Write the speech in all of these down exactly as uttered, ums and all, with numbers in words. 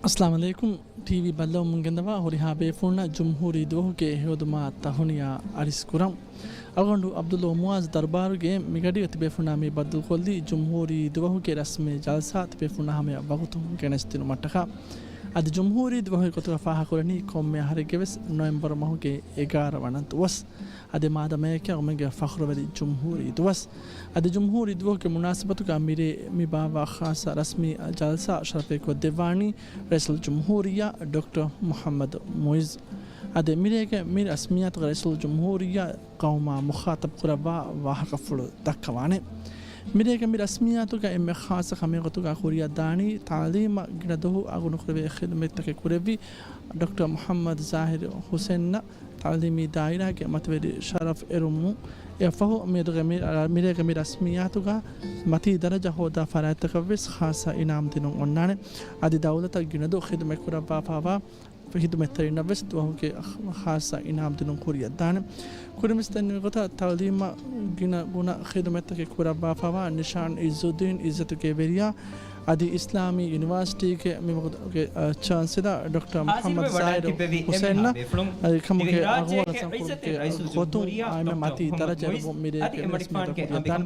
އައްސަލާމު ޢަލައިކުމް. ޓީވީ ބައްލަވަމުން ގެންދަވާ ހުރިހާ ބޭފުޅުންނަށް ޖުމްހޫރީ ދުވަހުގެ ހެޔޮދުމާ ތަހުނިޔާ އަރިސް ކުރަން. އަޅުގަނޑު ޢަބްދުﷲ މުޢާޒް ދަރުބާރުގެ މިގަޑީގަ ތިބޭފުޅުންނާ މި ބައްދަލުކޮށްލީ ޖުމްހޫރީ ދުވަހުގެ ރަސްމީ ޖަލްސާ ތިބޭފުޅުންނާ ހަމަޔަށް ވަގުތުން ގެނެސްދިނުމަށްޓަކާ. އަދި ޖުމްހޫރީ ދުވަހުގެ ގޮތުގަ ފާހަގަކުރަނީ ކޮންމެ އަހަރެއްގެވެސް ނޮވެމްބަރު މަހުގެ އެގާރަ ވަނަ ދުވަސް. އަދި މާދަމަޔަކީ އަޅުގަނޑުގެ ފަޚުރުވެރި ޖުމްހޫރީ ދުވަސް. އަދި ޖުމްހޫރީ ދުވަހުގެ މުނާސަބަތުގަ މިރޭ މި ބާއްވާ ޚާއްޞަ ރަސްމީ ޖަލްސާ ޝަރަފޭ ކޮށްދެއްވާނީ ރައީސުލްޖުމްހޫރިއްޔާ ޑޮކްޓަރ މުޙައްމަދު މުޢިއްޒު. އަދި މިރޭގެ މި ރަސްމިއްޔާތުގަ ރައީސުލްޖުމްހޫރިއްޔާ ޤައުމާ މުޚާޠަބު ކުރައްވާ ވާހަކަފުޅު ދައްކަވާނެ. މިރޭގެ މި ރަސްމިއްޔާތުގަ އެންމެ ޚާއްޞަ ކަމެއް ގޮތުގަ ކުރިއަށް ދާނީ، ތަޢުލީމަށް ގިނަ ދުވަހު އަގުނުކުރެވޭ ޚިދުމަތްތަކެއް ކުރެއްވި ޑޮކްޓަރ މުޙައްމަދު ޒާހިރު ޙުސެންއަށް ތަޢުލީމީ ދާއިރާގެ މަތިވެރި ޝަރަފް އެރުމުން އެއަށްފަހު، މިއަދުގެ މި-، މިރޭގެ މި ރަސްމިއްޔާތުގަ މަތީ ދަރަޖަ ހޯދާ ފަރާތްތަކަށްވެސް ޚާއްޞަ އިނާމް ދިނުން އޮންނާނެ. އަދި ދައުލަތަށް ގިނަދު ޚިދުމަތް ކުރައްވާފައިވާ ޚިދުމަތްތެރިންނަށްވެސް ދުވަހުގެ ޚާއްޞަ އިނާމް ދިނުން ކުރިއަށްދާނެ. ކުރިންވެސް ދެންނެވި ގޮތަށް ތަޢުލީމަށް ގިނަ ގުނަ ޚިދުމަތްތަކެއް ކުރައްވާފައިވާ ނިޝާން އިއްޒުއްދީން އިއްޒަތުގެ ވެރިޔާ އަދި އިސްލާމީ ޔުނިވާސިޓީގެ މި މަގުގެ، އަ، ޗާންސެލަރ ޑޮކްޓަރ މުޙައްމަދު ޒާހިރު ޙުސެންއަށް އަދި ކަމުގެ އަގުވަރު ސަންކުރުގެ ގޮތުން އާއިމެ މަތީ ދަރަޖަ އެރުމުން މިރޭގެ ރަސްމިއްޔާތު ކުރިއަށްދާނެ.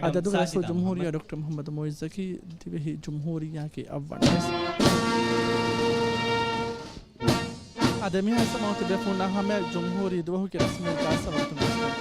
އަދި އަދުގެ ރައީސުލްޖުމްހޫރިއްޔާ ޑޮކްޓަރ މުޙައްމަދު މުޢިއްޒަކީ ދިވެހި ޖުމްހޫރިއްޔާގެ އަށްވަން ރައީސް. އަދި މިހާ ސަމާ ތިބޭފުޅުންނާ ހަމަޔަށް ޖުމްހޫރީ ދުވަހުގެ ރަސްމީ ޖަލްސާ ވަގުތުން ވެސް.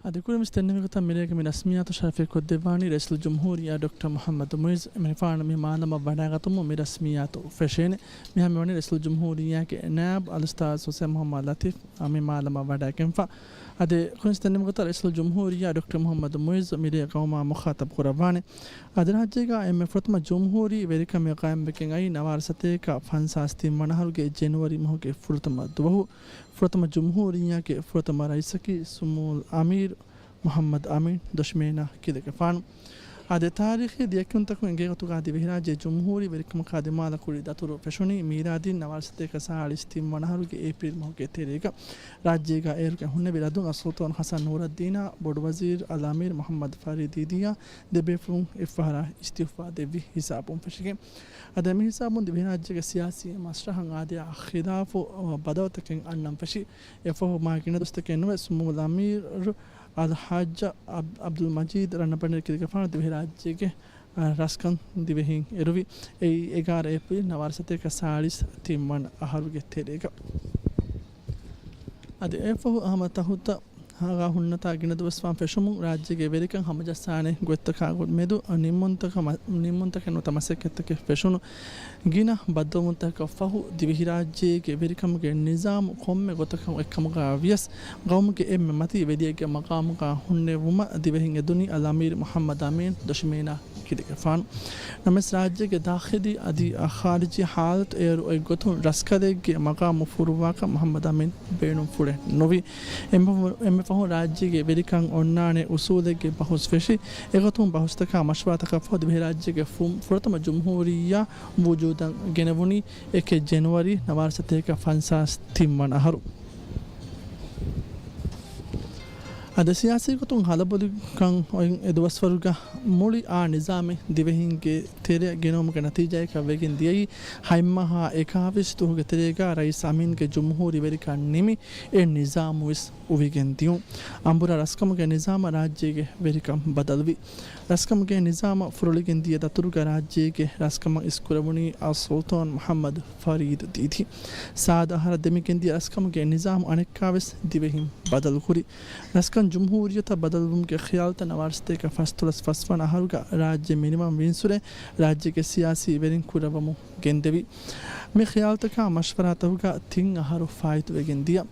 އަދި ކުރިންވެސް ދެންނެވި ގޮތަށް މިރޭގެ މި ރަސްމިއްޔާތު ޝަރަފޭ ކޮށްދެއްވާނީ ރައީސުލްޖުމްހޫރިއްޔާ ޑޮކްޓަރ މުޙައްމަދު މުޢިއްޒު އެމަނިކުފާނު މި މާލަމަށް ވަޑައިގަތުމުން މި ރަސްމިއްޔާތު ފެށޭނެ. މިހާ މިވަނީ ރައީސުލްޖުމްހޫރިއްޔާގެ ނާއިބު އަލްއުސްތާޛު ޙުސައިން މުޙައްމަދު ލަތީފް މި މާލަމަށް ވަޑައިގެންފަ. އަދި ކުރިންވެސް ދެންނެވި ގޮތަށް ރައީސުލްޖުމްހޫރިއްޔާ ޑޮކްޓަރ މުޙައްމަދު މުޢިއްޒު މިރޭ ޤައުމާ މުޚާޠަބު ކުރައްވާނެ. އަދި ރާއްޖޭގަ އެންމެ ފުރަތަމަ ޖުމްހޫރީ ވެރިކަމެއް ޤާއިމްވެގެން އައީ ނަވާރަ ސަތޭކަ ފަންސާސް ތިން ވަނަ އަހަރުގެ ޖެނުއަރީ މަހުގެ ފުރަތަމަ ދުވަހު، ފުރަތަމަ ޖުމްހޫރިއްޔާގެ ފުރަތަމަ ރައީސަކީ ސުމޫލް އަމީރު މުޙައްމަދު އަމީން ދޮށިމޭނާ ކިލެގެފާނު. އާދެ، ތާރީޚީ ލިޔެކިޔުންތަކުން އެނގޭ ގޮތުގަ ދިވެހިރާއްޖެ ޖުމްހޫރީ ވެރިކަމަކާ ދިމާލަކުރި ދަތުރު ފެށުނީ މީލާދީން ނަވާރަ ސަތޭކަ ސާޅީސް ތިން ވަނަ އަހަރުގެ އޭޕްރީލް މަހުގެ ތެރޭގަ. ރާއްޖޭގަ އޭރުގެ ހުންނެވި ރަދުން އައްސުލްޠާން ޙަސަން ނޫރައްދީނާ، ބޮޑުވަޒީރު އަލްއަމީރު މުޙައްމަދު ފަރީދީދީއާ ދެބޭފުޅުން އެއްފަހަރާ އިސްތިއުފާ ދެއްވި ހިސާބުން ފެށިގެން. އަދި މި ހިސާބުން ދިވެހިރާއްޖޭގެ ސިޔާސީ މަސްރަހަށް އާދަޔާ ޚިލާފު ބަދަލުތަކެއް އަންނަން ފެށި. އެފަހު މާ ގިނަ ދުވަސްތަކެއް ނުވެ ސުމޫލް އަމީރު އަލްޙާއްޖަ އަބް-، އަބްދުލް މަޖީދު ރަންނަބަނޑޭރި ކިލެގެފާނު ދިވެހިރާއްޖޭގެ ރަސްކަން ދިވެހިން އެރުވި. އެއީ އެގާރަ އޭޕްރީލް ނަވާރަ ސަތޭކަ ސާޅީސް ތިން ވަނަ އަހަރުގެ ތެރޭގަ. އަދި އެފަހު ހަމަ ތަހުތައް ހަގާ ހުންނަތާ ގިނަ ދުވަސްވާން ފެށުމުން ރާއްޖޭގެ ވެރިކަން ހަމަޖައްސާނެ ގޮތްތަކާ މެދު ނިންމުންތަކަށް މަ-، ނިންމުންތަކެއް ނުވަތަ މަސައްކަތްތަކެއް ފެށުނު. ގިނަ ބައްދަލުވުންތަކަށް ފަހު ދިވެހިރާއްޖޭގެ ވެރިކަމުގެ ނިޒާމު ކޮންމެ ގޮތަކަށް އެއްކަމުގަ ވިޔަސް، ގައުމުގެ އެންމެ މަތީ ވެލިއެއްގެ މަގާމުގަ ހުންނެވުމަށް ދިވެހިން އެދުނީ އަލްއަމީރު މުޙައްމަދު އަމީން ދޮށިމޭނާ ކިލެގެފާނު. ނަމަވެސް ރާއްޖޭގެ ދާޚިލީ އަދި ޚާރިޖީ ޙާލަތު އޭރު އޮތް ގޮތުން ރަސްކަލެއްގެ މަގާމު ފުރުއްވާކަށް މުޙައްމަދު އަމީން ބޭނުންފުޅެއް ނުވި. އެންމެ ފަހު، އެންމެ ފަހުން ރާއްޖޭގެ ވެރިކަން އޮންނާނެ އުސޫލެއްގެ ބަހުސް ފެށި. އެގޮތުން ބަހުސްތަކާ މަޝްވަރާތަކަށް ފަހު ދިވެހިރާއްޖޭގެ ފު-، ފުރަތަމަ ޖުމްހޫރިއްޔާ ވުޖޫދަށް ގެނެވުނީ އެކެއް ޖެނުއަރީ ނަވާރަ ސަތޭކަ ފަންސާސް ތިން ވަނަ އަހަރު. އަދި ސިޔާސީ ގޮތުން ހަލަބޮލިކަން އޮތް އެ ދުވަސްވަރުގަ މުޅި އާ ނިޒާމެއް ދިވެހިންގެ ތެރެއަށް ގެނައުމުގެ ނަތީޖާއަކަށް ވެގެން ދިޔައީ ހަތްމަހާ އެކާވީސް ދުވަހުގެ ތެރޭގަ ރައީސް އަމީންގެ ޖުމްހޫރީ ވެރިކަން ނިމި އެ ނިޒާމުވެސް އުވިގެން ދިޔުން. އަނބުރާ ރަސްކަމުގެ ނިޒާމަށް ރާއްޖޭގެ ވެރިކަން ބަދަލުވި. ރަސްކަމުގެ ނިޒާމަށް ފުރޮޅިގެން ދިޔަ ދަތުރުގަ ރާއްޖޭގެ ރަސްކަމަށް އިސްކުރެވުނީ އަލްސުލްޠާން މުޙައްމަދު ފަރީދު ދީދީ. ސާދަ އަހަރަށް ދެމިގެން ދިޔަ ރަސްކަމުގެ ނިޒާމު އަނެއްކާވެސް ދިވެހިން ބަދަލުކުރި. ރަސްކަން ޖުމްހޫރިއްޔަތަށް ބަދަލުވުމުގެ ޚިޔާލުތައް ނަވާރަ ސަތޭކަ ފަސްދޮޅަސް ފަސްވަނަ އަހަރުގަ ރާއްޖެ މިނިވަން ވިންސުރެ ރާއްޖޭގެ ސިޔާސީ ވެރިން ކުރައްވަމުން ގެންދެވި. މި ޚިޔާލުތަކާ މަޝްވަރާތަކުގަ ތިން އަހަރު ފާއިތުވެގެން ދިޔަ.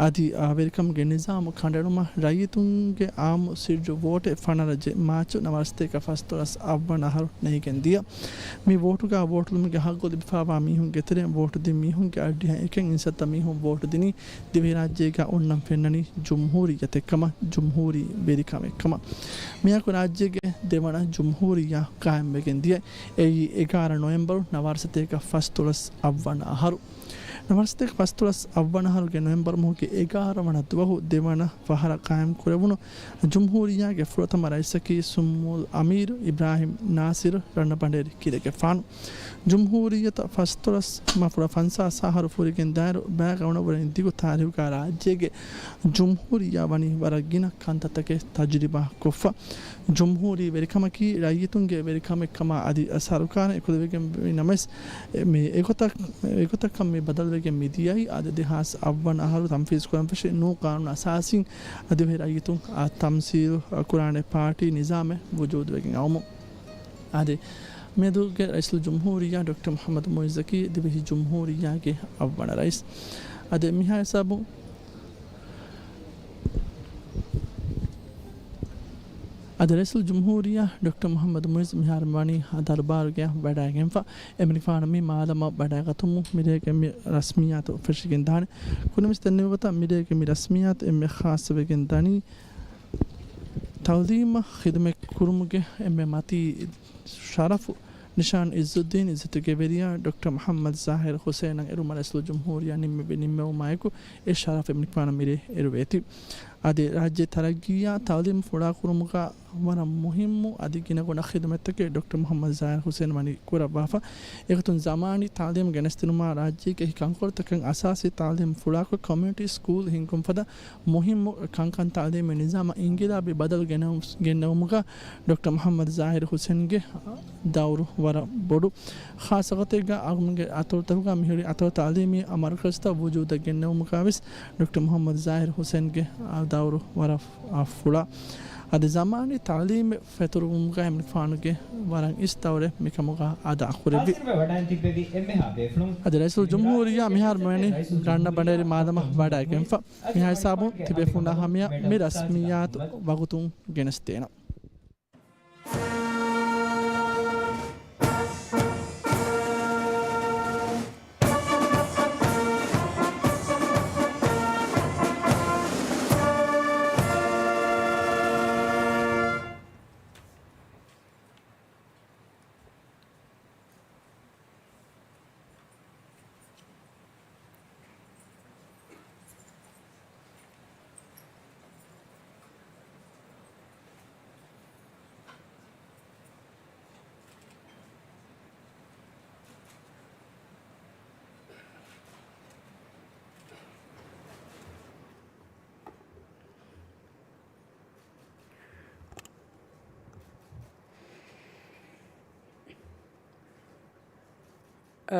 އަދި ވެރިކަމުގެ ނިޒާމު ކަނޑައެޅުމަށް ރައްޔިތުންގެ އާއްމު ސިއްރު ވޯޓެއް ފަނަރަ ޖެ މާޗު ނަވާރަސަތޭކަ ފަސްދޮޅަސް އަށްވަނަ އަހަރު ނެތްކަން ދިޔަ. މި ވޯޓުގަ ވޯޓުލުމުގެ ހައްގު ލިބިފައިވާ މީހުންގެ ތެރެއިން ވޯޓު ދިން މީހުންގެ އަށްޑިހަ އެކަން އިންސައްތަ މީހުން ވޯޓު ދިނީ ދިވެހިރާއްޖޭގަ އޮންނަން ފެންނަނީ ޖުމްހޫރިއްޔަތެއްކަމަށް، ޖުމްހޫރީ ވެރިކަމެއްކަމަށް. މިއަކު ރާއްޖޭގެ ދެވަނަ ޖުމްހޫރިއްޔާ ޤާއިމްވެގެން ދިޔަ. އެއީ އެގާރަ ނޮވެމްބަރު ނަވާރަސަތޭކަ ފަސްދޮޅަސް އަށްވަނަ އަހަރު. ނަވާރަސަތޭކަ ފަސްދޮޅަސް އަށްވަނަ އަހަރުގެ ނޮވެމްބަރު މަހުގެ އެގާރަ ވަނަ ދުވަހު ދެވަނަ ފަހަރަށް ޤާއިމް ކުރެވުނު ޖުމްހޫރިއްޔާގެ ފުރަތަމަ ރައީސަކީ ސުމޫލް އަމީރު އިބްރާހިމް ނާސިރު ރަންނަބަނޑޭރި ކިލެގެފާނު. ޖުމްހޫރިއްޔަތަށް ފަސްދޮޅަސް މާ ފުރަ ފަންސާސް އަހަރު ފުރިގެން ދާއިރު ބައިގަ އުނަވަނި ދިގު ތާރީހުގަ ރާއްޖޭގެ ޖުމްހޫރިއްޔާ ވަނީ ވަރަށް ގިނަ ކަންތައްތަކެއް ތަޖުރިބާ ކޮށްފަ. ޖުމްހޫރީ ވެރިކަމަކީ ރައްޔިތުންގެ ވެރިކަމެއްކަމާ އަދި ސަރުކާރަށް އެކުލެވިގެންވީ ނަމަވެސް، މި އެގޮތަށް، އެގޮތަކަށް މި ބަދަލުވެގެން މިދިޔައީ އާދެ ދެހާސް އަށްވަނަ އަހަރު ތަންފީޒު ކުރަން ފެށި ނޫން ޤާނޫނު އަސާސީން އަދި އޮތް ރައްޔިތުން އާ ތަމްސީލު ކުރާނެ ޕާޓީ ނިޒާމެއް ވުޖޫދުވެގެން އައުމު. އާދެ، މިއަދުގެ ރައީސުލްޖުމްހޫރިއްޔާ ޑޮކްޓަރ މުޙައްމަދު މުޢިއްޒަކީ ދިވެހި ޖުމްހޫރިއްޔާގެ އަށްވަނަ ރައީސް. އާދެ، މިހާ ހިސާބުން، އާދެ، ރައީސުލްޖުމްހޫރިއްޔާ ޑޮކްޓަރ މުޙައްމަދު މުޢިއްޒު މިހާރު ވަނީ ދަރުބާރުގެ ވަޑައިގެންފަ. އެމަނިކުފާނު މި މާލަމަށް ވަޑައިގަތުމުން މިރޭގެ މި ރަސްމިއްޔާތު ފެށިގެން ދާނެ. ކުރިންވެސް ދެންނެވި ގޮތަށް މިރޭގެ މި ރަސްމިއްޔާތު އެންމެ ޚާއްޞަވެގެން ދަނީ ތަޢުލީމަށް ޚިދުމަތް ކުރުމުގެ އެންމެ މަތީ ޝަރަފު ނިޝާން ޢިއްޒުއްދީން ޢިއްޒަތުގެ ވެރިޔާ ޑޮކްޓަރ މުޙައްމަދު ޒާހިރު ޙުސައިނަށް އެރުމަށް ރައީސުލްޖުމްހޫރިއްޔާ ނިންމެވި ނިންމެވުމާއެކު، އެ ޝަރަފް އެމަނިކުފާނަށް މިރޭ އެރުވޭތީ. އަދި ރާއްޖޭ ތަރައްގީއާ ތަޢުލީމު ފުޅާކުރުމުގަ ވަރަށް މުހިއްމު އަދި ގިނަގުނަ ޚިދުމަތްތަކެއް ޑޮކްޓަރ މުޙައްމަދު ޒާހިރު ޙުސައިން ވަނީ ކުރައްވާފަ. އެގޮތުން ޒަމާނީ ތަޢުލީމު ގެނެސްދިނުމާ ރާއްޖޭގެ އެކި ކަންކޮޅުތަކަށް އަސާސީ ތަޢުލީމު ފުޅާކޮށް ކޮމިއުނިޓީ ސްކޫލް ހިންގުން ފަދަ މުހިއްމު ކަންކަން ތަޢުލީމީ ނިޒާމަށް އިންގިލާބީ ބަދަލު ގެނައު-، ގެންނެވުމުގަ ޑޮކްޓަރ މުޙައްމަދު ޒާހިރު ޙުސައިންގެ ދައުރު ވަރަށް ބޮޑު. ޚާއްޞަ ގޮތެއްގަ އަޅުގަނޑުގެ އަތޮޅުތަކުގަ މިހުރި އަތޮޅު ތަޢުލީމީ މަރުކަޒުތައް ވުޖޫދަށް ގެންނެވުމުގަވެސް ޑޮކްޓަރ މުޙައްމަދު ޒާހިރު ޙުސައިންގެ ދައުރު ވަރަށް ފުޅާ. އަދި ޒަމާނީ ތަޢުލީމެއް ފެތުރުވުމުގަ އެމަނިކުފާނުގެ ވަރަށް އިސް ދައުރެއް މިކަމުގަ އަދާކުރެއްވި. އަދި ރައީސުލްޖުމްހޫރިއްޔާ މިހާރު ވަނީ ރަންނަ ބަނޑޭރި މާލަމަށް ވަޑައިގެންފަ. މިހާ ހިސާބުން ތިބޭފުޅުންނާ ހަމަޔަށް މި ރަސްމިއްޔާތު ވަގުތުން ގެނެސްދޭނަން.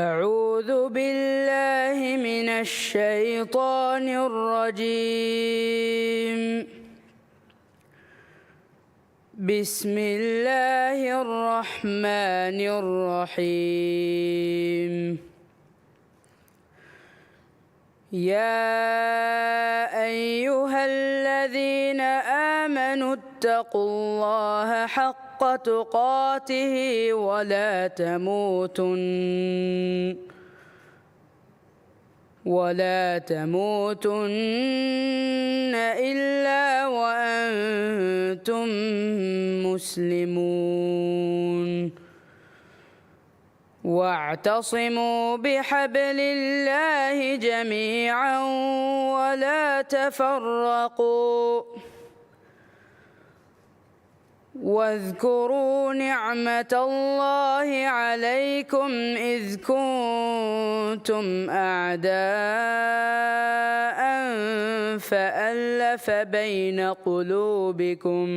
أعوذ بالله من الشيطان الرجيم. بسم الله الرحمن الرحيم. يا أيها الذين آمنوا اتقوا الله حق تقاته ولا تموتن، ولا تموتن إلا وأنتم مسلمون. واعتصموا بحبل الله جميعا ولا تفرقوا. واذكروا نعمة الله عليكم إذ كنتم أعداء فألف بين قلوبكم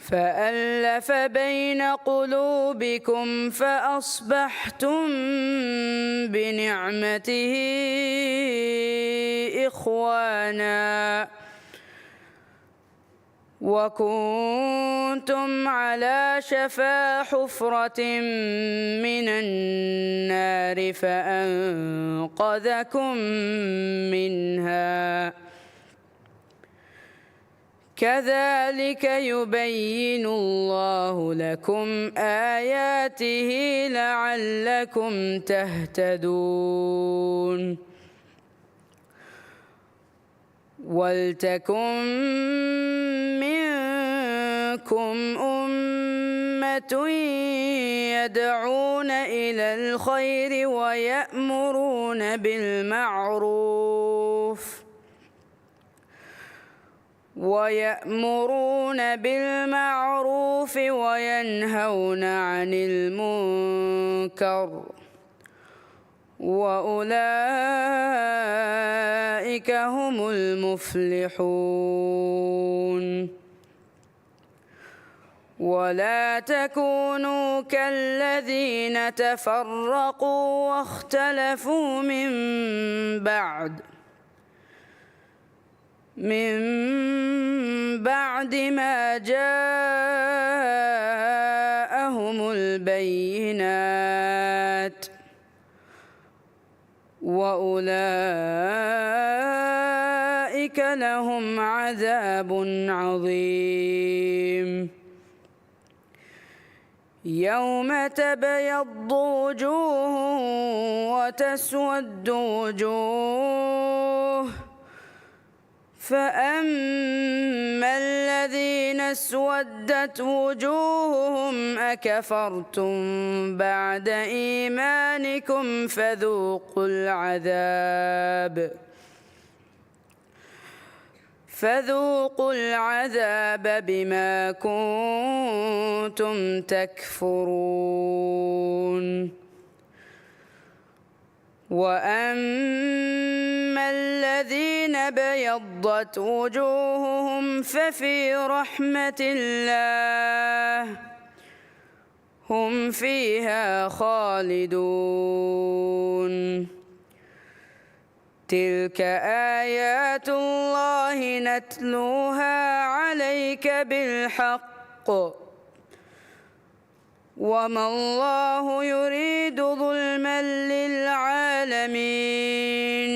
فألف بين قلوبكم فأصبحتم بنعمته إخوانا وكنتم على شفا حفرة من النار فأنقذكم منها، كذلك يبين الله لكم آياته لعلكم تهتدون. ولتكن منكم أمة يدعون إلى الخير ويأمرون بالمعروف، ويأمرون بالمعروف وينهون عن المنكر، وأولئك هم المفلحون. ولا تكونوا كالذين تفرقوا واختلفوا من بعد، من بعد ما جاءهم البينات، وأولئك لهم عذاب عظيم. يوم تبيض وجوه وتسود وجوه، فأما الذين اسودت وجوههم أكفرتم بعد إيمانكم فذوقوا العذاب، فذوقوا العذاب بما كنتم تكفرون. وأما الذين ابيضت وجوههم ففي رحمة الله هم فيها خالدون. تلك آيات الله نتلوها عليك بالحق، وما الله يريد ظلما للعالمين.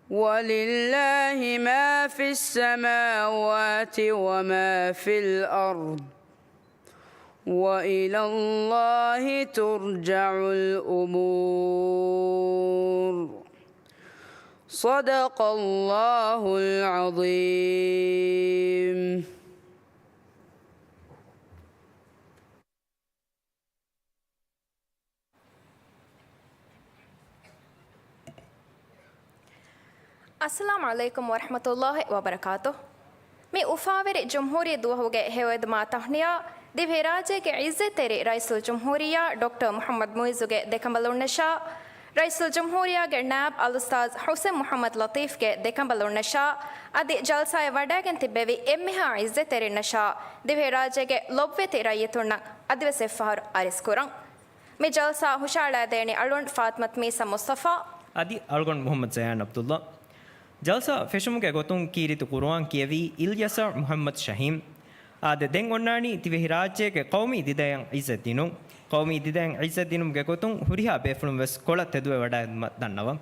ولله ما في السماوات وما في الأرض، وإلى الله ترجع الأمور. صدق الله العظيم. އައްސަލާމު ޢަލައިކުމް ވަރަޙްމަތުﷲި ވަބަރަކާތުހު. މި އުފާވެރި ޖުމްހޫރީ ދުވަހުގެ ހެޔޮއެދުމާ ތަހުނިޔާ، ދިވެހިރާއްޖޭގެ ޢިއްޒަތްތެރި ރައީސުލްޖުމްހޫރިއްޔާ ޑޮކްޓަރ މުޙައްމަދު މުޢިއްޒުގެ ދެކަނބަލުންނަށާ، ރައީސުލްޖުމްހޫރިއްޔާގެ ނާއިބު އަލްއުސްތާޛު ޙުސެން މުޙައްމަދު ލަޠީފްގެ ދެކަނބަލުންނަށާ، އަދި ޖަލްސާއަށް ވަޑައިގެން ތިއްބެވި އެންމެހާ ޢިއްޒަތްތެރިންނަށާ، ދިވެހިރާއްޖޭގެ ލޮބުވެތި ރައްޔިތުންނަށް އަދިވެސް އެއްފަހަރު އަރިސްކުރަން. މި ޖަލްސާ ހުށައަޅައިދޭނީ އަޅުގަނޑު ފާތިމަތު މީސާ މުޞްޠަފާ. އަދި އަޅުގަނޑު މުޙައްމަދު ޒަޔާން ޢަބްދުﷲ. ޖަލްސާ ފެށުމުގެ ގޮތުން ކީރިތި ޤުރުއާން ކިޔެވީ އިލްޔަސާރު މުޙައްމަދު ޝަހީމް. އާދެ، ދެން އޮންނާނީ ދިވެހިރާއްޖޭގެ ޤައުމީ ދިދައަށް ޢިއްޒަތް ދިނުން. ޤައުމީ ދިދައަށް ޢިއްޒަތް ދިނުމުގެ ގޮތުން ހުރިހާ ބޭފުޅުން ވެސް ކޮޅަށް ތެދުވެ ވަޑައިގަތުމަށް ދަންނަވަން.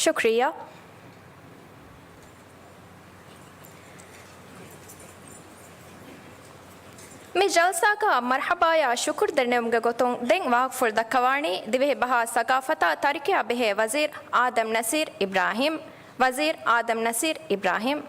ޝުކްރިއްޔާ. މި ޖަލްސާގަ މަރްޙަބާޔާ ޝުކުރު ދެނެވުމުގެ ގޮތުން ދެން ވާހަކަފުޅު ދައްކަވާނީ ދިވެހި ބަހާ ސަގާފަތާ ތަރިކަޔާ ބެހޭ ވަޒީރު އާދަމް ނަސީރު އިބްރާހީމް. ވަޒީރު އާދަމް ނަސީރު އިބްރާހީމް.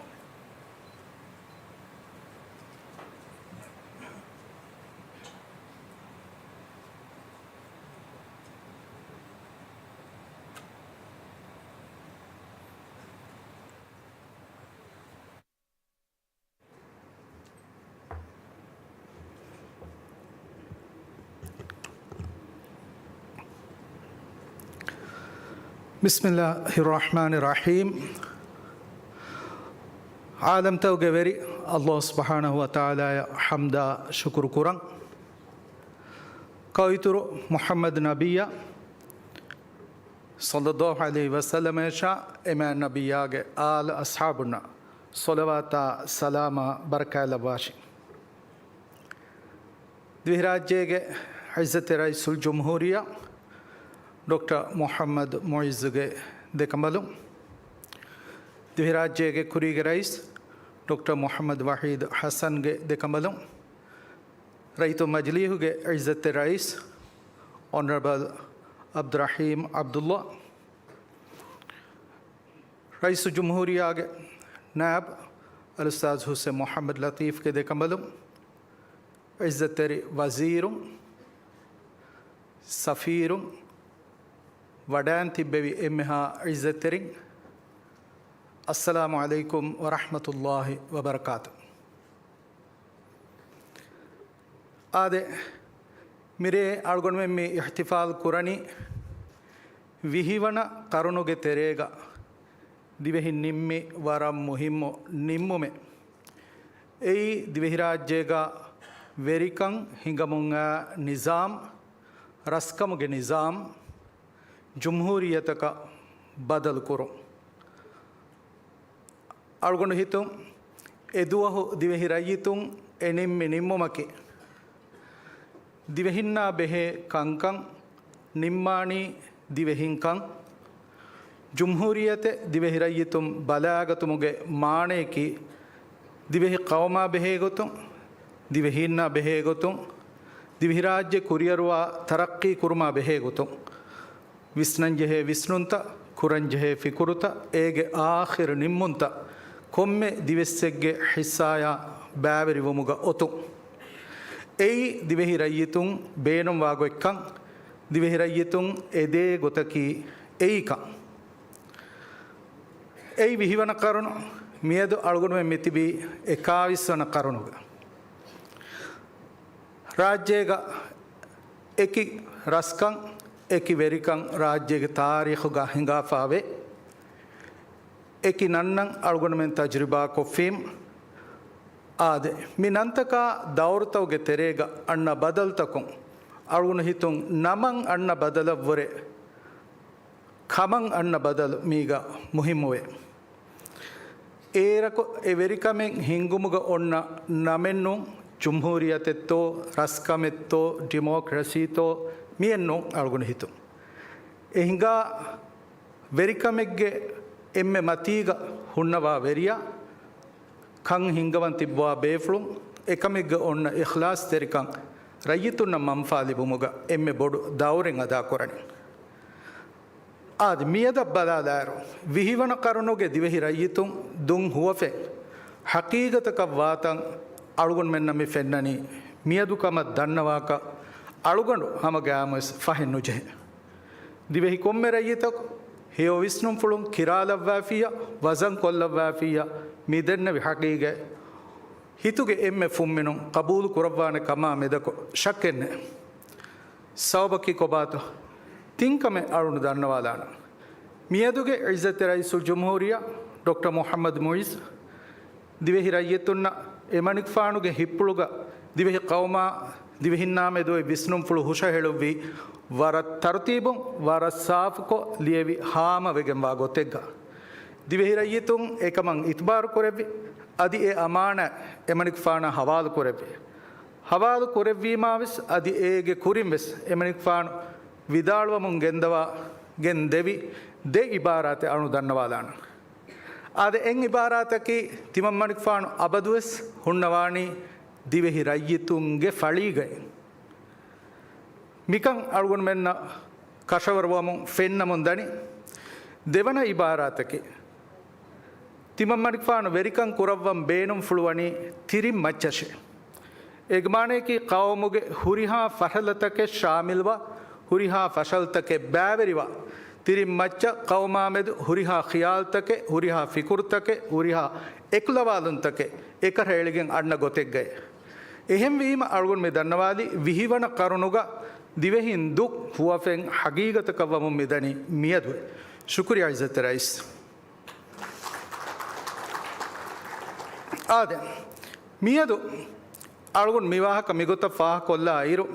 ބިސްމިއްލާހިއްރަޙްމާނިއްރަޙީމް. ޢާލަމްތަކުގެ ވެރި ﷲ ސުބްޙާނަހޫ ވަތަޢާލާއަށް ޙަމްދާ ޝުކުރު ކުރަން. ކައުއިތުރު މުޙައްމަދު ނަބިއްޔާ ޞައްލައްލާހު ޢަލައިހި ވަސައްލަމައަށާ އެމާ ނަބިއްޔާގެ އާލު އަޞްޙާބުންނަށް ޞަލަވާތާ ސަލާމާ ބަރަކާތް ލައްވާށި. ދިވެހިރާއްޖޭގެ ޢިއްޒަތްތެރި ރައީސުލްޖުމްހޫރިއްޔާ ޑޮކްޓަރ މުޙައްމަދު މުޢިއްޒުގެ ދެކަނބަލުން، ދިވެހިރާއްޖޭގެ ކުރީގެ ރައީސް ޑޮކްޓަރ މުޙައްމަދު ވަޙީދު ޙަސަންގެ ދެކަނބަލުން، ރައްޔިތުން މަޖިލީހުގެ ޢިއްޒަތްތެރި ރައީސް އޮނަރަބަލް ޢަބްދުއްރަޙީމް ޢަބްދުއްލާ، ރައީސުލްޖުމްހޫރިއްޔާގެ ނާއިބު އަލްއުސްތާޛު ހުސެން މުޙައްމަދު ލަޠީފްގެ ދެކަނބަލުން، ޢިއްޒަތްތެރި ވަޒީރުން، ސަފީރުން، ވަޑައިން ތިއްބެވި އެންމެހާ ޢިއްޒަތްތެރިން، އައްސަލާމު ޢަލައިކުމް ވަރަޙްމަތުﷲ ވަބަރަކާތު. އާދެ، މިރޭ އަޅުގަނޑުމެން މި އިޙްތިފާލް ކުރަނީ ވިހިވަނަ ޤަރުނުގެ ތެރޭގަ ދިވެހިން ނިންމި ވަރަށް މުހިއްމު ނިންމުމެއް. އެއީ ދިވެހިރާއްޖޭގަ ވެރިކަން ހިނގަމުން އައި ނިޒާމް، ރަސްކަމުގެ ނިޒާމް، ޖުމްހޫރިއްޔަތަކަށް ބަދަލު ކުރުން. އަޅުގަނޑު ހިތުން އެދުވަހު ދިވެހި ރައްޔިތުން އެ ނިންމި ނިންމުމަކީ، ދިވެހިންނާ ބެހޭ ކަންކަން ނިންމާނީ ދިވެހިންކަން. ޖުމްހޫރިއްޔަތެއް ދިވެހި ރައްޔިތުން ބަލާގަތުމުގެ މާނަޔަކީ، ދިވެހި ޤައުމާ ބެހޭގޮތުން، ދިވެހީންނާ ބެހޭގޮތުން، ދިވެހިރާއްޖެ ކުރިއަރުވާ ތަރައްޤީ ކުރުމާ ބެހޭގޮތުން، ވިސްނަންޖެހޭ ވިސްނުންތައް، ކުރަންޖެހޭ ފިކުރުތައް، އޭގެ އާޚިރު ނިންމުންތައް ކޮންމެ ދިވެއްސެއްގެ ޙިއްޞާޔާ ބައިވެރިވުމުގަ އޮތުން. އެއީ ދިވެހި ރައްޔިތުން ބޭނުންވާ ގޮތްކަން، ދިވެހި ރައްޔިތުން އެދޭ ގޮތަކީ އެއީކަން. އެއީ ވިހިވަނަ ޤަރުނު. މިއަދު އަޅުގަނޑުމެން މިތިބީ އެކާވީސް ވަނަ ޤަރުނުގަ. ރާއްޖޭގަ އެކި ރަސްކަން، އެކި ވެރިކަން ރާއްޖޭގެ ތާރީޚުގަ ހިނގާފާވޭ. އެކި ނަންނަން އަޅުގަނޑުމެން ތަޖުރިބާ ކޮށްފީމް. އާދެ، މި ނަންތަކާ ދައުރުތަކުގެ ތެރޭގަ އަންނަ ބަދަލުތަކުން އަޅުގަނޑު ހިތުން ނަމަން އަންނަ ބަދަލަށްވުރެ ކަމަން އަންނަ ބަދަލު މީގަ މުހިއްމުވޭ. އޭރަކު އެ ވެރިކަމެއް ހިންގުމުގަ އޮންނަ ނަމެއްނޫން، ޖުމްހޫރިއްޔަތެއްތޯ، ރަސްކަމެއްތޯ، ޑިމޮކްރަސީތޯ، މިއެއްނޫން އަޅުގަނޑު ހިތުން. އެ ހިނގާ ވެރިކަމެއްގެ އެންމެ މަތީގަ ހުންނަވާ ވެރިޔާ، ކަން ހިންގަވަން ތިއްބަވާ ބޭފުޅުން، އެކަމެއްގަ އޮންނަ އިޚްލާޞްތެރިކަން، ރައްޔިތުންނަށް މަންފާ ލިބުމުގަ އެންމެ ބޮޑު ދައުރެއް އަދާކުރަނީ. އާދެ، މިއަދަށް ބަލާލާއިރު، ވިހިވަނަ ޤަރުނުގެ ދިވެހި ރައްޔިތުން ދުން ހުވަފެން ޙަޤީޤަތަކަށް ވާތަން އަޅުގަނޑުމެންނަށް މި ފެންނަނީ، މިއަދު ކަމަށް ދަންނަވާކަށް އަޅުގަނޑު ހަމަ ގައިމުވެސް ފަހެއް ނުޖެހޭ. ދިވެހި ކޮންމެ ރައްޔިތަކު ހެޔޮ ވިސްނުންފުޅުން ކިރާލައްވާފިއްޔާ، ވަޒަން ކޮށްލައްވާފިއްޔާ، މި ދެންނެވި ޙަޤީޤަތް ހިތުގެ އެންމެ ފުންމިނުން ޤަބޫލު ކުރައްވާނެ ކަމާ މެދަކު ޝައްކެއް ނެތް. ސަބަބަކީ ކޮބާތޯ؟ ތިން ކަމެއް އަޅުން ދަންނަވާލާނަން. މިއަދުގެ ޢިއްޒަތްތެރި ރައީސުލްޖުމްހޫރިއްޔާ ޑޮކްޓަރ މުޙައްމަދު މުޢިއްޒު ދިވެހި ރައްޔިތުންނަށް އެމަނިކުފާނުގެ ހިތްޕުޅުގަ ދިވެހި ޤައުމާ ދިވެހިންނާ މެދު އޮތް ވިސްނުންފުޅު ހުށަހެޅުއްވީ ވަރަށް ތަރުތީބުން، ވަރަށް ސާފުކޮށް ލިޔެވި ހާމަވެގެންވާ ގޮތެއްގަ. ދިވެހި ރައްޔިތުން އެކަމަށް އިތުބާރު ކުރެއްވި، އަދި އެ އަމާނާތް އެމަނިކުފާނަށް ހަވާލު ކުރެއްވި. ހަވާލު ކުރެއްވީމާވެސް އަދި އޭގެ ކުރިންވެސް އެމަނިކުފާނު ވިދާޅުވަމުން ގެންދަވާ، ގެންދެވި ދެ އިބާރާތެއް އަޅު ދަންނަވާލާނަން. އާދެ، އެއް އިބާރާތަކީ ތިމަންމަނިކުފާނު އަބަދުވެސް ހުންނަވާނީ ދިވެހި ރައްޔިތުންގެ ފަޅީގައި. މިކަން އަޅުގަނޑުމެންނަށް ކަށަވަރުވަމުން ފެންނަމުން ދަނީ. ދެވަނަ އިބާރާތަކީ، ތިމަންމަނިކުފާނު ވެރިކަން ކުރައްވަން ބޭނުންފުޅުވަނީ ތިރިން މައްޗަށޭ. އޭގެ މާނަޔަކީ، ޤައުމުގެ ހުރިހާ ފަށަލަތަކެއް ޝާމިލްވާ، ހުރިހާ ފަށަލަތަކެއް ބައިވެރިވާ، ތިރިން މައްޗަށް ޤައުމާމެދު ހުރިހާ ޚިޔާލުތަކެއް، ހުރިހާ ފިކުރުތަކެއް، ހުރިހާ އެކުލަވާލުންތަކެއް އެކަށައެޅިގެން އަންނަ ގޮތެއްގައޭ. އެހެންވީމަ، އަޅުގަނޑު މި ދަންނަވާލީ ވިހިވަނަ ޤަރުނުގަ ދިވެހިން ދުށް ހުވަފެން ހަގީގަތަކަށް ވަމުން މިދަނީ މިއަދުއޭ. ޝުކުރިއްޔާ ޢިއްޒަތްތެރި ރައީސް. އާދެ، މިއަދު އަޅުގަނޑު މި ވާހަކަ މިގޮތަށް ފާހަގަކޮށްލާ އިރު،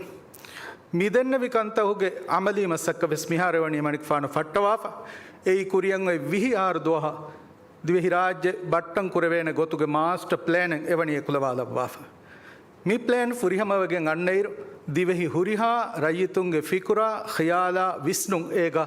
މިދެންނެވި ކަންތަކުގެ ޢަމަލީ މަސައްކަތް ވެސް މިހާރު އެވަނީ މަނިކުފާނު ފައްޓަވާފަ. އެއީ ކުރިއަށް އޮތް ވިހި އަހަރު ދުވަހަށް ދިވެހިރާއްޖެ ބައްޓަން ކުރެވޭނެ ގޮތުގެ މާސްޓަ ޕްލޭނެއް އެވަނީ އެކުލަވާލައްވާފަ. މި ޕްލޭން ފުރިހަމަވެގެން އަންނައިރު، ދިވެހި ހުރިހާ ރައްޔިތުންގެ ފިކުރާ، ޚިޔާލާ، ވިސްނުން އޭގަ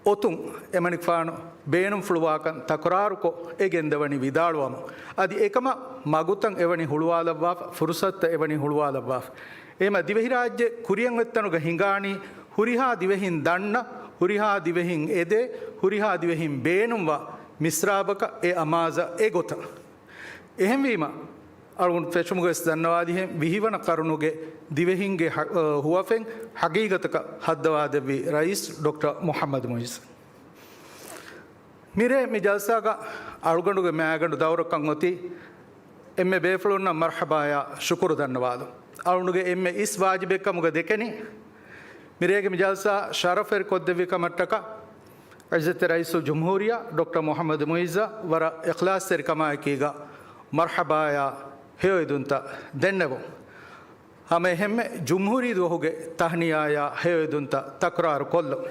އޮތުން އެމަނިކުފާނު ބޭނުންފުޅުވާކަން ތަކުރާރުކޮށް އެ ގެންދަވަނީ ވިދާޅުވަމުން. އަދި އެކަމަށް މަގުތައް އެވަނީ ހުޅުވާލައްވާފަ، ފުރުސަތުތައް އެވަނީ ހުޅުވާލައްވާފަ. އެހެމަ ދިވެހިރާއްޖެ ކުރިއަށް އޮތްތަނުގަ ހިނގާނީ ހުރިހާ ދިވެހިން ދަންނަ، ހުރިހާ ދިވެހިން އެދޭ، ހުރިހާ ދިވެހިން ބޭނުންވާ މިސްރާބަކަށް އެ އަމާޒަށް އެ ގޮތަށް. އެހެންވީމަ، އަޅުގަނޑު ފެށުމުގަވެސް ދަންނަވާލިހެން، ވިހިވަނަ ޤަރުނުގެ ދިވެހިންގެ ހަ-، އަ، ހުވަފެން ހަގީގަތަކަށް ހައްދަވާދެއްވި ރައީސް ޑޮކްޓަރ މުޙައްމަދު މުޢިއްޒު. މިރޭ މި ޖަލްސާގަ އަޅުގަނޑުގެ މައިގަނޑު ދައުރަކަށް އޮތީ އެންމެ ބޭފުޅުންނަށް މަރްޙަބާޔާ ޝުކުރު ދަންނަވާލުން. އަޅުގަނޑުގެ އެންމެ އިސް ވާޖިބެއްކަމުގަ ދެކެނީ، މިރޭގެ މި ޖަލްސާ ޝަރަފްވެރި ކޮށްދެއްވި ކަމަށްޓަކާ، ޢިއްޒަތްތެރި ރައީސުލްޖުމްހޫރިއްޔާ ޑޮކްޓަރ މުޙައްމަދު މުޢިއްޒަށް ވަރަށް އިޚްލާޞްތެރިކަމާއެކީގަ މަރްޙަބާޔާ ހެޔޮއިދުންތައް ދެންނެވުން. ހަމައެހެންމެ ޖުމްހޫރީ ދުވަހުގެ ތަހްނިޔާޔާ ހެޔޮއިދުންތައް ތަކުރާރު ކޮށްލުން.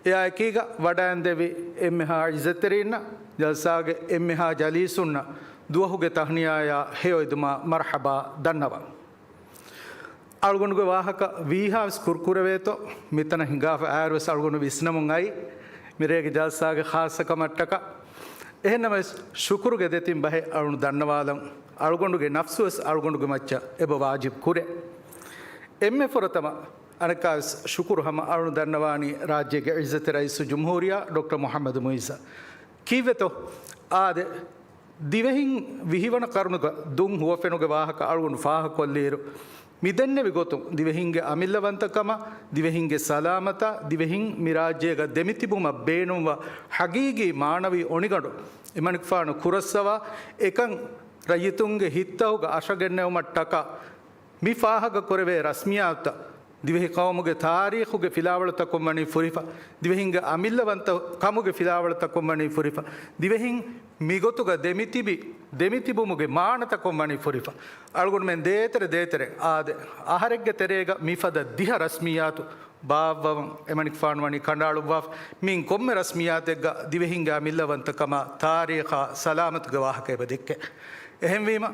އެއާއެކީގަ ވަޑައިންދެވި އެންމެހާ ޢިއްޒަތްތެރީންނަށް، ޖަލްސާގެ އެންމެހާ ޖަލީސުންނަށް ދުވަހުގެ ތަހްނިޔާޔާ ހެޔޮއިދުމާ މަރްޙަބާ ދަންނަވަން. އަޅުގަނޑުގެ ވާހަކަ ވީހާވެސް ކުރުކުރެވޭތޯ، މިތަނަށް ހިނގާފަ އައިރުވެސް އަޅުގަނޑު ވިސްނަމުން އައީ، މިރޭގެ ޖަލްސާގެ ޚާއްޞަކަމަށްޓަކާ. އެހެންނަމަވެސް، ޝުކުރުގެ ދެތިން ބަހެއް އަޅުން ދަންނަވާލަން، އަޅުގަނޑުގެ ނަފްސުވެސް އަޅުގަނޑުގެ މައްޗަށް އެބަ ވާޖިބް ކުރޭ. އެންމެ ފުރަތަމަ އަނެއްކާވެސް ޝުކުރު ހަމަ އަޅުން ދަންނަވާނީ ރާއްޖޭގެ ޢިއްޒަތްތެރި ރައީސުލްޖުމްހޫރިއްޔާ ޑޮކްޓަރ މުޙައްމަދު މުޢިއްޒަށް. ކީއްވެތޯ؟ އާދެ، ދިވެހިން ވިހިވަނަ ޤަރުނުގަ ދުން ހުވަފެނުގެ ވާހަކަ އަޅުގަނޑު ފާހަގަކޮށްލިއިރު، މިދެންނެވި ގޮތުން ދިވެހިންގެ އަމިއްލަވަންތަކަމާ، ދިވެހިންގެ ސަލާމަތާ، ދިވެހިން މި ރާއްޖޭގަ ދެމިތިބުމަށް ބޭނުންވާ ޙަޤީޤީ މާނަވީ އޮނިގަނޑު އެމަނިކުފާނު ކުރައްސަވާ، އެކަން ރައްޔިތުންގެ ހިތްތަކުގަ އަށަގެންނެވުމަށްޓަކާ، މި ފާހަގަކުރެވޭ ރަސްމިއްޔާތުތައް ދިވެހި ޤައުމުގެ ތާރީޚުގެ ފިލާވަޅުތަކުން ވަނީ ފުރިފަ، ދިވެހިންގެ އަމިއްލަވަންތަ ކަމުގެ ފިލާވަޅުތަކުން ވަނީ ފުރިފަ، ދިވެހިން މިގޮތުގަ ދެމިތިބި، ދެމިތިބުމުގެ މާނަތަކުން ވަނީ ފުރިފަ. އަޅުގަނޑުމެން ދޭތެރެ ދޭތެރެ އާދެ، އަހަރެއްގެ ތެރޭގަ މިފަދަ ދިހަ ރަސްމިއްޔާތު ބާއްވަވަން އެމަނިކުފާނު ވަނީ ކަނޑައަޅުއްވާފަ. މިއިން ކޮންމެ ރަސްމިއްޔާތެއްގަ ދިވެހިންގެ އަމިއްލަވަންތަކަމާ، ތާރީޚާ، ސަލާމަތުގެ ވާހަކަ އެބަ ދެއްކޭ. އެހެންވީމަ،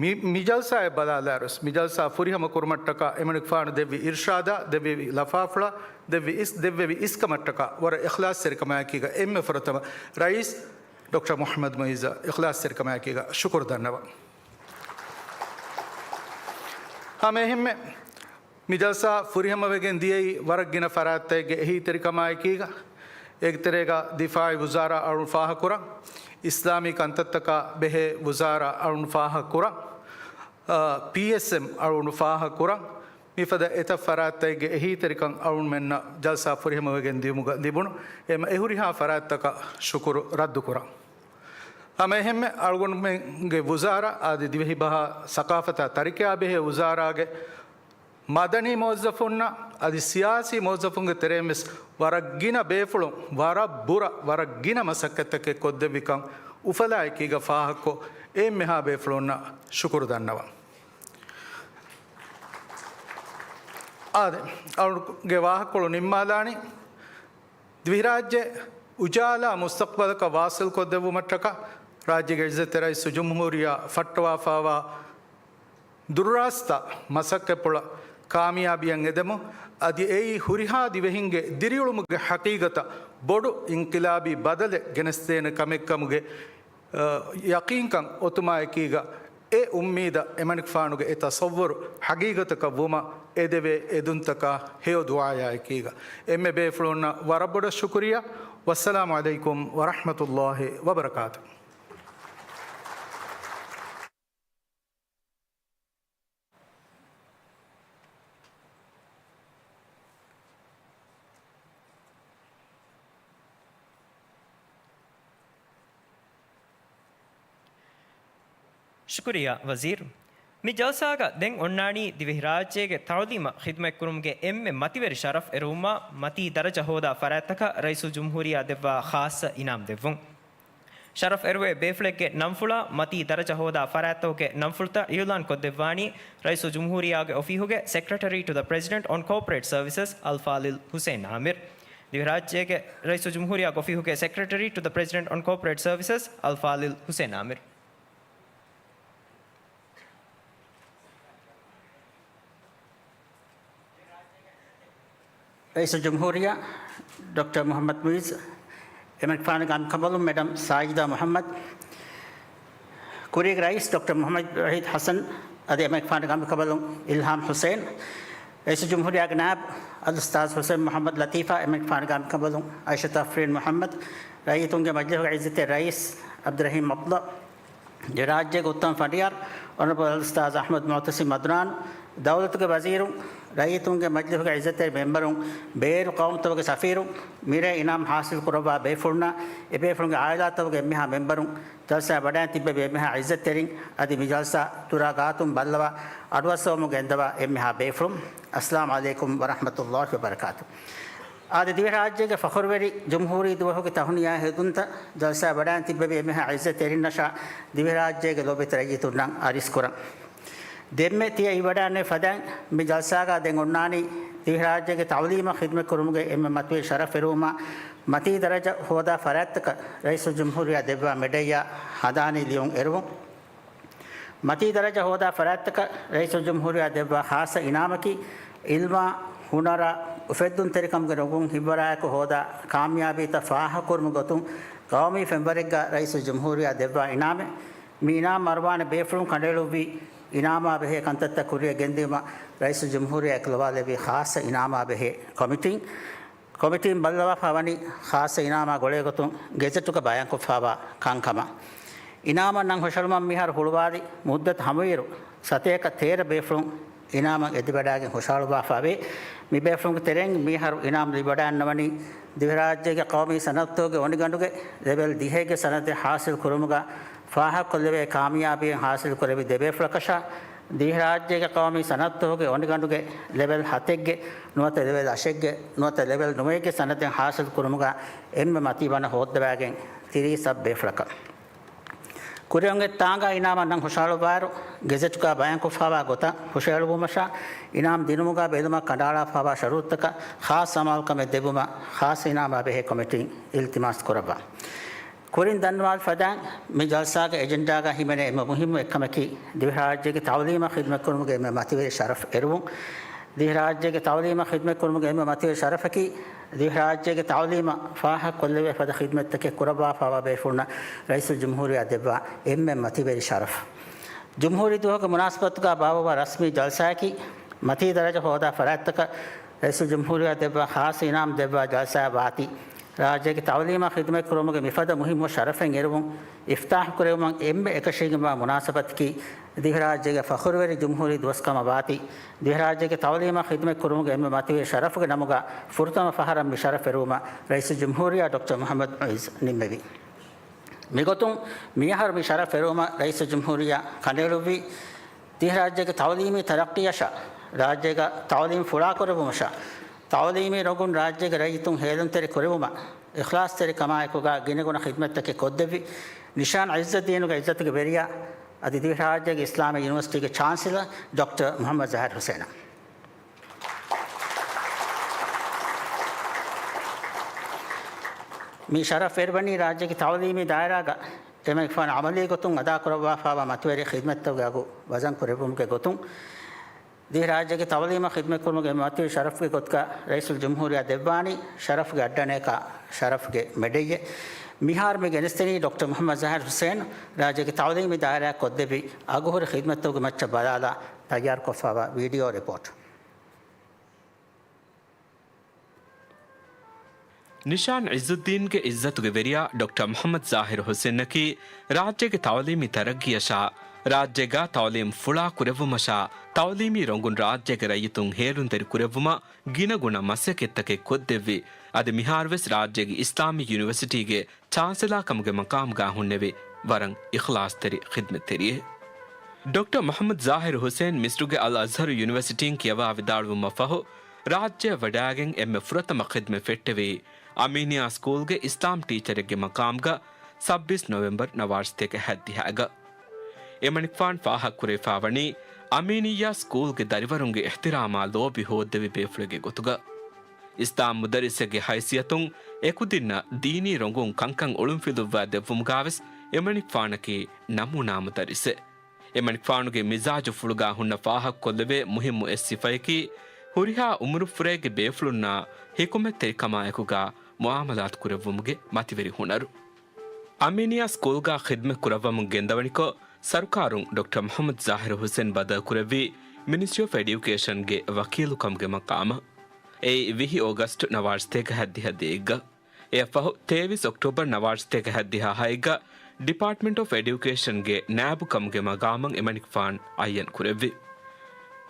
މި، މި ޖަލްސާއަށް ބަލާލާއިރުވެސް، މި ޖަލްސާ ފުރިހަމަ ކުރުމަށްޓަކާ އެމަނިކުފާނު ދެއްވި އިރްޝާދާ، ދެއްވެވި ލަފާފުޅާ، ދެއްވި އިސް، ދެއްވެވި އިސްކަމަށްޓަކާ ވަރަށް އިޚްލާޞްތެރިކަމާއެކީގަ އެންމެ ފުރަތަމަ ރައީސް ޑޮކްޓަރ މުޙައްމަދު މުޢިއްޒަށް އިޚްލާޞްތެރިކަމާއެކީގަ ޝުކުރު ދަންނަވަން. ހަމައެހެންމެ މި ޖަލްސާ ފުރިހަމަވެގެން ދިޔައީ ވަރަށް ގިނަ ފަރާތްތަކެއްގެ އެހީތެރިކަމާއެކީގަ، އޭގެ ތެރޭގަ ދިފާޢީ ވުޒާރާ އަޅުން ފާހަގަކުރަން، އިސްލާމީ ކަންތައްތަކާ ބެހޭ ވުޒާރާ އަޅުން ފާހަގަކުރަން، އާ، ޕީއެސްއެމް އަޅުން ފާހަގަކުރަން، މިފަދަ އެތައް ފަރާތްތަކެއްގެ އެހީތެރިކަން އަޅުންމެންނަށް ޖަލްސާ ފުރިހަމަވެގެން ދިޔުމުގަ ލިބުނު، އެހެމަ އެހުރިހާ ފަރާތްތަކަށް ޝުކުރު ރައްދުކުރަން. ހަމައެހެންމެ އަޅުގަނޑުމެންގެ ވުޒާރާ އަދި ދިވެހިބަހާ ސަޤާފަތާ ތަރިކަޔާ ބެހޭ ވުޒާރާގެ މަދަނީ މުވައްޒަފުންނަށް އަދި ސިޔާސީ މުވައްޒަފުންގެ ތެރެއިން ވެސް ވަރަށް ގިނަ ބޭފުޅުން ވަރަށް ބުރަ، ވަރަށް ގިނަ މަސައްކަތްތަކެއް ކޮށްދެއްވިކަން އުފަލާއެކީގަ ފާހަގަކޮށް، އެންމެހާ ބޭފުޅުންނަށް ޝުކުރު ދަންނަވަން. އާދެ، އަޅުގެ ވާހަކަކޮޅު ނިންމާލާނީ. ދިވެހިރާއްޖެ އުޖާލާ މުސްތަޤްބަލަކަށް ވާޞިލްކޮށްދެއްވުމަށްޓަކާ، ރާއްޖޭގެ ޢިއްޒަތްތެރި ރައީސުލްޖުމްހޫރިއްޔާ ފައްޓަވާފައިވާ ދުރުރާސްތާ މަސައްކަތްޕުޅަށް ކާމިޔާބީއަށް އެދެމުން، އަދި އެއީ ހުރިހާ ދިވެހިންގެ ދިރިއުޅުމުގެ ހަޤީޤަތަށް ބޮޑު އިންޤިލާބީ ބަދަލެއް ގެނެސްދޭނެ ކަމެއްކަމުގެ، އަ، ޔަޤީންކަން އޮތުމާއެކީގަ، އެ އުއްމީދަށް އެމަނިކުފާނުގެ އެ ތަޞައްވުރު ޙަޤީޤަތަކަށް ވުމަށް އެދެވޭ އެދުންތަކާ ހެޔޮ ދުޢާޔާއެކީގަ، އެންމެ ބޭފުޅުންނަށް ވަރަށް ބޮޑަށް ޝުކުރިއްޔާ. ވައްސަލާމު ޢަލައިކުމް ވަރަޙްމަތުﷲި ވަބަރަކާތުހު. ޝުކުރިއްޔާ ވަޒީރު. މި ޖަލްސާގަ ދެން އޮންނާނީ ދިވެހިރާއްޖޭގެ ތަޢުލީމަށް ޚިދުމަތްކުރުމުގެ އެންމެ މަތިވެރި ޝަރަފް އެރުވުމާ، މަތީ ދަރަޖަ ހޯދާ ފަރާތްތަކަށް ރައީސުލްޖުމްހޫރިއްޔާ ދެއްވާ ޚާއްޞަ އިނާމް ދެއްވުން. ޝަރަފް އެރުވޭ ބޭފުޅެއްގެ ނަންފުޅާ، މަތީ ދަރަޖަ ހޯދާ ފަރާތްތަކުގެ ނަންފުޅުތައް އިޢުލާން ކޮށްދެއްވާނީ، ރައީސުލްޖުމްހޫރިއްޔާގެ އޮފީހުގެ Secretary to the President on Corporate Services އަލްފާޟިލް ޙުސައިން ޢާމިރު. ދިވެހިރާއްޖޭގެ ރައީސުލްޖުމްހޫރިއްޔާގެ އޮފީހުގެ Secretary to the President on Corporate Services އަލްފާޟިލް ޙުސައިން ޢާމިރު. ރައީސުލްޖުމްހޫރިއްޔާ ޑޮކްޓަރ މުޙައްމަދު މުޢިއްޒު، އެމަނިކުފާނުގެ އަނބިކަނބަލުން މެޑަމް ސާޖިދާ މުޙައްމަދު، ކުރީގެ ރައީސް ޑޮކްޓަރ މުޙައްމަދު ވަޙީދު ޙަސަން، އަދި އެމަނިކުފާނުގެ އަނބިކަނބަލުން އިލްހާމް ޙުސައިން، ރައީސުލްޖުމްހޫރިއްޔާގެ ނާއިބު އަލްއުސްތާޛު ޙުސައިން މުޙައްމަދު ލަތީފާ، އެމަނިކުފާނުގެ އަނބިކަނބަލުން އައިޝަތު އަފްރީން މުޙައްމަދު، ރައްޔިތުންގެ މަޖިލިހުގެ ޢިއްޒަތްތެރި ރައީސް ޢަބްދުއްރަޙީމް ޢަބްދުﷲ، ރާއްޖޭގެ އުއްތަމަ ފަނޑިޔާރު އޮނަރަބަލް އަލްއުސްތާޛު އަޙްމަދު މުޢުތަސިމް ޢަދުނާން، ދައުލަތުގެ ވަޒީރުން، ރައްޔިތުންގެ މަޖިލިހުގެ ޢިއްޒަތްތެރި މެމްބަރުން، ބޭރު ޤައުމުތަކުގެ ސަފީރުން، މިރޭ އިނާމް ޙާޞިލް ކުރައްވާ ބޭފުޅުންނާ، އެބޭފުޅުންގެ ޢާއިލާތަކުގެ އެންމެހާ މެމްބަރުން، ޖަލްސާއަށް ވަޑައިން ތިއްބެވި އެންމެހާ ޢިއްޒަތްތެރިން، އަދި މި ޖަލްސާ ދުރާ ގާތުން ބައްލަވާ އަޑުއައްސަވަމުން ގެންދަވާ އެންމެހާ ބޭފުޅުން، އައްސަލާމު ޢަލައިކުމް ވަރަޙްމަތުﷲި ވަބަރަކާތުހު. އާދެ، ދިވެހިރާއްޖޭގެ ފަޚުރުވެރި ޖުމްހޫރީ ދުވަހުގެ ތަހުނިޔާ ހެދުންތައް ޖަލްސާއަށް ވަޑައިން ތިއްބެވި އެންމެހާ ޢިއްޒަތްތެރިންނަށާ، ދިވެހިރާއްޖޭގެ ލޯބިވެތި ރައްޔިތުންނަށް އަރިސްކުރަން. ދެންމެ ތިޔަ އިވަޑާންވެ ފަދައިން މި ޖަލްސާގަ ދެން އޮންނާނީ، ދިވެހިރާއްޖޭގެ ތަޢުލީމަށް ޚިދުމަތްކުރުމުގެ އެންމެ މަތިވެރި ޝަރަފް އެރުވުމާ، މަތީ ދަރަޖަ ހޯދާ ފަރާތްތަކަށް ރައީސުލްޖުމްހޫރިއްޔާ ދެއްވާ މެޑައްޔާ ހަނދާނީ ލިޔުން އެރުވުން. މަތީ ދަރަޖަ ހޯދާ ފަރާތްތަކަށް ރައީސުލްޖުމްހޫރިއްޔާ ދެއްވާ ޚާއްޞަ އިނާމަކީ، ޢިލްމާ، ހުނަރާ، އުފެއްދުންތެރިކަމުގެ ރޮނގުން ހިއްވަރާއެކު ހޯދާ ކާމިޔާބީތައް ފާހަގަކުރުމުގެ ގޮތުން ޤައުމީ ފެންވަރެއްގަ ރައީސުލްޖުމްހޫރިއްޔާ ދެއްވާ އިނާމެއް. މި އިނާމް އަރުވާނެ ބޭފުޅުން ކަނޑައެޅުއްވީ، އިނާމާ ބެހޭ ކަންތައްތައް ކުރިއަށް ގެންދިއުމަށް ރައީސުލްޖުމްހޫރިއްޔާ އެކުލަވާލެއްވި ޚާއްޞަ އިނާމާ ބެހޭ ކޮމިޓީން. ކޮމިޓީން ބައްލަވާފާ ވަނީ ޚާއްޞަ އިނާމާ ގުޅޭގޮތުން ގެޒެޓުގަ ބަޔާންކޮށްފާވާ ކަންކަމަށް. އިނާމަށް ނަން ހުށަހެޅުމަށް މިހާރު ހުޅުވާލި މުއްދަތު ހަމަވިއިރު، ސަތޭކަ ތޭރަ ބޭފުޅުން އިނާމަށް އެދިވަޑާގެން ހުށަހަޅުއްވާފާވޭ. މިބޭފުޅުންގެ ތެރެއިން މިހާރު އިނާމް ލިބިވަޑައިގަންނަވަނީ، ދިވެހިރާއްޖޭގެ ޤައުމީ ސަނަދުތަކުގެ އޮނިގަނޑުގެ ލެވެލް ދިހައެއްގެ ސަނަދެއް ޙާޞިލް ކުރުމުގަ ފާހަގަކޮށްލެވޭ ކާމިޔާބީއެއް ޙާޞިލް ކުރެއްވި ދެބޭފުޅަކަށާ، ދިވެހިރާއްޖޭގެ ޤައުމީ ސަނަދުތަކުގެ އޮނިގަނޑުގެ ލެވެލް ހަތެއްގެ ނުވަތަ ލެވެލް އަށެއްގެ ނުވަތަ ލެވެލް ނުވައެއްގެ ސަނަދެއް ޙާޞިލް ކުރުމުގަ އެންމެ މަތީ ބަނަ ހޯއްދަވާގެން ތިރީސް ސައްބޭފުޅަކަށް. ކުރިއަށް އޮންނަ ތާނގާ އިނާމަށް ނަން ހުށަހަޅުއްވާއިރު، ގެޒެޓުގަ ބަޔާންކޮށްފާވާ ގޮތަށް ހުށަހެޅުއްވުމަށާ، އިނާމް ދިނުމުގަ ބެލުމަށް ކަނޑައަޅާފާވާ ޝަރުޠުތަކަށް ޚާއްޞަ އަމާލުކަމެއް ދެއްވުމަށް ޚާއްޞަ އިނާމާ ބެހޭ ކޮމިޓީން އިލްތިމާސް ކުރައްވާ. ކުރިން ދަންނަވާލި ފަދައިން، މި ޖަލްސާގެ އެޖެންޑާގަ ހިމެނޭ އެންމެ މުހިއްމު އެއްކަމަކީ، ދިވެހިރާއްޖޭގެ ތަޢުލީމަށް ޚިދުމަތްކުރުމުގެ އެންމެ މަތިވެރި ޝަރަފް އެރުވުން. ދިވެހިރާއްޖޭގެ ތަޢުލީމަށް ޚިދުމަތްކުރުމުގެ އެންމެ މަތިވެރި ޝަރަފަކީ، ދިވެހިރާއްޖޭގެ ތަޢުލީމަށް ފާހަގަކޮށްލެވޭ ފަދަ ޚިދުމަތްތަކެއް ކުރައްވާފާވާ ބޭފުޅުންނަށް ރައީސުލްޖުމްހޫރިއްޔާ ދެއްވާ އެންމެ މަތިވެރި ޝަރަފް. ޖުމްހޫރީ ދުވަހުގެ މުނާސަބަތުގަ ބާއްވަވާ ރަސްމީ ޖަލްސާއަކީ، މަތީ ދަރަޖަ ހޯދާ ފަރާތްތަކަށް ރައީސުލްޖުމްހޫރިއްޔާ ދެއްވާ ޚާއްޞަ އިނާމް ދެއްވާ ޖަލްސާއަށް ވާތީ، ރާއްޖޭގެ ތަޢުލީމަށް ޚިދުމަތް ކުރުމުގެ މިފަދަ މުހިއްމު ޝަރަފެއް އެރުވުން، އިފްތާޙު ކުރެވުމަށް އެންމެ އެކަށީގެންވާ މުނާސަބަތަކީ، ދިވެހިރާއްޖޭގެ ފަޚުރުވެރި ޖުމްހޫރީ ދުވަސް ކަމަށް ވާތީ، ދިވެހިރާއްޖޭގެ ތަޢުލީމަށް ޚިދުމަތް ކުރުމުގެ އެންމެ މަތިވެރި ޝަރަފުގެ ނަމުގަ ފުރަތަމަ ފަހަރަށް މި ޝަރަފް އެރުވުމަށް ރައީސުލްޖުމްހޫރިއްޔާ ޑޮކްޓަރ މުޙައްމަދު މުޢިއްޒު ނިންމެވި. މިގޮތުން، މިއަހަރު މި ޝަރަފް އެރުވުމަށް ރައީސުލްޖުމްހޫރިއްޔާ ކަނޑައެޅުއްވީ، ދިވެހިރާއްޖޭގެ ތަޢުލީމީ ތަރައްޤީއަށާ، ރާއްޖޭގަ ތަޢުލީމް ފުޅާކުރެއްވުމަށާ، ތަޢުލީމީ ރޮނގުން ރާއްޖޭގެ ރައްޔިތުން ހޭލުންތެރި ކުރެވުމަށް، އިޚްލާޞްތެރިކަމާއެކުގަ ގިނަގުނަ ޚިދުމަތްތަކެއް ކޮށްދެއްވި، ނިޝާން ޢިއްޒައްދީނުގެ ޢިއްޒަތުގެ ވެރިޔާ، އަދި ދިވެހިރާއްޖޭގެ އިސްލާމީ ޔުނިވަރސިޓީގެ ޗާންސެލަރ ޑޮކްޓަރ މުޙައްމަދު ޒާހިރު ޙުސައިނަށް. މި ޝަރަފް އެރުވަނީ ރާއްޖޭގެ ތަޢުލީމީ ދާއިރާގަ އެމަނިކުފާނު ޢަމަލީ ގޮތުން އަދާކުރައްވާފާވާ މަތިވެރި ޚިދުމަތްތަކުގެ އަގު ވަޒަންކުރެއްވުމުގެ ގޮތުން، ދިވެހިރާއްޖޭގެ ތައުލީމަށް ޚިދުމަތްކުރުމުގެ މަތިވެރި ޝަރަފުގެ ގޮތުގަ ރައީސުލްޖުމްހޫރިއްޔާ ދެއްވާނީ ޝަރަފުގެ އައްޑަނައަކާ ޝަރަފުގެ މެޑަލްއެއް. މިހާރު މި ގެނެސްދިނީ ޑޮކްޓަރ މުޙައްމަދު ޒާހިރު ޙުސެން ރާއްޖޭގެ ތައުލީމީ ދާއިރާއަށް ކޮށްދެއްވި އަގުހުރި ޚިދުމަތްތަކުގެ މައްޗަށް ބަލާލާ ތައްޔާރުކޮށްފައިވާ ވީޑިއޯ ރިޕޯޓް. ނިޝާން ޢިއްޒުއްދީންގެ ޢިއްޒަތުގެ ވެރިޔާ ޑޮކްޓަރ މުޙައްމަދު ޒާހިރު ޙުސެންއަކީ، ރާއްޖޭގެ ތައުލީމީ ތަރައްގީއަށާ، ރާއްޖޭގާ ތައުލީމް ފުޅާ ކުރެއްވުމަށާ، ތައުލީމީ ރޮނގުން ރާއްޖޭގެ ރައްޔިތުން ހޭލުންތެރި ކުރެއްވުމަށް ގިނަގުނަ މަސައްކަތްތަކެއް ކޮށްދެއްވި، އަދި މިހާރުވެސް ރާއްޖޭގެ އިސްލާމީ ޔުނިވަރސިޓީގެ ޗާންސެލާ ކަމުގެ މަޤާމުގާ ހުންނެވި ވަރަށް އިޚްލާޞްތެރި ޚިދުމަތްތެރިއެއް. ޑޮކްޓަރ މުޙައްމަދު ޒާހިރު ޙުސެން މިސްރުގެ އަލް އަޒްހަރު ޔުނިވަރސިޓީން ކިޔަވާ ވިދާޅުވުމަށް ފަހު، ރާއްޖެއަށް ވަޑާގެން އެންމެ ފުރަތަމަ ޚިދުމަތް ފެއްޓެވީ، އަމީނިއްޔާ ސްކޫލްގެ އިސްލާމް ޓީޗަރެއްގެ މަޤާމުގަ ސައްބީސް ނޮވެމްބަރު ނަވާރަ ސަތޭކަ ހަތްދިހައިގަ. އެމަނިކުފާނު ފާހަގަކުރެވިފާވަނީ، އަމީނިއްޔާ ސްކޫލްގެ ދަރިވަރުންގެ އިޙްތިރާމާ ލޯބި ހޯއްދެވި ބޭފުޅެއްގެ ގޮތުގަ. އިސްލާމް މުދައްރިސެއްގެ ހައިސިއްޔަތުން އެކުދިންނަށް ދީނީ ރޮނގުން ކަންކަން އޮޅުންފިލުއްވާ ދެއްވުމުގާވެސް އެމަނިކުފާނަކީ ނަމޫނާ މުދައްރިސެއް. އެމަނިކުފާނުގެ މިޒާޖުފުޅުގާ ހުންނަ ފާހަގަކޮށްލެވޭ މުހިއްމު އެއް ސިފަޔަކީ، ހުރިހާ އުމުރުފުރޭގެ ބޭފުޅުންނާ ޙިކުމަތްތެރިކަމާއެކުގާ މުޢާމަލާތު ކުރެއްވުމުގެ މަތިވެރި ހުނަރު. އަމީނިއްޔާ ސްކޫލްގާ ޚިދުމަތް ކުރައްވަމުން ގެންދަވަނިކޮށް، ސަރުކާރުން ޑޮކްޓަރ މުޙައްމަދު ޒާހިރު ޙުސެން ބަދަލުކުރެއްވީ މިނިސްޓްރީ އޮފް އެޑިއުކޭޝަންގެ ވަކީލުކަމުގެ މަޤާމަށް. އެއީ ވިހި އޯގަސްޓް ނަވާރަ ސަތޭކަ ހަތްދިހަ ދޭއްގަ. އެއަށްފަހު ތޭވީސް އޮކްޓޯބަރު ނަވާރަ ސަތޭކަ ހަތްދިހަ ހައެއްގަ ޑިޕާޓްމަންޓް އޮފް އެޑިއުކޭޝަންގެ ނާއިބު ކަމުގެ މަގާމަށް އެމަނިކުފާނު އައްޔަން ކުރެއްވި.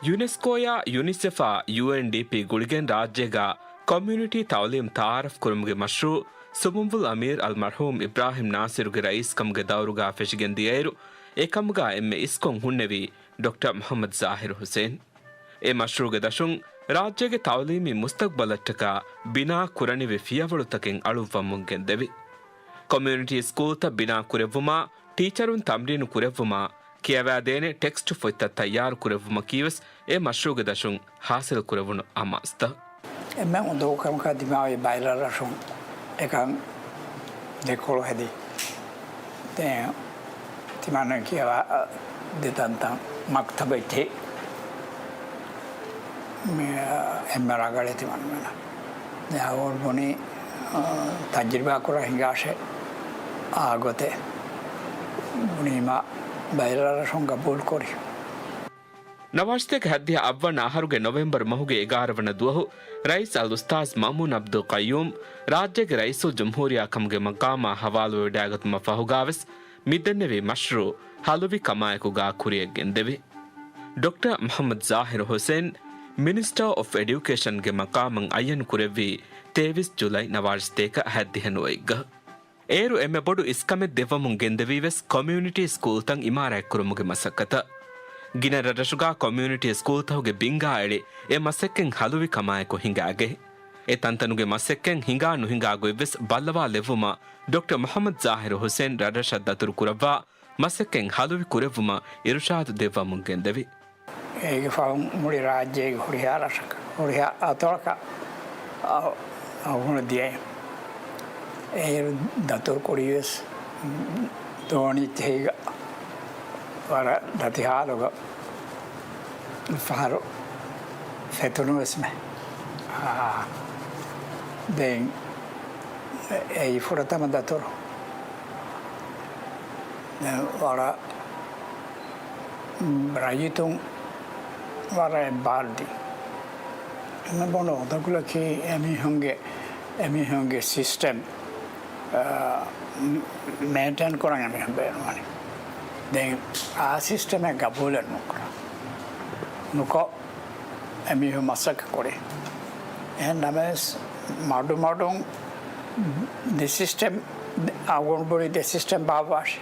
ޔުނެސްކޯޔާ ޔުނިސެފާ ޔޫއެންޑީޕީ ގުޅިގެން ރާއްޖޭގަ ކޮމިއުނިޓީ ތައުލީމް ތައާރަފް ކުރުމުގެ މަޝްރޫޢު ސުމުންވުލް އަމީރު އަލްމަރްޙޫމް އިބްރާހިމް ނާސިރުގެ ރައީސްކަމުގެ ދައުރުގަ ފެށިގެން ދިޔައިރު، އެކަމުގަ އެންމެ އިސްކޮށް ހުންނެވީ ޑޮކްޓަރ މުޙައްމަދު ޒާހިރު ޙުސެން. އެ މަޝްރޫޢުގެ ދަށުން ރާއްޖޭގެ ތައުލީމީ މުސްތަގްބަލަށްޓަކާ ބިނާ ކުރަނިވި ފިޔަވަޅުތަކެއް އަޅުއްވަމުން ގެންދެވި. ކޮމިއުނިޓީ ސްކޫލްތައް ބިނާ ކުރެއްވުމާ، ޓީޗަރުން ތަމްރީނު ކުރެއްވުމާ، ކިޔަވާދޭނެ ޓެކްސްޓް ފޮތްތައް ތައްޔާރު ކުރެއްވުމަކީވެސް އެ މަޝްރޫޢުގެ ދަށުން ހާސިލް ކުރެވުނު އަމާޒުތައް. އެންމެ އުނދަގޫ ކަމަކަށް ދިމާވި ބައިލަރަށުން އެކަން ދެކޮޅު ހެދި. ދެން ތިމަންނަ ކިޔަވާ ދެ ތަންތަން މަކްތަބެއް ތި މި އެންމެ ރަނގަޅޭ ތިމަންނަ. ދެން އަވަރު ބުނީ، އާ، ތަޖްރިބާ ކުރާ ހިނގާށޭ އާ ގޮތެއް. ބުނީމާ ބައިލަރަށުން ގަބޫލު ކުރި. ނަވާރަ ސަތޭކަ ހަތްދިހަ އަށްވަނަ އަހަރުގެ ނޮވެމްބަރު މަހުގެ އެގާރަ ވަނަ ދުވަހު ރައީސް އަލްއުސްތާޛް މައުމޫން އަބްދުލް ޤައްޔޫމް ރާއްޖޭގެ ރައީސުލްޖުމްހޫރިއްޔާ ކަމުގެ މަޤާމާ ހަވާލުވެވަޑައިގަތުމަށް ފަހުގާވެސް މިދެންނެވި މަޝްރޫޢު ހަލުވި ކަމާއެކުގާ ކުރިއަށް ގެންދެވި. ޑޮކްޓަރ މުޙައްމަދު ޒާހިރު ޙުސެން މިނިސްޓަރ އޮފް އެޑިއުކޭޝަންގެ މަޤާމަށް އައްޔަން ކުރެއްވީ ތޭވީސް ޖުލައި ނަވާރަ ސަތޭކަ ހަތްދިހަ ނުވައެއްގަ. އޭރު އެންމެ ބޮޑު އިސްކަމެއް ދެއްވަމުން ގެންދެވީވެސް ކޮމިއުނިޓީ ސްކޫލްތައް އިމާރާތްކުރުމުގެ މަސައްކަތަށް. ގިނަ ރަށްރަށުގާ ކޮމިއުނިޓީ ސްކޫލްތަކުގެ ބިންގާ އެޅި އެ މަސައްކަތް ހަލުވި ކަމާއެކު ހިނގާގެ. އެ ތަންތަނުގެ މަސައްކަތް ހިނގާ ނުހިނގާ ގޮތްވެސް ބައްލަވާލެއްވުމަށް ޑޮކްޓަރ މުޙައްމަދު ޒާހިރު ޙުސެން ރަށްރަށަށް ދަތުރު ކުރައްވާ މަސައްކަތް ހަލުވި ކުރެއްވުމަށް އިރުޝާދު ދެއްވަމުން ގެންދެވި. އޭގެ ފަހުން މުޅި ރާއްޖޭގެ ހުރިހާ ރަށަކަށް، ހުރިހާ އަތޮޅަކަށް އަ-، އަޅުގަނޑު ދިޔައި. އޭރު ދަތުރު ކުރީވެސް ދޯނި ތެހިގަ ވަރަށް ދަތި ހާލުގަ ފަހަރު ފެތުނުވެސްމެ. އާ، ދެން އެއީ ފުރަތަމަ ދަތުރު. ދެން ވަރަށް ރައްޔިތުން ވަރަށް އެއްބާރުދީ. އެންމެ ބޮޑު އުނދަގުލަކީ އެމީހުންގެ، އެމީހުންގެ ސިސްޓަމް، އާ، މެއިންޓެން ކުރަން އެމީހުން ބޭނުންވަނީ. ދެން އާ ސިސްޓަމެއް ގަބޫލެއް ނުކުރާ. ނުކޮށް، އެމީހުން މަސައްކަތް ކުރި. އެހެން ނަމަވެސް، މަޑުމަޑުން ދެ ސިސްޓަމް، އަޅުގަނޑު ބުނީ ދެ ސިސްޓަމް ބާއްވާށި.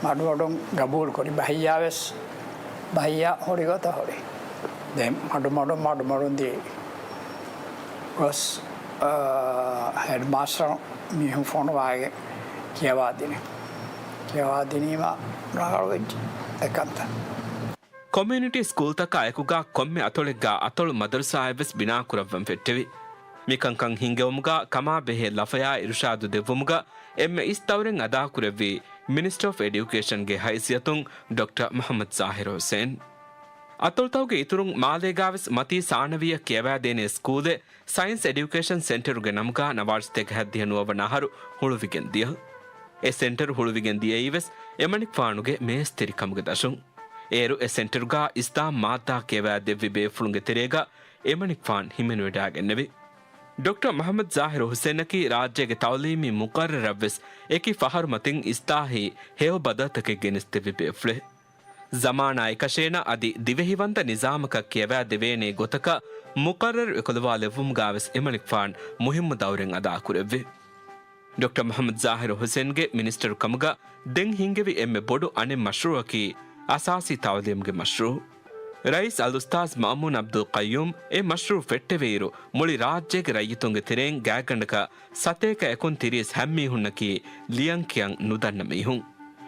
މަޑުމަޑުން ގަބޫލު ކުރި. ބަހިއްޔާ ވެސް، ބަހިއްޔާ ހުރި ގޮތަށް ހުރި. ދެން މަޑުމަޑުން، މަޑުމަޑުން ދިޔައީ. ގޮސް، އާ، ހެޑްމާސްޓަރު މީހުން ފޮނުވާގެން ކިޔަވާދިނީ. ކިޔަވާދިނީމާ ރަނގަޅުވެއްޖެ އެކަންތައް. ކޮމިއުނިޓީ ސްކޫލްތަކާ އެކުގާ ކޮންމެ އަތޮޅެއްގާ އަތޮޅު މަދަރުސާއެއްވެސް ބިނާކުރައްވަން ފެއްޓެވި. މިކަންކަން ހިންގެވުމުގާ ކަމާބެހޭ ލަފަޔާ އިރުޝާދު ދެއްވުމުގަ އެންމެ އިސް ދައުރެއް އަދާކުރެއްވީ މިނިސްޓަރ އޮފް އެޑިއުކޭޝަންގެ ހައިސިއްޔަތުން ޑޮކްޓަރ މުޙައްމަދު ޒާހިރު ޙުސެން. އަތޮޅުތަކުގެ އިތުރުން މާލޭގާވެސް މަތީ ސާނަވީއަށް ކިޔަވާދޭނެ ސްކޫލެއް ސައިންސް އެޑިއުކޭޝަން ސެންޓަރުގެ ނަމުގާ ނަވާރަ ސަތޭކަ ހަތްދިހަ ނުވަވަނަ އަހަރު ހުޅުވިގެން ދިޔަ. އެ ސެންޓަރު ހުޅުވިގެން ދިޔައީވެސް އެމަނިކުފާނުގެ މޭސްތިރިކަމުގެ ދަށުން. އޭރު އެ ސެންޓަރުގާ އިސްލާމް މާއްދާ ކިޔަވާ ދެއްވި ބޭފުޅުންގެ ތެރޭގަ އެމަނިކުފާން ހިމެނިވަޑައިގެންނެވި. ޑޮކްޓަރ މުޙައްމަދު ޒާހިރު ޙުސެނަކީ ރާއްޖޭގެ ތަޢުލީމީ މުޤައްރަރަށްވެސް އެކި ފަހަރު މަތިން އިސްލާހީ ހެޔޮ ބަދަލުތަކެއް ގެނެސްދެއްވި ބޭފުޅެއް. ޒަމާނާ އެކަށޭނަ އަދި ދިވެހިވަންދަ ނިޒާމަކަށް ކިޔަވާދެވޭނޭ ގޮތަކަށް މުޤައްރަރު އެކުލަވާލެއްވުމުގާވެސް އެމަނިކުފާން މުހިއްމު ދައުރެއް އަދާކުރެއްވި. ޑޮކްޓަރ މުޙައްމަދު ޒާހިރު ޙުސެންގެ މިނިސްޓަރުކަމުގަ ދެން ހިންގެވި އެންމެ ބޮޑު އަނެއް މަޝްރޫޢަކީ އަސާސީ ތަޢުލީމުގެ މަޝްރޫޢު. ރައީސް އަލްއުސްތާޛް މައުމޫން ޢަބްދުލް ޤައްޔޫމް އެ މަޝްރޫޢު ފެއްޓެވިއިރު، މުޅި ރާއްޖޭގެ ރައްޔިތުންގެ ތެރެއިން ގާތްގަނޑަކަށް ސަތޭކަ އެކުން ތިރީސް ހަ މީހުންނަކީ ލިޔަން ކިޔަން ނުދަންނަ މީހުން.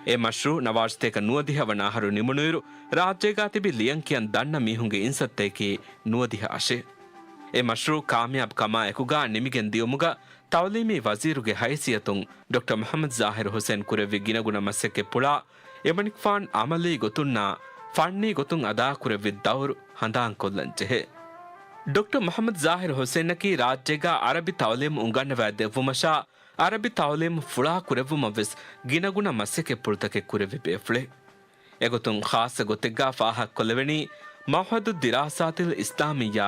އެ މަޝްރޫޢު ނަވާރަ ސަތޭކަ ނުވަދިހަ ވަނަ އަހަރު ނިމުނުއިރު، ރާއްޖޭގާ ތިބި ލިޔަން ކިޔަން ދަންނަ މީހުންގެ އިންސައްތައަކީ ނުވަދިހަ އަށެއް. އެ މަޝްރޫޢު ކާމިޔާބު ކަމާ އެކުގާ ނިމިގެން ދިޔުމުގަ ތަޢުލީމީ ވަޒީރުގެ ހައިސިއްޔަތުން ޑޮކްޓަރ މުޙައްމަދު ޒާހިރު ޙުސެން ކުރެއްވި ގިނަގުނަ މަސައްކަތްޕުޅާ، އެމަނިކުފާން ޢަމަލީ ގޮތުންނާ ފަންނީ ގޮތުން އަދާކުރެއްވި ދައުރު ހަނދާންކޮށްލަން ޖެހޭ. ޑޮކްޓަރ މުޙައްމަދު ޒާހިރު ޙުސެނަކީ ރާއްޖޭގާ ޢަރަބި ތަޢުލީމު އުނގަންނަވާ ދެއްވުމަށާ، ޢަރަބި ތަޢުލީމު ފުޅާ ކުރެއްވުމަށްވެސް ގިނަގުނަ މަސައްކަތްޕުޅުތަކެއް ކުރެއްވި ބޭފުޅެއް. އެގޮތުން ޚާއްޞަ ގޮތެއްގާ ފާހަގަކޮށްލެވެނީ، މަޢުހަދު ދިރާސާތިލް އިސްލާމިއްޔާ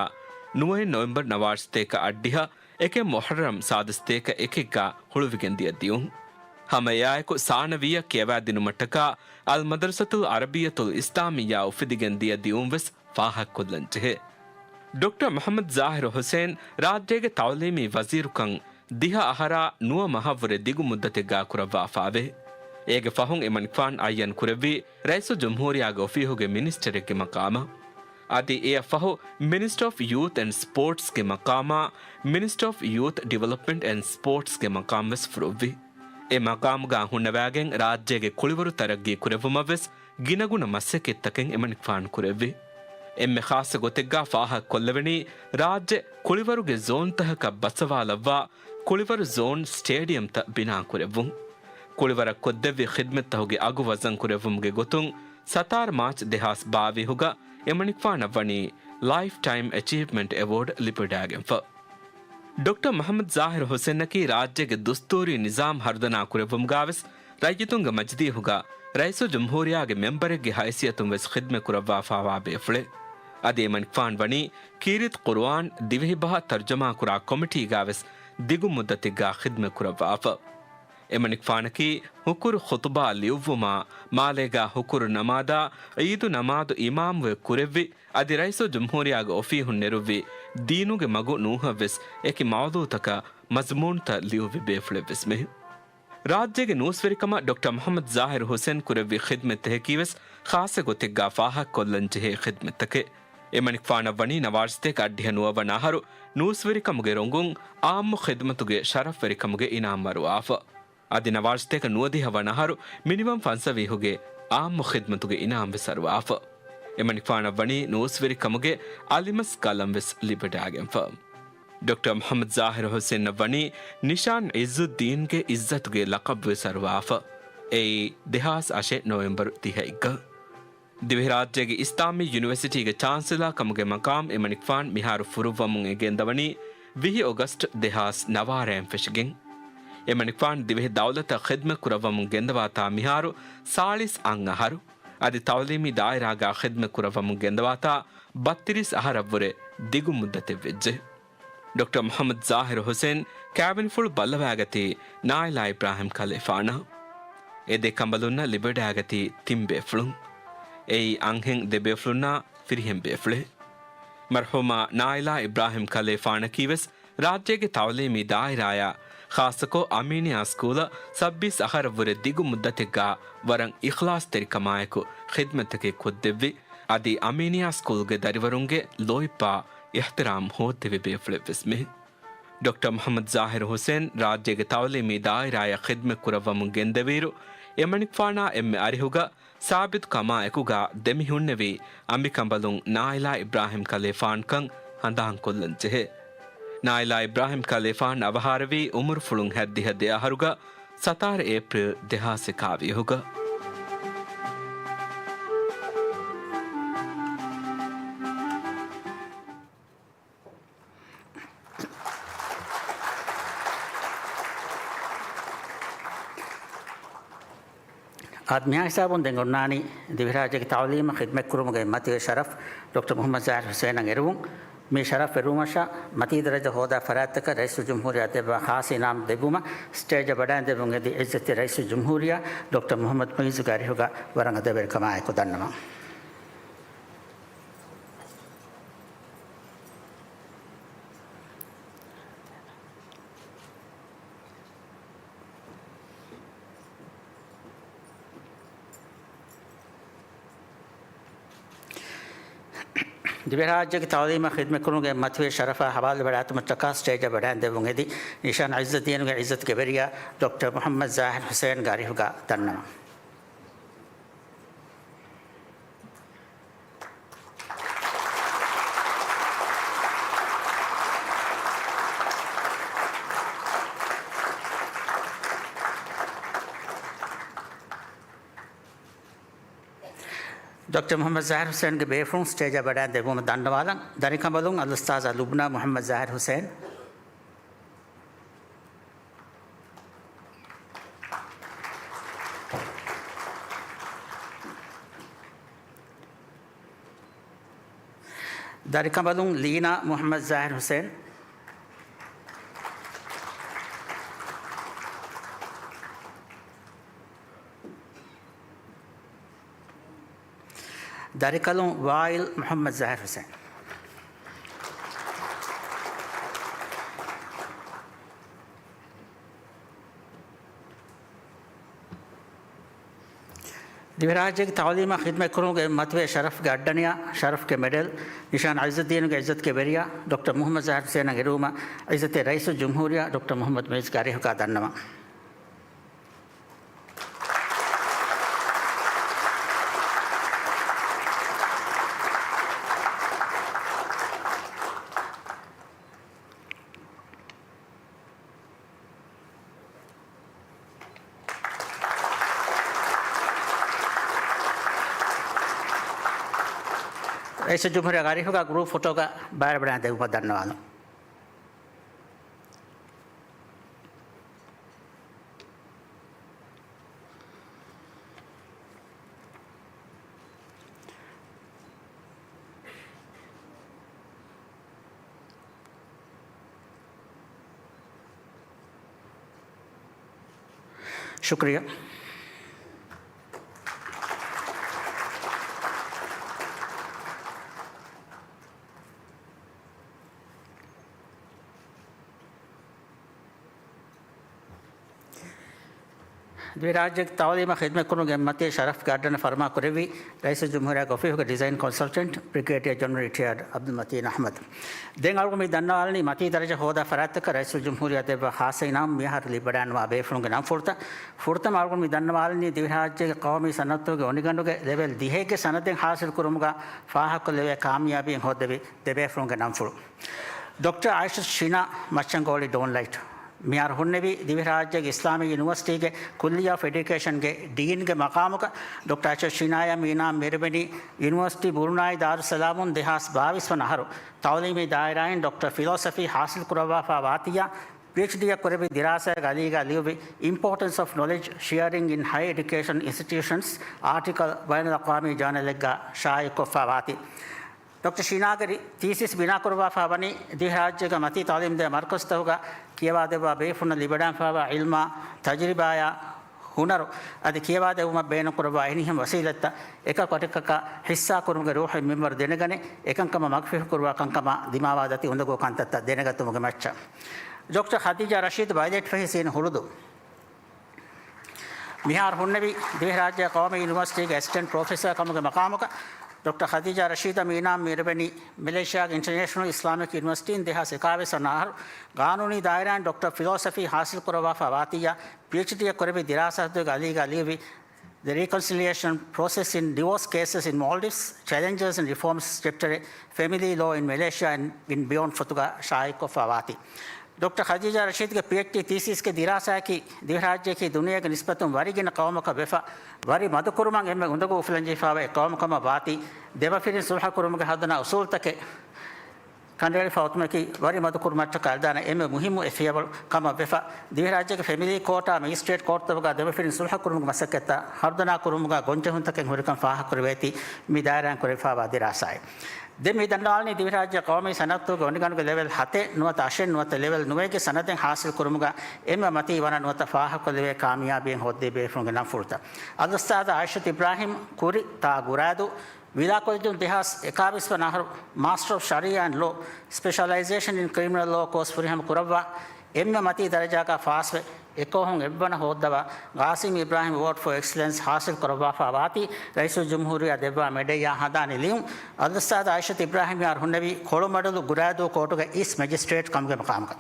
ނުވައެއް ނޮވެމްބަރު ނަވާރަ ސަތޭކަ އަށްޑިހަ އެކެއް މުޙައްރަމް ސާދަ ސަތޭކަ އެކެއްގާ ހުޅުވިގެން ދިޔަ ދިއުން. ހަމަ އެއާއެކު ސާނަވީއަށް ކިޔަވާދިނުމަށްޓަކާ އަލް މަދްރަސަތުލް ޢަރަބިއްޔަތުލް އިސްލާމިއްޔާ އުފެދިގެން ދިޔަ ދިއުންވެސް ފާހަގަކޮށްލަން ޖެހޭ. ޑޮކްޓަރ މުޙައްމަދު ޒާހިރު ޙުސެން ރާއްޖޭގެ ތަޢުލީމީ ވަޒީރުކަން ދިހަ އަހަރާ ނުވަ މަހަށްވުރެ ދިގު މުއްދަތެއްގާ ކުރައްވާފާވޭ. އޭގެ ފަހުން އެމަނިކުފާން އައްޔަން ކުރެއްވީ ރައީސުލްޖުމްހޫރިއްޔާގެ އޮފީހުގެ މިނިސްޓަރެއްގެ މަޤާމަށް. އަދި އެއަށްފަހު މިނިސްޓަރ އޮފް ޔޫތް އެންޑް ސްޕޯޓްސްގެ މަޤާމާ، މިނިސްޓަރ އޮފް ޔޫތް ޑިވެލޮޕްމަންޓް އެންޑް ސްޕޯޓްސްގެ މަޤާމް ވެސް ފުރޮއްވި. އެ މަޤާމުގާ ހުންނަވާގެން ރާއްޖޭގެ ކުޅިވަރު ތަރައްގީ ކުރެއްވުމަށްވެސް ގިނަގުނަ މަސައްކަތްތަކެއް އެމަނިކުފާން ކުރެއްވި. އެންމެ ޚާއްޞަ ގޮތެއްގާ ފާހަގަކޮށްލެވެނީ، ރާއްޖެ ކުޅިވަރުގެ ޒޯންތަކަކަށް ބަސަވާލައްވާ ކުޅިވަރު ޒޯން ސްޓޭޑިއަމްތައް ބިނާކުރެއްވުން. ކުޅިވަރަށް ކޮށްދެއްވި ޚިދްމަތްތަކުގެ އަގު ވަޒަންކުރެއްވުމުގެ ގޮތުން، ސަތާރަ މާޗް ދެހާސް ބާވީހުގަ އެމަނިކުފާނަށް ވަނީ ލައިފް ޓައިމް އެޗީވްމަންޓް އެވޯޑް ލިބިވަޑައިގެންފަ. ޑޮކްޓަރ މުޙައްމަދު ޒާހިރު ޙުސެނަކީ ރާއްޖޭގެ ދުސްތޫރީ ނިޒާމް ހަރުދަނާ ކުރެއްވުމުގާވެސް ރައްޔިތުންގެ މަޖިލީހުގަ ރައީސުލްޖުމްހޫރިއްޔާގެ މެމްބަރެއްގެ ހައިސިއްޔަތުން ވެސް ޚިދްމަތް ކުރައްވާފާވާ ބޭފުޅެއް. އަދި އެމަނިކުފާން ވަނީ ކީރިތި ޤުރުއާން ދިވެހިބަހަށް ތަރުޖަމާކުރާ ކޮމިޓީގާވެސް ދިގު މުއްދަތެއްގާ ޚިދްމަތް ކުރައްވާފަ. އެމަނިކުފާނަކީ ހުކުރު ޚުޠުބާ ލިޔުއްވުމާ، މާލޭގާ ހުކުރު ނަމާދާ، ޢީދު ނަމާދު އިމާމުވެ ކުރެއްވި، އަދި ރައީސުލްޖުމްހޫރިއްޔާގެ އޮފީހުން ނެރުއްވި ދީނުގެ މަގު ނޫހަށްވެސް އެކި މައުޟޫޢުތަކަށް މަޒުމޫނުތައް ލިޔުއްވި ބޭފުޅެއްވެސްމެ. ރާއްޖޭގެ ނޫސްވެރިކަމަށް ޑޮކްޓަރ މުޙައްމަދު ޒާހިރު ޙުސެން ކުރެއްވި ޚިދްމަތްތަކަކީވެސް ޚާއްޞަ ގޮތެއްގާ ފާހަގަކޮށްލަން ޖެހޭ ޚިދްމަތްތަކެއް. އެމަނިކުފާނަށް ވަނީ ނަވާރަ ސަތޭކަ އަށްޑިހަ ނުވަވަނަ އަހަރު ނޫސްވެރިކަމުގެ ރޮނގުން އާއްމު ޚިދްމަތުގެ ޝަރަފްވެރިކަމުގެ އިނާމް އަރުވާފަ. އަދި ނަވާރަ ސަތޭކަ ނުވަދިހަ ވަނަ އަހަރު މިނިވަން ފަންސަވީހުގެ އާއްމު ޚިދްމަތުގެ އިނާމް ވެސް އަރުވާފަ. އެމަނިކުފާނަށް ވަނީ ނޫސްވެރިކަމުގެ އަލިމަސް ގަލަން ވެސް ލިބިވަޑައިގެންފަ. ޑޮކްޓަރ މުޙައްމަދު ޒާހިރު ޙުސެންއަށް ވަނީ ނިޝާން ޢިއްޒުއްދީންގެ ޢިއްޒަތުގެ ލަޤަބު ވެސް އަރުވާފަ. އެއީ ދެހާސް އަށެއް ނޮވެމްބަރު ތިހައެއްގަ. ދިވެހިރާއްޖޭގެ އިސްލާމީ ޔުނިވަރސިޓީގެ ޗާންސެލާ ކަމުގެ މަޤާމް އެމަނިކުފާން މިހާރު ފުރުއްވަމުން އެ ގެންދަވަނީ ވިހި އޮގަސްޓް ދެހާސް ނަވާރައިން ފެށިގެން. އެމަނިކުފާން ދިވެހި ދައުލަތަށް ޚިދްމަތް ކުރައްވަމުން ގެންދަވާތާ މިހާރު ސާޅީސް އަށް އަހަރު. އަދި ތަޢުލީމީ ދާއިރާގާ ޚިދްމަތް ކުރައްވަމުން ގެންދަވާތާ ބައްތިރީސް އަހަރަށްވުރެ ދިގު މުއްދަތެއް ވެއްޖެ. ޑޮކްޓަރ މުޙައްމަދު ޒާހިރު ޙުސެން ކެބިން ފުޅު ބައްލަވައިގަތީ ނާއިލާ އިބްރާހިމް ކަލޭފާނަށް. އެ ދެ ކަނބަލުންނަށް ލިބިވަޑައިގަތީ ތިން ބޭފުޅުން. އެއީ އަންހެން ދެ ބޭފުޅުންނާ ފިރިހެން ބޭފުޅެއް. މަރްޙޫމާ ނާއިލާ އިބްރާހިމް ކަލޭފާނަކީ ވެސް ރާއްޖޭގެ ތަޢުލީމީ ދާއިރާއަށް، ޚާއްޞަކޮށް އަމީނިއާ ސްކޫލަށް ސައްބީސް އަހަރަށްވުރެ ދިގު މުއްދަތެއްގާ ވަރަށް އިޚްލާޞްތެރިކަމާއެކު ޚިދްމަތްތަކެއް ކޮށްދެއްވި، އަދި އަމީނިއާ ސްކޫލްގެ ދަރިވަރުންގެ ލޯތްބާ އިޙްތިރާމް ހޯއްދެވި ބޭފުޅެއްވެސްމެ. ޑޮކްޓަރ މުޙައްމަދު ޒާހިރު ޙުސެން ރާއްޖޭގެ ތަޢުލީމީ ދާއިރާއަށް ޚިދްމަތް ކުރައްވަމުން ގެންދެވިއިރު، އެމަނިކުފާނާ އެންމެ އަރިހުގަ ސާބިތު ކަމާ އެކުގާ ދެމިހުންނެވި އަނބިކަނބަލުން ނާއިލާ އިބްރާހިމް ކަލޭފާންކަން ހަނދާންކޮށްލަން ޖެހޭ. ނާއިލާ އިބްރާހިމް ކަލޭފާން އަވަހާރަވީ އުމުރުފުޅުން ހަތްދިހަ ދެ އަހަރުގަ ސަތާރަ އޭޕްރީލް ދެހާސް އެކާވީހުގަ. އާދެ، މިހާ ހިސާބުން ދެން އޮންނާނީ ދިވެހިރާއްޖޭގެ ތަޢުލީމަށް ޚިދްމަތްކުރުމުގެ މަތިވެރި ޝަރަފް ޑޮކްޓަރ މުޙައްމަދު ޒާހިރު ޙުސައިނަށް އެރުވުން. މި ޝަރަފް އެރުވުމަށާ މަތީ ދަރަޖަ ހޯދާ ފަރާތްތަކަށް ރައީސުލްޖުމްހޫރިއްޔާ ދެއްވާ ޚާއްޞަ އިނާމް ދެއްވުމަށް ސްޓޭޖަށް ވަޑައިން ދެއްވުން އެދި ޢިއްޒަތްތެރި ރައީސުލްޖުމްހޫރިއްޔާ ޑޮކްޓަރ މުޙައްމަދު މުޢިއްޒުގެ އަރިހުގަ ވަރަށް އަދަބުވެރިކަމާއެކު ދަންނަވަން. ދިވެހިރާއްޖޭގެ ތަޢުލީމަށް ޚިދްމަތްކުރުމުގެ މަތިވެރި ޝަރަފާ ހަވާލުވެވަޑައިގަތުމަށްޓަކާ ސްޓޭޖަށް ވަޑައިން ދެއްވުން އެދި ނިޝާން ޢިއްޒަތް ދީނުގެ ޢިއްޒަތުގެ ވެރިޔާ ޑޮކްޓަރ މުޙައްމަދު ޒާހިރު ޙުސައިންގެ އަރިހުގަ ދަންނަވަން. ޑޮކްޓަރ މުޙައްމަދު ޒާހިރު ޙުސައިންގެ ބޭފުޅުން ސްޓޭޖަށް ވަޑައިން ދެއްވުމަށް ދަންނަވާލަން. ދަރިކަނބަލުން އަލްއުސްތާޛާ ލުބްނާ މުޙައްމަދު ޒާހިރު ޙުސައިން. ދަރިކަނބަލުން ލީނާ މުޙައްމަދު ޒާހިރު ޙުސައިން. ދަރިކަލުން ވާއިލް މުޙައްމަދު ޒާހިރު ޙުސައިން. ދިވެހިރާއްޖޭގެ ތަޢުލީމަށް ޚިދްމަތްކުރުމުގެ މަތިވެރި ޝަރަފްގެ އައްޑަނިޔާ، ޝަރަފްގެ މެޑަލް، ނިޝާން ޢިއްޒަތް ދީނުގެ ޢިއްޒަތުގެ ވެރިޔާ ޑޮކްޓަރ މުޙައްމަދު ޒާހިރު ޙުސައިނަށް އެރުވުމަށް ޢިއްޒަތްތެރި ރައީސުލްޖުމްހޫރިއްޔާ ޑޮކްޓަރ މުޙައްމަދު މުޢިއްޒުގެ އަރިހުގަ ދަންނަވަން. ރައީސުލްޖުމްހޫރިއްޔާގެ އަރިހުގަ ގްރޫޕް ފޮޓޯގަ ބައިވެރިވެވަޑައި ދެއްވުމަށް ދަންނަވާލަން. ޝުކުރިއްޔާ. ދިވެހިރާއްޖޭގެ ތަޢުލީމަށް ޚިދްމަތްކުރުމުގެ މަތިވެރި ޝަރަފްގެ އައްޑަނަ ފަރުމާކުރެއްވި ރައީސުލްޖުމްހޫރިއްޔާގެ އޮފީހުގެ ޑިޒައިން ކޮންސަލްޓެންޓް ބްރިގޭޑިއަރ ޖެނެރަލް ރިޓަޔާޑް ޢަބްދުލް މަތީން އަޙްމަދު. ދެން އަޅުގަނޑު މި ދަންނަވާލަނީ މަތީ ދަރަޖަ ހޯދާ ފަރާތްތަކަށް ރައީސުލްޖުމްހޫރިއްޔާ ދެއްވާ ޚާއްޞަ އިނާމް މިއަހަރު ލިބިވަޑައިގަންނަވާ ބޭފުޅުންގެ ނަންފުޅުތައް. ފުރަތަމަ އަޅުގަނޑު މި ދަންނަވާލަނީ ދިވެހިރާއްޖޭގެ ޤައުމީ ޞަނަޢަތުގެ އޮނިގަނޑުގެ ލެވެލް ދިހައެއްގެ ސަނަދެއް ޙާޞިލް ކުރުމުގަ ފާހަގަކޮށްލެވޭ ކާމިޔާބީން ހޯއްދެވި ދެބޭފުޅުންގެ ނަންފުޅު. ޑޮކްޓަރ އައިޝަތު ޝިނާ މައްޗަންގޮޅި ޑޯންލައިޓް. މިހާރު ހުންނެވީ ދިވެހިރާއްޖޭގެ އިސްލާމީ ޔުނިވަރސިޓީގެ ކުއްލިއްޔާ އޮފް އެޑިއުކޭޝަންގެ ޑީންގެ މަޤާމުގަ. ޑޮކްޓަރ އައިޝަތު ޝިނާޔަށް މި އިނާމް މިއެރުވެނީ ޔުނިވަރސިޓީ ބުރުނާއި ދާރުއްސަލާމުން ދެހާސް ބާވީސް ވަނަ އަހަރު ތަޢުލީމީ ދާއިރާއިން ޑޮކްޓަރ ފިލޯސަފީ ޙާޞިލް ކުރައްވާފާ ވާތިއްޔާ، ޕީއެޗްޑީއަށް ކުރެއްވި ދިރާސާގެ އަލީގަ ލިޔުއްވި އިމްޕޯޓެންސް އޮފް ނޮލެޖް ޝެއަރިން އިން ހަޔަރ އެޑިއުކޭޝަން އިންސްޓިޓިއުޝަންސް އާޓިކަލް ބައިނަލްއަޤްވާމީ ޖާނަލެއްގަ ޝާއިޢުކޮށްފާ ވާތީ. ޑޮކްޓަރ ޝިނާގެ ތީސިސް ބިނާކުރައްވާފާ ވަނީ ދިވެހިރާއްޖޭގަ މަތީ ތަޢުލީމް ދޭ މަރުކަޒުތަކުގަ ކިޔަވާދެއްވާ ބޭފުޅުންނަށް ލިބިވަޑައިގަންނަވާ ޢިލްމާ، ތަޖުރިބާޔާ، ހުނަރު އަދި ކިޔަވާދެއްވުމަށް ބޭނުންކުރައްވާ އެހެނިހެން ވަސީލަތްތައް އެކަކު އަނެކަކާ ޙިއްޞާކުރުމުގެ ރޫޙު މިންވަރު ދެނެގަނެ، އެކަންކަމަށް މަގުފިހިކުރުވާ ކަންކަމާ ދިމާވާ ދަތި އުނދަގޫ ކަންތައްތައް ދެނެގަތުމުގެ މައްޗަށް. ޑޮކްޓަރ ޚަދީޖާ ރަޝީދު ބައިލެޓް ފެހި ސީން ހުޅުދޫ. މިހާރު ހުންނެވި ދިވެހިރާއްޖޭގެ ޤައުމީ ޔުނިވަރސިޓީގެ އެސިސްޓެންޓް ޕްރޮފެސަރ ކަމުގެ މަޤާމުގަ ޑޮކްޓަރ ޚަދީޖާ ރަޝީދަށް މި އިނާމް މިއެރުވެނީ މެލޭޝިޔާގެ އިންޓަރނޭޝަނަލް އިސްލާމިކް ޔުނިވަރސިޓީން ދެހާސް އެކާވީސް ވަނަ އަހަރު ގާނޫނީ ދާއިރާއިން ޑޮކްޓަރ ފިލޯސަފީ ޙާޞިލް ކުރައްވާފާ ވާތިއްޔާ، ޕީއެޗްޑީއަށް ކުރެއްވި ދިރާސާތަކުގެ އަލީގަ ލިޔުއްވި The Reconciliation Process in Divorce Cases in Maldives, Challenges and Reforms ޗެޕްޓަރެއް، Family Law in Malaysia and in Beyond ފޮތުގަ ޝާއިޢުކޮށްފާ ވާތީ. ޑޮކްޓަރ ޚަދީޖާ ރަޝީދުގެ ޕީއެޗްޑީ ތީސިސްގެ ދިރާސާއަކީ ދިވެހިރާއްޖެއަކީ ދުނިޔޭގެ ނިސްބަތުން ވަރިގިނަ ޤައުމަކަށް ވެފަ، ވަރި މަދުކުރުމަށް އެންމެ އުނދަގޫ އުފުލަންޖެހިފާވާ އެއް ޤައުމު ކަމަށް ވާތީ، ދެމަފިރިން ޞުލްޙަ ކުރުމުގެ ހަރުދަނާ އުސޫލުތަކެއް ކަނޑައެޅިފަ އޮތުމަކީ ވަރި މަދުކުރުމަށްޓަކާ އެޅިދާނެ އެންމެ މުހިއްމު އެއް ފިޔަވަޅު ކަމަށް ވެފަ، ދިވެހިރާއްޖޭގެ ފެމިލީ ކޯޓާ މެޖިސްޓްރޭޓް ކޯޓުތަކުގަ ދެމަފިރިން ސުލްހަ ކުރުމުގެ މަސައްކަތްތައް ހަރުދަނާ ކުރުމުގަ ގޮންޖެހުންތަކެއް ހުރިކަން ފާހަގަކުރެވޭތީ މި ދާއިރާއިން ކުރެވިފައިވާ ދިރާސާއެއް. ދެން މި ދަންނަވާލަނީ ދިވެހިރާއްޖޭ ޤައުމީ ސަނައަތުގެ އޮނިގަނޑުގެ ލެވެލް ހަތެއް ނުވަތަ އަށެއް ނުވަތަ ލެވެލް ނުވައެއްގެ ސަނަދެއް ހާސިލް ކުރުމުގަ އެންމެ މަތީ ވަނަ ނުވަތަ ފާހަގަކޮށްލެވޭ ކާމިޔާބީއެއް ހޯއްދެވި ބޭފުޅުންގެ ނަންފުޅުތައް. އަލްއުސްތާޛާ އާއިޝަތު އިބްރާހިމް، ކުރި، ތާ ގުރާދޫ، ވިލާ ކޮލެޖުން ދެހާސް އެކާވީސް ވަނަ އަހަރު މާސްޓަރ އޮފް ޝަރީއާ އެންޑް ލޯ، ސްޕެޝަލައިޒޭޝަން އިން ކްރިމިނަލް ލޯ ކޯސް ފުރިހަމަ ކުރައްވާ، އެންމެ މަތީ ދަރަޖާގާ ފާސްވެ، އެކޯހުން އެއްވަނަ ހޯއްދަވާ، ގާސިމް އިބްރާހިމް އެވޯޑް ފޯ އެކްސެލެންސް ހާސިލް ކުރައްވާފާ ވާތީ، ރައީސުލްޖުމްހޫރިއްޔާ ދެއްވާ މެޑަލްއާ ހަނދާނީ ލިޔުން. އަލްއުސްތާޛާ އާއިޝަތު އިބްރާހިމް މިހާރު ހުންނެވީ ކޮޅުމަޑުލު ގުރާދޫ ކޯޓުގެ އިސް މެޖިސްޓްރޭޓް ކަމުގެ މަޤާމުގަ.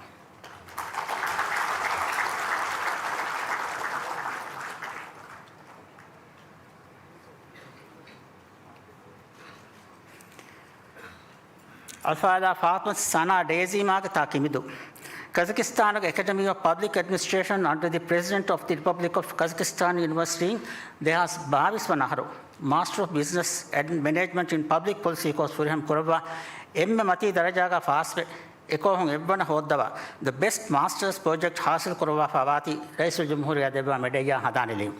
އަލްފާޟިލާ ފާޠިމަތު ސަނާ ޑޭޒީ މާގެ ތާ ކިމިދޫ. ކަޒަކިސްތާނުގެ އެކަޑަމީ އޮފް ޕަބްލިކް އެޑްމިނިސްޓްރޭޝަން އަންޑަރ ދި ޕްރެޒިޑެންޓް އޮފް ދި ރިޕަބްލިކް އޮފް ކަޒަކިސްތާން ޔުނިވަރސިޓީން ދެހާސް ބާވީސް ވަނަ އަހަރު މާސްޓަރ އޮފް ބިޒްނަސް އެޑް މެނޭޖްމަންޓް އިން ޕަބްލިކް ޕޮލިސީ ކޯސް ފުރިހަމަ ކުރައްވާ، އެންމެ މަތީ ދަރަޖާގާ ފާސްވެ، އެކޯހުން އެއްވަނަ ހޯއްދަވާ، ދަ ބެސްޓް މާސްޓަރސް ޕްރޮޖެކްޓް ހާސިލް ކުރައްވާފާ ވާތީ، ރައީސުލްޖުމްހޫރިއްޔާ ދެއްވާ މެޑަލްއާ ހަނދާނީ ލިޔުން.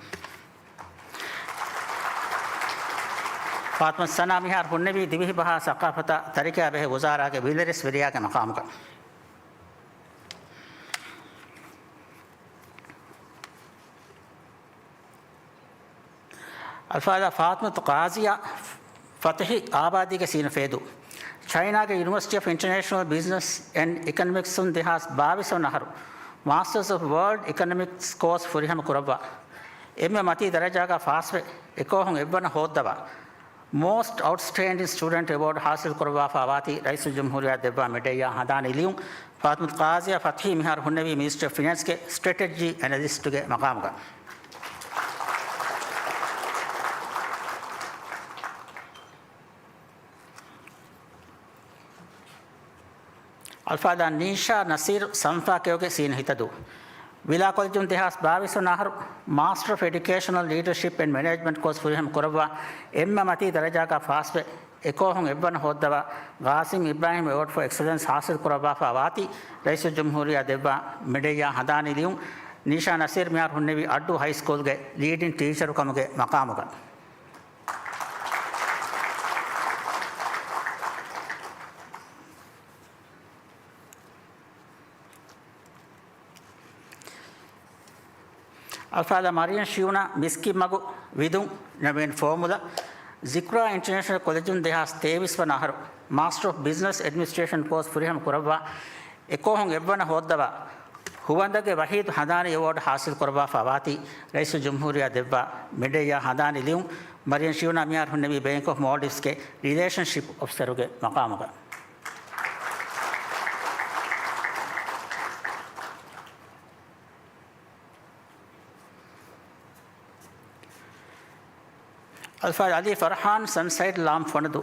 ފާޠިމަތު ސަނާ މިހާރު ހުންނެވީ ދިވެހިބަހާ ސަޤާފަތާ ތަރިކަޔާ ބެހޭ ވުޒާރާގެ ވިލަރެސްވެރިޔާގެ މަޤާމުގަ. އަލްފާޟިލާ ފާޠިމަތު ޤާޟިޔާ ފަތުޙީ އާބާދީގެ ސީނަ ފޭދޫ. ޗައިނާގެ ޔުނިވަރސިޓީ އޮފް އިންޓަރނޭޝަނަލް ބިޒްނަސް އެންޑް އިކޮނޮމިކްސުން ދެހާސް ބާވީސް ވަނަ އަހަރު މާސްޓަރސް އޮފް ވަރލްޑް އިކޮނޮމިކްސް ކޯސް ފުރިހަމަ ކުރައްވާ، އެންމެ މަތީ ދަރަޖާގާ ފާސްވެ، އެކޯހުން އެއްވަނަ ހޯއްދަވާ، މޯސްޓް އައުޓްސްޓޭންޑިން ސްޓޫޑެންޓް އެވޯޑް ހާސިލް ކުރައްވާފާ ވާތީ ރައީސުލްޖުމްހޫރިއްޔާ ދެއްވާ މެޑަލްއާ ހަނދާނީ ލިޔުން. ފާޠިމަތު ޤާޟިޔާ ފަތުޙީ މިހާރު ހުންނެވީ މިނިސްޓަރ އޮފް ފިނޭންސްގެ ސްޓްރެޓެޖީ އެނަލިސްޓުގެ މަޤާމުގަ. އަލްފާޟިލާ ނީޝާ ނަސީރު ސަންފާކެޔޮގެ ސީނަ ހިތަދޫ. ވިލާ ކޮލެޖުން ދެހާސް ބާވީސް ވަނަ އަހަރު މާސްޓަރ އޮފް އެޑިއުކޭޝަނަލް ލީޑަޝިޕް އެންޑް މެނޭޖްމަންޓް ކޯސް ފުރިހަމަ ކުރައްވާ، އެންމެ މަތީ ދަރަޖާގާ ފާސްވެ، އެކޯހުން އެއްވަނަ ހޯއްދަވާ، ގާސިމް އިބްރާހިމް އެވޯޑް ފޯ އެކްސެލެންސް ހާސިލް ކުރައްވާފާ ވާތީ، ރައީސުލްޖުމްހޫރިއްޔާ ދެއްވާ މެޑަލްއާ ހަނދާނީ ލިޔުން. ނީޝާ ނަސީރު މިހާރު ހުންނެވީ އައްޑޫ ހައިސްކޫލްގެ ލީޑިން ޓީޗަރު ކަމުގެ މަޤާމުގަ. އަލްފާޟިލާ މަރިޔަމް ޝިޔޫނާ މިސްކިތްމަގު ވިދުން ނަވީން ފޯމުލަ. ޒިކްރާ އިންޓަރނޭޝަނަލް ކޮލެޖުން ދެހާސް ތޭވީސް ވަނަ އަހަރު މާސްޓަރ އޮފް ބިޒްނަސް އެޑްމިނިސްޓްރޭޝަން ކޯސް ފުރިހަމަ ކުރައްވާ، އެކޯހުން އެއްވަނަ ހޯއްދަވާ، ހުވަނދަގެ ވަހީދު ހަނދާނީ އެވޯޑް ހާސިލް ކުރައްވާފާ ވާތީ، ރައީސުލްޖުމްހޫރިއްޔާ ދެއްވާ މެޑަލްއާ ހަނދާނީ ލިޔުން. މަރިޔަމް ޝިޔޫނާ މިހާރު ހުންނެވީ ބޭންކް އޮފް މޯލްޑިވްސްގެ ރިލޭޝަންޝިޕް އޮފިސަރުގެ މަޤާމުގަ. އަލްފާޟިލް ޢަލީ ފަރްޙާން ސަންޝައިން ލާމްޕް ފޮނަދޫ.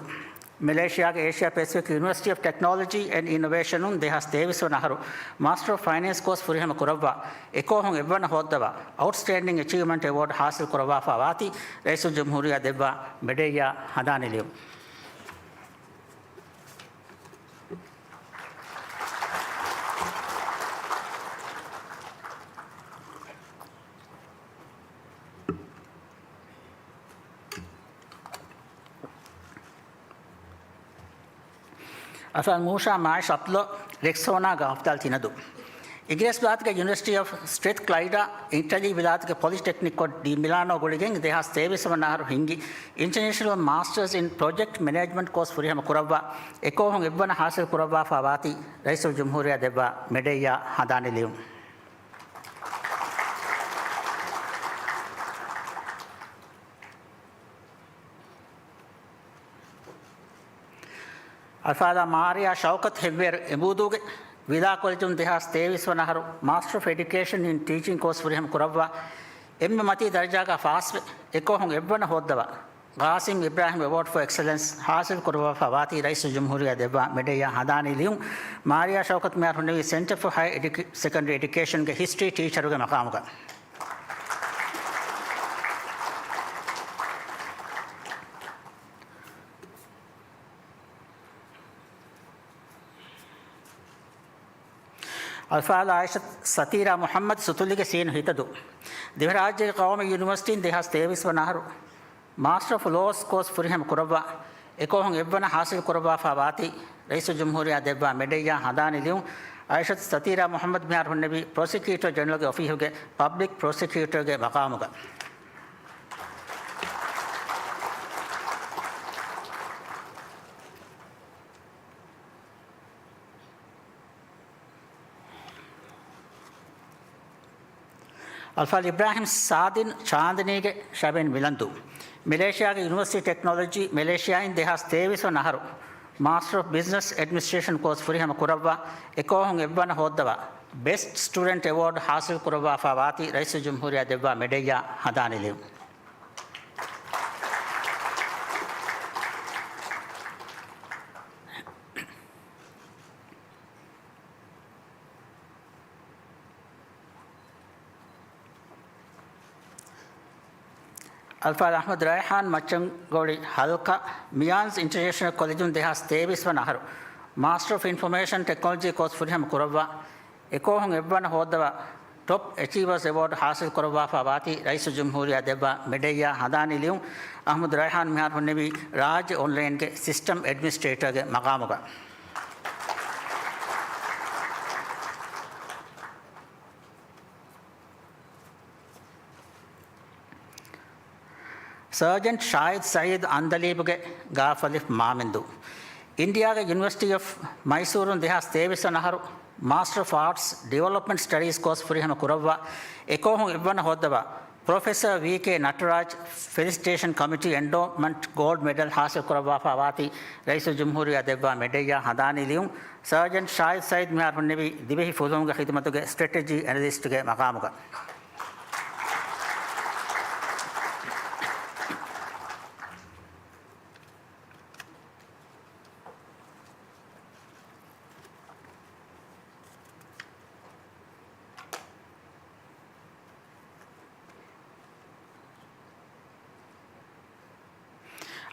މެލޭޝިޔާގެ އޭޝިޔާ ޕެސިފިކް ޔުނިވަރސިޓީ އޮފް ޓެކްނޮލޮޖީ އެންޑް އިނޮވޭޝަނުން ދެހާސް ތޭވީސް ވަނަ އަހަރު މާސްޓަރ އޮފް ފައިނޭންސް ކޯސް ފުރިހަމަ ކުރައްވާ، އެކޯހުން އެއްވަނަ ހޯއްދަވާ، އައުޓްސްޓޭންޑިން އެޗީވްމަންޓް އެވޯޑް ހާސިލް ކުރައްވާފާ ވާތީ، ރައީސުލްޖުމްހޫރިއްޔާ ދެއްވާ މެޑަލްއާ ހަނދާނީ ލިޔުން. އަލްފާޟިލް މޫޝާ މާއިޝް އަބްދުﷲ ރެކްސޯނާގެ އަފްޟަލް ތިނަދޫ. އިނގިރޭސި ވިލާތުގެ ޔުނިވަރސިޓީ އޮފް ސްޓްރެތް ކްލައިޑާ، އިޓަލީ ވިލާތުގެ ޕޮލިޓެކްނިކް އޮފް ޑީ މިލާނޯ ގުޅިގެން ދެހާސް ތޭވީސް ވަނަ އަހަރު ހިންގި އިންޓަރނޭޝަނަލް މާސްޓަރސް އިން ޕްރޮޖެކްޓް މެނޭޖްމަންޓް ކޯސް ފުރިހަމަ ކުރައްވާ، އެކޯހުން އެއްވަނަ ހާސިލް ކުރައްވާފާ ވާތީ، ރައީސުލްޖުމްހޫރިއްޔާ ދެއްވާ މެޑަލްއާ ހަނދާނީ ލިޔުން. އަލްފާޟިލާ މާރިޔާ ޝައުކަތް ހެއްވޭރު އެނބޫދޫގެ ވިލާ ކޮލެޖުން ދެހާސް ތޭވީސް ވަނަ އަހަރު މާސްޓަރ އޮފް އެޑިއުކޭޝަން އިން ޓީޗިން ކޯސް ފުރިހަމަ ކުރައްވާ، އެންމެ މަތީ ދަރަޖާގާ ފާސްވެ، އެކޯހުން އެއްވަނަ ހޯއްދަވާ، ގާސިމް އިބްރާހިމް އެވޯޑް ފޯ އެކްސެލެންސް ހާސިލް ކުރައްވާފާ ވާތީ، ރައީސުލްޖުމްހޫރިއްޔާ ދެއްވާ މެޑަލްއާ ހަނދާނީ ލިޔުން. މާރިޔާ ޝައުކަތް މިހާރު ހުންނެވީ ސެންޓަރ ފޯ ހަޔަރ އެޑިއުކޭ-، ސެކަންޑަރީ އެޑިއުކޭޝަންގެ ހިސްޓްރީ ޓީޗަރުގެ މަޤާމުގަ. އަލްފާޟިލް އާއިޝަތު ސަތީރާ މުޙައްމަދު ސުތުލީގެ ސީނު ހިތަދޫ. ދިވެހިރާއްޖޭގެ ޤައުމީ ޔުނިވަރސިޓީން ދެހާސް ތޭވީސް ވަނަ އަހަރު މާސްޓަރ އޮފް ލޯސް ކޯސް ފުރިހަމަ ކުރައްވާ، އެކޯހުން އެއްވަނަ ޙާޞިލް ކުރައްވާފާ ވާތީ، ރައީސުލްޖުމްހޫރިއްޔާ ދެއްވާ މެޑައްޔާ ހަނދާން ނިލިއުން. އާއިޝަތު ސަތީރާ މުޙައްމަދު މިހާރު ހުންނެވީ ޕްރޮސިކިއުޓަރ ޖެނެރަލްގެ އޮފީހުގެ ޕަބްލިކް ޕްރޮސިކިއުޓަރގެ މަޤާމުގަ. އަލްފާޟިލް އިބްރާހިމް ސާދިން ޗާންދިނީގެ ޝަބީން މިލަންދޫ. މެލޭޝިޔާގެ ޔުނިވަރސިޓީ ޓެކްނޮލޮޖީ މެލޭޝިޔާއިން ދެހާސް ތޭވީސް ވަނަ އަހަރު މާސްޓަރ އޮފް ބިޒްނަސް އެޑްމިނިސްޓްރޭޝަން ކޯސް ފުރިހަމަ ކުރައްވާ، އެކޯހުން އެއްވަނަ ހޯއްދަވާ ބެސްޓް ސްޓޫޑެންޓް އެވޯޑް ޙާޞިލް ކުރައްވާފާ ވާތީ، ރައީސުލްޖުމްހޫރިއްޔާ ދެއްވާ މެޑައްޔާ ހަނދާން ނިލިއުން. އަލްފާޟިލް އަޙްމަދު ރައިޙާން މައްޗަންގޮޅި ހަލްޤަ، މިޔާންޒް އިންޓަރނޭޝަނަލް ކޮލެޖުން ދެހާސް ތޭވީސް ވަނަ އަހަރު މާސްޓަރ އޮފް އިންފޮމޭޝަން ޓެކްނޮލޮޖީ ކޯސް ފުރިހަމަ ކުރައްވާ، އެކޯހުން އެއްވަނަ ހޯއްދަވާ ޓޮޕް އެޗީވަރސް އެވޯޑް ޙާޞިލް ކުރައްވާފާ ވާތީ، ރައީސުލްޖުމްހޫރިއްޔާ ދެއްވާ މެޑައްޔާ ހަނދާން ނިލިއުން. އަޙްމަދު ރައިޙާން މިހާރު ހުންނެވީ ރާއްޖެ އޮންލައިންގެ ސިސްޓަމް އެޑްމިނިސްޓްރޭޓަރގެ މަޤާމުގަ. ސާޖެންޓް ޝާހިދް ސައީދު އަންދަލީބުގެ ގާފަލިފް މާމެންދޫ. އިންޑިޔާގެ ޔުނިވަރސިޓީ އޮފް މައިސޫރުން ދެހާސް ތޭވީސް ވަނަ އަހަރު މާސްޓަރ އޮފް އާޓްސް ޑިވެލޮޕްމަންޓް ސްޓަޑީސް ކޯސް ފުރިހަމަ ކުރައްވާ، އެކޯހުން އެއްވަނަ ހޯއްދަވާ ޕްރޮފެސަރ ވީ ކޭ ނަޓްރާޖް ފެލިސިޓޭޝަން ކޮމިޓީ އެންޑޯމަންޓް ގޯލްޑް މެޑަލް ޙާޞިލް ކުރައްވާފާ ވާތީ، ރައީސުލްޖުމްހޫރިއްޔާ ދެއްވާ މެޑައްޔާ ހަނދާން ނިލިއުން. ސާޖެންޓް ޝާހިދް ސައީދު މިހާރު ހުންނެވީ ދިވެހި ފުލުހުންގެ ޚިދުމަތުގެ ސްޓްރެޓެޖީ އެނަލިސްޓްގެ މަޤާމުގަ.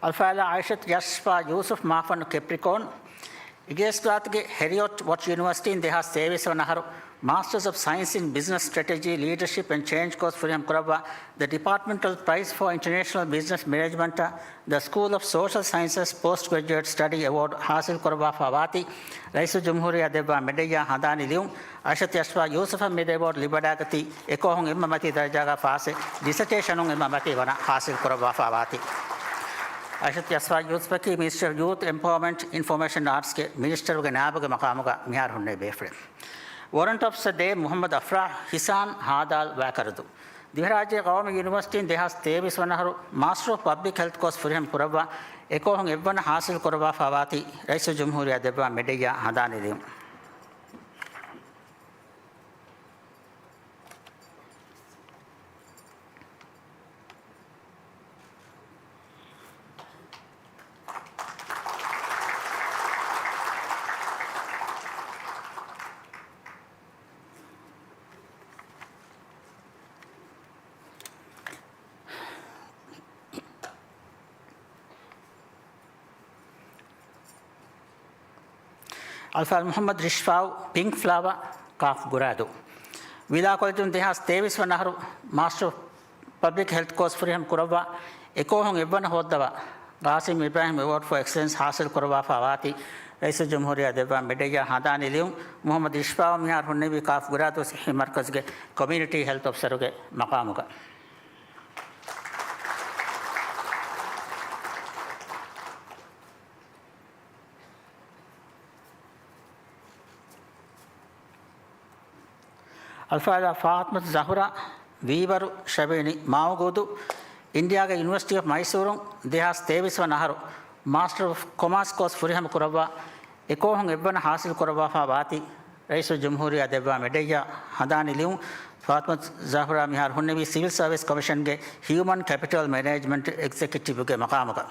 އަލްފާޟިލާ އާއިޝަތު ޔަޝްފާ ޔޫސުފް މާފަންނު ކެޕްރިކޯން، އިގްލޭސްގާތުގެ ހެރިއޮޓް ވޮޓް ޔުނިވަރސިޓީން ދެހާސް ތޭވީސް ވަނަ އަހަރު މާސްޓަރސް އޮފް ސައިންސް އިން ބިޒްނަސް ސްޓްރެޓެޖީ، ލީޑަރޝިޕް އެންޑް ޗޭންޖް ކޯސް ފުރިހަމަ ކުރައްވާ ދަ ޑިޕާޓްމަންޓަލް ޕްރައިޒް ފޯ އިންޓަރނޭޝަނަލް ބިޒްނަސް މެނޭޖްމަންޓާ ދަ ސްކޫލް އޮފް ސޯޝަލް ސައިންސަސް ޕޯސްޓް ގްރެޖުއޭޓް ސްޓަޑީ އެވޯޑް ޙާޞިލް ކުރައްވާފާ ވާތީ، ރައީސުލްޖުމްހޫރިއްޔާ ދެއްވާ މެޑައްޔާ ހަނދާން ނިލިއުން. އާއިޝަތު ޔަޝްފާ ޔޫސުފަށް މި އެވޯޑް ލިބިވަޑައިގަތީ، އެކޯހުން އެންމެ މަތީ ދަރަޖާގަ ފާސްވެ ޑިސަޓޭޝަނުން އެންމެ މަތީ ވަނަ ޙާޞިލް ކުރައްވާފާ ވާތީ. އާއިޝަތު ޔަޝްފާ ޔޫސުފަކީ މިނިސްޓަރ އޮފް ޔޫތު އެމްޕަވަރމަންޓް އިންފޮމޭޝަން އާޓްސްގެ މިނިސްޓަރުގެ ނާއިބުގެ މަޤާމުގަ މިހާރު ހުންނެވި ބޭފުޅެއް. ވޮރަންޓް އޮފިސަރ ދޭ މުޙައްމަދު އަފްރާހް ޙިސާން ހާދާލް ވާކަރަދޫ. ދިވެހިރާއްޖޭގެ ޤައުމީ ޔުނިވަރސިޓީން ދެހާސް ތޭވީސް ވަނަ އަހަރު މާސްޓަރ އޮފް ޕަބްލިކް ހެލްތް ކޯސް ފުރިހަމަ ކުރައްވާ، އެކޯހުން އެއްވަނަ ޙާޞިލް ކުރައްވާފާ ވާތީ، ރައީސުލްޖުމްހޫރިއްޔާ ދެއްވާ މެޑައްޔާ ހަނދާން ނިލިއުން. އަލްފާޟިލް މުޙައްމަދު ރިޝްފާވު ޕިންކް ފްލާވާ ކާފް ގުރާދޫ. ވިލާ ކޮލެޖުން ދެހާސް ތޭވީސް ވަނަ އަހަރު މާސްޓަރ އޮފް ޕަބްލިކް ހެލްތް ކޯސް ފުރިހަމަ ކުރައްވާ، އެކޯހުން އެއްވަނަ ހޯއްދަވާ ޤާސިމް އިބްރާހިމް އެވޯޑް ފޯ އެކްސެލެންސް ޙާޞިލް ކުރައްވާފާ ވާތީ، ރައީސުލްޖުމްހޫރިއްޔާ ދެއްވާ މެޑައްޔާ ހަނދާން ނިލިއުން. މުޙައްމަދު ރިޝްފާވު މިހާރު ހުންނެވީ ކާފް ގުރާދޫ ޞިއްޙީ މަރްކަޒުގެ ކޮމިއުނިޓީ ހެލްތް އޮފިސަރުގެ މަޤާމުގަ. އަލްފާޟިލާ ފާޠިމަތު ޒަހުރާ ވީވަރު ޝަބީނި މާވުގޫދޫ، އިންޑިޔާގެ ޔުނިވަރސިޓީ އޮފް މައިސޫރުން ދެހާސް ތޭވީސް ވަނަ އަހަރު މާސްޓަރ އޮފް ކޮމާސް ކޯސް ފުރިހަމަ ކުރައްވާ، އެކޯހުން އެއްވަނަ ޙާޞިލް ކުރައްވާފާ ވާތީ، ރައީސުލްޖުމްހޫރިއްޔާ ދެއްވާ މެޑައްޔާ ހަނދާން ނިލިއުން. ފާޠިމަތު ޒަހުރާ މިހާރު ހުންނެވީ ސިވިލް ސަރވިސް ކޮމިޝަންގެ ހިއުމަން ކެޕިޓަލް މެނޭޖްމަންޓް އެގްޒެކެޓިވްގެ މަޤާމުގަ.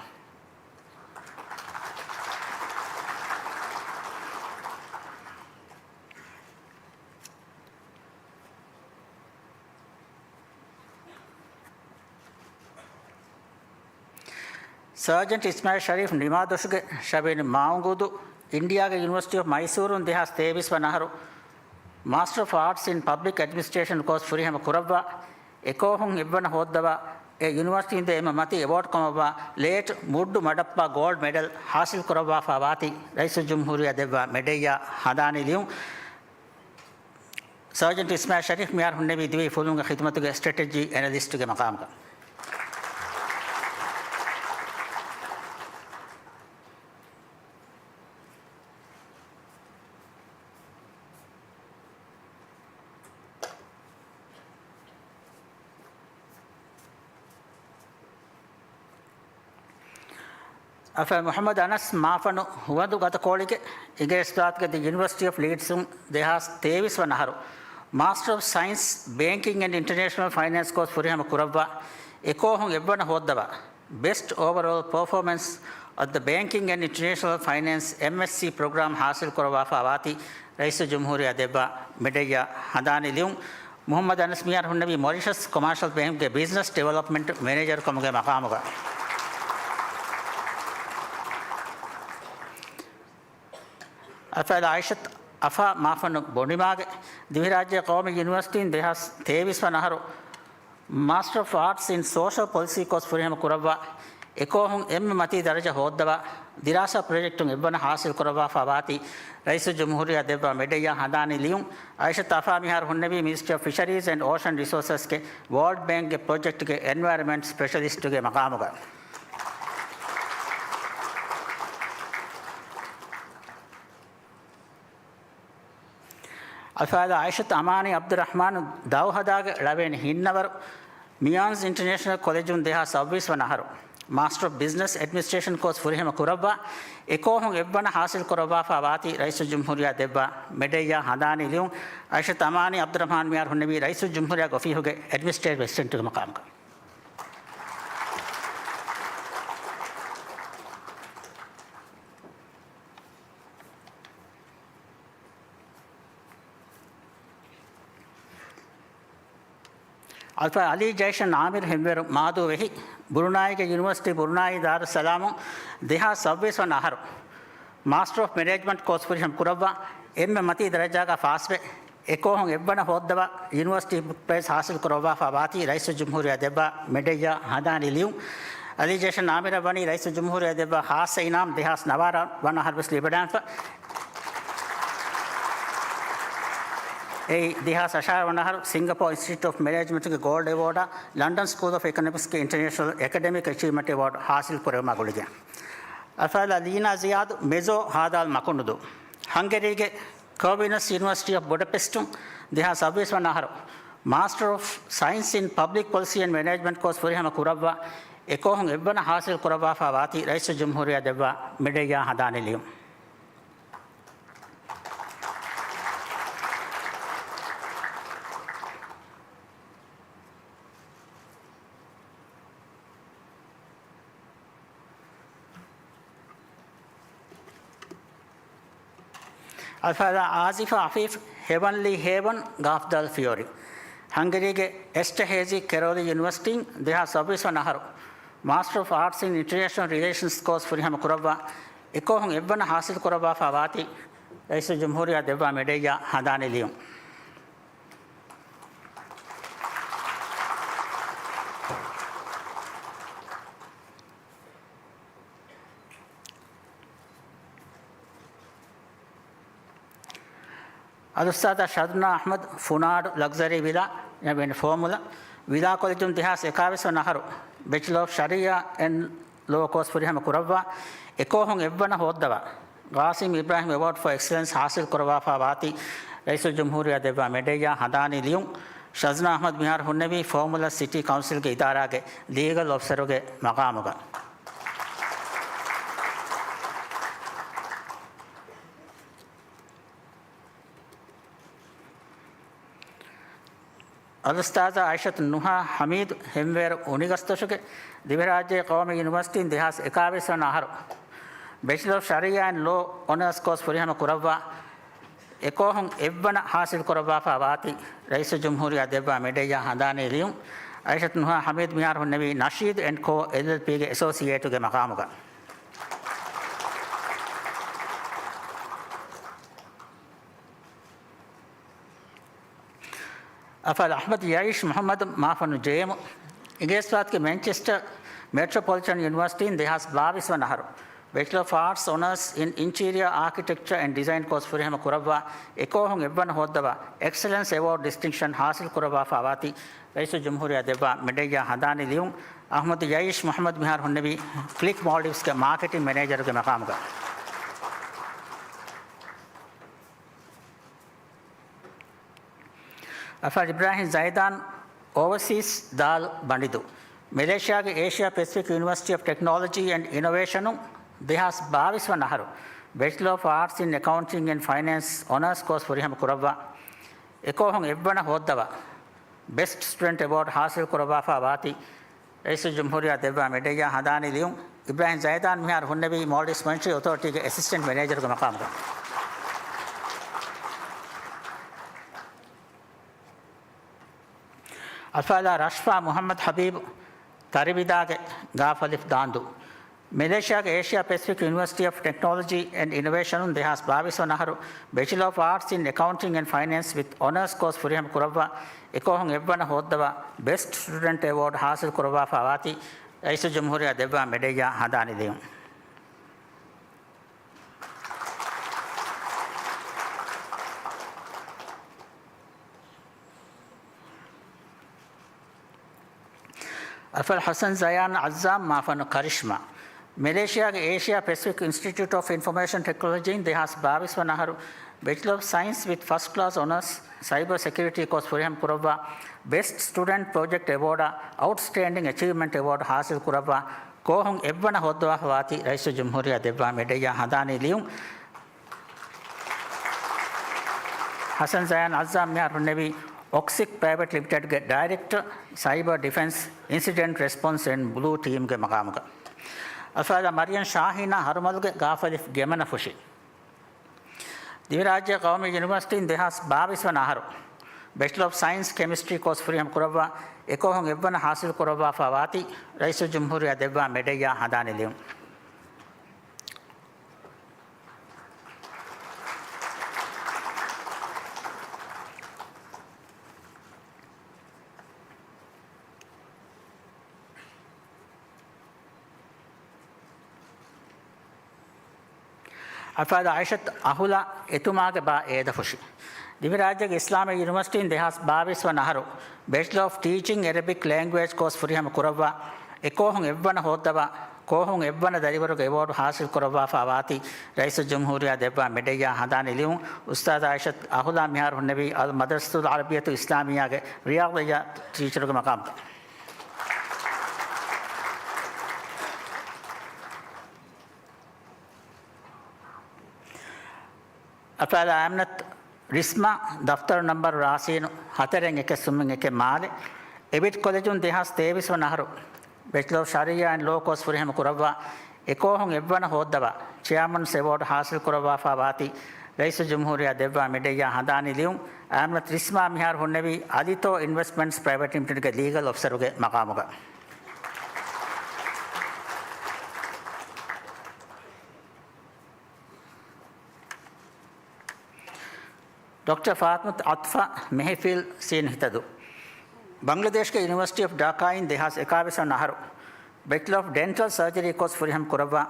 ސާޖެންޓް އިސްމާއިލް ޝަރީފް ނިމާދޮށުގެ ޝަބީން މާއުނގޫދޫ، އިންޑިޔާގެ ޔުނިވަރސިޓީ އޮފް މައިސޫރުން ދެހާސް ތޭވީސް ވަނަ އަހަރު މާސްޓަރ އޮފް އާޓްސް އިން ޕަބްލިކް އެޑްމިނިސްޓްރޭޝަން ކޯސް ފުރިހަމަ ކުރައްވާ، އެކޯހުން އެއްވަނަ ހޯއްދަވާ، އެ ޔުނިވަރސިޓީން ދޭ އެންމެ މަތީ އެވޯޑް ކަމަށްވާ ލޭޓް މުއްޑު މަޑައްޕާ ގޯލްޑް މެޑަލް ހާސިލް ކުރައްވާފާ ވާތީ، ރައީސުލްޖުމްހޫރިއްޔާ ދެއްވާ މެޑެއްޔާ ހަނދާނީ ލިޔުން. ސާޖެންޓް އިސްމާއިލް ޝަރީފް މިހާރު ހުންނެވީ ދިވެހި ފުލުހުންގެ ޚިދުމަތުގެ ސްޓްރެޓެޖީ އެނަލިސްޓުގެ މަޤާމުގަ. އަފަ މުޙައްމަދު އަނަސް މާފަނު ހުވަނދު ގަދަ ކޯޅިގެ އިނގިރޭސި ދާތުގެ ދި ޔުނިވަރސިޓީ އޮފް ލީޑްސުން ދެހާސް ތޭވީސް ވަނަ އަހަރު މާސްޓަރ އޮފް ސައިންސް، ބޭންކިން އެންޑް އިންޓަރނޭޝަނަލް ފައިނޭންސް ކޯސް ފުރިހަމަ ކުރައްވާ، އެކޯހުން އެއްވަނަ ހޯއްދަވާ، ބެސްޓް އޯވަރ އޯލް ޕަރފޯމެންސް އޮފް ދަ ބޭންކިން އެންޑް އިންޓަރނޭޝަނަލް ފައިނޭންސް، އެމްއެސްސީ، ޕްރޮގްރާމް ހާސިލް ކުރައްވާފާ ވާތީ، ރައީސުލްޖުމްހޫރިއްޔާ ދެއްވާ މެޑެއްޔާ ހަނދާނީ ލިޔުން. މުޙައްމަދު އަނަސް މިހާރު ހުންނެވީ މޮރިޝަސް ކޮމާޝަލް ބޭންކްގެ ބިޒްނަސް ޑިވެލޮޕްމަންޓް މެނޭޖަރު ކަމުގެ މަޤާމުގަ. އަފައިލާ އައިޝަތު އަފާ މާފަންނު ބޮނޑިމާގެ ދިވެހިރާއްޖޭ ޤައުމީ ޔުނިވަރސިޓީން ދެހާސް ތޭވީސް ވަނަ އަހަރު މާސްޓަރ އޮފް އާޓްސް އިން ސޯޝަލް ޕޮލިސީ ކޯސް ފުރިހަމަ ކުރައްވާ، އެކޯހުން އެންމެ މަތީ ދަރަޖަ ހޯއްދަވާ، ދިރާސާ ޕްރޮޖެކްޓުން އެއްވަނަ ހާސިލް ކުރައްވާފާ ވާތީ، ރައީސުލްޖުމްހޫރިއްޔާ ދެއްވާ މެޑެއްޔާ ހަނދާނީ ލިޔުން. އައިޝަތު އަފާ މިހާރު ހުންނެވީ މިނިސްޓްރީ އޮފް ފިޝަރީޒް އެންޑް އޯޝަން ރިސޯސަސްގެ ވޯލްޑް ބޭންކްގެ ޕްރޮޖެކްޓްގެ އެންވަޔަރަމެންޓް ސްޕެޝަލިސްޓުގެ މަޤާމުގަ. އަފާލާ އައިޝަތު އަމާނީ އަބްދުއްރަޙްމާނު ދައުހަދާގެ ޅަވައިން ހިންނަވަރު މިޔާންޒް އިންޓަރނޭޝަނަލް ކޮލެޖުން ދެހާސް ސައުވީސް ވަނަ އަހަރު މާސްޓަރ އޮފް ބިޒްނަސް އެޑްމިނިސްޓްރޭޝަން ކޯސް ފުރިހަމަ ކުރައްވާ، އެކޯހުން އެއްވަނަ ހާސިލް ކުރައްވާފާ ވާތީ، ރައީސުލްޖުމްހޫރިއްޔާ ދެއްވާ މެޑެއްޔާ ހަނދާނީ ލިޔުން. އައިޝަތު އަމާނީ އަބްދުއްރަޙްމާން މިހާރު ހުންނެވީ ރައީސުލްޖުމްހޫރިއްޔާގެ އޮފީހުގެ އެޑްމިނިސްޓްރޭޓިވް އެސިސްޓެންޓުގެ މަޤާމުގަ. އަލްފާ އަލީ ޖައިޝަން އާމިރު ހެންވޭރު މާދޫ ވެހި، ބުރުނާއީގެ ޔުނިވަރސިޓީ ބުރުނާއީ ދާރުއްސަލާމުން ދެހާސް ސައުވީސް ވަނަ އަހަރު މާސްޓަރ އޮފް މެނޭޖްމަންޓް ކޯސް ފުރިހަމަ ކުރައްވާ، އެންމެ މަތީ ދަރަޖާގަ ފާސްވެ، އެކޯހުން އެއްވަނަ ހޯއްދަވާ، ޔުނިވަރސިޓީ ޕްރައިޒް ހާސިލް ކުރައްވާފާ ވާތީ، ރައީސުލްޖުމްހޫރިއްޔާ ދެއްވާ މެޑެއްޔާ ހަނދާނީ ލިޔުން. އަލީ ޖައިޝަން އާމިރަށް ވަނީ ރައީސުލްޖުމްހޫރިއްޔާ ދެއްވާ ޚާއްޞަ އިނާމް ދެހާސް ނަވާރަ ވަނަ އަހަރު ވެސް ލިބިވަޑައިގެންފަ. އެއީ، ދެހާސް އަށާރަ ވަނަ އަހަރު ސިންގަޕޯ އިންސްޓިޓިއުޓް އޮފް މެނޭޖްމަންޓްގެ ގޯލްޑް އެވޯޑާ، ލަންޑަން ސްކޫލް އޮފް އިކޮނޮމިކްސްގެ އިންޓަރނޭޝަނަލް އެކަޑެމިކް އެޗީވްމަންޓް އެވޯޑް ހާސިލް ކުރެވުމާ ގުޅިގެން. އަފާލާ ލީނާ ޒިޔާދު މެޒޯ ހާދާލް މަކުނުދޫ. ހަންގެރީގެ ކޯވިނަސް ޔުނިވަރސިޓީ އޮފް ބުޑަޕެސްޓުން ދެހާސް ސައުވީސް ވަނަ އަހަރު މާސްޓަރ އޮފް ސައިންސް އިން ޕަބްލިކް ޕޮލިސީ އެންޑް މެނޭޖްމަންޓް ކޯސް ފުރިހަމަ ކުރައްވާ، އެކޯހުން އެއްވަނަ ހާސިލް ކުރައްވާފާ ވާތީ، ރައީސުލްޖުމްހޫރިއްޔާ ދެއްވާ މެޑެއްޔާ ހަނދާނީ ލިޔުން. އަލްފާލާ އާޒިފާ އަފީފް ހެވަންލީ ހޭވަން ގާފްދާލް ފިޔޯރި. ހަންގެރީގެ އެސްޓަހޭޒީ ކެރޯލި ޔުނިވަރސިޓީން ދެހާސް ސައުވީސް ވަނަ އަހަރު މާސްޓަރ އޮފް އާޓްސް އިން އިންޓަރނޭޝަނަލް ރިލޭޝަންސް ކޯސް ފުރިހަމަ ކުރައްވާ، އެކޯހުން އެއްވަނަ ހާސިލް ކުރައްވާފާ ވާތީ، ރައީސުލްޖުމްހޫރިއްޔާ ދެއްވާ މެޑެއްޔާ ހަނދާނީ ލިޔުން. އަލްއުސްތާޛާ ޝަދުނާ އަޙްމަދު ފުނާޑު ލަގްޒަރީ ވިލާ، އެ ވިލާ ކޮލެޖުން ދެހާސް އެކާވީސް ވަނަ އަހަރު ބެޗުލަރ އޮފް ޝަރީއާ އެންޑް ލޯ ކޯސް ފުރިހަމަ ކުރައްވާ، އެކޯހުން އެއްވަނަ ހޯއްދަވާ، ގާސިމް އިބްރާހިމް އެވޯޑް ފޯ އެކްސެލެންސް ހާސިލް ކުރައްވާފާ ވާތީ، ރައީސުލްޖުމްހޫރިއްޔާ ދެއްވާ މެޑެއްޔާ ހަނދާނީ ލިޔުން. ޝަޒްނާ އަޙްމަދު މިހާރު ހުންނެވީ ފޯމުލަ ސިޓީ ކައުންސިލްގެ އިދާރާގެ ލީގަލް އޮފިސަރުގެ މަގާމުގަ. އަލްއުސްތާޛާ އައިޝަތު ނުހާ ހަމީދު ހެންވޭރު އުނިގަސްދޮށުގެ ދިވެހިރާއްޖޭ ޤައުމީ ޔުނިވަރސިޓީން ދެހާސް އެކާވީސް ވަނަ އަހަރު ބެޗުލަރ އޮފް ޝަރީއާ އެންޑް ލޯ އޮނާސް ކޯސް ފުރިހަމަ ކުރައްވާ، އެކޯހުން އެއްވަނަ ހާސިލް ކުރައްވާފާ ވާތީ، ރައީސުލްޖުމްހޫރިއްޔާ ދެއްވާ މެޑެއްޔާ ހަނދާނީ ލިޔުން. އައިޝަތު ނުހާ ހަމީދު މިހާރު ހުންނެވީ ނަޝީދު އެންޑް ކޯ އެލްއެލްޕީގެ އެސޯސިއޭޓުގެ މަގާމުގަ. އަފާލް އަޙްމަދު ޔައީޝް މުޙައްމަދު މާފަންނު ޖޭމު، އިނގިރޭސިވާތުގެ މެންޗެސްޓަރ މެޓްރޮޕޮލިޓަން ޔުނިވަރސިޓީން ދެހާސް ބާވީސް ވަނަ އަހަރު ބެޗަލަ އޮފް އާޓްސް އޮނާސް އިން އިންޓީރިއަ އާކިޓެކްޗަ އެންޑް ޑިޒައިން ކޯސް ފުރިހަމަ ކުރައްވާ އެކޯހުން އެއްވަނަ ހޯއްދަވާ އެކްސެލެންސް އެވޯޑް ޑިސްޓިންކްޝަން ހާސިލް ކުރައްވާފާ ވާތީ ރައީސުލްޖުމްހޫރިއްޔާ ދެއްވާ މެޑައްޔާ ހަނދާނީ ލިޔުން. އަޙްމަދު ޔައީޝް މުޙައްމަދު މިހާރު ހުންނެވީ ކްލިކް މޯލްޑިވްސްގެ މާކެޓިން މެނޭޖަރުގެ މަޤާމުގަ. އަފާޒް އިބްރާހިމް ޒައިދާން އޯވަސީސް ދާލް ބަނޑިދޫ، މެލޭޝިޔާގެ އޭޝިޔާ ޕެސިފިކް ޔުނިވަރސިޓީ އޮފް ޓެކްނޮލޮޖީ އެންޑް އިނޮވޭޝަނުން ދެހާސް ބާވީސް ވަނަ އަހަރު ބެޗަލަ އޮފް އާޓްސް އިން އެކައުންޓިންގ އެންޑް ފައިނޭންސް އޮނާސް ކޯސް ފުރިހަމަ ކުރައްވާ އެކޯހުން އެއްވަނަ ހޯއްދަވާ ބެސްޓް ސްޓުޑެންޓް އެވޯޑް ހާސިލް ކުރައްވާފާ ވާތީ ރައީސުލްޖުމްހޫރިއްޔާ ދެއްވާ މެޑައްޔާ ހަނދާނީ ލިޔުން. އިބްރާހިމް ޒައިދާން މިހާރު ހުންނެވީ މޯލްޑިވްސް މޮނިޓަރީ އޮތޯރިޓީގެ އެސިސްޓެންޓް މެނޭޖަރުގެ މަޤާމުގަ. އަފާލާ ރަޝްފާ މުޙައްމަދު ޙަބީބު، ތަރިބިދާގެ ގާފަލިފް ދާންދޫ، މެލޭޝިޔާގެ އޭޝިޔާ ޕެސިފިކް ޔުނިވަރސިޓީ އޮފް ޓެކްނޮލޮޖީ އެންޑް އިނޮވޭޝަނުން ދެހާސް ބާވީސް ވަނަ އަހަރު ބެޗަލަ އޮފް އާޓްސް އިން އެކައުންޓިންގ އެންޑް ފައިނޭންސް ވިތް އޮނާސް ކޯސް ފުރިހަމަ ކުރައްވާ އެކޯހުން އެއްވަނަ ހޯއްދަވާ ބެސްޓް ސްޓުޑެންޓް އެވޯޑް ހާސިލް ކުރައްވާފާ ވާތީ ރައީސުލްޖުމްހޫރިއްޔާ ދެއްވާ މެޑައްޔާ ހަނދާނީ ލިޔުން. އަފާލް ޙަސަން ޒަޔާން އައްޒާމް މާފަންނު ކަރިޝްމާ، މެލޭޝިޔާގެ އޭޝިޔާ ޕެސިފިކް އިންސްޓިޓިއުޓް އޮފް އިންފޮމޭޝަން ޓެކްނޮލޮޖީން ދެހާސް ބާވީސް ވަނަ އަހަރު ބެޗަލަ އޮފް ސައިންސް ވިތް ފަސްޓް ކްލާސް އޮނާސް ސައިބަރ ސެކިއުރިޓީ ކޯސް ފުރިހަމަ ކުރައްވާ ބެސްޓް ސްޓުޑެންޓް ޕްރޮޖެކްޓް އެވޯޑާ އައުޓްސްޓޭންޑިން އެޗީވްމަންޓް އެވޯޑް ހާސިލް ކުރައްވާ ކޯހުން އެއްވަނަ ހޯއްދަވާފަ ވާތީ ރައީސުލްޖުމްހޫރިއްޔާ ދެއްވާ މެޑައްޔާ ހަނދާނީ ލިޔުން. ޙަސަން ޒަޔާން އައްޒާމް މިހާރު ހުންނެވީ އޮކްސިކް ޕްރައިވެޓް ލިމިޓެޑްގެ ޑައިރެކްޓަރ، ސައިބަރ ޑިފެންސް، އިންސިޑެންޓް ރެސްޕޮންސް އެންޑް ބްލޫ ޓީމްގެ މަޤާމުގަ. އަފާޒާ މަރިޔަމް ޝާހީނާ ހަރުމަލުގެ ގާފަލިފް ގެމަނަ ފުށި. ދިވެހިރާއްޖޭގެ ޤައުމީ ޔުނިވަރސިޓީން ދެހާސް ބާވީސް ވަނަ އަހަރު ބެޗަލަ އޮފް ސައިންސް ކެމިސްޓްރީ ކޯސް ފުރިހަމަ ކުރައްވާ އެކޯހުން އެއްވަނަ ހާސިލް ކުރައްވާފާ ވާތީ ރައީސުލްޖުމްހޫރިއްޔާ ދެއްވާ މެޑައްޔާ ހަނދާނީ ލިޔުން. އަފާޒާ އައިޝަތު އަހުލާ އެތުމާގެ ބާ އޭދަ ފުށި. ދިވެހިރާއްޖޭގެ އިސްލާމީ ޔުނިވަރސިޓީން ދެހާސް ބާވީސް ވަނަ އަހަރު ބެޗަލަ އޮފް ޓީޗިން އެރަބިކް ލެންގުއޭޖް ކޯސް ފުރިހަމަ ކުރައްވާ އެކޯހުން އެއްވަނަ ހޯއްދަވާ ކޯހުން އެއްވަނަ ދަރިވަރުގެ އެވޯޑް ހާސިލް ކުރައްވާފާ ވާތީ ރައީސުލްޖުމްހޫރިއްޔާ ދެއްވާ މެޑައްޔާ ހަނދާނީ ލިޔުން. އުސްތާޛާ އައިޝަތު އަހުލާ މިހާރު ހުންނެވީ އަލް މަދްރަސަތުލް ޢަރަބިއްޔަތު އިސްލާމިއްޔާގެ ރިޔާޟިއްޔާ ޓީޗަރުގެ މަޤާމުގަ. އަފާޒާ އާމިނަތު ރިސްމާ، ދަފްތަރު ނަންބަރު ރާސީނު ހަތަރެއް އެކެއް ސުމެއް އެކެއް މާލެ، އެބިޓް ކޮލެޖުން ދެހާސް ތޭވީސް ވަނަ އަހަރު ބެޗަލަ އޮފް ޝަރީޢާ އެންޑް ލޯ ކޯސް ފުރިހަމަ ކުރައްވާ އެކޯހުން އެއްވަނަ ހޯއްދަވާ ޗެއާމަންސް އެވޯޑް ހާސިލް ކުރައްވާފާ ވާތީ ރައީސުލްޖުމްހޫރިއްޔާ ދެއްވާ މެޑައްޔާ ހަނދާނީ ލިޔުން. އާމިނަތު ރިސްމާ މިހާރު ހުންނެވީ އަލިތޯ އިންވެސްޓްމަންޓްސް ޕްރައިވެޓް ލިމިޓެޑްގެ ލީގަލް އޮފިސަރުގެ މަޤާމުގަ. ޑޮކްޓަރ ފާތިމަތު އަތްފާ މެހެފިލް ސީން ހިތަދޫ، ބަންގްލަދޭޝްގެ ޔުނިވަރސިޓީ އޮފް ޑާކާއިން ދެހާސް އެކާވީސް ވަނަ އަހަރު ބެޗަލަ އޮފް ޑެންޓަލް ސަރޖަރީ ކޯސް ފުރިހަމަ ކުރައްވާ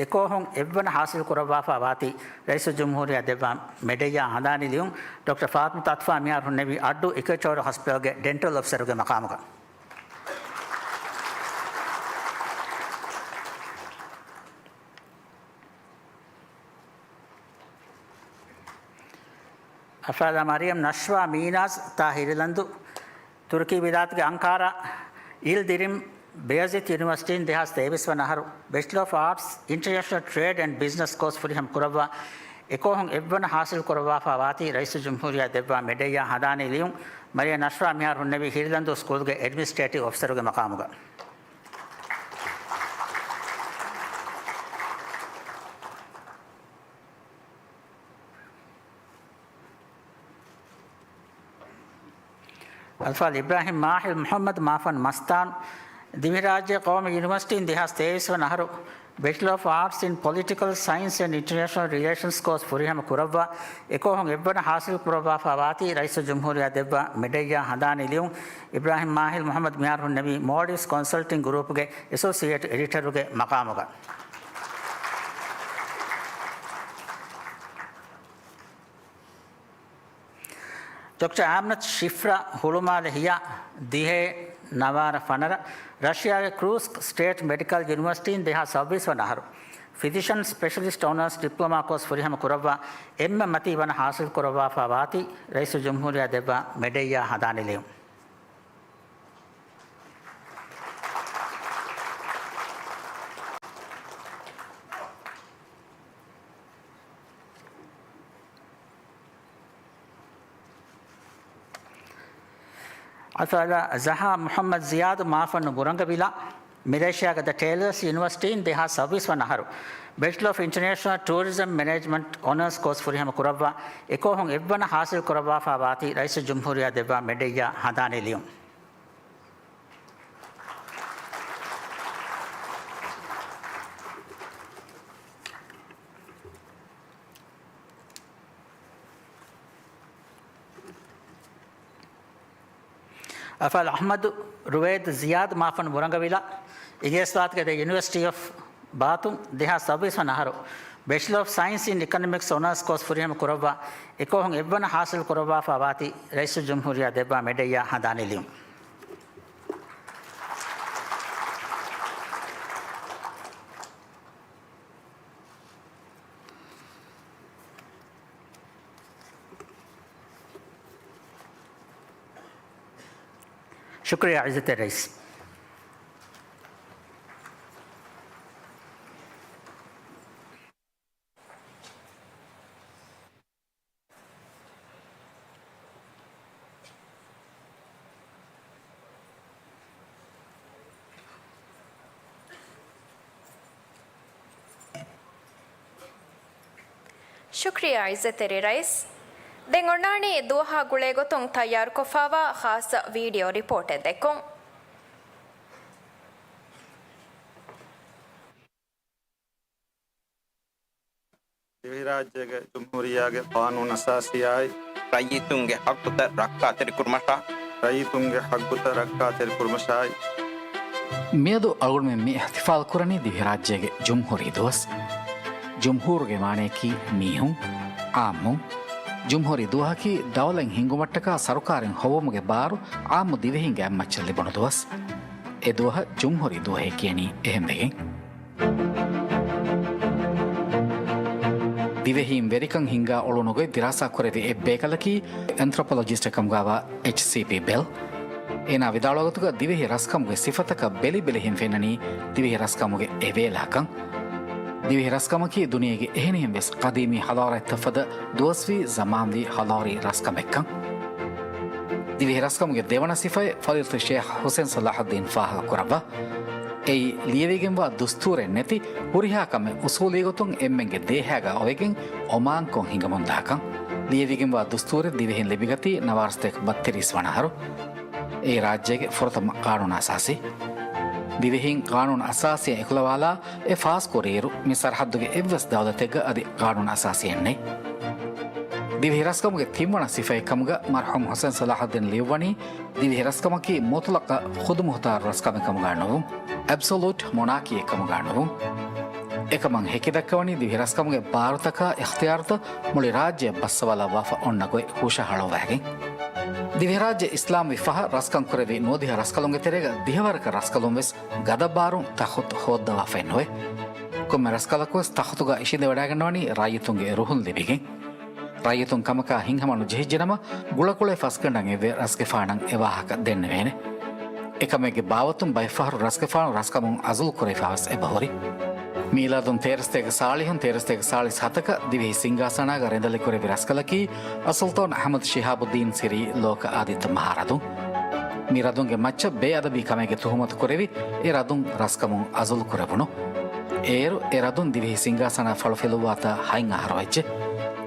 އެކޯހުން އެއްވަނަ ހާސިލް ކުރައްވާފާ ވާތީ ރައީސުލްޖުމްހޫރިއްޔާ ދެއްވާ މެޑައްޔާ ހަނދާނީ ލިޔުން. ޑޮކްޓަރ ފާތިމަތު އަތްފާ މިހާރު ހުންނެވީ އައްޑޫ އިކުއެޗޯރި ހޮސްޕިޓަލްގެ ޑެންޓަލް އޮފިސަރުގެ މަޤާމުގަ. އަފާޒާ މަރިޔަމް ނަޝްވާ މީނާޒް ތާ ހިރިލަންދޫ، ތުރުކީ ވިލާތުގެ އަންކާރާ އިލްދިރިމް ބެޔަޒިތް ޔުނިވަރސިޓީން ދެހާސް ތޭވީސް ވަނަ އަހަރު ބެޗަލަ އޮފް އާޓްސް، އިންޓަރނޭޝަނަލް ޓްރޭޑް އެންޑް ބިޒްނަސް ކޯސް ފުރިހަމަ ކުރައްވާ އެކޯހުން އެއްވަނަ ހާސިލް ކުރައްވާފާ ވާތީ ރައީސުލްޖުމްހޫރިއްޔާ ދެއްވާ މެޑައްޔާ ހަނދާނީ ލިޔުން. މަރިޔަމް ނަޝްވާ މިހާރު ހުންނެވީ ހިރިލަންދޫ ސްކޫލްގެ އެޑްމިނިސްޓްރޭޓިވް އޮފިސަރުގެ މަޤާމުގަ. އަލްފާޟިލް އިބްރާހިމް މާހިލް މުޙައްމަދު މާފަން މަސްތާން، ދިވެހިރާއްޖޭގެ ޤައުމީ ޔުނިވަރސިޓީން ދެހާސް ތޭވީސް ވަނަ އަހަރު ބެޗްލަރ އޮފް އާޓްސް އިން ޕޮލިޓިކަލް ސައިންސް އެންޑް އިންޓަރނޭޝަނަލް ރިލޭޝަންސް ކޯސް ފުރިހަމަ ކުރައްވާ އެކޯހުން އެއްވަނަ ހާސިލް ކުރައްވާފާ ވާތީ ރައީސުލްޖުމްހޫރިއްޔާ ދެއްވާ މެޑެއްޔާ ހަނދާނީ ލިޔުން. އިބްރާހިމް މާހިލް މުޙައްމަދު މިހާރު ހުންނެވީ މޯލްޑިވްސް ކޮންސަލްޓިން ގްރޫޕްގެ އެސޯސިއޭޓް އެޑިޓަރުގެ މަޤާމުގަ. ޑޮކްޓަރ އާމްނަތް ޝިފްރާ ހުޅުމާލެ ހިޔާ ދިހައެއް ނަވާރަ ފަނަރަ، ރަޝިޔާގެ ކްރޫސްކް ސްޓޭޓް މެޑިކަލް ޔުނިވަރސިޓީން ދެހާސް ސައްބީސް ވަނަ އަހަރު ފިޒިޝަން ސްޕެޝަލިސްޓް އޮނާސް ޑިޕްލޮމާ ކޯސް ފުރިހަމަ ކުރައްވާ އެންމެ މަތީ ވަނަ ހާސިލް ކުރައްވާފާ ވާތީ ރައީސުލްޖުމްހޫރިއްޔާ ދެއްވާ މެޑެއްޔާ ހަނދާނީ ލިޔުން. އަތޮޅަށް ޒަހާ މުޙައްމަދު ޒިޔާދު މާފަންނު ބުރަނގަވިލާ، މެލޭޝިޔާގެ ދަ ޓޭލަސް ޔުނިވަރސިޓީން ދެހާސް ސައްބީސް ވަނަ އަހަރު ބެޗްލަރ އޮފް އިންޓަރނޭޝަނަލް ޓޫރިޒަމް މެނޭޖްމަންޓް އޮނާސް ކޯސް ފުރިހަމަ ކުރައްވާ އެކޯހުން އެއްވަނަ ހާސިލް ކުރައްވާފާ ވާތީ ރައީސުލްޖުމްހޫރިއްޔާ ދެއްވާ މެޑެއްޔާ ހަނދާނީ ލިޔުން. އަތޮޅަށް އަޙްމަދު ރުވައިދު ޒިޔާދު މާފަންނު ބުރަނގަވިލާ، އިނގިރޭސިވާތުގެ ދަ ޔުނިވަރސިޓީ އޮފް ބާތުން ދެހާސް ސައްބީސް ވަނަ އަހަރު ބެޗްލަރ އޮފް ސައިންސް އިން އިކޮނޮމިކްސް އޮނާސް ކޯސް ފުރިހަމަ ކުރައްވާ އެކޯހުން އެއްވަނަ ހާސިލް ކުރައްވާފާ ވާތީ ރައީސުލްޖުމްހޫރިއްޔާ ދެއްވާ މެޑެއްޔާ ހަނދާނީ ލިޔުން. ޝުކުރިއްޔާ އިއްޒަތްތެރި ރައީސް. ޝުކުރިއްޔާ އިއްޒަތްތެރި ރައީސް. ދެން އޮންނާނީ ދުވަހާ ގުޅޭ ގޮތުން ތައްޔާރުކޮށްފާވާ ޚާއްޞަ ވީޑިއޯ ރިޕޯޓެއް ދެއްކުން. ދިވެހިރާއްޖޭގެ ޖުމްހޫރިއްޔާގެ ޤާނޫނު އަސާސީއާއި، ރައްޔިތުންގެ ހައްގުތައް ރައްކާތެރިކުރުމަށާ، ރައްޔިތުންގެ ހައްގުތައް ރައްކާތެރިކުރުމަށާއި. މިއަދު އަޅުގަނޑުމެން މި އިޙްތިފާލް ކުރަނީ ދިވެހިރާއްޖޭގެ ޖުމްހޫރީ ދުވަސް. ޖުމްހޫރުގެ މާނަޔަކީ މީހުން، ޢާއްމުން. ޖުމްހޫރީ ދުވަހަކީ ދައުލަތް ހިންގުމަށްޓަކާ ސަރުކާރެއް ހޮވުމުގެ ބާރު ޢާއްމު ދިވެހިންގެ އަތްމައްޗަށް ލިބުނު ދުވަސް. އެ ދުވަހަށް ޖުމްހޫރީ ދުވަހޭ ކިޔަނީ އެހެންވެގެން. ދިވެހީން ވެރިކަން ހިންގާ އުޅުނު ގޮތް ދިރާސާ ކުރެއްވި އެއްބޭކަލަކީ އެންތްރޮޕޮލޮޖިސްޓެއް ކަމުގާވާ އެޗް ސީ ޕީ ބެލް. އޭނާ ވިދާޅުވާ ގޮތުގަ ދިވެހި ރަސްކަމުގެ ސިފަތަކަށް ބެލި ބެލިހެން ފެންނަނީ ދިވެހި ރަސްކަމުގެ އެވޭލާކަން. ދިވެހި ރަސްކަމަކީ ދުނިޔޭގެ އެހެނިހެން ވެސް ޤަދީމީ ޙަޟާރަތްތައް ފަދަ ދުވަސްވީ ޒަމާންވީ ޙަޟާރީ ރަސްކަމެއްކަން. ދިވެހި ރަސްކަމުގެ ދެވަނަ ސިފައެއް ފަޟީލަތު ޝޭޚް ޙުސެން ޞަލާޙުއްދީން ފާހަގަ ކުރައްވާ. އެއީ ލިޔެވިގެންވާ ދުސްތޫރެއް ނެތި ހުރިހާ ކަމެއް އުސޫލީ ގޮތުން އެންމެންގެ ދޭހައިގަ އޮވެގެން އޮމާންކޮށް ހިނގަމުންދާކަން. ލިޔެވިގެންވާ ދުސްތޫރެއް ދިވެހިން ލިބިގަތީ ނަވާރަ ސަތޭކަ ބައްތިރީސް ވަނަ އަހަރު. އެއީ ރާއްޖޭގެ ފުރަތަމަ ޤާނޫނު އަސާސީ. ދިވެހީން ޤާނޫނު އަސާސީއަށް އެކުލަވާލާ އެ ފާސްކުރިއިރު، މި ސަރަޙައްދުގެ އެއްވެސް ދައުލަތެއްގަ އަދި ޤާނޫނު އަސާސީއެއް ނެތް. ދިވެހި ރަސްކަމުގެ ތިންވަނަ ސިފައެއް ކަމުގަ މަރްޙޫމް ޙުސެން ޞަލާޙުއްދީން ލިޔުއްވަނީ، ދިވެހި ރަސްކަމަކީ މުޠުލަޤަށް ޚުދުމުޚްތާރު ރަސްކަމެއް ކަމުގަ ނުވުން، އެބްސޮލޫޓް މޮނާކީއެއް ކަމުގަ ނުވުން. އެކަމަށް ހެކިދައްކަވަނީ ދިވެހި ރަސްކަމުގެ ބާރުތަކާ އިޚްތިޔާރުތައް މުޅި ރާއްޖެއަށް ބައްސަވާލައްވާފަ އޮންނަ ގޮތް ހުށަހަޅުއްވައިގެން. ދިވެހިރާއްޖެ އިސްލާމްވި ފަހަށް ރަސްކަން ކުރެއްވި ނުވަދިހަ ރަސްކަލުންގެ ތެރޭގަ ދިހަވަރަކަށް ރަސްކަލުން ވެސް ގަދަ ބާރުން ތަޚުތު ހޯއްދަވާފައެއް ނުވޭ. ކޮންމެ ރަސްކަލަކުވެސް ތަޚުތުގަ އިށީނދެވަޑައިގަންނަވަނީ ރައްޔިތުންގެ ރުހުން ލިބިގެން. ރައްޔިތުން ކަމަކާ ހިތްހަމަ ނުޖެހިއްޖެނަމަ، ގުޅަކޮޅެއް ފަސްގަނޑަށް އެއްވެ ރަސްގެފާނަށް އެ ވާހަކަ ދެންނެވޭނެ. އެކަމެއްގެ ބާވަތުން ބައެއްފަހަރު ރަސްގެފާނު ރަސްކަމުން އަޒުލު ކުރެވިފަވެސް އެބަހުރި. މީލާދުން ތޭރަސަތޭކަ ސާޅީހުން ތޭރަސަތޭކަ ސާޅީސް ހަތަކަށް ދިވެހި ސިންގާސާނާގަ ރެނދަލެއް ކުރެއްވި ރަސްކަލަކީ އައްސުލްޠާން އަޙްމަދު ޝިހާބުއްދީން ސިރީ ލޯކަ އާދިއްތަ މަހާ ރަދުން. މި ރަދުންގެ މައްޗަށް ބޭއަދަބީ ކަމެއްގެ ތުހުމަތު ކުރެވި، އެ ރަދުން ރަސްކަމުން އަޒުލު ކުރެވުނު. އޭރު އެ ރަދުން ދިވެހި ސިންގާސާނާ ފަޅު ފެލުއްވާތާ ހަތް އަހަރު ވެއްޖެ.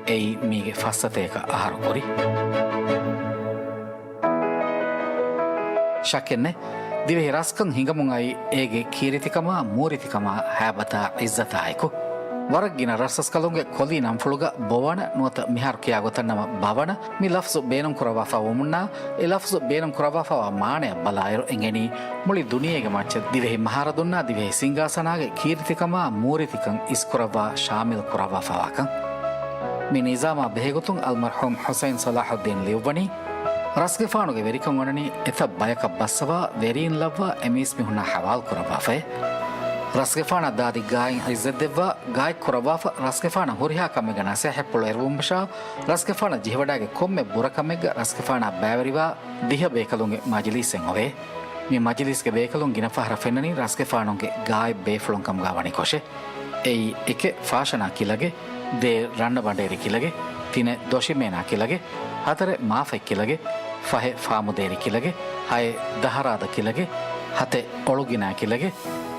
އެއީ މީގެ ފައްސަތޭކަ އަހަރު ކުރި. ޝައްކެއްނެތް، ދިވެހި ރަސްކަން ހިނގަމުން އައީ އޭގެ ކީރިތިކަމާ، މޫރިތިކަމާ، ހައިބަތާ، ޢިއްޒަތާ އެކު. ވަރަށް ގިނަ ރަސްރަސްކަލުންގެ ކޮލީ ނަންފުޅުގަ ބޮވަނަ ނުވަތަ މިހާރު ކިޔާ ގޮތަށް ނަމަ ބަވަނަ މި ލަފްޒު ބޭނުން ކުރައްވާފަ ވުމުންނާ، އެ ލަފްޒު ބޭނުން ކުރައްވާފަވާ މާނަޔަށް ބަލާއިރު އެނގެނީ މުޅި ދުނިޔޭގެ މައްޗަށް ދިވެހި މަހާރަދުންނާ ދިވެހި ސިންގާސަނާގެ ކީރިތިކަމާ މޫރިތިކަން އިސްކުރައްވާ ޝާމިލް ކުރައްވާފަވާކަން. މި ނިޒާމާ ބެހޭގޮތުން އަލްމަރްޙޫމް ޙުސައިން ޞަލާޙުއްދީން ލިޔުއްވަނީ، ރަސްގެފާނުގެ ވެރިކަން އޮންނަނީ އެތައް ބަޔަކަށް ބައްސަވާ ވެރީން ލައްވާ އެމީސްމީހުންނާ ޙަވާލު ކުރައްވާފައޭ. ރަސްގެފާނަށް ދާދި ގާތް ޢިއްޒަތް ދެއްވާ ގާތް ކުރައްވާފަ، ރަސްގެފާނަށް ހުރިހާ ކަމެއްގެ ނަސޭހަތްޕުޅު އެރުވުމަށާ، ރަސްގެފާނަށް ޖެހިވަޑާގެ ކޮންމެ ބުރަކަމެއްގަ ރަސްގެފާނާ ބައިވެރިވާ ދިހަ ބޭކަލުންގެ މަޖިލީސެއް އޮވޭ. މި މަޖިލީސްގެ ބޭކަލުން ގިނަ ފަހަރަށް ފެންނަނީ ރަސްގެފާނުންގެ ގާތް ބޭފުޅުން ކަމުގާ ވަނިކޮށޭ. އެއީ، އެކެއް ފާޝަނާ ކިލަގެ، ދޭއް ރަންނަ ބަނޑޭރި ކިލަގެ، ތިނެއް ދޮށިމޭނާ ކިލަގެ، ހަތަރެއް މާފަތް ކިލަގެ، ފަހެއް ފާމުދޭރި ކިލަގެ، ހައެއް ދަހަރާދަ ކިލަގެ، ހަތެއް އޮޅުގިނާ ކިލަގެ،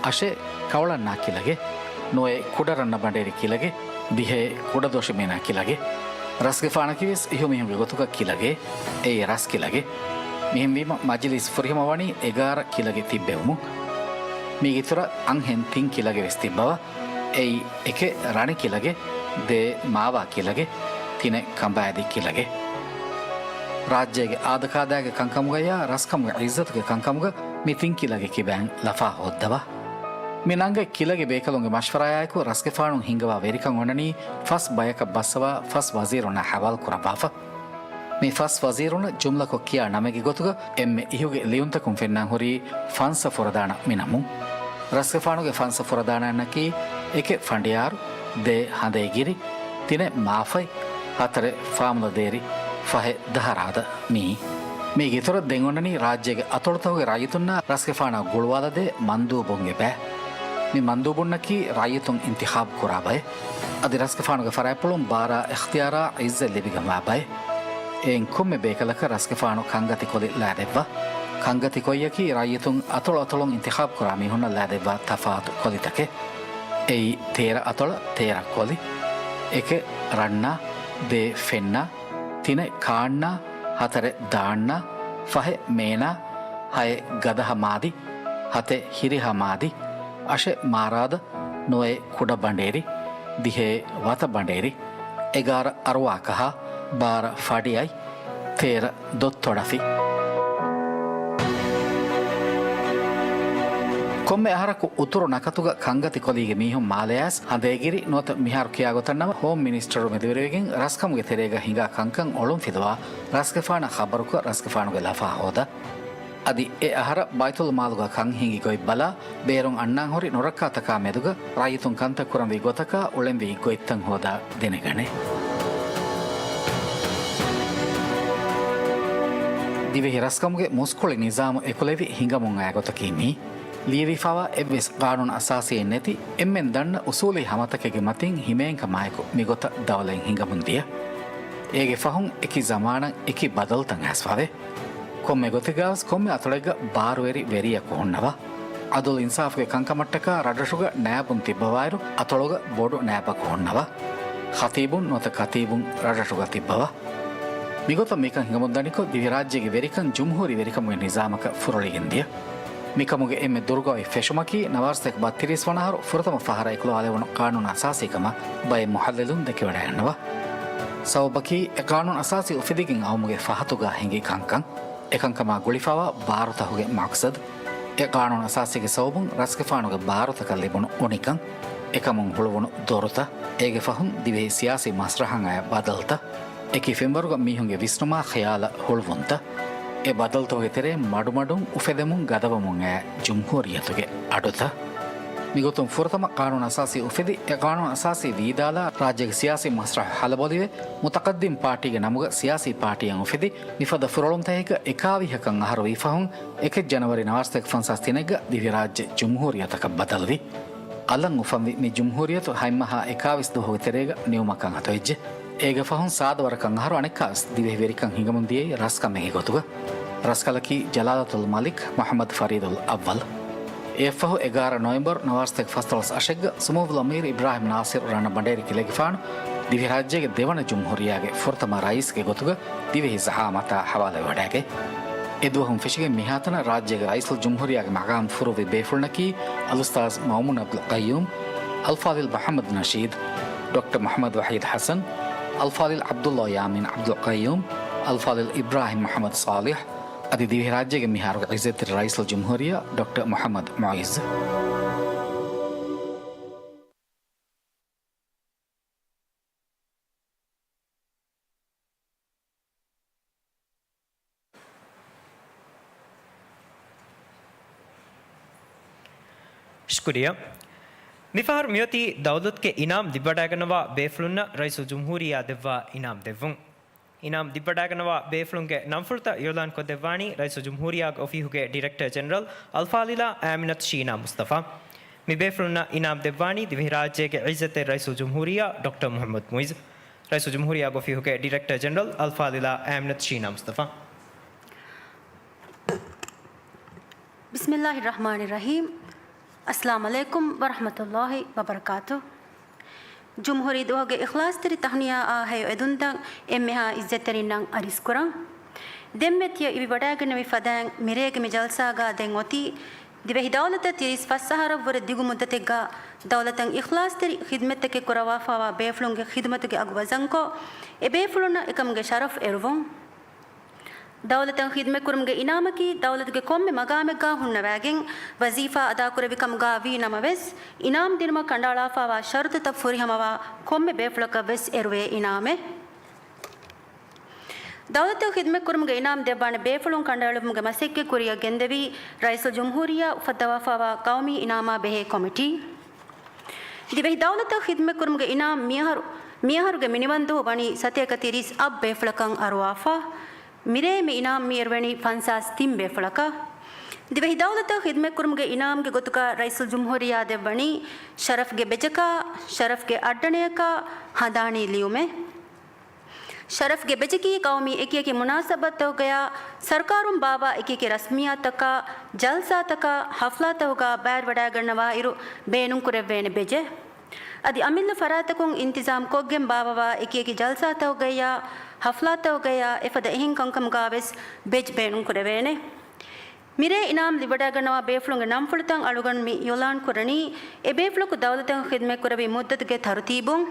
އަށެއް ކައުޅަންނާ ކިލަގެ، ނުވައެއް ކުޑަ ރަންނަ ބަނޑޭރި ކިލަގެ، ދިހައެއް ކުޑަ ދޮށިމޭނާ ކިލަގެ. ރަސްގެފާނަކީވެސް އިހު މީހުންގެ ގޮތުގަ ކިލަގެ، އެއީ ރަސް ކިލަގެ. މިހެންވީމަ މަޖިލީސް ފުރިހަމަވަނީ އެގާރަ ކިލަގެ ތިއްބެވުމުން. މީގެ އިތުރަށް އަންހެން ތިން ކިލަގެ ވެސް ތިއްބަވާ. އެއީ، އެކެއް ރަނި ކިލަގެ، ދޭއް މާވާ ކިލަގެ، ތިނެއް ކަނބައިދި ކިލަގެ. ރާއްޖޭގެ އާދަކާދައިގެ ކަންކަމުގަޔާ ރަސްކަމުގެ ޢިއްޒަތުގެ ކަންކަމުގަ މި ތިން ކިލަގެ ކިބައިން ލަފާ ހޯއްދަވާ. މި ނަންގަތް ކިލަގެ ބޭކަލުންގެ މަޝްވަރާޔާއެކު ރަސްގެފާނުން ހިންގަވާ ވެރިކަން އޮންނަނީ ފަސް ބަޔަކަށް ބައްސަވާ ފަސް ވަޒީރުންނާ ހަވާލު ކުރައްވާފަ. މި ފަސް ވަޒީރުންނަށް ޖުމްލަކޮށް ކިޔާ ނަމެއްގެ ގޮތުގަ އެންމެ އިހުގެ ލިޔުންތަކުން ފެންނާން ހުރީ ފަންސަ ފުރަދާނަ މި ނަމުން. ރަސްގެފާނުގެ ފަންސަ ފުރަދާނައިންނަކީ އެކެއް ފަނޑިޔާރު، ދޭއް ހަނދޭގިރި، ތިނެއް މާފަތް، ހަތަރެއް ފާމުލަދޭރި، ފަހެއް ދަހަރާދަ މިއީ. މީގެ އިތުރަށް ދެން އޮންނަނީ ރާއްޖޭގެ އަތޮޅުތަކުގެ ރައްޔިތުންނާ ރަސްގެފާނާ ގުޅުވާލަދޭ މަންދޫބުންގެ ބައެއް. މި މަންދޫބުންނަކީ ރައްޔިތުން އިންތިޚާބު ކުރާ ބައެއް. އަދި ރަސްގެފާނުގެ ފަރާތްޕުޅުން ބާރާ އިޚްތިޔާރާ ޢިއްޒަތް ލިބިގެންވާ ބައެއް. އެއިން ކޮންމެ ބޭކަލަކަށް ރަސްގެފާނު ކަންގަތި ކޮލި ލައިދެއްވާ. ކަންގަތި ކޮއްޔަކީ ރައްޔިތުން އަތޮޅު އަތޮޅުން އިންތިޚާބު ކުރާ މީހުންނަށް ލައިދެއްވާ ތަފާތު ކޮލިތަކެއް. އެއީ، ތޭރަ އަތޮޅަށް ތޭރަ ކޮލި. އެކެއް ރަންނާ، ދޭއް ފެންނާ، ތިނެއް ކާންނާ، ހަތަރެއް ދާންނާ، ފަހެއް މޭނާ، ހައެއް ގަދަހަ މާދި، ހަތެއް ހިރިހަ މާދި، އަށެއް މާރާދަ، ނުވައެއް ކުޑަ ބަނޑޭރި، ދިހައެއް ވަތަ ބަނޑޭރި، އެގާރަ އަރުވާކަހާ، ބާރަ ފަޑިއަތް، ތޭރަ ދޮއްތޮޑަފި. ކޮންމެ އަހަރަކު އުތުރު ނަކަތުގަ ކަންގަތި ކޮލީގެ މީހުން މާލެޔާސް ހަނދޭގިރި ނުވަތަ މިހާރު ކިޔާ ގޮތަށް ނަމަ ހޯމް މިނިސްޓަރު މެދުވެރިވެގެން ރަސްކަމުގެ ތެރޭގަ ހިނގާ ކަންކަން އޮޅުން ފިލުވާ ރަސްގެފާނަށް ޚަބަރުކޮށް ރަސްގެފާނުގެ ލަފާ ހޯދާ. އަދި އެ އަހަރަށް ބައިތުލް މާލުގަ ކަން ހިނގި ގޮތް ބަލާ، ބޭރުން އަންނާން ހުރި ނުރައްކާތަކާ މެދުގަ ރައްޔިތުން ކަންތައް ކުރަންވީ ގޮތަކާ އުޅެންވީ ގޮތްތައް ހޯދާ ދެނެގަނެ. ދިވެހި ރަސްކަމުގެ މުސްކުޅި ނިޒާމު އެކުލެވި ހިނގަމުން އައި ގޮތަކީ މީ. ލިޔެވިފަވާ އެއްވެސް ޤާނޫނު އަސާސީއެއް ނެތި، އެންމެން ދަންނަ އުސޫލީ ހަމަތަކެއްގެ މަތިން ހިމޭންކަމާއެކު މިގޮތަށް ދައުލަތް ހިނގަމުން ދިޔަ. އޭގެ ފަހުން އެކި ޒަމާނަށް އެކި ބަދަލުތައް އައިސްފަވޭ. ކޮންމެ ގޮތެއްގަވެސް ކޮންމެ އަތޮޅެއްގަ ބާރުވެރި ވެރިޔަކު ހުންނަވާ. އަދުލް އިންސާފުގެ ކަންކަމަށްޓަކާ ރަށްރަށުގަ ނާއިބުން ތިއްބަވާއިރު، އަތޮޅުގަ ބޮޑު ނާއިބަކު ހުންނަވާ. ޚަތީބުން ނުވަތަ ކަތީބުން ރަށްރަށުގަ ތިއްބަވާ. މިގޮތަށް މިކަން ހިނގަމުންދަނިކޮށް، ދިވެހިރާއްޖޭގެ ވެރިކަން ޖުމްހޫރީ ވެރިކަމުގެ ނިޒާމަކަށް ފުރޮޅިގެން ދިޔަ. މިކަމުގެ އެންމެ ދުރުގަ އޮތް ފެށުމަކީ، ނަވާރަސަތޭކަ ބައްތިރީސް ވަނަ އަހަރު ފުރަތަމަ ފަހަރަށް އެކުލަވާލެވުނު ޤާނޫނު އަސާސީ ކަމަށް ބައެއް މުޙައްލިލުން ދެކެވަޑައިގަންނަވާ. ސަބަބަކީ، އެ ޤާނޫނު އަސާސީ އުފެދިގެން އައުމުގެ ފަހަތުގަ ހިނގި ކަންކަން. އެކަންކަމާ ގުޅިފަވާ ބާރުތަކުގެ މަޤްޞަދު. އެ ޤާނޫނު އަސާސީގެ ސަބަބުން ރަސްގެފާނުގެ ބާރުތަކަށް ލިބުނު އުނިކަން. އެކަމުން ހުޅުވުނު ދޮރުތައް. އޭގެ ފަހުން ދިވެހި ސިޔާސީ މަސްރަހަށް އައި ބަދަލުތައް. އެކި ފެންވަރުގަ މީހުންގެ ވިސްނުމާ ޚިޔާލަށް ހުޅުވުންތައް. އެ ބަދަލުތަކުގެ ތެރެއިން މަޑުމަޑުން އުފެދެމުން ގަދަވަމުން އައި ޖުމްހޫރިއްޔަތުގެ އަޑުތައް. މިގޮތުން ފުރަތަމަ ޤާނޫނު އަސާސީ އުފެދި، އެ ޤާނޫނު އަސާސީ ވީދާލާ، ރާއްޖޭގެ ސިޔާސީ މަސްރަޙު ހަލަބޮލިވެ، މުތަޤައްދިމް ޕާޓީގެ ނަމުގަ ސިޔާސީ ޕާޓީއެއް އުފެދި، މިފަދަ ފުރޮޅުންތަކެއްގަ އެކާވީހަކަށް އަހަރު ވީ ފަހުން، އެކެއް ޖަނަވަރީ ނަވާރަސަތޭކަ ފަންސާސް ތިނެއްގަ ދިވެހިރާއްޖެ ޖުމްހޫރިއްޔަތަކަށް ބަދަލުވި. އަލަށް އުފަންވި މި ޖުމްހޫރިއްޔަތު ހަތް މަހާ އެކާވީސް ދުވަހުގެ ތެރޭގަ ނިމުމަކަށް އަތުވެއްޖެ. އޭގެ ފަހުން ސާދަ ވަރަކަށް އަހަރު އަނެއްކާވެސް ދިވެހި ވެރިކަން ހިނގަމުން ދިޔައީ ރަސްކަމެއްގެ ގޮތުގަ. ރަސްކަލަކީ ޖަލާލަތުލް މަލިކް މުޙައްމަދު ފަރީދުލް އައްވަލް. އެއަށްފަހު އެގާރަ ނޮވެމްބަރު ނަވާރަސަތޭކަ ފަސްދޮޅަސް އަށެއްގަ ސުމޫލް އަމީރު އިބްރާހިމް ނާސިރު ރަނަ ބަނޑޭރި ކިލެގެފާނު ދިވެހިރާއްޖޭގެ ދެވަނަ ޖުމްހޫރިއްޔާގެ ފުރަތަމަ ރައީސްގެ ގޮތުގަ ދިވެހި ޒަޢާމަތާ ހަވާލުވެވަޑައިގަތް. އެދުވަހުން ފެށިގެން މިހާތަނަށް ރާއްޖޭގެ ރައީސުލްޖުމްހޫރިއްޔާގެ މަގާމް ފުރުއްވި ބޭފުޅުންނަކީ އަލްއުސްތާޛް މައުމޫން އަބްދުލް ޤައްޔޫމް، އަލްފާޟިލް މުޙައްމަދު ނަޝީދު، ޑޮކްޓަރ މުޙައްމަދު ވަޙީދު ޙަސަން، އަލްފާޟިލް ޢަބްދުﷲ ޔާމީން ޢަބްދުލް ޤައްޔޫމް، އަލްފާޟިލް އިބްރާހީމް މުޙައްމަދު ޞާލިޙް، އަދި ދިވެހިރާއްޖޭގެ މިހާރުގެ ޢިއްޒަތްތެރި ރައީސުލްޖުމްހޫރިއްޔާ ޑޮކްޓަރ މުޙައްމަދު މުޢިއްޒު. ޝުކުރިއްޔާ. މިފަހަރު މިއޮތީ ދައުލަތުގެ އިނާމް ލިބިވަޑައިގަންނަވާ ބޭފުޅުންނަށް ރައީސުލްޖުމްހޫރިއްޔާ ދެއްވާ އިނާމް ދެއްވުން. އިނާމް ލިބިވަޑައިގަންނަވާ ބޭފުޅުންގެ ނަންފުޅުތައް އިޢުލާންކޮށްދެއްވާނީ ރައީސުލްޖުމްހޫރިއްޔާގެ އޮފީހުގެ ޑިރެކްޓަރ ޖެނެރަލް އަލްފާޟިލާ އާމިނަތު ޝީނާ މުޞްޠަފާ. މި ބޭފުޅުންނަށް އިނާމް ދެއްވާނީ ދިވެހިރާއްޖޭގެ ޢިއްޒަތްތެރި ރައީސުލްޖުމްހޫރިއްޔާ ޑޮކްޓަރ މުޙައްމަދު މުޢިއްޒު. ރައީސުލްޖުމްހޫރިއްޔާގެ އޮފީހުގެ ޑިރެކްޓަރ ޖެނެރަލް އަލްފާޟިލާ އާމިނަތު ޝީނާ މުޞްޠަފާ. ބިސްމިއްލާހި ރަޙްމާނި ރަޙީމް. އައްސަލާމު ޢަލައިކުމް ވަރަޙްމަތުﷲ ވަބަރަކާތު. ޖުމްހޫރީ ދުވަހުގެ އިޚްލާޞްތެރި ތަހުނިޔާއާ ހެޔޮ އެދުންތައް އެންމެހާ އިއްޒަތްތެރިންނަށް އަރިސްކުރަން. ދެންމެ ތިޔަ އިވިވަޑައިގެންނެވި ފަދައިން މިރޭގެ މި ޖަލްސާގާ ދެން އޮތީ، ދިވެހި ދައުލަތަށް ތިރީސް ފަސް އަހަރަށްވުރެ ދިގު މުއްދަތެއްގާ ދައުލަތަށް އިޚްލާޞްތެރި ޚިދްމަތްތަކެއް ކުރައްވާފާވާ ބޭފުޅުންގެ ޚިދުމަތުގެ އަގު ވަޒަންކޮށް، އެ ބޭފުޅުންނަށް އެކަމުގެ ޝަރަފް އެރުވުން. ދައުލަތަށް ޚިދްމަތްކުރުމުގެ އިނާމަކީ ދައުލަތުގެ ކޮންމެ މަގާމެއްގާ ހުންނަވައިގެން ވަޒީފާ އަދާކުރެއްވި ކަމުގާ ވީ ނަމަވެސް، އިނާމް ދިނުމަށް ކަނޑައަޅާފާވާ ޝަރުޠުތައް ފުރިހަމަވާ ކޮންމެ ބޭފުޅަކަށްވެސް އެރުވޭ އިނާމެއް. ދައުލަތަށް ޚިދްމަތްކުރުމުގެ އިނާމް ދެއްވާނެ ބޭފުޅުން ކަނޑައެޅުމުގެ މަސައްކަތް ކުރިއަށް ގެންދެވީ ރައީސުލްޖުމްހޫރިއްޔާ އުފައްދަވާފާވާ ޤައުމީ އިނާމާ ބެހޭ ކޮމިޓީ. ދިވެހި ދައުލަތަށް ޚިދްމަތްކުރުމުގެ އިނާމް މިއަހަރު، މިއަހަރުގެ މިނިވަންދުވަހު ވަނީ ސަތޭކަ ތިރީސް އަށް ބޭފުޅަކަށް އަރުވާފަ. މިރޭ މި އިނާމް މިއިރުވަނީ ފަންސާސް ތިން ބޭފުޅަކަށް. ދިވެހި ދައުލަތަށް ޚިދްމަތްކުރުމުގެ އިނާމްގެ ގޮތުގަ ރައީސުލްޖުމްހޫރިއްޔާ ދެއްވަނީ ޝަރަފްގެ ބެޖަކާ، ޝަރަފްގެ އައްޑަނަޔަކާ، ހަނދާނީ ލިޔުމެއް. ޝަރަފްގެ ބެޖަކީ ޤައުމީ އެކިއެކި މުނާސަބަތްތަކުގަޔާ، ސަރުކާރުން ބާއްވާ އެކިއެކި ރަސްމިއްޔާތުތަކާ، ޖަލްސާތަކާ، ޙަފްލާތަކުގާ ބައިވެރިވަޑައިގަންނަވާއިރު ބޭނުންކުރެވޭނެ ބެޖެއް. އަދި އަމިއްލަ ފަރާތަކުން އިންތިޒާމް ކޮށްގެން ބާއްވަވާ އެކިއެކި ޖަލްސާތަކުގައްޔާ، ޙަފްލާތަކުގައްޔާ އެފަދަ އެހެން ކަންކަމުގާވެސް ބެޖް ބޭނުންކުރެވޭނެ. މިރޭ އިނާމް ލިބިވަޑައިގަންނަވާ ބޭފުޅުންގެ ނަންފުޅުތައް އަޅުގަނޑު މި އިޢުލާން ކުރަނީ، އެ ބޭފުޅަކު ދައުލަތަށް ޚިދްމަތްކުރެއްވި މުއްދަތުގެ ތަރުތީބުން.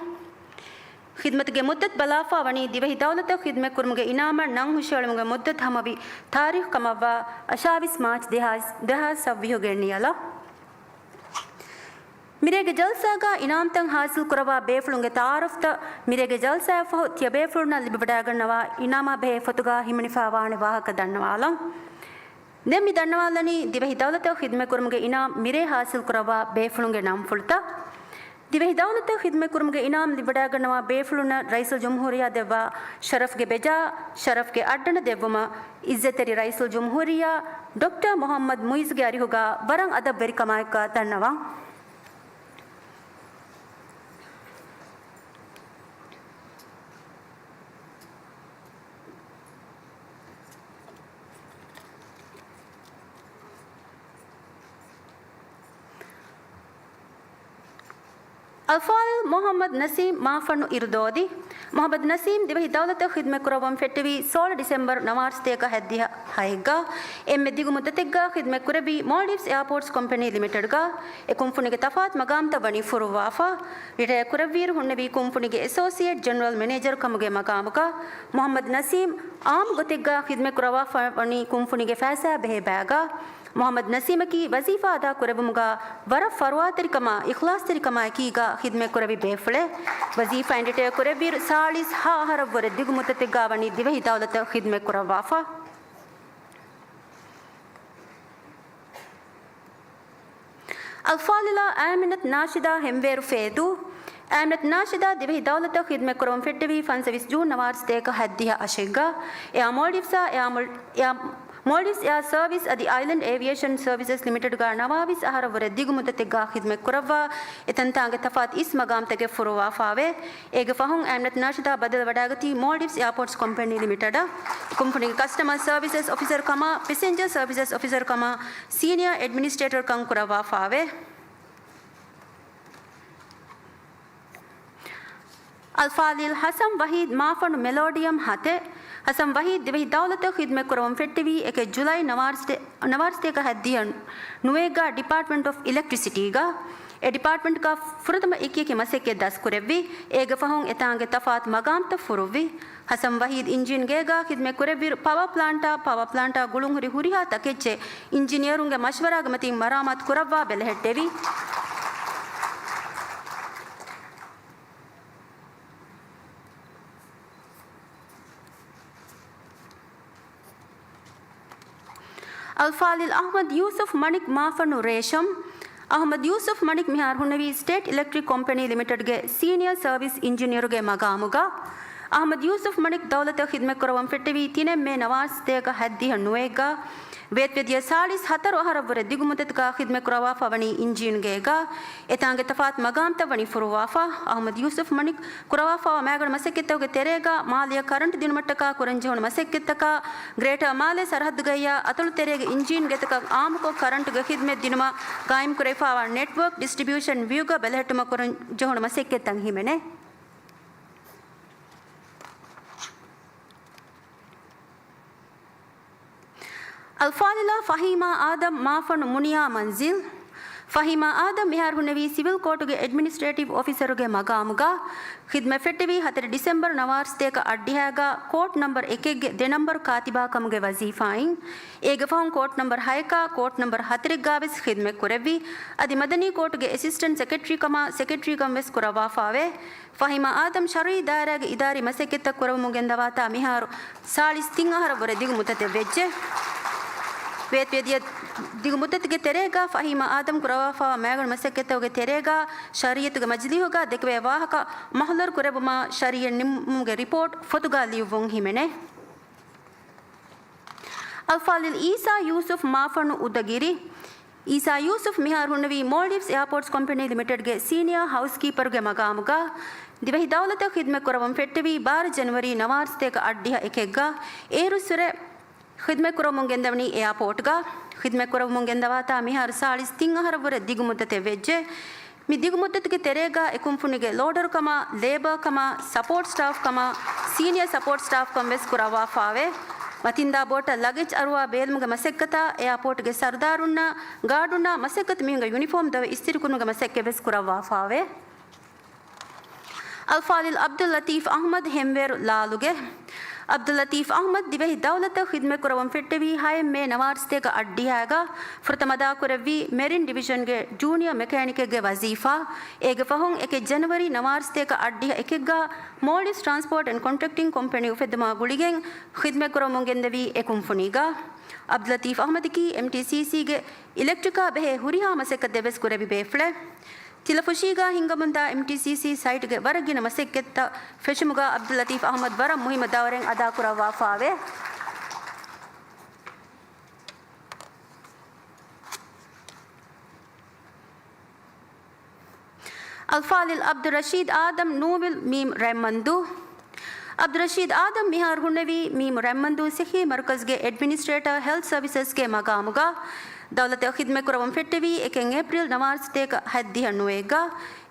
ޚިދްމަތުގެ މުއްދަތު ބަލާފާ ވަނީ ދިވެހި ދައުލަތަށް ޚިދްމަތްކުރުމުގެ އިނާމަށް ނަން ހުށައެޅުމުގެ މުއްދަތު ހަމަވި ތާރީޚު ކަމަށްވާ އަށާވީސް މާޗް ދެހާސް، ދެހާސް ސައްވީހުގެ ނިޔަލަށް. މިރޭގެ ޖަލްސާގާ އިނާމްތައް ހާސިލްކުރައްވާ ބޭފުޅުންގެ ތަޢާރަފްތައް މިރޭގެ ޖަލްސާއަށްފަހު ތިޔަބޭފުޅުންނަށް ލިބިވަޑައިގަންނަވާ އިނާމާ ބެހޭ ފޮތުގާ ހިމެނިފާވާނެ ވާހަކަ ދަންނަވާލަން. ދެން މި ދަންނަވާލަނީ ދިވެހި ދައުލަތަށް ޚިދްމަތްކުރުމުގެ އިނާމް މިރޭ ހާސިލްކުރައްވާ ބޭފުޅުންގެ ނަންފުޅުތައް. ދިވެހި ދައުލަތަށް ޚިދްމަތްކުރުމުގެ އިނާމް ލިބިވަޑައިގަންނަވާ ބޭފުޅުންނަށް ރައީސުލްޖުމްހޫރިއްޔާ ދެއްވާ ޝަރަފްގެ ބެޖާ، ޝަރަފްގެ އައްޑަނަ ދެއްވުމަށް އިއްޒަތްތެރި ރައީސުލްޖުމްހޫރިއްޔާ ޑޮކްޓަރ މުޙައްމަދު މުޢިއްޒުގެ އަރިހުގާ ވަރަށް އަދަބުވެރިކަމާއެކުގާ ދަންނަވަން. އަލްފާޟިލް މުޙައްމަދު ނަސީމް މާފަންނު އިރުދޯދި. މުޙައްމަދު ނަސީމް ދިވެހި ދައުލަތަށް ޚިދްމަތްކުރައްވަން ފެއްޓެވީ ސޯޅަ ޑިސެމްބަރު ނަވާރަ ސަތޭކަ ހަތްދިހަ ހައެއްގަ. އެންމެ ދިގު މުއްދަތެއްގަ ޚިދްމަތްކުރެއްވީ މޯލްޑިވްސް އެއާޕޯޓްސް ކޮމްޕެނީ ލިމިޓެޑްގަ. އެ ކުންފުނީގެ ތަފާތު މަގާމްތައް ވަނީ ފުރުއްވާފަ. ރިޓަޔާ ކުރެއްވިއިރު ހުންނެވީ ކުންފުނީގެ އެސޯސިއޭޓް ޖެނެރަލް މެނޭޖަރު ކަމުގެ މަގާމުގަ. މުޙައްމަދު ނަސީމް އާއްމު ގޮތެއްގަ ޚިދްމަތް ކުރައްވާފަ ވަނީ ކުންފުނީގެ ފައިސާ ބެހޭ ބައިގަ. މުޙައްމަދު ނަސީމަކީ ވަޒީފާ އަދާކުރެއްވުމުގަ ވަރަށް ފަރުވާތެރިކަމާ، އިޚްލާޞްތެރިކަމާ އެކީގަ ޚިދްމަތް ކުރެއްވި ބޭފުޅެއް. ވަޒީފާއިން ރިޓަޔާ ކުރެއްވިއިރު ސާޅީސް ހަ އަހަރަށްވުރެ ދިގު މުއްދަތެއްގަ ވަނީ ދިވެހި ދައުލަތަށް ޚިދްމަތް ކުރައްވާފަ. އަލްފާޟިލާ އާމިނަތު ނާޝިދާ ހެންވޭރު ފޭދޫ. އާމިނަތު ނާޝިދާ ދިވެހި ދައުލަތަށް ޚިދްމަތްކުރައްވަން ފެއްޓެވީ ފަންސަވީސް ޖޫން ނަވާރަ ސަތޭކަ ހަތްދިހަ އަށެއްގަ. އެއާ މޯލްޑިވްސްއާ، އެއާ މޯލް-، އެއާ މޯލްޑިވްސް އެއާ ސަރވިސް އަދި އައިލެންޑް އޭވިއޭޝަން ސަރވިސަސް ލިމިޓެޑްގަ ނަވާވީސް އަހަރަށްވުރެ ދިގު މުއްދަތެއްގަ ޚިދްމަތްކުރައްވާ، އެތަންތާނގެ ތަފާތު އިސް މަގާމްތަކެއް ފުރުއްވާފާވޭ. އޭގެ ފަހުން އާމިނަތު ނާޝިދާ ބަދަލުވަޑައިގަތީ މޯލްޑިވްސް އެއާޕޯޓްސް ކޮމްޕެނީ ލިމިޓެޑަށް. ކުންފުނީގެ ކަސްޓަމަރ ސަރވިސަސް އޮފިސަރ ކަމާ، ޕެސެންޖަރ ސަރވިސަސް އޮފިސަރ ކަމާ، ސީނިއާ އެޑްމިނިސްޓްރޭޓަރ ކަން ކުރައްވާފާވޭ. އަލްފާޟިލް ޙަސަން ވަޙީދް މާފަންނު މެލޯޑިއަމް ހަތެއް. ހަސަން ވަހީދު ދިވެހި ދައުލަތަށް ޚިދުމަތް ކުރަވަން ފެއްޓެވީ އެކެއް ޖުލައި ނަވާރަސްތޭ-، ނަވާރަސްތޭކަ ހައްދިހަ ނުވައެއްގަ ޑިޕާޓްމަންޓް އޮފް އިލެކްޓްރިސިޓީގަ. އެ ޑިޕާޓްމަންޓްގަ ފުރަތަމަ އެކިއެކި މަސައްކަތް ދަސްކުރެއްވި. އޭގެ ފަހުން އެތާނގެ ތަފާތު މަގާމްތައް ފުރުއްވި. ހަސަން ވަހީދު އިންޖީން ގޭގަ ޚިދުމަތް ކުރެއްވިއިރު ޕަވަ ޕްލާންޓާ، ޕަވަ ޕްލާންޓާ ގުޅުން ހުރި ހުރިހާ ތަކެއްޗެއް އިންޖިނިއަރުންގެ މަޝްވަރާގެ މަތިން މަރާމާތު ކުރައްވާ ބެލެހެއްޓެވި. އަލްފާޟިލް އަޙްމަދު ޔޫސުފް މަނިކް މާފަންނު ރޭޝަމް. އަޙްމަދު ޔޫސުފް މަނިކް މިހާރު ހުންނެވީ ސްޓޭޓް އިލެކްޓްރިކް ކޮމްޕެނީ ލިމިޓެޑްގެ ސީނިއަރ ސަރވިސް އިންޖިނިއަރުގެ މަގާމުގަ. އަޙްމަދު ޔޫސުފް މަނިކް ދައުލަތަށް ޚިދުމަތް ކުރަވަން ފެއްޓެވީ ތިނެއް މޭ ނަވާރަސްތޭކަ ހައްދިހަ ނުވައެއްގަ. ވޭތުވެދިޔަ ސާޅީސް ހަތަރު އަހަރަށްވުރެ ދިގު މުއްދަތުގަ ޚިދުމަތް ކުރައްވާފަ ވަނީ އިންޖީން ގޭގަ. އެތާނގެ ތަފާތު މަގާމްތައް ވަނީ ފުރުއްވާފަ. އަޙްމަދު ޔޫސުފް މަނިކް ކުރައްވާފައިވާ މައިގަނޑު މަސައްކަތްތަކުގެ ތެރޭގަ މާލެއަށް ކަރަންޓު ދިނުމަށްޓަކާ ކުރަންޖެހުނު މަސައްކަތްތަކާ، ގްރޭޓާ މާލޭ ސަރަހައްދުގައްޔާ އަތޮޅު ތެރޭގެ އިންޖީން ގެތަކަށް އާއްމުކޮށް ކަރަންޓުގެ ޚިދުމަތް ދިނުމަށް ގާއިމްކުރެވިފައިވާ ނެޓްވޯކް ޑިސްޓްރިބިއުޝަން ވިއުގަ ބެލެހެއްޓުމަށް ކުރަންޖެހުނު މަސައްކަތްތައް ހިމެނޭ. އަލްފާޟިލާ ފަހީމާ އާދަމް މާފަންނު މުނިޔާ މަންޒިލް. ފަހީމާ އާދަމް މިހާރު ހުންނެވީ ސިވިލް ކޯޓުގެ އެޑްމިނިސްޓްރޭޓިވް އޮފިސަރުގެ މަގާމުގަ. ޚިދުމަތް ފެއްޓެވީ ހަތަރު ޑިސެމްބަރު ނަވާރަސްތޭކަ އަށްޑިހައިގަ ކޯޓް ނަމްބަރު އެކެއްގެ ދެ ނަމްބަރު ކާތިބާ ކަމުގެ ވަޒީފާއިން. އޭގެ ފަހުން ކޯޓް ނަމްބަރު ހައެއްގަ ކޯޓް ނަމްބަރު ހަތަރެއްގަ ވެސް ޚިދުމަތް ކުރެއްވި. އަދި މަދަނީ ކޯޓުގެ އެސިސްޓެންޓް ސެކްރެޓަރީ ކަމާ ސެކްރެޓަރީ ކަން ވެސް ކުރައްވާފައެވެ. ފަހީމާ އާދަމް ޝަރުއީ ދާއިރާގެ އިދާރީ މަސައްކަތްތައް ކުރަވަމުން ގެންދަވާތާ މިހާރު ސާޅީސް ތިން އަހަރަށްވުރެ ދިގު މުއްދަތެއް ވެއްޖެ. ވޭތުވެދިޔަ ދިގު މުއްދަތުގެ ތެރޭގަ ފަހީމާ އާދަމް ކުރައްވާފައިވާ މައިގަނޑު މަސައްކަތްތަކުގެ ތެރޭގަ ޝަރީއަތުގެ މަޖިލީހުގަ ދެކެވޭ ވާހަކަ މަޙްޟަރު ކުރެއްވުމާ ޝަރީއަތް ނިންމުމުގެ ރިޕޯޓް ފޮތުގަ ލިޔުއްވުން ހިމެނޭ. އަލްފާޟިލް އީސާ ޔޫސުފް މާފަންނު އުދަގިރި. އީސާ ޔޫސުފް މިހާރު ހުންނެވީ މޯލްޑިވްސް އެއާޕޯޓްސް ކޮމްޕެނީ ލިމިޓެޑްގެ ސީނިއާ ހައުސްކީޕަރުގެ މަގާމުގަ. ދިވެހި ދައުލަތަށް ޚިދުމަތް ކުރަވަން ފެއްޓެވީ ބާރަ ޖަނަވަރީ ނަވާރަސްތޭކަ އަށްޑިހަ އެކެއްގަ. އޭރުއްސުރެ ޚިދުމަތް ކުރަމުން ގެންދަވަނީ އެއާޕޯޓްގަ. ޚިދުމަތް ކުރަމުން ގެންދަވާތާ މިހާރު ސާޅީސް ތިން އަހަރަށްވުރެ ދިގު މުއްދަތެއް ވެއްޖެ. މި ދިގު މުއްދަތުގެ ތެރޭގަ އެކުންފުނީގެ ލޯޑަރު ކަމާ، ލޭބަރ ކަމާ، ސަޕޯޓް ސްޓާފް ކަމާ، ސީނިއަ ސަޕޯޓް ސްޓާފް ކަން ވެސް ކުރައްވާފައެވެ. މަތިންދާ ބޯޓަށް ލަގެޖް އަރުވާ ބޭލުމުގެ މަސައްކަތާ، އެއާޕޯޓްގެ ސަރުދާރުންނާ، ގާޑުންނާ، މަސައްކަތު މީހުންގެ ޔުނިފޯމް ދޮވެ އިސްތިރިކުރުމުގެ މަސައްކަތް ވެސް ކުރައްވާފައެވެ. އަލްފާޟިލް ޢަބްދުއްލަޠީފް އަޙްމަދު ހެންވޭރު ލާލުގެ. ޢަބްދުއްލަޠީފް އަޙްމަދު ދިވެހި ދައުލަތަށް ޚިދުމަތް ކުރަވަން ފެއްޓެވީ ހައެއް މޭ ނަވާރަސްތޭކަ އަށްޑިހައިގަ. ފުރަތަމަ އަދާކުރެއްވީ މެރިން ޑިވިޝަންގެ ޖޫނިއަ މެކޭނިކެއްގެ ވަޒީފާ. އޭގެ ފަހުން އެކެއް ޖަނަވަރީ ނަވާރަސްތޭކަ އަށްޑިހަ އެކެއްގަ މޯލްޑިވްސް ޓްރާންސްޕޯޓް އެންޑް ކޮންޓްރެކްޓިން ކޮމްޕެނީ އުފެއްދުމާ ގުޅިގެން ޚިދުމަތް ކުރަމުން ގެންދެވީ އެ ކުންފުނީގަ. ޢަބްދުއްލަޠީފް އަޙްމަދަކީ އެމްޓީސީސީގެ އިލެކްޓްރިކާ ބެހޭ ހުރިހާ މަސައްކަތް ދެއްވެސް ކުރެއްވި ބޭފުޅެއް. ތިލަފުށީގާ ހިންގަމުންދާ އެމްޓީސީސީ ސައިޓްގެ ވަރަށް ގިނަ މަސައްކަތްތައް ފެށުމުގާ ޢަބްދުއްލަޠީފް އަޙްމަދު ވަރަށް މުހިއްމު ދައުރެއް އަދާކުރައްވާފައެވެ. އަލްފާޟިލް ޢަބްދުއްރަޝީދު އާދަމް ނޫވިލް މީމް ރަތްމަންދޫ. ޢަބްދުއްރަޝީދު އާދަމް މިހާރު ހުންނެވީ މީމް ރަތްމަންދޫ ސިއްޙީ މަރުކަޒުގެ އެޑްމިނިސްޓްރޭޓަރ ހެލްތް ސަރވިސަސްގެ މަގާމުގަ. ދައުލަތަށް ޚިދުމަތް ކުރަވަން ފެއްޓެވީ އެކެއް އޭޕްރިލް ނަވާރަސްތޭކަ ހައްދިހަ ނުވައެއްގަ.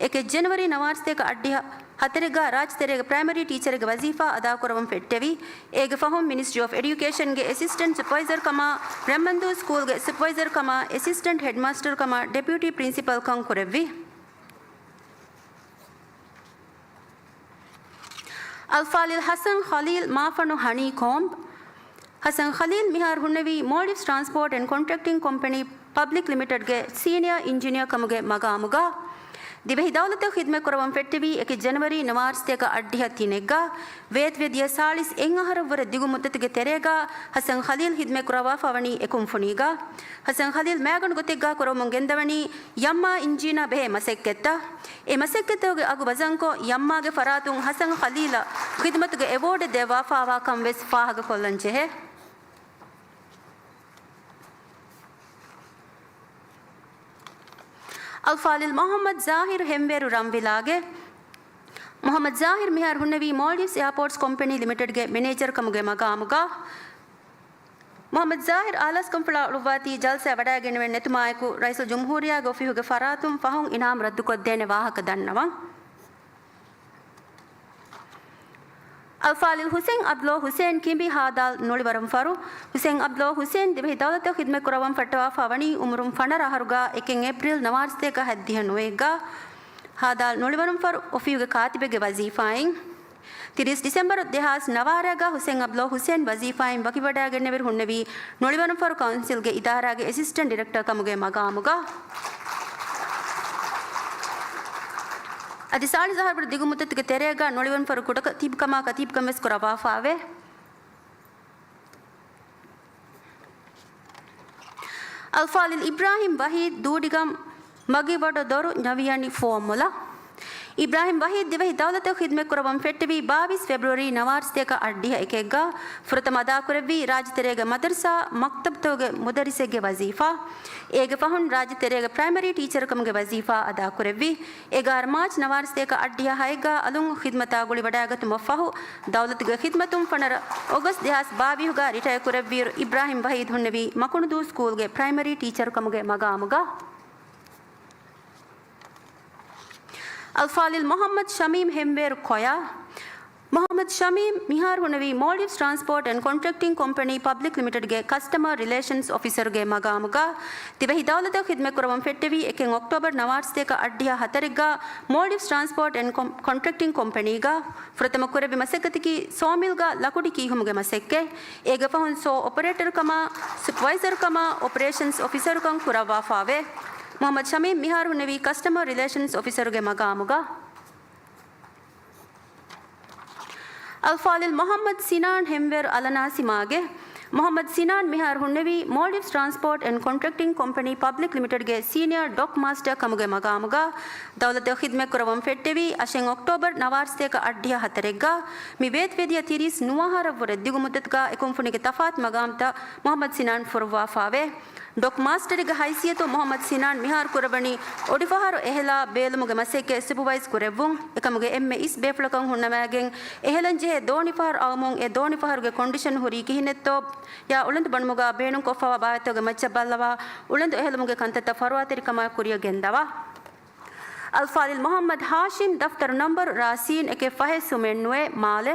އެކެއް ޖެނުއަރީ ނަވާރަސްތޭކަ އަށްޑިހަ ހަތަރެއްގަ ރާއްޖެތެރޭގެ ޕްރައިމަރީ ޓީޗަރެއްގެ ވަޒީފާ އަދާކުރަވަން ފެއްޓެވި. އޭގެ ފަހުން މިނިސްޓްރީ އޮފް އެޑިއުކޭޝަންގެ އެސިސްޓެންޓް ސުޕަވައިޒަރ ކަމާ، ރަތްމަންދޫ ސްކޫލްގެ ސުޕަވައިޒަރ ކަމާ، އެސިސްޓެންޓް ހެޑްމާސްޓަރ ކަމާ، ޑެޕިއުޓީ ޕްރިންސިޕަލް ކަން ކުރެއްވި. އަލްފާޟިލް ޙަސަން ޚަލީލް މާފަނު ހަނީކޯމްބް. ޙަސަން ޚަލީލް މިހާރު ހުންނެވީ މޯލްޑިވްސް ޓްރާންސްޕޯޓް އެންޑް ކޮންޓްރެކްޓިން ކޮމްޕެނީ ޕަބްލިކް ލިމިޓެޑްގެ ސީނިއާ އިންޖިނިއާ ކަމުގެ މަގާމުގަ. ދިވެހި ދައުލަތަށް ޚިދުމަތް ކުރަވަން ފެއްޓެވީ އެކެއް ޖަނަވަރީ ނަވާރަސްތޭކަ އަށްޑިހަ ތިނެއްގަ. ވޭތުވެދިޔަ ސާޅީސް އެއް އަހަރަށްވުރެ ދިގު މުއްދަތުގެ ތެރޭގަ ޙަސަން ޚަލީލް ޚިދުމަތް ކުރައްވާފަ ވަނީ އެ ކުންފުނީގަ. ޙަސަން ޚަލީލް މައިގަނޑު ގޮތެއްގަ ކުރަމުން ގެންދަވަނީ ޔަމްމާ އިންޖީނާ ބެހޭ މަސައްކަތްތައް. އެ މަސައްކަތްތަކުގެ އަގު ވަޒަންކޮށް، ޔަމްމާގެ ފަރާތުން ޙަސަން ޚަލީލަށް ޚިދުމަތުގެ އެވޯޑެއް ދެއްވާފައިވާކަން ވެސް ފާހަގަކޮށްލަން ޖެހޭ. އަލްފާޟިލް މުޙައްމަދު ޒާހިރު ހެންވޭރު ރަންވިލާގެ. މުޙައްމަދު ޒާހިރު މިހާރު ހުންނެވީ މޯލްޑިވްސް އެއާޕޯޓްސް ކޮމްޕެނީ ލިމިޓެޑްގެ މެނޭޖަރ ކަމުގެ މަގާމުގަ. މުޙައްމަދު ޒާހިރު އާލާސްކަންފުޅާ އުޅުއްވާތީ ޖަލްސާ ވަޑައިގެންނެވެން ނެތުމާއެކު، ރައީސުލްޖުމްހޫރިއްޔާގެ އޮފީހުގެ ފަރާތުން ފަހުން އިނާމް ރައްދުކޮށްދޭނެ ވާހަކަ ދަންނަވަން. އަލްފާޟިލް ޙުސައިން ޢަބްދުﷲ ޙުސައިން ކިނބި ހދ. ނޮޅިވަރުންފަރު. ޙުސައިން ޢަބްދުﷲ ޙުސައިން ދިވެހި ދައުލަތަށް ޚިދުމަތް ކުރައްވަން ފައްޓަވާފާ ވަނީ އުމުރުން ފަނަރަ އަހަރުގަ އެކެއް އޭޕްރީލް ނަވާރަ ސަތޭކަ ހަތްދިހަ ނުވައެއްގަ. ހދ. ނޮޅިވަރުންފަރު އޮފީހުގެ ކާތިބެއްގެ ވަޒީފާއިން. ތިރީސް ޑިސެމްބަރު ދެހާސް ނަވާރަގަ ޙުސައިން ޢަބްދުﷲ ޙުސައިން ވަޒީފާއިން ވަކިވަޑައިގެންނެވިރު ހުންނެވީ ނޮޅިވަރުންފަރު ކައުންސިލްގެ އިދާރާގެ އެސިސްޓެންޓް ޑިރެކްޓަރ ކަމުގެ މަގާމުގަ. އަދި ސާޅީސް އަހަރު ދިގު މުއްދަތުގެ ތެރޭގަ ނޮޅިވަރުންފަރު ކުޑަ ކަތީބުކަމާ ކަތީބުކަން ވެސް ކުރައްވާފާވޭ. އަލްފާޟިލް އިބްރާހިމް ވަޙީދު ދޫޑިގަން މަގިވަޑަދޮރު ނަވިޔަނި ފުވައްމުލައް. އިބްރާހިމް ވަޙީދު ދިވެހި ދައުލަތަށް ޚިދުމަތް ކުރައްވަން ފެއްޓެވީ ބާވީސް ފެބްރުއަރީ ނަވާރަ ސަތޭކަ އަށްޑިހަ އެކެއްގަ. ފުރަތަމަ އަދާކުރެއްވީ ރާއްޖެތެރޭގެ މަދަރުސާ މަކްތަބުތަކުގެ މުދައްރިސެއްގެ ވަޒީފާ. އޭގެ ފަހުން ރާއްޖެތެރޭގެ ޕްރައިމަރީ ޓީޗަރ ކަމުގެ ވަޒީފާ އަދާކުރެއްވި. އެގާރަ މާޗް ނަވާރަ ސަތޭކަ އަށްޑިހަ ހައެއްގަ އަލުން ޚިދުމަތާ ގުޅިވަޑައިގަތުމަށް ފަހު، ދައުލަތުގެ ޚިދުމަތުން ފަނަރަ އޮގަސްޓް ދެހާސް ބާވީހުގަ ރިޓަޔަރ ކުރެއްވިއިރު، އިބްރާހިމް ވަޙީދު ހުންނެވީ މަކުނުދޫ ސްކޫލްގެ ޕްރައިމަރީ ޓީޗަރ ކަމުގެ މަގާމުގަ. އަލްފާޟިލް މުޙައްމަދު ޝަމީމް ހެންވޭރު ކޮޔާ. މުޙައްމަދު ޝަމީމް މިހާރު ހުންނެވީ މޯލްޑިވްސް ޓްރާންސްޕޯޓް އެންޑް ކޮންޓްރެކްޓިން ކޮމްޕެނީ ޕަބްލިކް ލިމިޓެޑްގެ ކަސްޓަމަރ ރިލޭޝަންސް އޮފިސަރުގެ މަގާމުގަ. ދިވެހި ދައުލަތަށް ޚިދުމަތް ކުރައްވަން ފެއްޓެވީ އެކެއް އޮކްޓޯބަރު ނަވާރަ ސަތޭކަ އަށްޑިހަ ހަތަރެއްގަ މޯލްޑިވްސް ޓްރާންސްޕޯޓް އެންޑް ކޮން-، ކޮންޓްރެކްޓިން ކޮމްޕެނީގަ. ފުރަތަމަ ކުރެއްވި މަސައްކަތަކީ ސޯމިލްގަ ލަކުޑި ކީހުމުގެ މަސައްކަތް. އޭގެ ފަހުން ސޯ އޮޕަރޭޓަރ ކަމާ، ސުޕަވައިޒަރ ކަމާ، އޮޕަރޭޝަންސް އޮފިސަރ ކަން ކުރައްވާފާވޭ. މުޙައްމަދު ޝަމީމް މިހާރު ހުންނެވީ ކަސްޓަމަރ ރިލޭޝަންސް އޮފިސަރުގެ މަގާމުގަ. އަލްފާޟިލް މުޙައްމަދު ސިނާން ހެންވޭރު އަލަނާސިމާގެ. މުޙައްމަދު ސިނާން މިހާރު ހުންނެވީ މޯލްޑިވްސް ޓްރާންސްޕޯޓް އެންޑް ކޮންޓްރެކްޓިން ކޮމްޕެނީ ޕަބްލިކް ލިމިޓެޑްގެ ސީނިއަރ ޑޮކް މާސްޓަރ ކަމުގެ މަގާމުގަ. ދައުލަތަށް ޚިދުމަތް ކުރައްވަން ފެއްޓެވީ އަށެއް އޮކްޓޯބަރު ނަވާރަ ސަތޭކަ އަށްޑިހަ ހަތަރެއްގަ. މި ވޭތުވެދިޔަ ތިރީސް ނުވަ އަހަރަށްވުރެ ދިގު މުއްދަތުގަ އެ ކުންފުނީގެ ތަފާތު މަގާމްތައް މުޙައްމަދު ސިނާން ފުރުއްވާފާވޭ. ޑޮކް މާސްޓަރެއްގެ ހައިސިއްޔަތުން މުޙައްމަދު ސިނާން މިހާރު ކުރައްވަނީ އޮޑިފަހަރު އެހެލާ ބޭލުމުގެ މަސައްކަތް ސުޕަވައިޒް ކުރެއްވުން. އެކަމުގެ އެންމެ އިސް ބޭފުޅަކަށް ހުންނަވައިގެން އެހެލަންޖެހޭ ދޯނިފަހަރު އައުމުން އެ ދޯނިފަހަރުގެ ކޮންޑިޝަން ހުރީ ކިހިނެއްތޯ ޔާ އުޅަނދު ބަނުމުގަ ބޭނުންކޮށްފަވާ ބާވަތުގެ މައްޗަށް ބައްލަވާ އުޅަނދު އެހެލުމުގެ ކަންތައްތައް ފަރުވާތެރިކަމާ ކުރިއަށް ގެންދަވާ. އަލްފާޟިލް މުޙައްމަދު ހާޝިމް ދަފްތަރު ނަންބަރު ރާސީން އެކެއް ފަހެއް ސުމެއް ނުވެ މާލެ.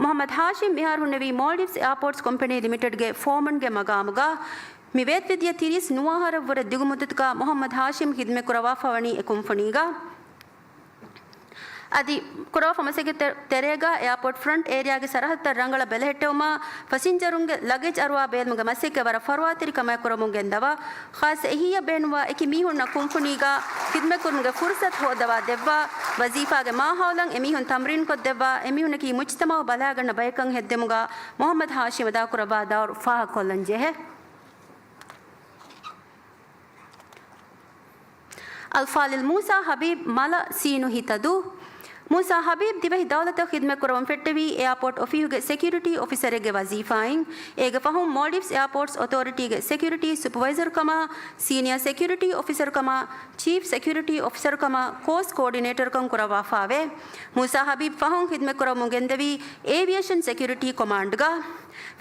މުޙައްމަދު ހާޝިމް މިހާރު ހުންނެވީ މޯލްޑިވްސް އެއާޕޯޓްސް ކޮމްޕެނީ ލިމިޓެޑްގެ ފޯމަންގެ މަގާމުގަ. މި ވޭތުވެދިޔަ ތިރީސް ނުވަ އަހަރަށްވުރެ ދިގު މުއްދަތުގަ މުޙައްމަދު ހާޝިމް ޚިދުމަތް ކުރައްވާފަވަނީ އެ ކުންފުނީގަ. އަދި ކުރަވާފަ މަސައްކަތް ތެ-، ތެރޭގަ އެއާޕޯޓް ފްރަންޓް އޭރިއާގެ ސަރަހައްދުތައް ރަނގަޅަށް ބެލެހެއްޓެވުމާ، ފަސިންޖަރުންގެ ލަގޭޖް އަރުވާ ބޭލުމުގެ މަސައްކަތް ވަރަށް ފަރުވާތެރި ކަމާއެކު ކުރަމުން ގެންދަވާ، ޚާއްސަ އެހީއަށް ބޭނުންވާ އެކި މީހުންނަށް ކުންފުނީގަ ޚިދުމަތް ކުރުމުގެ ފުރުސަތު ހޯއްދަވާ ދެއްވާ، ވަޒީފާގެ މާހައުލަށް އެމީހުން ތަމްރީން ކޮށްދެއްވާ، އެމީހުންނަކީ މުޖްތަމައު ބަލާގަންނަ ބަޔަކަށް ހެއްދެމުގަ މުޙައްމަދު ހާޝިމް އަދާކުރައްވާ ދައުރު ފާހަގަކޮށްލަން ޖެހޭ. އަލްފާޟިލް މޫސާ ހަބީބް މަލަ ސީނު ހިތަދޫ. މޫސާ ހަބީބް ދިވެހި ދައުލަތަށް ޚިދުމަތް ކުރަވަން ފެއްޓެވީ އެއާޕޯޓް އޮފީހުގެ ސެކިއުރިޓީ އޮފިސަރެއްގެ ވަޒީފާއިން. އޭގެ ފަހުން މޯލްޑިވްސް އެއާޕޯޓްސް އޮތޯރިޓީގެ ސެކިއުރިޓީ ސުޕަވައިޒަރ ކަމާ، ސީނިއަ ސެކިއުރިޓީ އޮފިސަރ ކަމާ، ޗީފް ސެކިއުރިޓީ އޮފިސަރ ކަމާ، ކޯސް ކޯޑިނޭޓަރ ކަން ކުރައްވާފާވޭ. މޫސާ ހަބީބް ފަހުން ޚިދުމަތް ކުރަމުން ގެންދެވީ އޭވިއޭޝަން ސެކިއުރިޓީ ކޮމާންޑްގަ.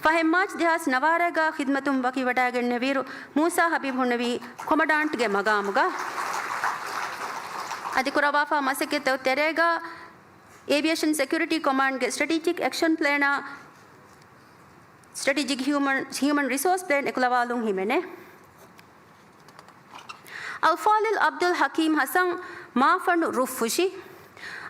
ފަހެއް މާޗް ދެހާސް ނަވާރަގަ ޚިދުމަތުން ވަކިވަޑައިގެންނެވިއިރު، މޫސާ ހަބީބް ހުންނެވީ ކޮމަޑާންޓްގެ މަގާމުގަ. އަދި ކުރައްވާފާ މަސައްކަތްތައް ތެރޭގަ، އޭވިއޭޝަން ސެކިއުރިޓީ ކޮމާންޑްގެ ސްޓްރެޓެޖިކް އެކްޝަން ޕްލޭނާ، ސްޓްރެޓެޖިކް ހިއުމަން، ހިއުމަން ރިސޯސް ޕްލޭން އެކުލަވާލުން ހިމެނޭ. އަލްފާޟިލް އަބްދުލް ޙަކީމް ޙަސަން މާފަންނު ރުއްފުށި.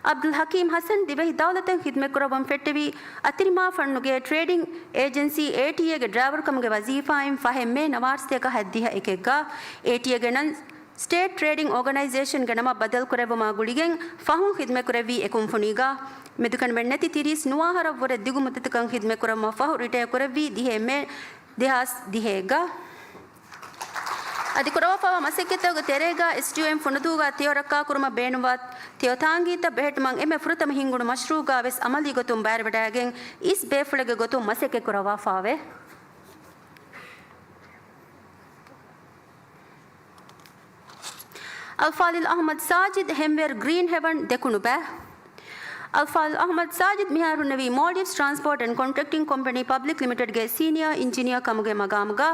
އަބްދުލް ޙަކީމް ޙަސަން ދިވެހި ދައުލަތަށް ޚިދުމަތް ކުރައްވަން ފެއްޓެވީ އަތިރިމާފަންނުގެ ޓްރޭޑިން އޭޖެންސީ އޭޓީއޭގެ ޑްރައިވަރު ކަމުގެ ވަޒީފާއިން ފަހެއް މޭ ނަވާރަ ސަތޭކަ ހަތްދިހަ އެކެއްގަ. އޭޓީއޭގެ ނަން ސްޓޭޓް ޓްރޭޑިން އޯގަނައިޒޭޝަންގެ ނަމަށް ބަދަލުކުރެއްވުމާ ގުޅިގެން ފަހުން ޚިދުމަތް ކުރެއްވީ އެ ކުންފުނީގަ. މެދުކަންވެން ނެތި ތިރީސް ނުވަ އަހަރަށްވުރެ ދިގު މުއްދަތަކަށް ޚިދުމަތް ކުރައްވުމަށް ފަހު ރިޓަޔަރ ކުރެއްވީ ދިހަ މޭ ދެހާސް ދިހައެއްގަ. އަދި ކުރައްވާފައިވާ މަސައްކަތްތަކުގެ ތެރޭގަ އެސްޑީއޯއެމް ފުނުދޫގަ ތެޔޮ ރައްކާކުރުމަށް ބޭނުންވާ ތެޔޮ ތާނގީތައް ބެހެއްޓުމަށް އެންމެ ފުރަތަމަ ހިންގުނު މަޝްރޫއުގަ ވެސް އަމަލީ ގޮތުން ބައިވެވަޑައިގެން އިސް ބޭފުޅެއްގެ ގޮތުން މަސައްކަތް ކުރައްވާފާވޭ. އަލްފާޟިލް އަޙްމަދު ސާޖިދު ހެންވޭރު ގްރީން ހެވަން ދެކުނުބައި. އަލްފާޟިލް އަޙްމަދު ސާޖިދު މިހާރު ހުންނެވީ މޯލްޑިވްސް ޓްރާންސްޕޯޓް އެންޑް ކޮންޓްރެކްޓިން ކޮމްޕެނީ ޕަބްލިކް ލިމިޓެޑްގެ ސީނިއާ އިންޖިނިއާ ކަމުގެ މަގާމުގަ.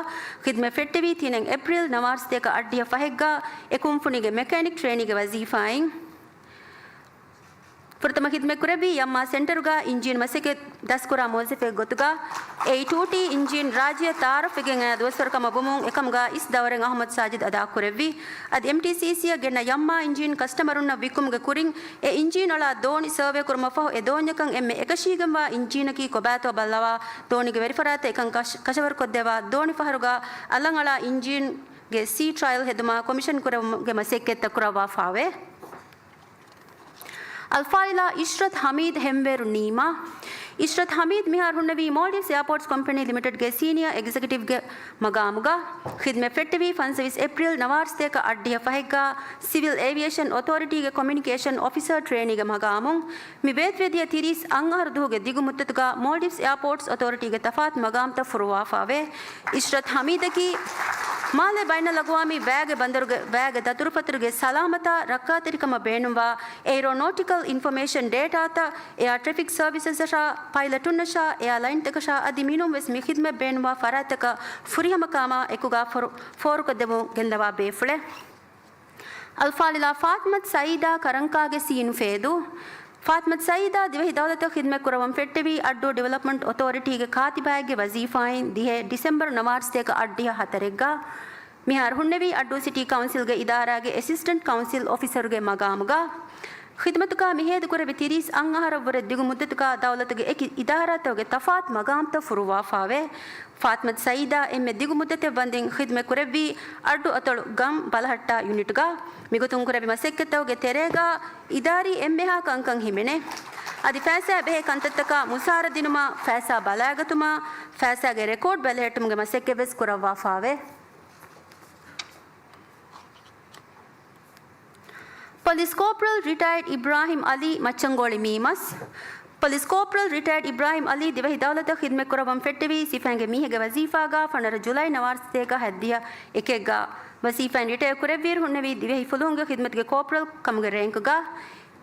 ޚިދުމަތް ފެއްޓެވީ ތިނެއް އޭޕްރީލް ނަވާރަ ސަތޭކަ އަށްޑިހަ ފަހެއްގަ އެ ކުންފުނީގެ މެކޭނިކް ޓްރޭނީގެ ވަޒީފާއިން. ފުރަތަމަ ޚިދުމަތް ކުރެއްވީ ޔަމްމާ ސެންޓަރުގަ އިންޖީނު މަސައްކަތް ދަސްކުރާ މުވައްޒަފެއްގެ ގޮތުގަ. އެއީ ޓޫ ޓީ އިންޖީން ރާއްޖެއަށް ތައާރަފްވެގެން އައި ދުވަސްވަރު ކަމަށް ވުމުން އެކަމުގަ އިސް ދައުރެއް އަޙްމަދު ސާޖިދު އަދާ ކުރެއްވި. އަދި އެމްޓީސީސީއަށް ގެންނަ ޔަމްމާ އިންޖީން ކަސްޓަމަރުންނަށް ވިއްކުމުގެ ކުރިން އެ އިންޖީން އަޅާ ދޯނި ސަރވޭ ކުރުމަށް ފަހު އެ ދޯންޏަކަށް އެންމެ އެކަށީގެންވާ އިންޖީނަކީ ކޮބާތޯ ބައްލަވާ ދޯނިގެ ވެރިފަރާތަށް އެކަން ކަށް-، ކަށަވަރުކޮށްދެއްވާ ދޯނި ފަހަރުގަ އަލަށް އަޅާ އިންޖީންގެ ސީ ޓްރަޔަލް ހެދުމަށް ކޮމިޝަން ކުރެވުމުގެ މަސައްކަތްތައް ކުރައްވާފާވޭ. އަލްފާޟިލާ އިޝްރަތް ހަމީދު ހެންވޭރު ނީމާ. އިޝްރަތް ހަމީދު މިހާރު ހުންނެވީ މޯލްޑިވްސް އެއާޕޯޓްސް ކޮމްޕެނީ ލިމިޓެޑްގެ ސީނިއާ އެގްޒެކެޓިވްގެ މަގާމުގަ. ޚިދުމަތް ފެއްޓެވީ ފަންސަވީސް އޭޕްރީލް ނަވާރަސަތޭކަ އަށްޑިހަ ފަހެއްގަ ސިވިލް އޭވިއޭޝަން އޮތޯރިޓީގެ ކޮމިއުނިކޭޝަން އޮފިސަރ ޓްރޭނީގެ މަގާމުން. މި ބޭތުވެދިޔަ ތިރީސް އަށް އަހަރު ދުވަހުގެ ދިގު މުއްދަތުގަ މޯލްޑިވްސް އެއާޕޯޓްސް އޮތޯރިޓީގެ ތަފާތު މަގާމްތައް ފުރުވާފާވޭ. އިޝްރަތް ހަމީދަކީ މާލޭ ބައިނަލްއަގުވާމީ ވައިގެ ބަނދަރުގެ ވައިގެ ދަތުރުފަތުރުގެ ސަލާމަތާ ރައްކާތެރިކަމަށް ބޭނުންވާ އެއިރޯނޯޓިކަލް އިންފޮމޭޝަން ޑޭޓާތައް، އެއާ ޓްރެފިކް ސަރވިސަސްއަށާ، ޕައިލަޓުންނަށާ، އެއާލައިންތަކަށާ އަދި މިނޫންވެސް މި ޚިދުމަތް ބޭނުންވާ ފަރާތްތަކަށް ފުރިހަމަކަމާ އެކުގަ ފޯރު-، ފޯރުކޮށްދެމުން ގެންދަވާ ބޭފުޅެއް. އަލްފާޟިލާ ފާތިމަތު ސައީދާ ކަރަންކާގެ ސީނު ފޭދޫ. ފާތިމަތު ސައީދާ ދިވެހި ދައުލަތަށް ޚިދުމަތް ކުރައްވަން ފެއްޓެވީ އައްޑޫ ޑިވެލޮޕްމަންޓް އޮތޯރިޓީގެ ކާތިބާއެއްގެ ވަޒީފާއިން ދިހަ ޑިސެމްބަރު ނަވާރަސަތޭކަ އަށްޑިހަ ހަތަރެއްގަ. މިހާރު ހުންނެވީ އައްޑޫ ސިޓީ ކައުންސިލްގެ އިދާރާގެ އެސިސްޓެންޓް ކައުންސިލް އޮފިސަރުގެ މަގާމުގަ. ޚިދުމަތުގަ މިހޭދަކުރެއްވި ތިރީސް އަށް އަހަރަށްވުރެ ދިގު މުއްދަތުގަ ދައުލަތުގެ އެކި އިދާރާތަކުގެ ތަފާތު މަގާމްތައް ފުރުވާފާވޭ. ފާތިމަތު ސައީދާ އެންމެ ދިގު މުއްދަތެއް ވަންދެން ޚިދުމަތް ކުރެއްވީ އައްޑު އަތޮޅު ގަން ބަލަހައްޓާ ޔުނިޓްގަ. މިގޮތުން ކުރެއްވި މަސައްކަތްތަކުގެ ތެރޭގަ އިދާރީ އެންމެހާ ކަންކަން ހިމެނޭ. އަދި ފައިސާ ބެހޭ ކަންތައްތަކާ މުސާރަ ދިނުމަށް، ފައިސާ ބަލައިގަތުމަށް، ފައިސާގެ ރެކޯޑް ބެލެހެއްޓުމުގެ މަސައްކަތްވެސް ކުރައްވާފާވޭ. ޕޮލިސް ކޯޕްރަލް ރިޓަޔަރޑް އިބްރާހިމް އަލީ މައްޗަންގޯޅި މީމަސް. ޕޮލިސް ކޯޕްރަލް ރިޓަޔަރޑް އިބްރާހިމް އަލީ ދިވެހި ދައުލަތަށް ޚިދުމަތް ކުރައްވަން ފެއްޓެވީ ސިފައިންގެ މީހެއްގެ ވަޒީފާގަ ފަނަރަ ޖުލައި ނަވާރަސަތޭކަ ހަތްދިހަ އެކެއްގަ. ވަޒީފާއިން ރިޓަޔަރ ކުރެއްވިއިރު ހުންނެވީ ދިވެހި ފުލުހުންގެ ޚިދުމަތުގެ ކޯޕްރަލް ކަމުގެ ރޭންކުގަ.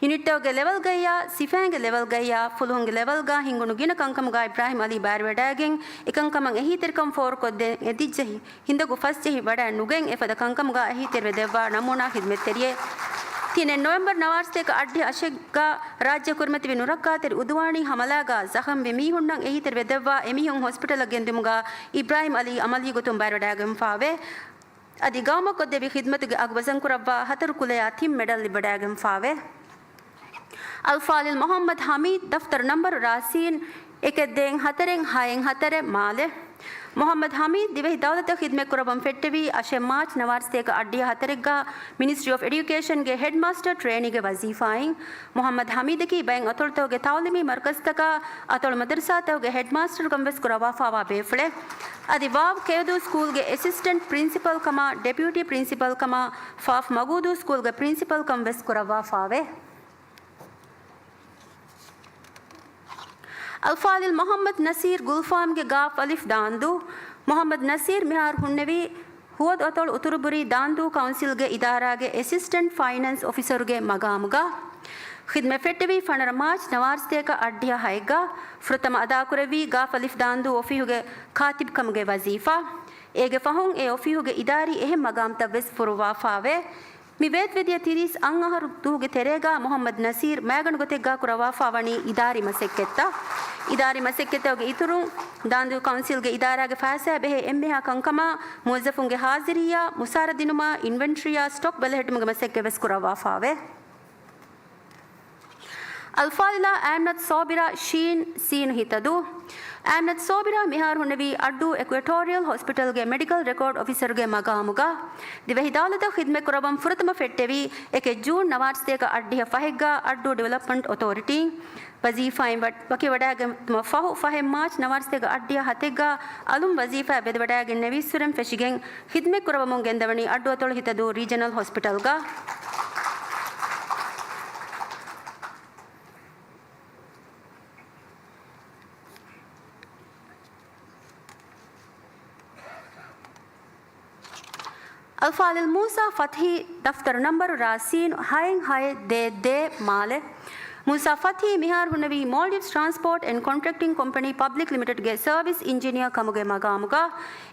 ޔުނިޓްތަކުގެ ލެވެލްގައްޔާ، ސިފައިންގެ ލެވެލްގައްޔާ، ފުލުހުންގެ ލެވެލްގަ ހިންގުނު ގިނަ ކަންކަމުގަ އިބްރާހިމް އަލީ ބައިވެވަޑައިގެން، އެކަންކަމަށް އެހީތެރިކަން ފޯރުކޮށްދޭން އެދިއްޖެ ހި-، ހިނދަކު ފަސްޖެހި ވަޑައެއް ނުގެން އެފަދަ ކަންކަމުގަ އެހީތެރިވެ ދެއްވާ ނަމޫނާ ޚިދުމަތްތެރިއެއް. ތިނެއް ނޮވެމްބަރު ނަވާރަސަތޭކަ އަށްޑިހަ އަށެއްގަ ރާއްޖެ ކުރިމަތިވި ނުރައްކާތެރި އުދުވާނީ ހަމަލާގަ ޒަޚަމްވި މީހުންނަށް އެހީތެރިވެ ދެއްވާ އެމީހުން ހޮސްޕިޓަލަށް ގެންދިއުމުގަ އިބްރާހިމް އަލީ އަމަލީ ގޮތުން ބައިވެވަޑައިގެންފާވޭ. އަދި ގައުމަށް ކޮށްދެއްވި ޚިދުމަތުގެ އަގު ވަޒަންކުރައްވާ ހަތަރު ކުލަޔާ ތިން މެޑަލް ލިބިވަޑައިގެންފާވޭ. އަލްފާޟިލް މުޙައްމަދު ޙަމީދު ދަފްތަރު ނަންބަރު ރާސީން އެކެއް ދޭން ހަތަރެއް ހައެއް ހަތަރެއް މާލެ. މުޙައްމަދު ޙަމީދު ދިވެހި ދައުލަތަށް ޚިދުމަތް ކުރައްވަން ފެއްޓެވީ އަށެއް މާޗް ނަވާރަސަތޭކަ އަށްޑިހަ ހަތަރެއްގަ މިނިސްޓްރީ އޮފް އެޑިއުކޭޝަންގެ ހެޑްމާސްޓަރ ޓްރޭނީގެ ވަޒީފާއިން. މުޙައްމަދު ޙަމީދަކީ ބައެއް އަތޮޅުތަކުގެ ތައުލީމީ މަރުކަޒުތަކާ އަތޮޅު މަދަރުސާތަކުގެ ހެޑްމާސްޓަރުކަން ވެސް ކުރައްވާފާވާ ބޭފުޅެއް. އަދި ވާވް ކެޔޮދޫ ސްކޫލްގެ އެސިސްޓެންޓް ޕްރިންސިޕަލް ކަމާ، ޑެޕިއުޓީ ޕްރިންސިޕަލް ކަމާ، ފާފް މަގޫދޫ ސްކޫލްގެ ޕްރިންސިޕަލް ކަން ވެސް ކުރައްވާފާވޭ. އަލްފާޟިލް މުޙައްމަދު ނަސީރު ގުލްފާމްގެ ގާފް އަލިފް ދާންދޫ. މުޙައްމަދު ނަސީރު މިހާރު ހުންނެވީ ހުވަދު އަތޮޅު އުތުރުބުރީ ދާންދޫ ކައުންސިލްގެ އިދާރާގެ އެސިސްޓެންޓް ފައިނޭންސް އޮފިސަރުގެ މަގާމުގަ. ޚިދުމަތް ފެއްޓެވީ ފަނަރަ މާޗް ނަވާރަސަތޭކަ އަށްޑިހަ ހައެއްގަ. ފުރަތަމަ އަދާކުރެއްވީ ގާފް އަލިފް ދާންދޫ އޮފީހުގެ ކާތިބްކަމުގެ ވަޒީފާ. އޭގެ ފަހުން އެ އޮފީހުގެ އިދާރީ އެހެން މަގާމްތައް ވެސް ފުރުއްވާފާވޭ. މި ބޭތުވެދިޔަ ތިރީސް އަށް އަހަރު ދުވަހުގެ ތެރޭގަ މުޙައްމަދު ނަސީރު މައިގަނޑު ގޮތެއްގަ ކުރައްވާފާވަނީ އިދާރީ މަސައްކަތްތައް. އިދާރީ މަސައްކަތްތަކުގެ އިތުރުން، ދާންދޫ ކައުންސިލްގެ އިދާރާގެ ފައިސާ ބެހޭ އެންމެހާ ކަންކަމާ، މުވައްޒަފުންގެ ހާޒިރިއްޔާ، މުސާރަ ދިނުމާ، އިންވެންޓްރީއާ، ސްޓޮކް ބެލެހެއްޓުމުގެ މަސައްކަތް ވެސް ކުރައްވާފާވޭ. އަލްފާޟިލާ އާމިނަތު ސޯބިރާ ޝީން ސީނު ހިތަދޫ. އާމިނަތު ސޯބިރާ މިހާރު ހުންނެވީ އައްޑޫ އެކުއެޓޯރިއަލް ހޮސްޕިޓަލްގެ މެޑިކަލް ރެކޯޑް އޮފިސަރުގެ މަގާމުގަ. ދިވެހި ދައުލަތަށް ޚިދުމަތް ކުރައްވަން ފުރަތަމަ ފެއްޓެވީ އެކެއް ޖޫން ނަވާރަސަތޭކަ އަށްޑިހަ ފަހެއްގަ އައްޑޫ ޑިވެލޮޕްމަންޓް އޮތޯރިޓީން. ވަޒީފާއިން ވަ-، ވަކިވެވަޑައިގެން ފަހު ފަހެއް މާޗް ނަވާރަސަތޭކަ އަށްޑިހަ ހަތެއްގަ އަލުން ވަޒީފާއަށް ވެދެވަޑައިގެންނެވި އިސްވެރިން ފެށިގެން ޚިދުމަތް ކުރައްވަމުން ގެންދަވަނީ އައްޑު އަތޮޅު ހިތަދޫ ރީޖަނަލް ހޮސްޕިޓަލްގަ. އަލްފާޟިލް މޫސާ ފަތްހީ ދަފްތަރު ނަންބަރު ރާސީން ހައެއް ހައެއް ދޭއް ދޭއް މާލެ. މޫސާ ފަތްހީ މިހާރު ހުންނެވީ މޯލްޑިވްސް ޓްރާންސްޕޯޓް އެންޑް ކޮންޓްރެކްޓިން ކޮމްޕެނީ ޕަބްލިކް ލިމިޓެޑްގެ ސަރވިސް އިންޖިނިއަރ ކަމުގެ މަގާމުގަ.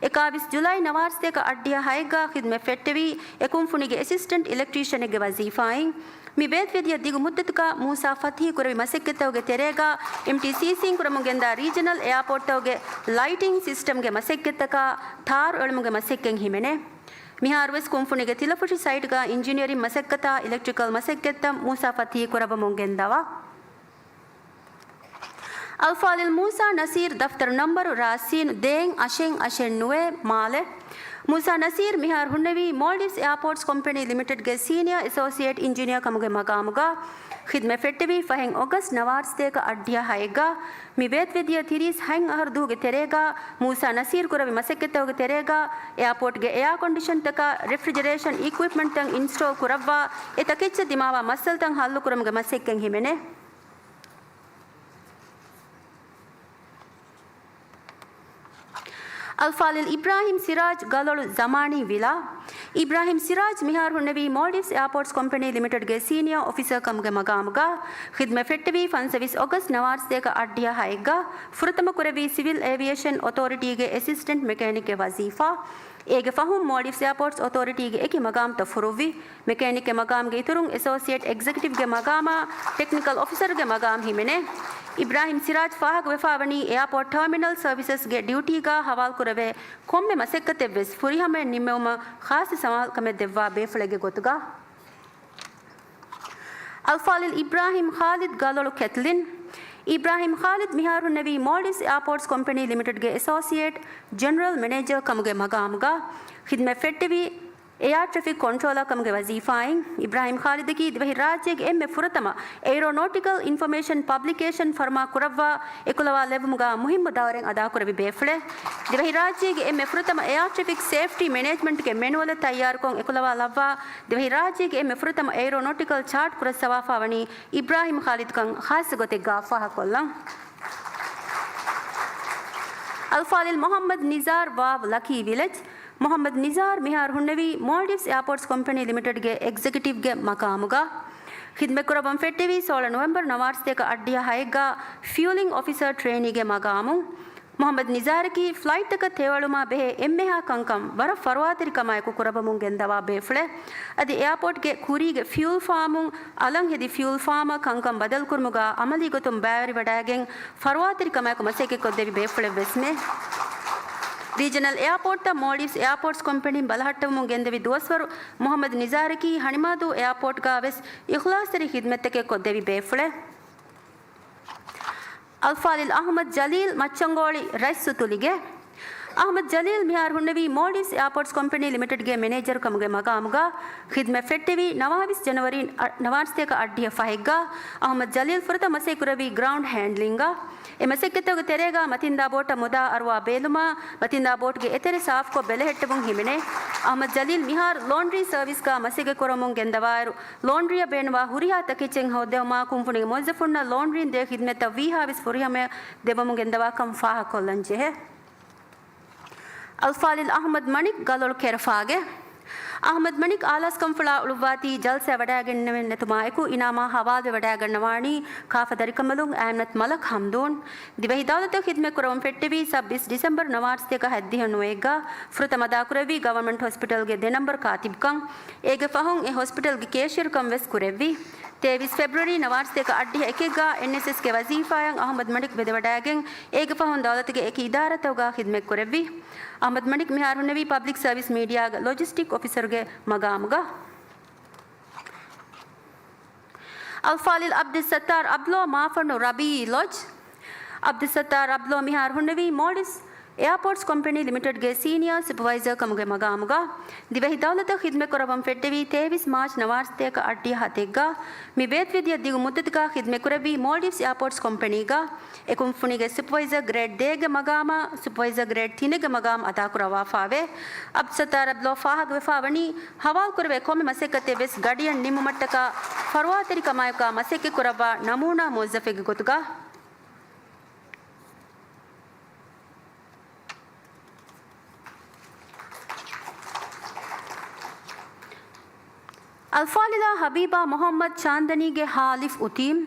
އެކާވީސް ޖުލައި ނަވާރަސަތޭކަ އަށްޑިހަ ހައެއްގަ ޚިދްމަތް ފެއްޓެވީ އެ ކުންފުނީގެ އެސިސްޓެންޓް އިލެކްޓްރީޝަނެއްގެ ވަޒީފާއިން. މި ބޭއްވެދިޔަ ދިގު މުއްދަތަކަށް މޫސާ ފަތްހީ ކުރެވި މަސައްކަތްތަކުގެ ތެރޭގަ އެމްޓީސީސީން ކުރަމުން ގެންދާ ރީޖަނަލް އެއާޕޯޓްތަކުގެ ލައިޓިން ސިސްޓަމްގެ މަސައްކަތްތަކާ ތާރު އެޅުމުގެ މަސައްކަތް ހިމެނޭ. މިހާރުވެސް ކުންފުނީގެ ތިލަފުށި ސައިޓްގަ އިންޖިނިއަރިން މަސައްކަތާ އިލެކްޓްރިކަލް މަސައްކަތްތައް މޫސާ ފަތްހީ ކުރައްވަމުން ގެންދަވާ. އަލްފާޟިލް މޫސާ ނަސީރު ދަފްތަރު ނަންބަރު ރާސީނު ދޭން އަށެއް އަށެއް ނުވޭ މާލެ. މޫސާ ނަސީރު މިހާރު ހުންނެވީ މޯލްޑިވްސް އެއާޕޯޓްސް ކޮމްޕެނީ ލިމިޓެޑްގެ ސީނިއާ އެސޯސިއޭޓް އިންޖިނިއާ ކަމުގެ މަގާމުގަ. ޚިދްމަތް ފެއްޓެވީ ފަހެން އޮގަސްޓް ނަވާރަސަތޭކަ އަށްޑިހަ ހައެއްގަ. މި ބޭތްވެދިޔަ ތިރީސް ހަތް އަހަރު ދުވަހުގެ ތެރޭގަ މޫސާ ނަސީރު ކުރެވި މަސައްކަތްތަކުގެ ތެރޭގަ އެއާޕޯޓްގެ އެއާ ކޮންޑިޝަންތަކާ ރެފްރިޖަރޭޝަން އިކްއިޕްމަންޓްތައް އިންސްޓޯލް ކުރައްވާ އެ ތަކެއްޗަށް ދިމާވާ މައްސަލަތައް ހައްލުކުރުމުގެ މަސައްކަތް ހިމެނޭ. އަލްފާޟިލް އިބްރާހިމް ސިރާޖް ގަލޮޅު ޒަމާނީ ވިލާ. އިބްރާހިމް ސިރާޖް މިހާރު ހުންނެވީ މޯލްޑިވްސް އެއާޕޯޓްސް ކޮމްޕެނީ ލިމިޓެޑްގެ ސީނިއާ އޮފިސަރ ކަމުގެ މަގާމުގަ. ޚިދްމަތް ފެއްޓެވީ ފަންސަވީސް އޮގަސްޓް ނަވާރަސަތޭކަ އަށްޑިހަ ހައެއްގަ. ފުރަތަމަ ކުރެއްވީ ސިވިލް އޭވިއޭޝަން އޮތޯރިޓީގެ އެސިސްޓެންޓް މެކޭނިކްގެ ވަޒީފާ. އޭގެ ފަހުން މޯލްޑިވްސް އެއާޕޯޓްސް އޮތޯރިޓީގެ އެކި މަގާމްތައް ފުރުއްވި. މެކޭނިކްގެ މަގާމްގެ އިތުރުން އެސޯސިއޭޓް އެގްޒެކެޓިވްގެ މަގާމާ، ޓެކްނިކަލް އޮފިސަރގެ މަގާމް ހިމެނޭ. އިބްރާހިމް ސިރާޖް ފާހަގަވެފާވަނީ އެއާޕޯޓް ޓާމިނަލް ސަރވިސަސްގެ ޑިއުޓީގަ ހަވާލުކުރެވޭ ކޮންމެ މަސައްކަތެއްވެސް ފުރިހަމައަށް ނިންމެވުމަށް ޚާއްސަ ސަމާލުކަމެއް ދެއްވާ ބޭފުޅެއްގެ ގޮތުގަ. އަލްފާޟިލް އިބްރާހިމް ޚާލިދް ގަލޮޅު ކެތްލިން. އިބްރާހިމް ޚާލިދް މިހާރު ހުންނެވީ މޯލްޑިވްސް އެއާޕޯޓްސް ކޮމްޕެނީ ލިމިޓެޑްގެ އެސޯސިއޭޓް ޖެނެރަލް މެނޭޖަރ ކަމުގެ މަގާމުގަ. ޚިދްމަތް ފެއްޓެވީ އެއާ ޓްރެފިކް ކޮންޓްރޯލަރ ކަމުގެ ވަޒީފާއިން. އިބްރާހިމް ޚާލިދަކީ ދިވެހި ރާއްޖޭގެ އެންމެ ފުރަތަމަ އެއިރޯނޯޓިކަލް އިންފޮމޭޝަން ޕަބްލިކޭޝަން ފަރުމާ ކުރައްވާ އެކުލަވާ ލެއްވުމުގަ މުހިއްމު ދައުރެއް އަދާކުރެއްވި ބޭފުޅެއް. ދިވެހިރާއްޖޭގެ އެންމެ ފުރަތަމަ އެއާ ޓްރެފިކް ސޭފްޓީ މެނޭޖްމަންޓްގެ މެނުއަލެއް ތައްޔާރުކޮށް އެކުލަވާ ލައްވާ ދިވެހިރާއްޖޭގެ އެންމެ ފުރަތަމަ އެއިރޯނޯޓިކަލް ޗާޓް ކުރައްސަވާފާވަނީ އިބްރާހިމް ޚާލިދުކަން ޚާއްސަ ގޮތެއްގަ ފާހަގަކޮށްލަން. އަލްފާޟިލް މުޙައްމަދު ނިޒާރް ވާވް ލަކީ ވިލެޖް. މުޙައްމަދު ނިޒާރް މިހާރު ހުންނެވީ މޯލްޑިވްސް އެއާޕޯޓްސް ކޮމްޕެނީ ލިމިޓެޑްގެ އެގްޒެކެޓިވްގެ މަގާމުގަ. ޚިދްމަތްކުރައްވަން ފެއްޓެވީ ސޯޅަ ނޮވެމްބަރު ނަވާރަސަތޭކަ އަށްޑިހަ ހައެއްގަ ފިއުލިން އޮފިސަރ ޓްރޭނީގެ މަގާމުން. މުޙައްމަދު ނިޒާރަކީ ފްލައިޓްތަކަށް ތެޔޮއެޅުމާ ބެހޭ އެންމެހާ ކަންކަން ވަރަށް ފަރުވާތެރިކަމާއެކު ކުރައްވަމުން ގެންދަވާ ބޭފުޅެއް. އަދި އެއާޕޯޓްގެ ކުރީގެ ފިއުލް ފާމުން އަލަށް ހެދި ފިއުލް ފާމަށް ކަންކަން ބަދަލުކުރުމުގަ އަމަލީ ގޮތުން ބައިވެރިވަޑައިގެން ފަރުވާތެރިކަމާއެކު މަސައްކަތްކޮށްދެއްވި ބޭފުޅެއްވެސްމެ. ރީޖަނަލް އެއާޕޯޓްތައް މޯލްޑިވްސް އެއާޕޯޓްސް ކޮމްޕެނީން ބަލަހައްޓަވަމުން ގެންދެވި ދުވަސްވަރު މުޙައްމަދު ނިޒާރަކީ ހަނިމާދޫ އެއާޕޯޓްގަ ވެސް އިޚްލާޞްތެރި ޚިދްމަތްތަކެއް ކޮށްދެއްވި ބޭފުޅެއް. އަލްފާޟިލް އަޙްމަދު ޖަލީލް މައްޗަންގޯޅި ރަތްސުތުލިގެ. އަޙްމަދު ޖަލީލް މިހާރު ހުންނެވީ މޯލްޑިވްސް އެއާޕޯޓްސް ކޮމްޕެނީ ލިމިޓެޑްގެ މެނޭޖަރ ކަމުގެ މަގާމުގަ. ޚިދްމަތް ފެއްޓެވީ ނަވާވީސް ޖަނަވަރީ ނަވާރަސަތޭކަ އަށްޑިހަ ފަހެއްގަ. އަޙްމަދު ޖަލީލް ފުރަތަމަ މަސައްކަތް ކުރެއްވީ ގްރައުންޑް ހޭންޑްލިންގަ. އެ މަސައްކަތްތަކުގެ ތެރޭގަ މަތިންދާ ބޯޓަށް މުދާ އަރުވާ ބޭލުމާ، މަތިންދާ ބޯޓުގެ އެތެރެ ސާފުކޮށް ބެލެހެއްޓެވުން ހިމެނޭ. އަޙްމަދު ޖަލީލް މިހާރު ލޯންޑްރީ ސަރވިސްގަ މަސައްކަތް ކުރަމުން ގެންދަވާއިރު، ލޯންޑްރީއަށް ބޭނުންވާ ހުރިހާ ތަކެއްޗެއް ހޯދެވުމާ، ކުންފުނީގެ މުވައްޒަފުންނަށް ލޯންޑްރީން ދޭ ޚިދްމަތްތައް ވީހާވެސް ފުރިހަމަޔަށް ދެއްވަމުން ގެންދަވާކަން ފާހަގަކޮށްލަން ޖެހޭ. އަލްފާޟިލް އަޙްމަދު މަނިކް ގަލޮޅު ކެރަފާގެ. އަޙްމަދު މަނިކް އާލާސްކަންފުޅާ އުޅުއްވާތީ ޖަލްސާއަށް ވަޑައިގެންނެވެން ނެތުމާއެކު، އިނާމާ ހަވާލުވެވަޑައިގަންނަވާނީ ކާފަ ދަރިކަނބަލުން އައިމްނަތު މަލަކް ހަމްދޫން. ދިވެހި ދައުލަތަށް ޚިދްމަތްކުރަމުން ފެއްޓެވީ ސައްބީސް ޑިސެމްބަރު ނަވާރަސަތޭކަ ހަތްދިހަ ނުވައެއްގަ ފުރަތަމަ އަދާކުރެއްވީ ގަވަރމަންޓް ހޮސްޕިޓަލްގެ ދެ ނަމްބަރު ކާތިބުކަން. އޭގެ ފަހުން އެ ހޮސްޕިޓަލްގެ ކޭޝިއަރުކަން ވެސް ކުރެއްވި. ތޭވީސް ފެބްރުއަރީ ނަވާރަސަތޭކަ އަށްޑިހަ އެކެއްގަ އެންއެސްއެސްގެ ވަޒީފާއަށް އަޙްމަދު މަނިކް ވެދެވަޑައިގެން، އޭގެ ފަހުން ދައުލަތުގެ އެކި އިދާރާތަކުގަ ޚިދްމަތްކުރެއްވި. އަޙްމަދު މަނިކް މިހާރު ހުންނެވީ ޕަބްލިކް ސަރވިސް މީޑިއާގެ ލޮޖިސްޓިކް އޮފިސަރުގެ މަގާމުގަ. އަލްފާޟިލް ޢަބްދުއްސައްތާރު އަބްލޯ މާފަންނު ރަބީޢީ ލޮޖް. ޢަބްދުއްސައްތާރު އަބްލޯ މިހާރު ހުންނެވީ މޯލްޑިވްސް އެއާޕޯޓްސް ކޮމްޕެނީ ލިމިޓެޑްގެ ސީނިއާ ސުޕަވައިޒަރ ކަމުގެ މަގާމުގަ. ދިވެހި ދައުލަތަށް ޚިދްމަތްކުރައްވަން ފެއްޓެވީ ތޭވީސް މާޗް ނަވާރަސަތޭކަ އަށްޑިހަ ހަތެއްގަ. މި ބޭތުވެދިޔަ ދިގު މުއްދަތުގަ ޚިދްމަތްކުރެއްވީ މޯލްޑިވްސް އެއާޕޯޓްސް ކޮމްޕެނީގަ. އެ ކުންފުނީގެ ސުޕަވައިޒަރ ގްރޭޑް ދޭއްގެ މަގާމާ، ސުޕަވައިޒަރ ގްރޭޑް ތިނެއްގެ މަގާމް އަދާކުރައްވާފާވޭ. ޢަބްދުއްސައްތާރު އަބްލޯ ފާހަގަވެފާވަނީ، ހަވާލުކުރެވޭ ކޮންމެ މަސައްކަތެއްވެސް ގަޑިއަށް ނިންމުމަށްޓަކާ ފަރުވާތެރިކަމާއެކުގަ މަސައްކަތްކުރައްވާ ނަމޫނާ މުވައްޒަފެއްގެ ގޮތުގަ. އަލްފާޟިލާ ޙަބީބާ މުޙައްމަދު ޗާންދަނީގެ ހާލިފް އުތީމް.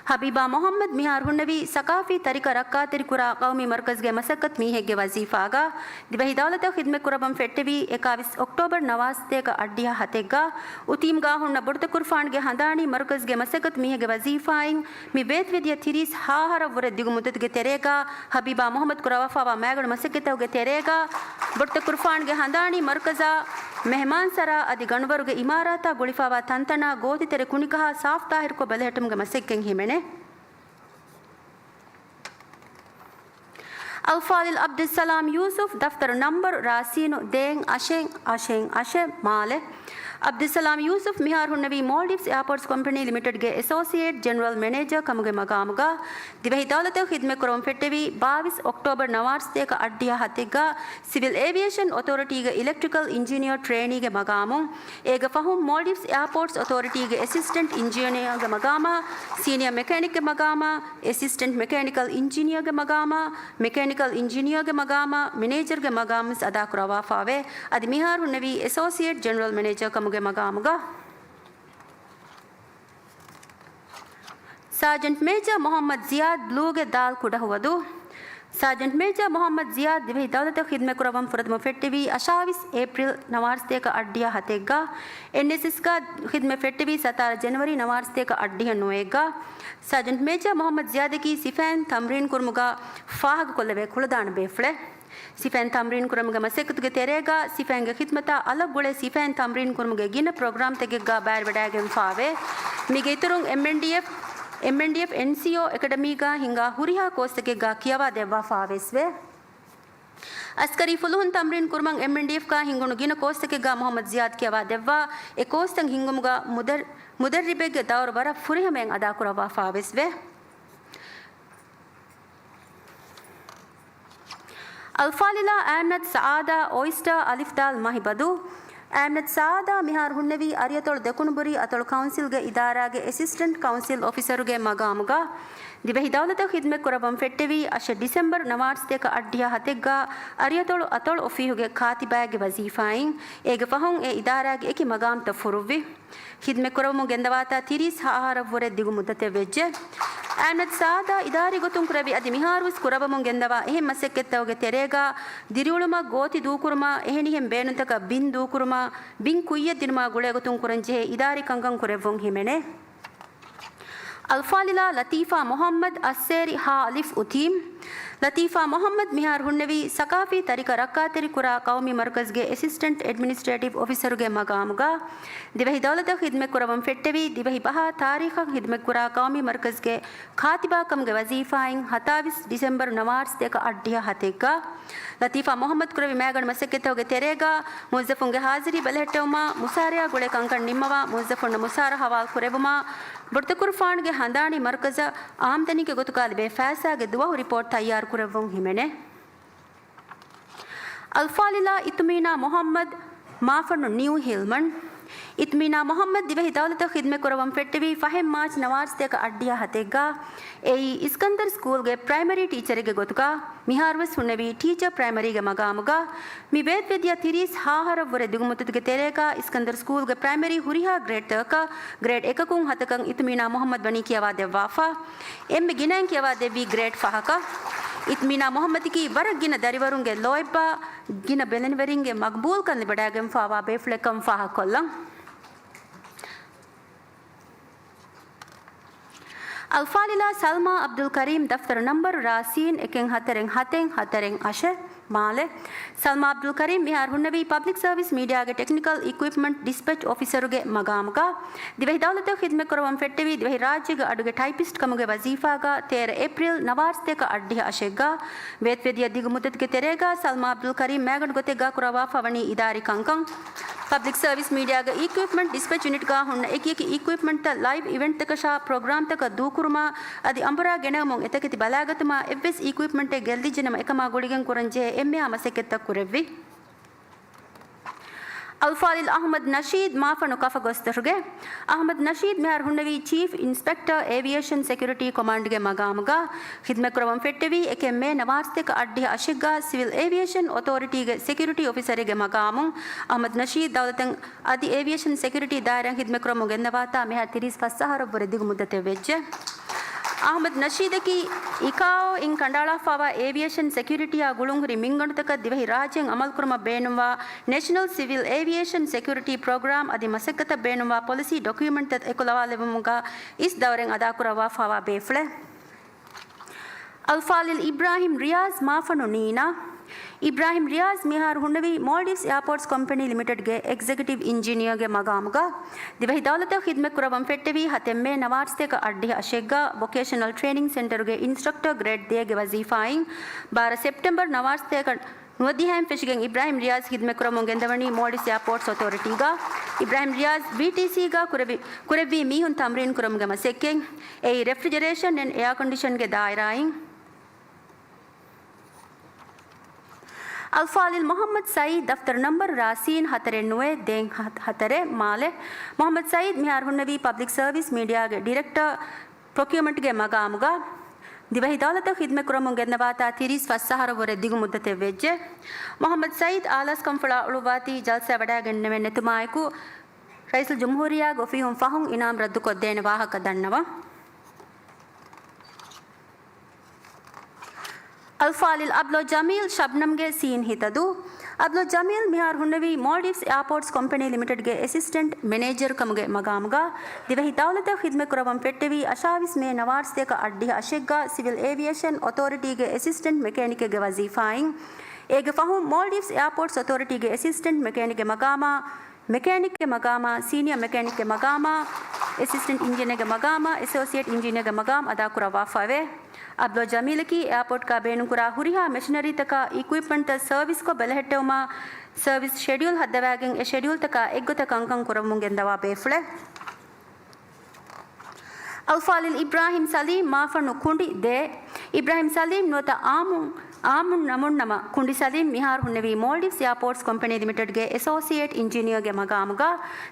ހަބީބާ މުޙައްމަދު މިހާރު ހުންނެވީ ސަޤާފީ ތަރިކަ ރައްކާތެރިކުރާ ޤައުމީ މަރުކަޒުގެ މަސައްކަތު މީހެއްގެ ވަޒީފާގަ. ދިވެހި ދައުލަތަށް ޚިދުމަތް ކުރައްވަން ފެއްޓެވީ އެކާވީސް އޮކްޓޯބަރު ނަވާރަސަތޭކަ އަށްޑިހަ ހަތެއްގަ. އުތީމްގާ ހުންނަ ބުރުތަކުރުފާނުގެ ހަނދާނީ މަރުކަޒުގެ މަސައްކަތު މީހެއްގެ ވަޒީފާއިން މި ބޭތުވެދިޔަ ތިރީސް ހަ އަހަރަށްވުރެ ދިގު މުއްދަތުގެ ތެރޭގަ ހަބީބާ މުޙައްމަދު ކުރައްވާފާވާ މައިގަނޑު މަސައްކަތްތަކުގެ ތެރޭގަ ބުރުތަކުރުފާނުގެ ހަނދާނީ މަރުކަޒާ، މެހެމާން ސަރާ އަދި ގަނޑުވަރުގެ އިމާރާތާ ގުޅިފާވާ ތަންތަނާ ގޯތިތެރެ ކުނިކަހާ ސާފުތާހިރުކޮށް ބަލަހެއްޓުމުގެ މަސައްކަތް ހިމެނޭ. އަލްފާޟިލް ޢަބްދުއްސަލާމް ޔޫސުފް، ދަފްތަރު ނަންބަރު ރާސީނު ދޭއް އަށެއް އަށެއް އަށެއް، މާލެ. ޢަބްދުއްސަލާމް ޔޫސުފް މިހާރު ހުންނެވީ މޯލްޑިވްސް އެއާޕޯޓްސް ކޮމްޕެނީ ލިމިޓެޑްގެ އެސޯސިއޭޓް ޖެނެރަލް މެނޭޖަރ ކަމުގެ މަގާމުގަ. ދިވެހި ދައުލަތަށް ޚިދުމަތް ކުރަމުން ފެއްޓެވީ ބާވީސް އޮކްޓޯބަރު ނަވާރަސަތޭކަ އަށްޑިހަ ހަތެއްގަ ސިވިލް އޭވިއޭޝަން އޮތޯރިޓީގެ އިލެކްޓްރިކަލް އިންޖިނިއަރ ޓްރޭނީގެ މަގާމުން. އޭގެ ފަހުން މޯލްޑިވްސް އެއާޕޯޓްސް އޮތޯރިޓީގެ އެސިސްޓެންޓް އިންޖިނިއަރގެ މަގާމާ، ސީނިއަރ މެކޭނިކްގެ މަގާމާ، އެސިސްޓެންޓް މެކޭނިކަލް އިންޖިނިއަރގެ މަގާމާ، މެކޭނިކަލް އިންޖިނިއަރގެ މަގާމާ، މެނޭޖަރގެ މަގާމުވެސް އަދާކުރައްވާފާވޭ. އަދި މިހާރު ހުންނެވީ އެސޯސިއޭޓް ޖެނެރަލް މެނޭޖަރ ކަމުގެ މަގާމުގަ. ސާޖެންޓް މޭޖަރ މުޙައްމަދު ޒިޔާދު، ބްލޫގެ ދާލް ކުޑަހުވަދޫ. ސާޖެންޓް މޭޖަރ މުޙައްމަދު ޒިޔާދު ދިވެހި ދައުލަތަށް ޚިދުމަތް ކުރައްވަން ފުރަތަމަ ފެއްޓެވީ އަށާވީސް އޭޕްރިލް ނަވާރަސަތޭކަ އަށްޑިހަ ހަތެއްގަ. އެންއެސްއެސްގަ ޚިދުމަތް ފެއްޓެވީ ސަތާރަ ޖެނުއަރީ ނަވާރަސަތޭކަ އަށްޑިހަ ނުވައެއްގަ. ސާޖެންޓް މޭޖަރ މުޙައްމަދު ޒިޔާދަކީ ސިފައިން ތަމްރީން ކުރުމުގަ ފާހަގަކޮށްލެވޭ ކުޅަދާނަ ބޭފުޅެއް. ސިފައިން ތަމްރީން ކުރުމުގެ މަސައްކަތުގެ ތެރޭގަ ސިފައިންގެ ޚިދުމަތާ އަލަށް ގުޅޭ ސިފައިން ތަމްރީން ކުރުމުގެ ގިނަ ޕްރޮގްރާމްތަކެއްގަ ބައިވެވަޑައިގެންފާވޭ. މީގެ އިތުރުން އެމްއެންޑީއެފް، އެމްއެންޑީއެފް އެންސީއޯ އެކަޑަމީގަ ހިނގާ ހުރިހާ ކޯސްތަކެއްގަ ކިޔަވާ ދެއްވާފާވެސްވޭ. އަސްކަރީ ފުލުހުން ތަމްރީން ކުރުމަށް އެމްއެންޑީއެފްގަ ހިންގުނު ގިނަ ކޯސްތަކެއްގަ މުޙައްމަދު ޒިޔާދު ކިޔަވާ ދެއްވާ. އެ ކޯސްތައް ހިންގުމުގަ މުދައް-، މުދައްރިބެއްގެ ދައުރު ވަރަށް ފުރިހަމައިން އަދާކުރައްވާފާވެސްވޭ. އަލްފާޟިލާ އައިމްނަތު ސައާދާ، އޮއިސްޓާ އަލިފްދާލް މަހިބަދޫ. އައިމްނަތު ސައާދާ މިހާރު ހުންނެވީ އަރިއަތޮޅު ދެކުނުބުރީ އަތޮޅު ކައުންސިލްގެ އިދާރާގެ އެސިސްޓެންޓް ކައުންސިލް އޮފިސަރުގެ މަގާމުގަ. ދިވެހި ދައުލަތަށް ޚިދުމަތް ކުރައްވަން ފެއްޓެވީ އަށެއް ޑިސެމްބަރު ނަވާރަސަތޭކަ އަށްޑިހަ ހަތެއްގަ އަރިއަތޮޅު އަތޮޅު އޮފީހުގެ ކާތިބާއެއްގެ ވަޒީފާއިން. އޭގެ ފަހުން އެ އިދާރާގެ އެކި މަގާމްތައް ފުރުއްވި. ޚިދުމަތް ކުރައްވަމުން ގެންދަވާތާ ތިރީސް ހަ އަހަރަށްވުރެ ދިގު މުއްދަތެއް ވެއްޖެ. އައިމްނަތު ސައާދާ އިދާރީ ގޮތުން ކުރެއްވި އަދި މިހާރުވެސް ކުރައްވަމުން ގެންދަވާ އެހެން މަސައްކަތްތަކުގެ ތެރޭގަ ދިރިއުޅުމަށް ގޯތި ދޫކުރުމާ، އެހެނިހެން ބޭނުންތަކަށް ބިން ދޫކުރުމާ، ބިން ކުއްޔަށް ދިނުމާ ގުޅޭގޮތުން ކުރަންޖެހޭ އިދާރީ ކަންކަން ކުރެއްވުން ހިމެނޭ. އަލްފާޟިލާ ލަތީފާ މުޙައްމަދު، އައްސޭރި ހާ އަލިފް އުތީމް. ލަތީފާ މުޙައްމަދު މިހާރު ހުންނެވީ ސަޤާފީ ތަރިކަ ރައްކާތެރިކުރާ ޤައުމީ މަރުކަޒުގެ އެސިސްޓެންޓް އެޑްމިނިސްޓްރޭޓިވް އޮފިސަރުގެ މަގާމުގަ. ދިވެހި ދައުލަތަށް ޚިދުމަތް ކުރައްވަން ފެއްޓެވީ ދިވެހި ބަހާ ތާރީޚަށް ޚިދުމަތްކުރާ ޤައުމީ މަރުކަޒުގެ ކާތިބާ ކަމުގެ ވަޒީފާއިން ހަތާވީސް ޑިސެމްބަރު ނަވާރަސަތޭކަ އަށްޑިހަ ހަތެއްގަ. ލަތީފާ މުޙައްމަދު ކުރެއްވި މައިގަނޑު މަސައްކަތްތަކުގެ ތެރޭގަ މުވައްޒަފުންގެ ހާޒިރީ ބަލަހައްޓެވުމާ، މުސާރަޔާ ގުޅޭ ކަންކަން ނިންމަވާ، މުވައްޒަފުންނަށް މުސާރަ ހަވާލު ކުރެއްވުމާ، ބުރުތަކުރުފާނުގެ ހަނދާނީ މަރުކަޒަށް އާމްދަނީގެ ގޮތުގަ ލިބޭ ފައިސާގެ ދުވަހު ރިޕޯޓް ތައްޔާރު ކުރެއްވުން ހިމެނޭ. އަލްފާޟިލާ އިތުމީނާ މުޙައްމަދު، މާފަންނު ނިއު ހިލްމަން. އިތުމީނާ މުޙައްމަދު ދިވެހި ދައުލަތަށް ޚިދުމަތް ކުރައްވަން ފެއްޓެވީ ފަހެއް މާޗް ނަވާރަސަތޭކަ އަށްޑިހަ ހަތެއްގަ. އެއީ އިސްކަންދަރު ސްކޫލްގެ ޕްރައިމަރީ ޓީޗަރެއްގެ ގޮތުގަ، މިހާރުވެސް ހުންނެވީ ޓީޗަރ ޕްރައިމަރީގެ މަގާމުގަ. މި ބޭތުވެދިޔަ ތިރީސް ހަ އަހަރަށްވުރެ ދިގު މުއްދަތުގެ ތެރޭގަ އިސްކަންދަރު ސްކޫލްގެ ޕްރައިމަރީ ހުރިހާ ގްރޭޑްތަކަކަށް، ގްރޭޑް އެކަކުން ހަތަކަށް އިތުމީނާ މުޙައްމަދު ވަނީ ކިޔަވާ ދެއްވާފަ. އެންމެ ގިނައިން ކިޔަވާ ދެއްވީ ގްރޭޑް ފަހަކަށް. އިތުމީނާ މުޙައްމަދަކީ ވަރަށް ގިނަ ދަރިވަރުންގެ ލޯތްބާ، ގިނަ ބެލެނިވެރިންގެ މަގްބޫލްކަން ލިބިވަޑައިގެންފާވާ ބޭފުޅެއްކަން ފާހަގަކޮށްލަން. އަލްފާޟިލާ ސަލްމާ އަބްދުލް ކަރީމް، ދަފްތަރު ނަންބަރު ރާސީން އެކެއް ހަތަރެއް ހަތެއް ހަތަރެއް އަށެއް، މާލެ. ސަލްމާ އަބްދުލް ކަރީމް މިހާރު ހުންނެވީ ޕަބްލިކް ސަރވިސް މީޑިއާގެ ޓެކްނިކަލް އިކުއިޕްމަންޓް ޑިސްޕެޗް އޮފިސަރުގެ މަގާމުގަ. ދިވެހި ދައުލަތަށް ޚިދުމަތް ކުރައްވަން ފެއްޓެވީ ދިވެހި ރާއްޖޭގެ އަޑުގެ ޓައިޕިސްޓް ކަމުގެ ވަޒީފާގަ ތޭރަ އޭޕްރިލް ނަވާރަސަތޭކަ އަށްޑިހަ އަށެއްގަ. ވޭތުވެދިޔަ ދިގު މުއްދަތުގެ ތެރޭގަ ސަލްމާ އަބްދުލް ކަރީމް މައިގަނޑު ގޮތެއްގަ ކުރައްވާފަ ވަނީ އިދާރީ ކަންކަން. ޕަބްލިކް ސަރވިސް މީޑިއާގެ އިކުއިޕްމަންޓް ޑިސްޕެޗް ޔުނިޓްގަ ހުންނަ އެކި އެކި އިކުއިޕްމަންޓްތައް ލައިވް އިވެންޓްތަކަށާ ޕްރޮގްރާމްތަކަށް ދޫކުރުމާ އަދި އަނބުރާ ގެނައުމުން އެތަކެތި ބަލާގަތުމާ އެއްވެސް އިކުއިޕްމަންޓެއް ގެއްލިއްޖެނަމަ އެކަމާ ގުޅިގެން ކުރަންޖެހޭ އެންމެހާ މަސައްކަތްތައް ކުރެއްވި. އަލްފާޟިލް އަޙްމަދު ނަޝީދު، މާފަންނު ކަފަ ގޮސްދޮށުގެ. އަޙްމަދު ނަޝީދު މިހާރު ހުންނެވީ ޗީފް އިންސްޕެކްޓަރ އޭވިއޭޝަން ސެކިއުރިޓީ ކޮމާންޑްގެ މަގާމުގަ. ޚިދުމަތް ކުރައްވަން ފެއްޓެވީ އެކެއް މޭ ނަވާރަސަތޭކަ އަށްޑިހަ އަށެއްގަ ސިވިލް އޭވިއޭޝަން އޮތޯރިޓީގެ ސެކިއުރިޓީ އޮފިސަރެއްގެ މަގާމުން. އަޙްމަދު ނަޝީދު ދައުލަތަށް އަދި އޭވިއޭޝަން ސެކިއުރިޓީ ދާއިރާއިން ޚިދުމަތް ކުރަމުން ގެންދަވާތާ މިހާރު ތިރީސް ފަސް އަހަރަށްވުރެ ދިގު މުއްދަތެއް ވެއްޖެ. އަޙްމަދު ނަޝީދަކީ އިކާއޯ އިން ކަނޑައަޅާފައިވާ އޭވިއޭޝަން ސެކިއުރިޓީއާ ގުޅުންހުރި މިންގަނޑުތަކަށް ދިވެހި ރާއްޖޭން އަމަލުކުރުމަށް ބޭނުންވާ ނެޝަނަލް ސިވިލް އޭވިއޭޝަން ސެކިއުރިޓީ ޕްރޮގްރާމް އަދި މަސައްކަތަށް ބޭނުންވާ ޕޮލިސީ ޑޮކިއުމެންޓްތައް އެކުލަވާލެއްވުމުގަ އިސް ދައުރެއް އަދާކުރައްވާފައިވާ ބޭފުޅެއް. އަލްފާޟިލް އިބްރާހިމް ރިޔާޒް މާފަނު ނީނާ. އިބްރާހިމް ރިޔާޒް މިހާރު ހުންނެވީ މޯލްޑިވްސް އެއާޕޯޓްސް ކޮމްޕެނީ ލިމިޓެޑްގެ އެގްޒެކެޓިވް އިންޖިނިއަރގެ މަގާމުގަ. ދިވެހި ދައުލަތަށް ޚިދްމަތްކުރައްވަން ފެއްޓެވީ ހަތެއް މޭ ނަވާރަސަތޭކަ އަށްޑިހަ އަށެއްގަ ވޮކޭޝަނަލް ޓްރޭނިންގ ސެންޓަރުގެ އިންސްޓްރަކްޓަރ ގްރޭޑް ދޭއްގެ ވަޒީފާއިން. ބާރަ ސެޕްޓެމްބަރ ނަވާރަސަތޭކަ ނުވަދިހައިން ފެށިގެން އިބްރާހިމް ރިޔާޒް ޚިދްމަތްކުރަމުން ގެންދަވަނީ މޯލްޑިވްސް އެއާޕޯޓްސް އޮތޯރިޓީގަ. އިބްރާހިމް ރިޔާޒް ވީޓީސީގަ ކުރެވި، ކުރެއްވީ މީހުން ތަމްރީން ކުރުމުގެ މަސައްކަތް. އެއީ ރެފްރިޖަރޭޝަން އެންޑް އެއާކޮންޑިޝަންގެ ދާއިރާއިން. އަލްފާޟިލް މުޙައްމަދު ސައީދު ދަފްތަރު ނަންބަރު ރާސީން ހަތަރެއް ނުވައެއް ދޭން ހަ، ހަތަރެއް މާލެ. މުޙައްމަދު ސައީދު މިހާރު ހުންނެވީ ޕަބްލިކް ސަރވިސް މީޑިއާގެ ޑިރެކްޓަރ ޕްރޮކިއުމަންޓްގެ މަގާމުގަ. ދިވެހި ދައުލަތަށް ޚިދްމަތްކުރަމުން ގެންދަވާތާ ތިރީސް ފަސް އަހަރަށްވުރެ ދިގު މުއްދަތެއް ވެއްޖެ. މުޙައްމަދު ސައީދު އާލާސްކަންފުޅާ އުޅުއްވާތީ ޖަލްސާ ވަޑައިގެންނެވެން ނެތުމާއެކު، ރައީސުލްޖުމްހޫރިއްޔާގެ އޮފީހުން ފަހުން އިނާމް ރައްދުކޮށްދޭނެ ވާހަކަ ދަންނަވަން. އަލްފާޟިލް އަބްލޯ ޖަމީލް ޝަބްނަމްގެ ސީން ހިތަދޫ. އަބްލޯ ޖަމީލް މިހާރު ހުންނެވީ މޯލްޑިވްސް އެއާޕޯޓްސް ކޮމްޕެނީ ލިމިޓެޑްގެ އެސިސްޓެންޓް މެނޭޖަރ ކަމުގެ މަގާމުގަ. ދިވެހި ދައުލަތަށް ޚިދްމަތްކުރައްވަން ފެއްޓެވީ އަށާވީސް މޭ ނަވާރަސަތޭކަ އަށްޑިހަ އަށެއްގަ ސިވިލް އޭވިއޭޝަން އޮތޯރިޓީގެ އެސިސްޓެންޓް މެކޭނިކެއްގެ ވަޒީފާއިން. އޭގެ ފަހުން މޯލްޑިވްސް އެއާޕޯޓްސް އޮތޯރިޓީގެ އެސިސްޓެންޓް މެކޭނިކްގެ މަގާމާ، މެކޭނިކްގެ މަގާމާ، ސީނިއަ މެކޭނިކްގެ މަގާމާ، އެސިސްޓެންޓް އިންޖިނިއަރގެ މަގާމާ، އެސޯސިއޭޓް އިންޖިނިއަރގެ މަގާމް އަދާކުރައްވާފައެވެ. އަބްދުލް ޖަމީލަކީ އެއާޕޯޓްގަ ބޭނުންކުރާ ހުރިހާ މެޝިނަރީތަކާ، އިކުއިޕްމަންޓްތައް ސަރވިސްކޮށް ބެލެހެއްޓެވުމާ، ސަރވިސް ޝެޑިއުލް ހައްދަވާގެން އެ ޝެޑިއުލްތަކާ އެއްގޮތަށް ކަންކަން ކުރައްވަމުން ގެންދަވާ ބޭފުޅެއް. އަލްފާޟިލް އިބްރާހިމް ސަލީމް މާފަނު ކުނޑި ދޭ. އިބްރާހިމް ސަލީމް ނުވަތަ އާއްމު، އާއްމު ނަމުންނަމަ ކުނޑި ސަލީމް މިހާރު ހުންނެވީ މޯލްޑިވްސް އެއާޕޯޓްސް ކޮމްޕެނީ ލިމިޓެޑްގެ އެސޯސިއޭޓް އިންޖިނިއަރގެ މަގާމުގަ.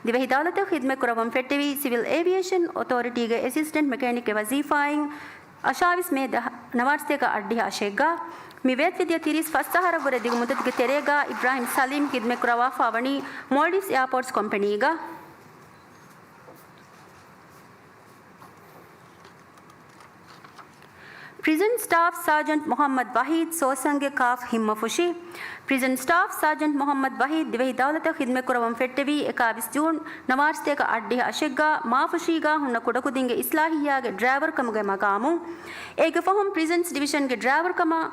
ދިވެހި ދައުލަތަށް ޚިދްމަތްކުރައްވަން ފެއްޓެވީ ސިވިލް އޭވިއޭޝަން އޮތޯރިޓީގެ އެސިސްޓެންޓް މެކޭނިކްގެ ވަޒީފާއިން އަށާވީސް މޭ ދަހަ، ނަވާރަސަތޭކަ އަށްޑިހަ އަށެއްގަ. މި ވޭތުވެދިޔަ ތިރީސް ފަސް އަހަރަށްވުރެ ދިގު މުއްދަތުގެ ތެރޭގަ އިބްރާހިމް ސަލީމް ޚިދްމަތްކުރައްވާފަ ވަނީ މޯލްޑިވްސް އެއާޕޯޓްސް ކޮމްޕެނީގަ. ޕްރިޒަން ސްޓާފް ސާޖަންޓް މުޙައްމަދު ވަޙީދު ސޯސަންގެ ކާފް ހިންމަފުށި. ޕްރިޒަން ސްޓާފް ސާޖަންޓް މުޙައްމަދު ވަޙީދު ދިވެހި ދައުލަތަށް ޚިދްމަތްކުރައްވަން ފެއްޓެވީ އެކާވީސް ޖޫން ނަވާރަސަތޭކަ އަށްޑިހަ އަށެއްގަ މާފުށީގަ ހުންނަ ކުޑަކުދިންގެ އިސްލާހިއްޔާގެ ޑްރައިވަރ ކަމުގެ މަގާމުން. އޭގެ ފަހުން ޕްރިޒަންސް ޑިވިޝަންގެ ޑްރައިވަރ ކަމަށް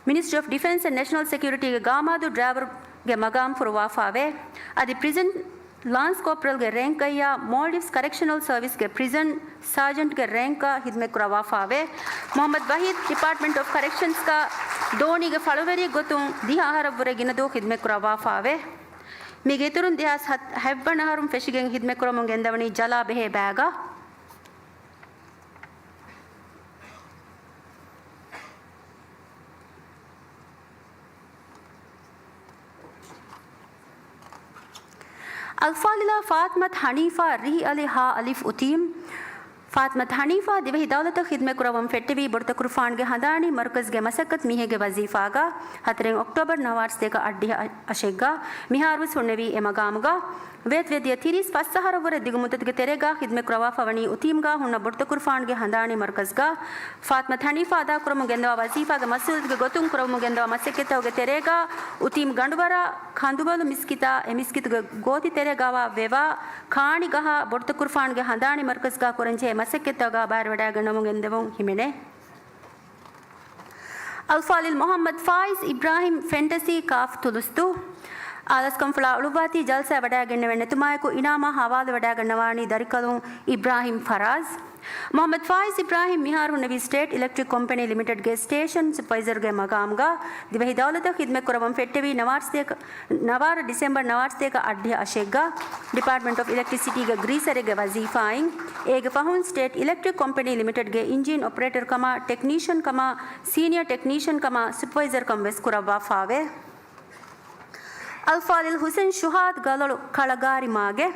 މިނިސްޓްރީ އޮފް ޑިފެންސް އެންޑް ނެޝަނަލް ސެކިއުރިޓީގެ ގާމާދޫ ޑްރައިވަރުގެ މަގާމް ފުރުވާފައެވެ. އަދި ޕްރިޒަން ލާންސް ކޯޕްރަލްގެ ރޭންކައްޔާ މޯލްޑިވްސް ކަރެކްޝަނަލް ސަރވިސްގެ ޕްރިޒަން ސާޖަންޓްގެ ރޭންކަށް ޚިދްމަތްކުރައްވާފައެވެ. މުޙައްމަދު ވަޙީދު ޑިޕާޓްމަންޓް އޮފް ކަރެކްޝަންސްގަ ދޯނީގެ ފަޅުވެރިއެއް ގޮތުން ދިހަ އަހަރަށްވުރެ ގިނަ ދުވަހު ޚިދްމަތްކުރައްވާފައެވެ. މީގެ އިތުރުން ދެހާސް ހަތް، ހަތްވަނަ އަހަރުން ފެށިގެން ޚިދްމަތްކުރަމުން ގެންދަވަނީ ޖަލާ ބެހޭ ބައިގަ. އަލްފާޟިލާ ފާތިމަތު ޙަނީފާ ރިހި އަލި ހާ އަލިފް އުތީމް. ފާތިމަތު ޙަނީފާ ދިވެހި ދައުލަތަށް ޚިދްމަތްކުރައްވަން ފެއްޓެވީ ބޮޑުތަކުރުފާނުގެ ހަނދާނީ މަރުކަޒުގެ މަސައްކަތު މީހެއްގެ ވަޒީފާގަ ހަތަރެއް އޮކްޓޯބަރު ނަވާރަސަތޭކަ އަށްޑިހަ އަށެއްގަ. މިހާރުވެސް ހުންނެވީ އެ މަގާމުގަ. ވޭތުވެދިޔަ ތިރީސް ފަސް އަހަރަށްވުރެ ދިގު މުއްދަތުގެ ތެރޭގަ ޚިދްމަތްކުރައްވާފަ ވަނީ އުތީމްގަ ހުންނަ ބޮޑުތަކުރުފާނުގެ ހަނދާނީ މަރުކަޒުގަ. ފާތިމަތު ޙަނީފާ އަދާކުރަމުން ގެންދަވާ ވަޒީފާގެ މަސްއޫލިއްޔަތުގެ ގޮތުން ކުރަމުން ގެންދަވާ މަސައްކަތްތަކުގެ ތެރޭގަ އުތީމް ގަނޑުވަރާ ކަނދުވަލު މިސްކިތާ އެ މިސްކިތުގެ ގޯތި ތެރޭގަވާ ވެވާ ކާނި ގަހާ ބޮޑުތަކުރުފާނުގެ ހަނދާނީ މަރުކަޒުގަ ކުރަންޖެހޭ މަސައްކަތްތަކުގަ ބައިވެރިވަޑައިގަންނަވަމުން ގެންދެވުން ހިމެނޭ. އަލްފާޟިލް މުޙައްމަދު ފާއިޒް އިބްރާހިމް ފެންޓަސީ ކާފް ތުލުސްތު. އާލާސްކަންފުޅާ އުޅުއްވާތީ ޖަލްސާ ވަޑައިގެންނެވެން ނެތުމާއެކު އިނާމާ ހަވާލުވެވަޑައިގަންނަވާނީ ދަރިކަލުން އިބްރާހިމް ފަރާޒް. މުޙައްމަދު ފާއިޒް އިބްރާހިމް މިހާރު ހުންނެވީ ސްޓޭޓް އިލެކްޓްރިކް ކޮމްޕެނީ ލިމިޓެޑްގެ ސްޓޭޝަން ސުޕަވައިޒަރުގެ މަގާމުގަ. ދިވެހި ދައުލަތަށް ޚިދްމަތްކުރައްވަން ފެއްޓެވީ ނަވާރަ ސަތޭކަ، ނަވާރަ ޑިސެމްބަރު ނަވާރަ ސަތޭކަ އަށްޑިހަ އަށެއްގަ ޑިޕާޓްމަންޓް އޮފް އިލެކްޓްރިސިޓީގެ ގްރީސަރެއްގެ ވަޒީފާއިން. އޭގެ ފަހުން ސްޓޭޓް އިލެކްޓްރިކް ކޮމްޕެނީ ލިމިޓެޑްގެ އިންޖީން އޮޕަރޭޓަރު ކަމާ، ޓެކްނީޝަން ކަމާ، ސީނިއަ ޓެކްނީޝަން ކަމާ، ސުޕަވައިޒަރު ކަމަށް ވެސް ކުރައްވާފައެވެ. އަލްފާޟިލް ހުސެން ޝުހާދު ގަލޮޅު ކަޅަގާރިމާގެ.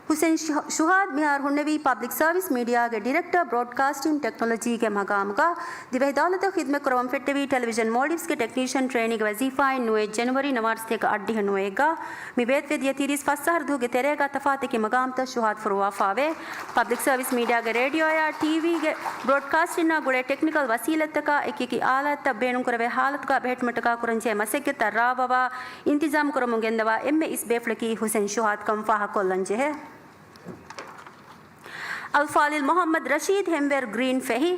ހުސެން ޝު-، ޝުހާދް މިހާރު ހުންނެވީ ޕަބްލިކް ސަރވިސް މީޑިއާގެ ޑިރެކްޓަރ ބްރޯޑްކާސްޓިން ޓެކްނޮލޮޖީގެ މަގާމުގަ. ދިވެހި ދައުލަތަށް ޚިދްމަތް ކުރަމުން ފެއްޓެވީ ޓެލެވިޝަން މޯލްޑިވްސްގެ ޓެކްނީޝަން ޓްރޭނީގެ ވަޒީފާއިން ނުވައެއް ޖެނުއަރީ ނަވާރަ ސަތޭކަ އަށްޑިހަ ނުވައެއްގަ. މި ބޭތުވެދިޔަ ތިރީސް ފަސް އަހަރު ދުވަހުގެ ތެރޭގަ ތަފާތު އެކި މަގާމްތައް ޝުހާދް ފުރުވާފާވޭ. ޕަބްލިކް ސަރވިސް މީޑިއާގެ ރޭޑިއޯއާ ޓީވީގެ ބްރޯޑްކާސްޓިންއާ ގުޅޭ ޓެކްނިކަލް ވަސީލަތްތަކާ އެކިއެކި އާލާތްތައް ބޭނުންކުރެވޭ ހާލަތުގަ ބެހެއްޓުމަށްޓަކާ ކުރަންޖެހޭ މަސައްކަތްތައް ރާވަވާ އިންތިޒާމް ކުރަމުން ގެންދަވާ އެންމެ އިސް ބޭފުޅަކީ ހުސެން ޝުހާދްކަން ފާހަގަކޮށްލަން ޖެހޭ. އަލްފާޟިލް މުޙައްމަދު ރަޝީދު ހެންވޭރު ގްރީން ފެހި.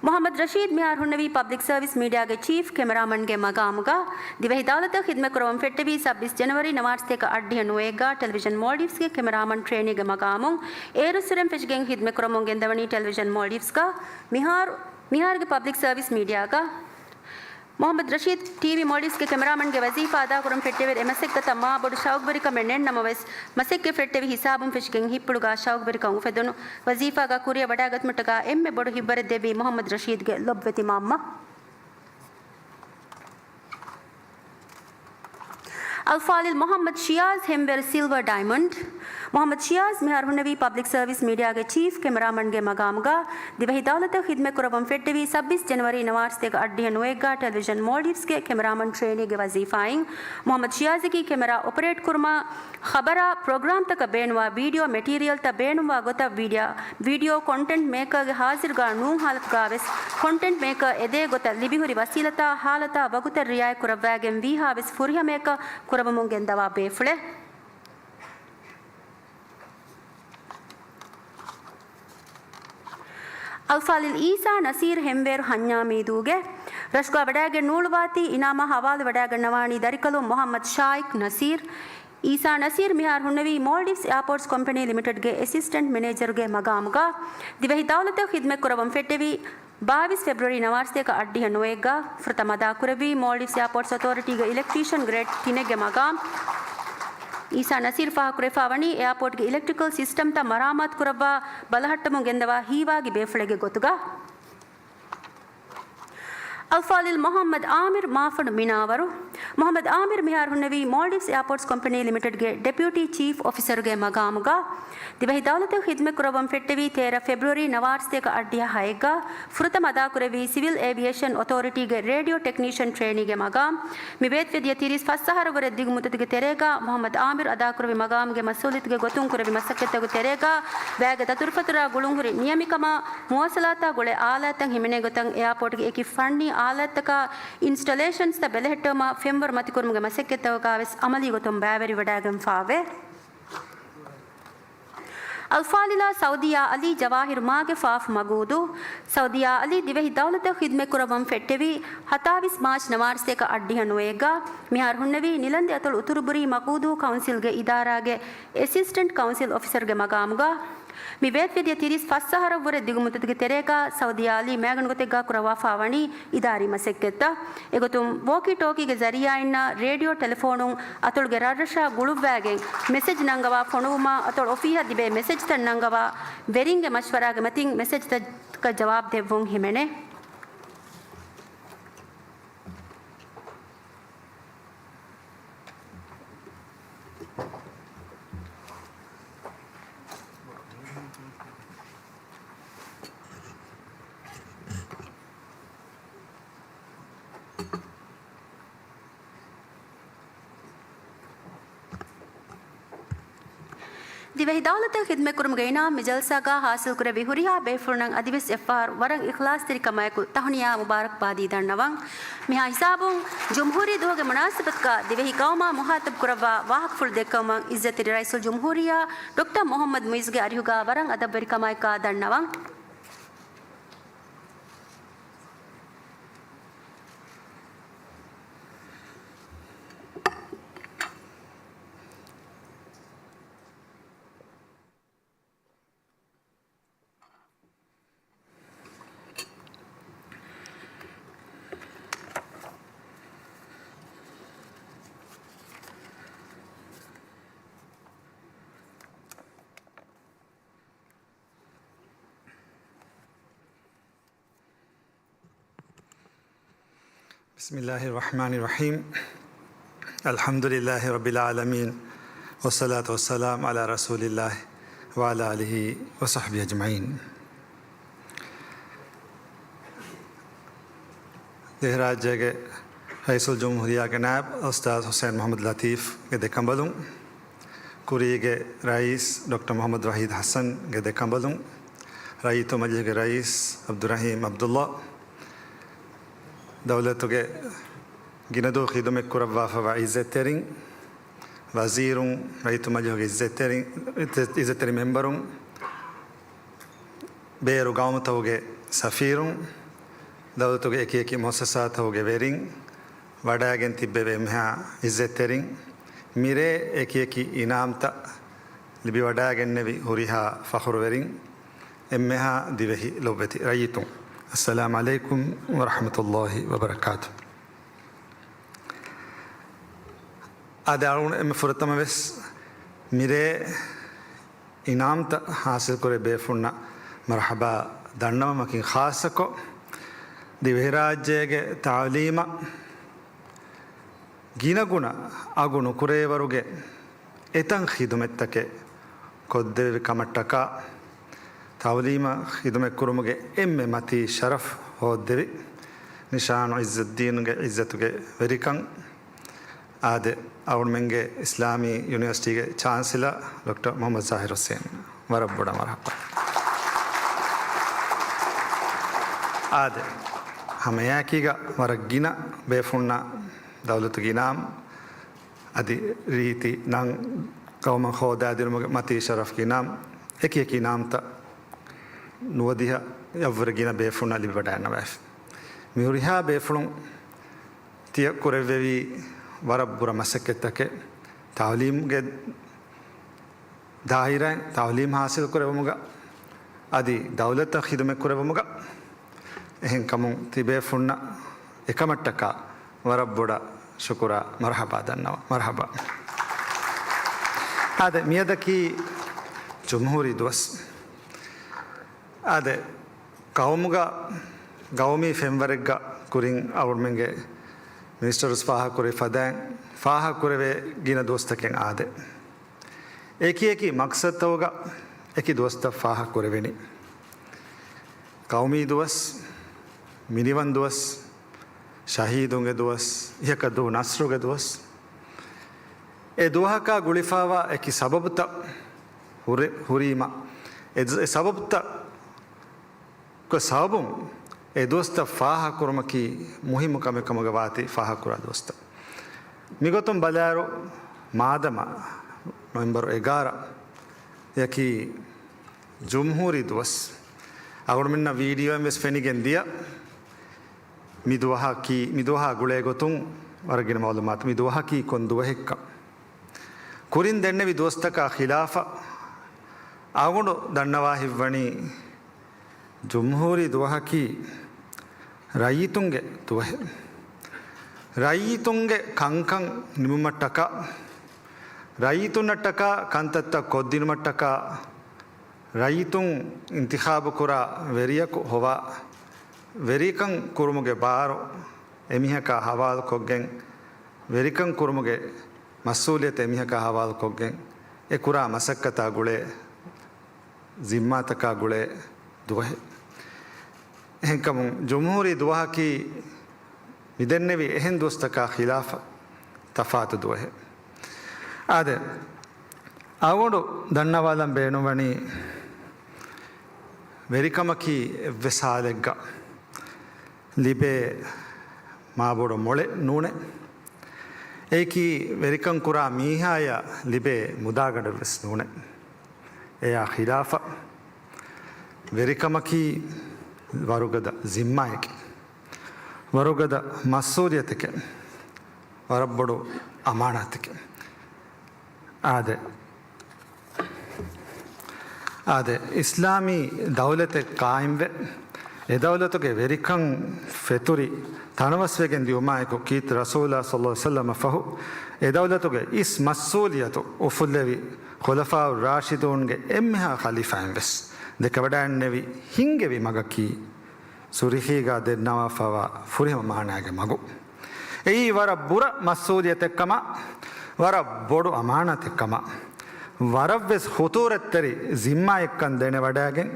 މުޙައްމަދު ރަޝީދު މިހާރު ހުންނެވީ ޕަބްލިކް ސަރވިސް މީޑިއާގެ ޗީފް ކެމެރާމަންގެ މަގާމުގަ. ދިވެހި ދައުލަތަށް ޚިދްމަތް ކުރަމުން ފެއްޓެވީ ސައްބީސް ޖެނުއަރީ ނަވާރަ ސަތޭކަ އަށްޑިހަ ނުވައެއްގަ ޓެލެވިޝަން މޯލްޑިވްސްގެ ކެމެރާމަން ޓްރޭނީގެ މަގާމުން. އޭރުއްސުރެން ފެށިގެން ޚިދްމަތް ކުރަމުން ގެންދަވަނީ ޓެލެވިޝަން މޯލްޑިވްސްގަ. މިހާރު، މިހާރުގެ ޕަބްލިކް ސަރވިސް މީޑިއާގަ. މުޙައްމަދު ރަޝީދު ޓީވީ މޯލްޑިވްސްގެ ކެމެރާމަންގެ ވަޒީފާ އަދާކުރަން ފެއްޓެވިއިރު އެ މަސައްކަތަށް މާ ބޮޑު ޝައުގުވެރިކަމެއް ނެތް ނަމަވެސް، މަސައްކަތް ފެއްޓެވި ހިސާބުން ފެށިގެން ހިތްޕުޅުގަ ޝައުގުވެރިކަން އުފެދުނު ވަޒީފާގަ ކުރިއަށް ވަޑާގަތުމަށްޓަކާ އެންމެ ބޮޑު ހިތްވަރެއް ދެއްވީ މުޙައްމަދު ރަޝީދުގެ ލޮބުވެތި މަންމަ. އަލްފާޟިލް މުޙައްމަދު ޝިޔާޒް ހެންވޭރު ސިލްވަރ ޑައިމަންޑް. މުޙައްމަދު ޝިޔާޒް މިހާރު ހުންނެވީ ޕަބްލިކް ސަރވިސް މީޑިއާގެ ޗީފް ކެމެރާމަންގެ މަގާމުގަ. ދިވެހި ދައުލަތަށް ޚިދްމަތް ކުރައްވަން ފެއްޓެވީ ސައްބީސް ޖެނުއަރީ ނަވާރަ ސަތޭކަ އަށްޑިހަ ނުވައެއްގަ ޓެލެވިޝަން މޯލްޑިވްސްގެ ކެމެރާމަން ޓްރޭނީގެ ވަޒީފާއިން. މުޙައްމަދު ޝިޔާޒަކީ ކެމެރާ އޮޕަރޭޓް ކުރުމާ، ޚަބަރާ ޕްރޮގްރާމްތަކަށް ބޭނުންވާ ވީޑިއޯ މެޓީރިއަލްތައް ބޭނުންވާ ގޮތަށް ވީޑިއޯ، ވީޑިއޯ ކޮންޓެންޓް މޭކަރގެ ހާޒިރުގަ ނޫން ހާލަތުގަވެސް ކޮންޓެންޓް މޭކަރ އެދޭ ގޮތަށް ލިބިހުރި ވަސީލަތާ ހާލަތާ ވަގުތަށް ރިއާޔަތް ކުރައްވާގެން ވީހާވެސް ފުރިހަމަޔަކަށް ކުރައްވަމުން ގެންދަވާ ބޭފުޅެއް. އަލްފާޟިލް އީސާ ނަސީރު ހެންވޭރު ހަންޏާމީދޫގެ. ރަށުގަ ވަޑާގެން ނޫޅުވާތީ އިނާމާ ހަވާލުވެވަޑާގަންނަވާނީ ދަރިކަލުން މުޙައްމަދު ޝާއިޤް ނަސީރު. އީސާ ނަސީރު މިހާރު ހުންނެވީ މޯލްޑިވްސް އެއާޕޯޓްސް ކޮމްޕެނީ ލިމިޓެޑްގެ އެސިސްޓެންޓް މެނޭޖަރުގެ މަގާމުގަ. ދިވެހި ދައުލަތަށް ޚިދްމަތް ކުރައްވަން ފެއްޓެވީ ބާވީސް ފެބްރުއަރީ ނަވާރަ ސަތޭކަ އަށްޑިހަ ނުވައެއްގަ. ފުރަތަމަ އަދާކުރެއްވީ މޯލްޑިވްސް އެއާޕޯޓްސް އޮތޯރިޓީގެ އިލެކްޓްރީޝަން ގްރޭޑް ތިނެއްގެ މަގާމް. އީސާ ނަސީރު ފާހަގަކުރެވިފާވަނީ އެއާޕޯޓްގެ އިލެކްޓްރިކަލް ސިސްޓަމްތައް މަރާމާތު ކުރައްވާ ބަލަހައްޓަމުން ގެންދަވާ ހީވާގި ބޭފުޅެއްގެ ގޮތުގަ. އަލްފާޟިލް މުޙައްމަދު އާމިރު މާފަނޑު މިނާވަރު. މުޙައްމަދު އާމިރު މިހާރު ހުންނެވީ މޯލްޑިވްސް އެއާޕޯޓްސް ކޮމްޕެނީ ލިމިޓެޑްގެ ޑެޕިއުޓީ ޗީފް އޮފިސަރުގެ މަގާމުގަ. ދިވެހި ދައުލަތަށް ޚިދްމަތް ކުރައްވަން ފެއްޓެވީ ތޭރަ ފެބްރުއަރީ ނަވާރަ ސަތޭކަ އަށްޑިހަ ހައެއްގަ. ފުރަތަމަ އަދާކުރެއްވީ ސިވިލް އޭވިއޭޝަން އޮތޯރިޓީގެ ރޭޑިއޯ ޓެކްނީޝަން ޓްރޭނީގެ މަގާމް. މި ބޭތުވެދިޔަ ތިރީސް ފަސް އަހަރަށްވުރެ ދިގު މުއްދަތުގެ ތެރޭގަ މުޙައްމަދު އާމިރު އަދާކުރެއްވި މަގާމުގެ މަސްއޫލިއްޔަތުގެ ގޮތުން ކުރެއްވި މަސައްކަތްތަކުގެ ތެރޭގަ ބައެއްގެ ދަތުރުފަތުރާ ގުޅުންހުރި ނިޔަމިކަމާ މުވާސަލާތާ ގުޅޭ އާލާތްތައް ހިމެނޭ ގޮތަށް އެއާޕޯޓްގެ އެކި ފަންނީ އާލާތްތަކާ އިންސްޓަލޭޝަންސްތައް ބެލެހެއްޓެވުމަށް ފެންވަރު މަތިކުރުމުގެ މަސައްކަތްތަކުގަވެސް އަމަލީ ގޮތުން ބައިވެރިވެވަޑައިގެންފާވޭ. އަލްފާޟިލާ ސައުދިޔާ އަލީ ޖަވާހިރު މާގެ ފާފު މަގޫދޫ. ސައުދިޔާ އަލީ ދިވެހި ދައުލަތަށް ޚިދްމަތް ކުރައްވަން ފެއްޓެވީ ހަތާވީސް މާޗް ނަވާރަ ސަތޭކަ އަށްޑިހަ ނުވައެއްގަ. މިހާރު ހުންނެވީ ނިލަންދި އަތޮޅު އުތުރުބުރީ މަގޫދޫ ކައުންސިލްގެ އިދާރާގެ އެސިސްޓެންޓް ކައުންސިލް އޮފިސަރުގެ މަގާމުގަ. މި ބޭތުވެދިޔަ ތިރީސް ފަސް އަހަރަށްވުރެ ދިގު މުއްދަތުގެ ތެރޭގަ ސައުދިޔާ އަލީ މައިގަނޑު ގޮތެއްގަ ކުރައްވާފާވަނީ އިދާރީ މަސައްކަތްތައް. އެގޮތުން ވޯކީ ޓޯކީގެ ޒަރީއާއިންނާ ރޭޑިއޯ ޓެލެފޯނުން އަތޮޅުގެ ރަށްރަށާ ގުޅުއްވައިގެން މެސެޖް ނަންގަވާ ފޮނުވުމާ އަތޮޅު އޮފީހަށް ލިބޭ މެސެޖްތައް ނަންގަވާ ވެރިންގެ މަޝްވަރާގެ މަތިން މެސެޖްތަކަށް ޖަވާބު ދެއްވުން ހިމެނޭ. ދިވެހި ދައުލަތަށް ޚިދްމަތްކުރުމުގެ އިނާމް މި ޖަލްސާގަ ހާސިލްކުރެއްވި ހުރިހާ ބޭފުޅުންނަށް އަދިވެސް އެއްފަހަރު ވަރަށް އިޚްލާޞްތެރިކަމާއެކު ތަހުނިޔާ މުބާރަކްބާދީ ދަންނަވަން. މިހާ ހިސާބުން ޖުމްހޫރީ ދުވަހުގެ މުނާސަބަތުގަ ދިވެހި ގައުމާ މުޚާޠަބު ކުރައްވާ ވާހަކަފުޅު ދެއްކެވުމަށް އިއްޒަތްތެރި ރައީސުލްޖުމްހޫރިއްޔާ ޑޮކްޓަރ މުޙައްމަދު މުޢިއްޒުގެ އަރިހުގަ ވަރަށް އަދަބުވެރިކަމާއެކާ ދަންނަވަން. بسم الله الرحمن الرحيم. الحمد لله رب العالمين. والصلاة والسلام على رسول الله وعلى آله وصحبه أجمعين. ދިވެހިރާއްޖޭގެ ރައީސުލްޖުމްހޫރިއްޔާގެ ނާއިބު އުސްތާޛު ޙުސައިން މުޙައްމަދު ލަތީފްގެ ދެކަނބަލުން، ކުރީގެ ރައީސް ޑޮކްޓަރ މުޙައްމަދު ވަޙީދު ޙަސަންގެ ދެކަނބަލުން، ރައްޔިތު މަޖިލީހުގެ ރައީސް ޢަބްދުއްރަޙީމް ޢަބްދުﷲ، ދައުލަތުގެ ގިނަ ދުވަހު ޚިދުމަތް ކުރައްވާފައިވާ ޢިއްޒަތްތެރިން، ވަޒީރުން، ރައްޔިތު މަޖިލީހުގެ ޢިއްޒަތްތެރިން، ޢިއްޒަތްތެރި މެމްބަރުން، ބޭރު ގައުމުތަކުގެ ސަފީރުން، ދައުލަތުގެ އެކިއެކި މުއައްސަސާތަކުގެ ވެރިން، ވަޑައިގެން ތިއްބެވި އެންމެހާ ޢިއްޒަތްތެރިން، މިރޭ އެކިއެކި އިނާމްތައް ލިބިވަޑައިގެންނެވި ހުރިހާ ފަޚުރުވެރިން، އެންމެހާ ދިވެހި ލޮބުވެތި ރައްޔިތުން، އައްސަލާމް ޢަލައިކުމް ވަރަޙްމަތުﷲ ވަބަރަކާތު. އާދެ، އަޅުގަނޑު އެންމެ ފުރަތަމަ ވެސް މިރޭ އިނާމްތައް ޙާޞިލްކުރޭ ބޭފުންނަށް މަރުޙަބާ ދަންނަވަމަކީ، ޚާއްޞަކޮށް ދިވެހިރާއްޖޭގެ ތަޢުލީމަށް ގިނަގުނަ އަގު ނުކުރޭވަރުގެ އެތަން ޚިދުމަތްތަކެއް ކޮށްދެއްވި ކަމަށްޓަކާ، ތަޢުލީމަށް ޚިދުމަތްކުރުމުގެ އެންމެ މަތީ ޝަރަފް ހޯއްދެވި ނިޝާން ޢިއްޒުއްދީންގެ ޢިއްޒަތުގެ ވެރިކަން، އާދެ، އަޅުގަނޑުމެންގެ އިސްލާމީ ޔުނިވަރސިޓީގެ ޗާންސެލަރ ޑޮކްޓަރ މުޙައްމަދު ޒާހިރު ޙުސެއިން، ވަރަށް ބޮޑަށް މަރުޙަބާ. އާދެ، ހަމައެއާއެކީގަ ވަރަށް ގިނަ ބޭފުންނަށް ދައުލަތުގެ އިނާމް އަދި ރީތި ނަން ގައުމަށް ހޯދާދިނުމުގެ މަތީ ޝަރަފްގެ އިނާމް، އެކިއެކި އިނާމްތައް ނުވަދިހައަށްވުރެ ގިނަ ބޭފުންނަށް ލިބިވަޑައިގަންނަވައިފި. މި ހުރިހާ ބޭފުޅުން ތިޔަ ކުރެއްވެވީ ވަރަށް ބުރަ މަސައްކަތްތަކެއް، ތަޢުލީމްގެ ދާއިރާއިން، ތަޢުލީމް ޙާޞިލް ކުރެއްވުމުގަ އަދި ދައުލަތަށް ޚިދުމަތް ކުރެއްވުމުގަ. އެހެންކަމުން ތިބޭފުންނަށް އެކަމަށްޓަކާ ވަރަށް ބޮޑަށް ޝުކުރާ މަރުޙަބާ ދަންނަވަން. މަރުޙަބާ. އާދެ، މިއަދަކީ ޖުމްހޫރީ ދުވަސް. އާދެ، ގައުމުގަ، ގައުމީ ފެންވަރެއްގަ ކުރިން އަޅުގަނޑުމެންގެ މިނިސްޓަރުސް ފާހަގަކުރި ފަދައިން، ފާހަގަކުރެވޭ ގިނަ ދުވަސްތަކެއް އާދެ، އެކި އެކި މަޤްޞަދުތަކުގަ އެކި ދުވަސްތައް ފާހަގަކުރެވެނީ. ގައުމީ ދުވަސް، މިނިވަން ދުވަސް، ޝަހީދުންގެ ދުވަސް، އިހަކަ ދޫ ނަޞްރުގެ ދުވަސް. އެ ދުވަހަކާ ގުޅިފައިވާ އެކި ސަބަބުތައް ހުރެ-، ހުރީމަ، އެ، އެ ސަބަބުތައް ގެ ސަބަބުން އެ ދުވަސްތައް ފާހަގަކުރުމަކީ މުހިއްމު ކަމެއް ކަމުގަ ވާތީ ފާހަގަކުރާ ދުވަސްތައް. މިގޮތުން ބަލާއިރު، މާދަމާ ނޮވެމްބަރު އެގާރަ އަކީ ޖުމްހޫރީ ދުވަސް. އަޅުގަނޑުމެންނަށް ވީޑިއޯއިން ވެސް ފެނިގެން ދިޔަ މި ދުވަހަކީ، މި ދުވަހާ ގުޅޭ ގޮތުން ވަރަށް ގިނަ މަޢުލޫމާތު. މި ދުވަހަކީ ކޮން ދުވަހެއްކަން. ކުރިން ދެންނެވި ދުވަސްތަކާ ޚިލާފަށް އަޅުގަނޑު ދަންނަވާ ހިތްވަނީ، ޖުމްހޫރީ ދުވަހަކީ ރައްޔިތުންގެ ދުވަހެއް. ރައްޔިތުންގެ ކަންކަން ނިމުމަށްޓަކާ، ރައްޔިތުންނަށްޓަކާ ކަންތައްތައް ކޮށްދިނުމަށްޓަކާ، ރައްޔިތުން އިންތިޚާބުކުރާ ވެރިޔަކު ހޮވާ، ވެރިކަން ކުރުމުގެ ބާރު އެމީހަކާ ހަވާލުކޮށްގެން، ވެރިކަން ކުރުމުގެ މަސްއޫލިއްޔަތު އެމީހަކާ ހަވާލުކޮށްގެން، އެ ކުރާ މަސައްކަތާ ގުޅޭ ޒިންމާތަކާ ގުޅޭ ދުވަހެއް. އެހެންކަމުން، ޖުމްހޫރީ ދުވަހަކީ މިދެންނެވި އެހެން ދުވަސްތަކާ ޚިލާފަށް ތަފާތު ދުވަހެއް. އާދެ، އަޅުގަނޑު ދަންނަވާލަން ބޭނުންވަނީ، ވެރިކަމަކީ އެއްވެސް ހާލެއްގަ ލިބޭ މާބޮޑު މޮޅެއް ނޫނޭ. އެއީކީ ވެރިކަން ކުރާ މީހާޔަށް ލިބޭ މުދާގަނޑެއްވެސް ނޫނޭ. އެޔާ ޚިލާފަށް، ވެރިކަމަކީ ވަރުގަދަ ޒިންމާއެކޭ. ވަރުގަދަ މަސްއޫލިއްޔަތެކޭ. ވަރަށްބޮޑު އަމާނާތެކޭ. އާދެ. އާދެ، އިސްލާމީ ދައުލަތެއް ޤާއިމްވެ، އެ ދައުލަތުގެ ވެރިކަން ފެތުރި ތަނަވަސްވެގެން ދިއުމާއެކު، ކީރިތި ރަސޫލާ ޞައްލަﷲ ޢަލައިހި ވަސައްލަމަ ފަހު، އެ ދައުލަތުގެ އިސް މަސްއޫލިއްޔަތު އުފުއްލެވި، ޚުލަފާއު ރާޝިދޫންގެ އެންމެހާ ޚަލީފާއިން ވެސް ދެކެވަޑައިންނެވި ހިންގެވި މަގަކީ، ސުރުޚީގާ ދެންނަވާފައިވާ ފުރިހަމަ މާނާގެ މަގު. އެއީ ވަރަށް ބުރަ މަސްއޫލިއްޔަތެއްކަމަށް، ވަރަށް ބޮޑު އަމާނާތެއްކަމަށް، ވަރަށްވެސް ޚުޠޫރަތްތެރި ޒިންމާއެއްކަން ދެނެވަޑައިގެން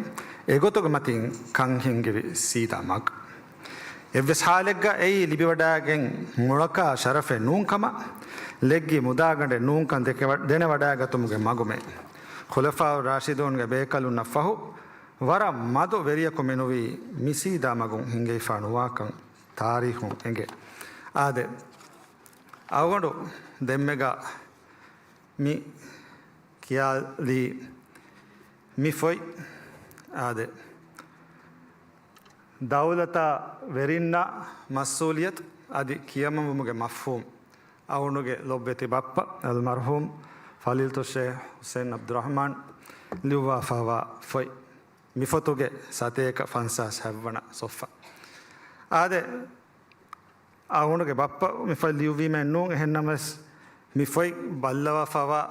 އެގޮތުގެ މަތިން ކަން ހިންގެވި ސީދާ މަގު. އެއްވެސް ޙާލެއްގަ އެއީ ލިބިވަޑައިގެން މޮޅަކާ ޝަރަފެއް ނޫންކަމަށް، ލެއްގި މުދާގަނޑެއް ނޫންކަން ދެކެވަ-، ދެނެވަޑައިގަތުމުގެ މަގުމެ. ޚުލަފާއު ރާޝިދޫންގެ ބޭކަލުންނަށް ފަހު، ވަރަށް މަދު ވެރިޔަކު މިނުވީ މި ސީދާ މަގުން ހިނގައިފާ ނުވާކަން ތާރީޚުން އެނގޭ. އާދެ، އަޅުގަނޑު ދެންމެގަ މި ކިޔާލީ މި ފޮތް. އާދެ، ދައުލަތާ ވެރިންނާ މަސްއޫލިއްޔަތު އަދި ކިޔަމަންވުމުގެ މަފްހޫމް. އަޅުގަނޑުގެ ލޮބުވެތި ބައްޕަ އަލްމަރްޙޫމް ފަޟީލަތުއްޝޭޚް ޙުސައިން ޢަބްދުއްރަޙްމާން ލިޔުއްވާފައިވާ ފޮތް. މި ފޮތުގެ ސަތޭކަ ފަންސާސް ހަތްވަނަ ޞޮފްޙާ. އާދެ، އަޅުގަނޑުގެ ބައްޕަ މި ފޮތް ލިޔުއްވީމެއް ނޫން، އެހެންނަމަވެސް މި ފޮތް ބައްލަވާފައިވާ،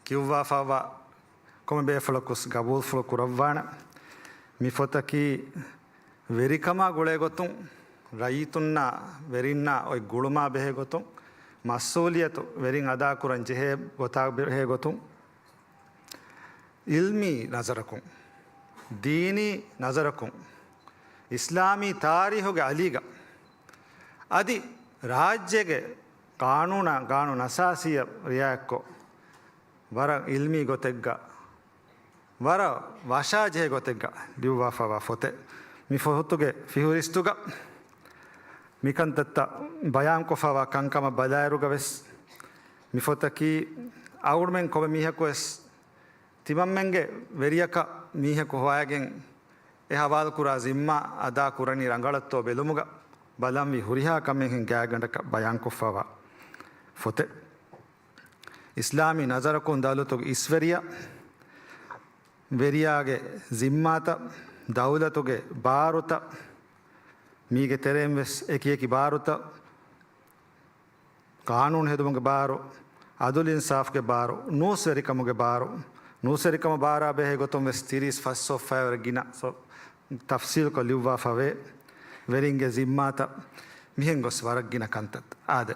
ކިޔުއްވާފައިވާ ކޮންމެ ބޭފުޅަކުވެސް ގަބޫލުފުޅު ކުރައްވާނެ. މި ފޮތަކީ ވެރިކަމާ ގުޅޭގޮތުން ރައްޔިތުންނާ ވެރިންނާ އޮތް ގުޅުމާ ބެހޭގޮތުން، މަސްއޫލިއްޔަތު ވެރިން އަދާކުރަން ޖެހޭ ގޮތާ ބެހޭގޮތުން، ޢިލްމީ ނަޒަރަކުން، ދީނީ ނަޒަރަކުން، އިސްލާމީ ތާރީޚުގެ އަލީގަ، އަދި ރާއްޖޭގެ ޤާނޫނާ، ޤާނޫނު އަސާސީއަށް ރިޢާޔަތްކޮށް، ވަރަށް ޢިލްމީ ގޮތެއްގަ، ވަރަށް ވަށާޖެހޭ ގޮތެއްގަ ލިޔުއްވާފައިވާ ފޮތެއް. މި ފޮތުގެ ފިހުރިސްތުގަ މިކަންތައްތައް ބަޔާންކޮށްފައިވާ ކަންކަމަށް ބަލާއިރުގަ ވެސް، މި ފޮތަކީ އަޅުގަނޑުމެން ކޮންމެ މީހަކު ވެސް ތިމަންމެންގެ ވެރިޔަކަށް މީހަކު ހޮވާގެން އެ ހަވާލުކުރާ ޒިންމާ އަދާ ކުރަނީ ރަނގަޅަށްތޯ ބެލުމުގަ ބަލަންވީ ހުރިހާ ކަމެއްހެން ގާތްގަނޑަކަށް ބަޔާންކޮށްފައިވާ ފޮތެއް. އިސްލާމީ ނަޒަރަކުން ދައުލަތުގެ އިސްވެރިޔާ، ވެރިޔާގެ ޒިންމާތައް، ދައުލަތުގެ ބާރުތައް، މީގެ ތެރެއިން ވެސް އެކިއެކި ބާރުތައް، ޤާނޫނު ހެދުމުގެ ބާރު، ޢަދުލު އިންސާފުގެ ބާރު، ނޫސްވެރިކަމުގެ ބާރު، ނޫސްވެރިކަމު ބާރާ ބެހޭ ގޮތުން ވެސް ތިރީސް ފަސް ސޮފްޙާއަށް ވަރަށް ގިނަ ސޮ-، ތަފްޞީލްކޮށް ލިޔުއްވާފަވޭ. ވެރިންގެ ޒިންމާތައް، މިހެން ގޮސް ވަރަށް ގިނަ ކަންތައް. އާދެ،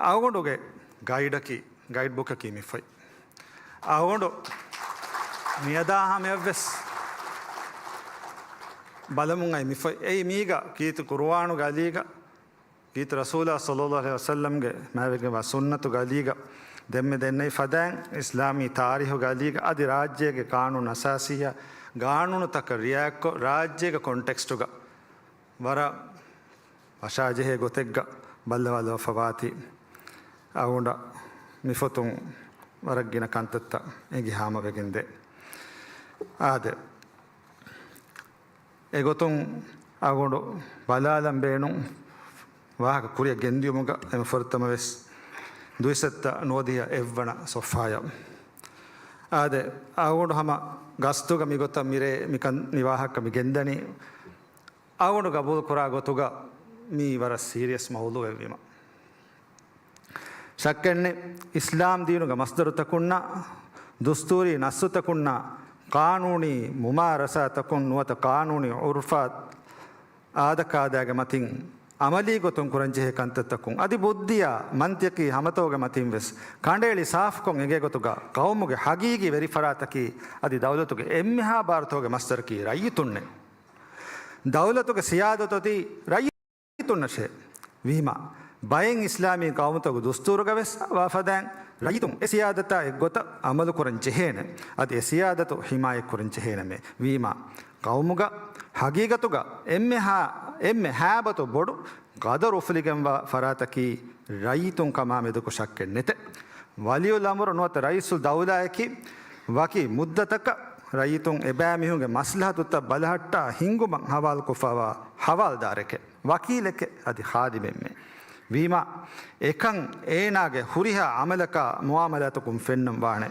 އަޅުގަނޑުގެ ގައިޑަކީ، ގައިޑް ބުކަކީ މި ފޮތް. އަޅުގަނޑު މިއަދާ ހަމަޔަށްވެސް ބަލަމުން އައި މި ފޮތް. އެއީ މީގަ ކީރިތި ޤުރުއާނުގެ އަލީގަ، ކީރިތި ރަސޫލާ ޞައްލައްލާހު ޢަލައިހި ވަސައްލަމްގެ މާތްވެގެންވާ ސުންނަތުގެ އަލީގަ، ދެންމެ ދެންނެވި ފަދައިން އިސްލާމީ ތާރީޚުގެ އަލީގަ، އަދި ރާއްޖޭގެ ޤާނޫނު އަސާސީއާ ގާނޫނުތަކަށް ރިޢާޔަތްކޮށް، ރާއްޖޭގެ ކޮންޓެކްސްޓުގަ ވަރަށް ވަށާޖެހޭ ގޮތެއްގަ ބައްލަވާލައްވާފަވާތީ، އަޅުގަނޑަށް މި ފޮތުން ވަރަށް ގިނަ ކަންތައްތައް އެނގި ހާމަވެގެންދޭ. އާދެ، އެގޮތުން އަޅުގަނޑު ބަލާލަން ބޭނުން ވާހަކަ ކުރިއަށް ގެންދިޔުމުގަ އެންމެ ފުރަތަމަ ވެސް ދުއިސައްތަ ނުވަދިހަ އެއްވަނަ ޞޮފްޙާޔަށް. އާދެ، އަޅުގަނޑު ހަމަ ގަސްތުގަ މިގޮތަށް މިރޭ މިކަން މި ވާހަކަ މި ގެންދަނީ. އަޅުގަނޑު ގަބޫލުކުރާ ގޮތުގަ މީ ވަރަށް ސީރިއަސް މައުޟޫޢެއްވީމަ. ޝައްކެއްނެތް، އިސްލާމް ދީނުގެ މަޞްދަރުތަކުންނާ، ދުސްތޫރީ ނައްޞުތަކުންނާ، ޤާނޫނީ މުމާރަސާތަކުން ނުވަތަ ޤާނޫނީ ޢުރުފާ އާދަކާދައިގެ މަތިން އަމަލީ ގޮތުން ކުރަންޖެހޭ ކަންތައްތަކުން އަދި ބުއްދިއާ މަންޠިޤީ ހަމަތައުގެ މަތިން ވެސް ކަނޑައެޅި ސާފުކޮށް އެނގޭ ގޮތުގަ ޤައުމުގެ ޙަޤީޤީ ވެރިފަރާތަކީ އަދި ދައުލަތުގެ އެންމެހާ ބާރުތަކުގެ މަޞްދަރަކީ ރައްޔިތުންނޭ. ދައުލަތުގެ ސިޔާދަތު އޮތީ ރައްޔިތުންނަށޭ. ވީމާ، ބައެއް އިސްލާމީ ޤައުމުތަކުގެ ދުސްތޫރުގަ ވެސް ވާފަދައިން ރައްޔިތުން އެ ސިޔާދަތާ އެއްގޮތަށް އަމަލުކުރަން ޖެހޭނެ. އަދި އެ ސިޔާދަތު ޙިމާޔަތްކުރަން ޖެހޭނަމޭ. ވީމާ، ޤައުމުގަ ޙަޤީޤަތުގަ އެންމެހާ، އެންމެ ހައިބަތު ބޮޑު ގަދަރު އުފުލިގެންވާ ފަރާތަކީ ރައްޔިތުން ކަމާ މެދުކޮށް ޝައްކެއް ނެތެ. ވަލިއުލްއަމުރު ނުވަތަ ރައީސުލް ދައުލާއަކީ ވަކި މުއްދަތަކަށް ރައްޔިތުން އެބައިމީހުންގެ މަސްލަހަތުތައް ބަލަހައްޓާ ހިންގުމަށް ހަވާލުކޮށްފައިވާ ހަވާލުދާރެކެ، ވަކީލެކެ އަދި ޚާދިމެއްމެ. ވީމާ، އެކަން އޭނާގެ ހުރިހާ އަމަލަކާ މުއާމަލާތަކުން ފެންނަން ވާނެ.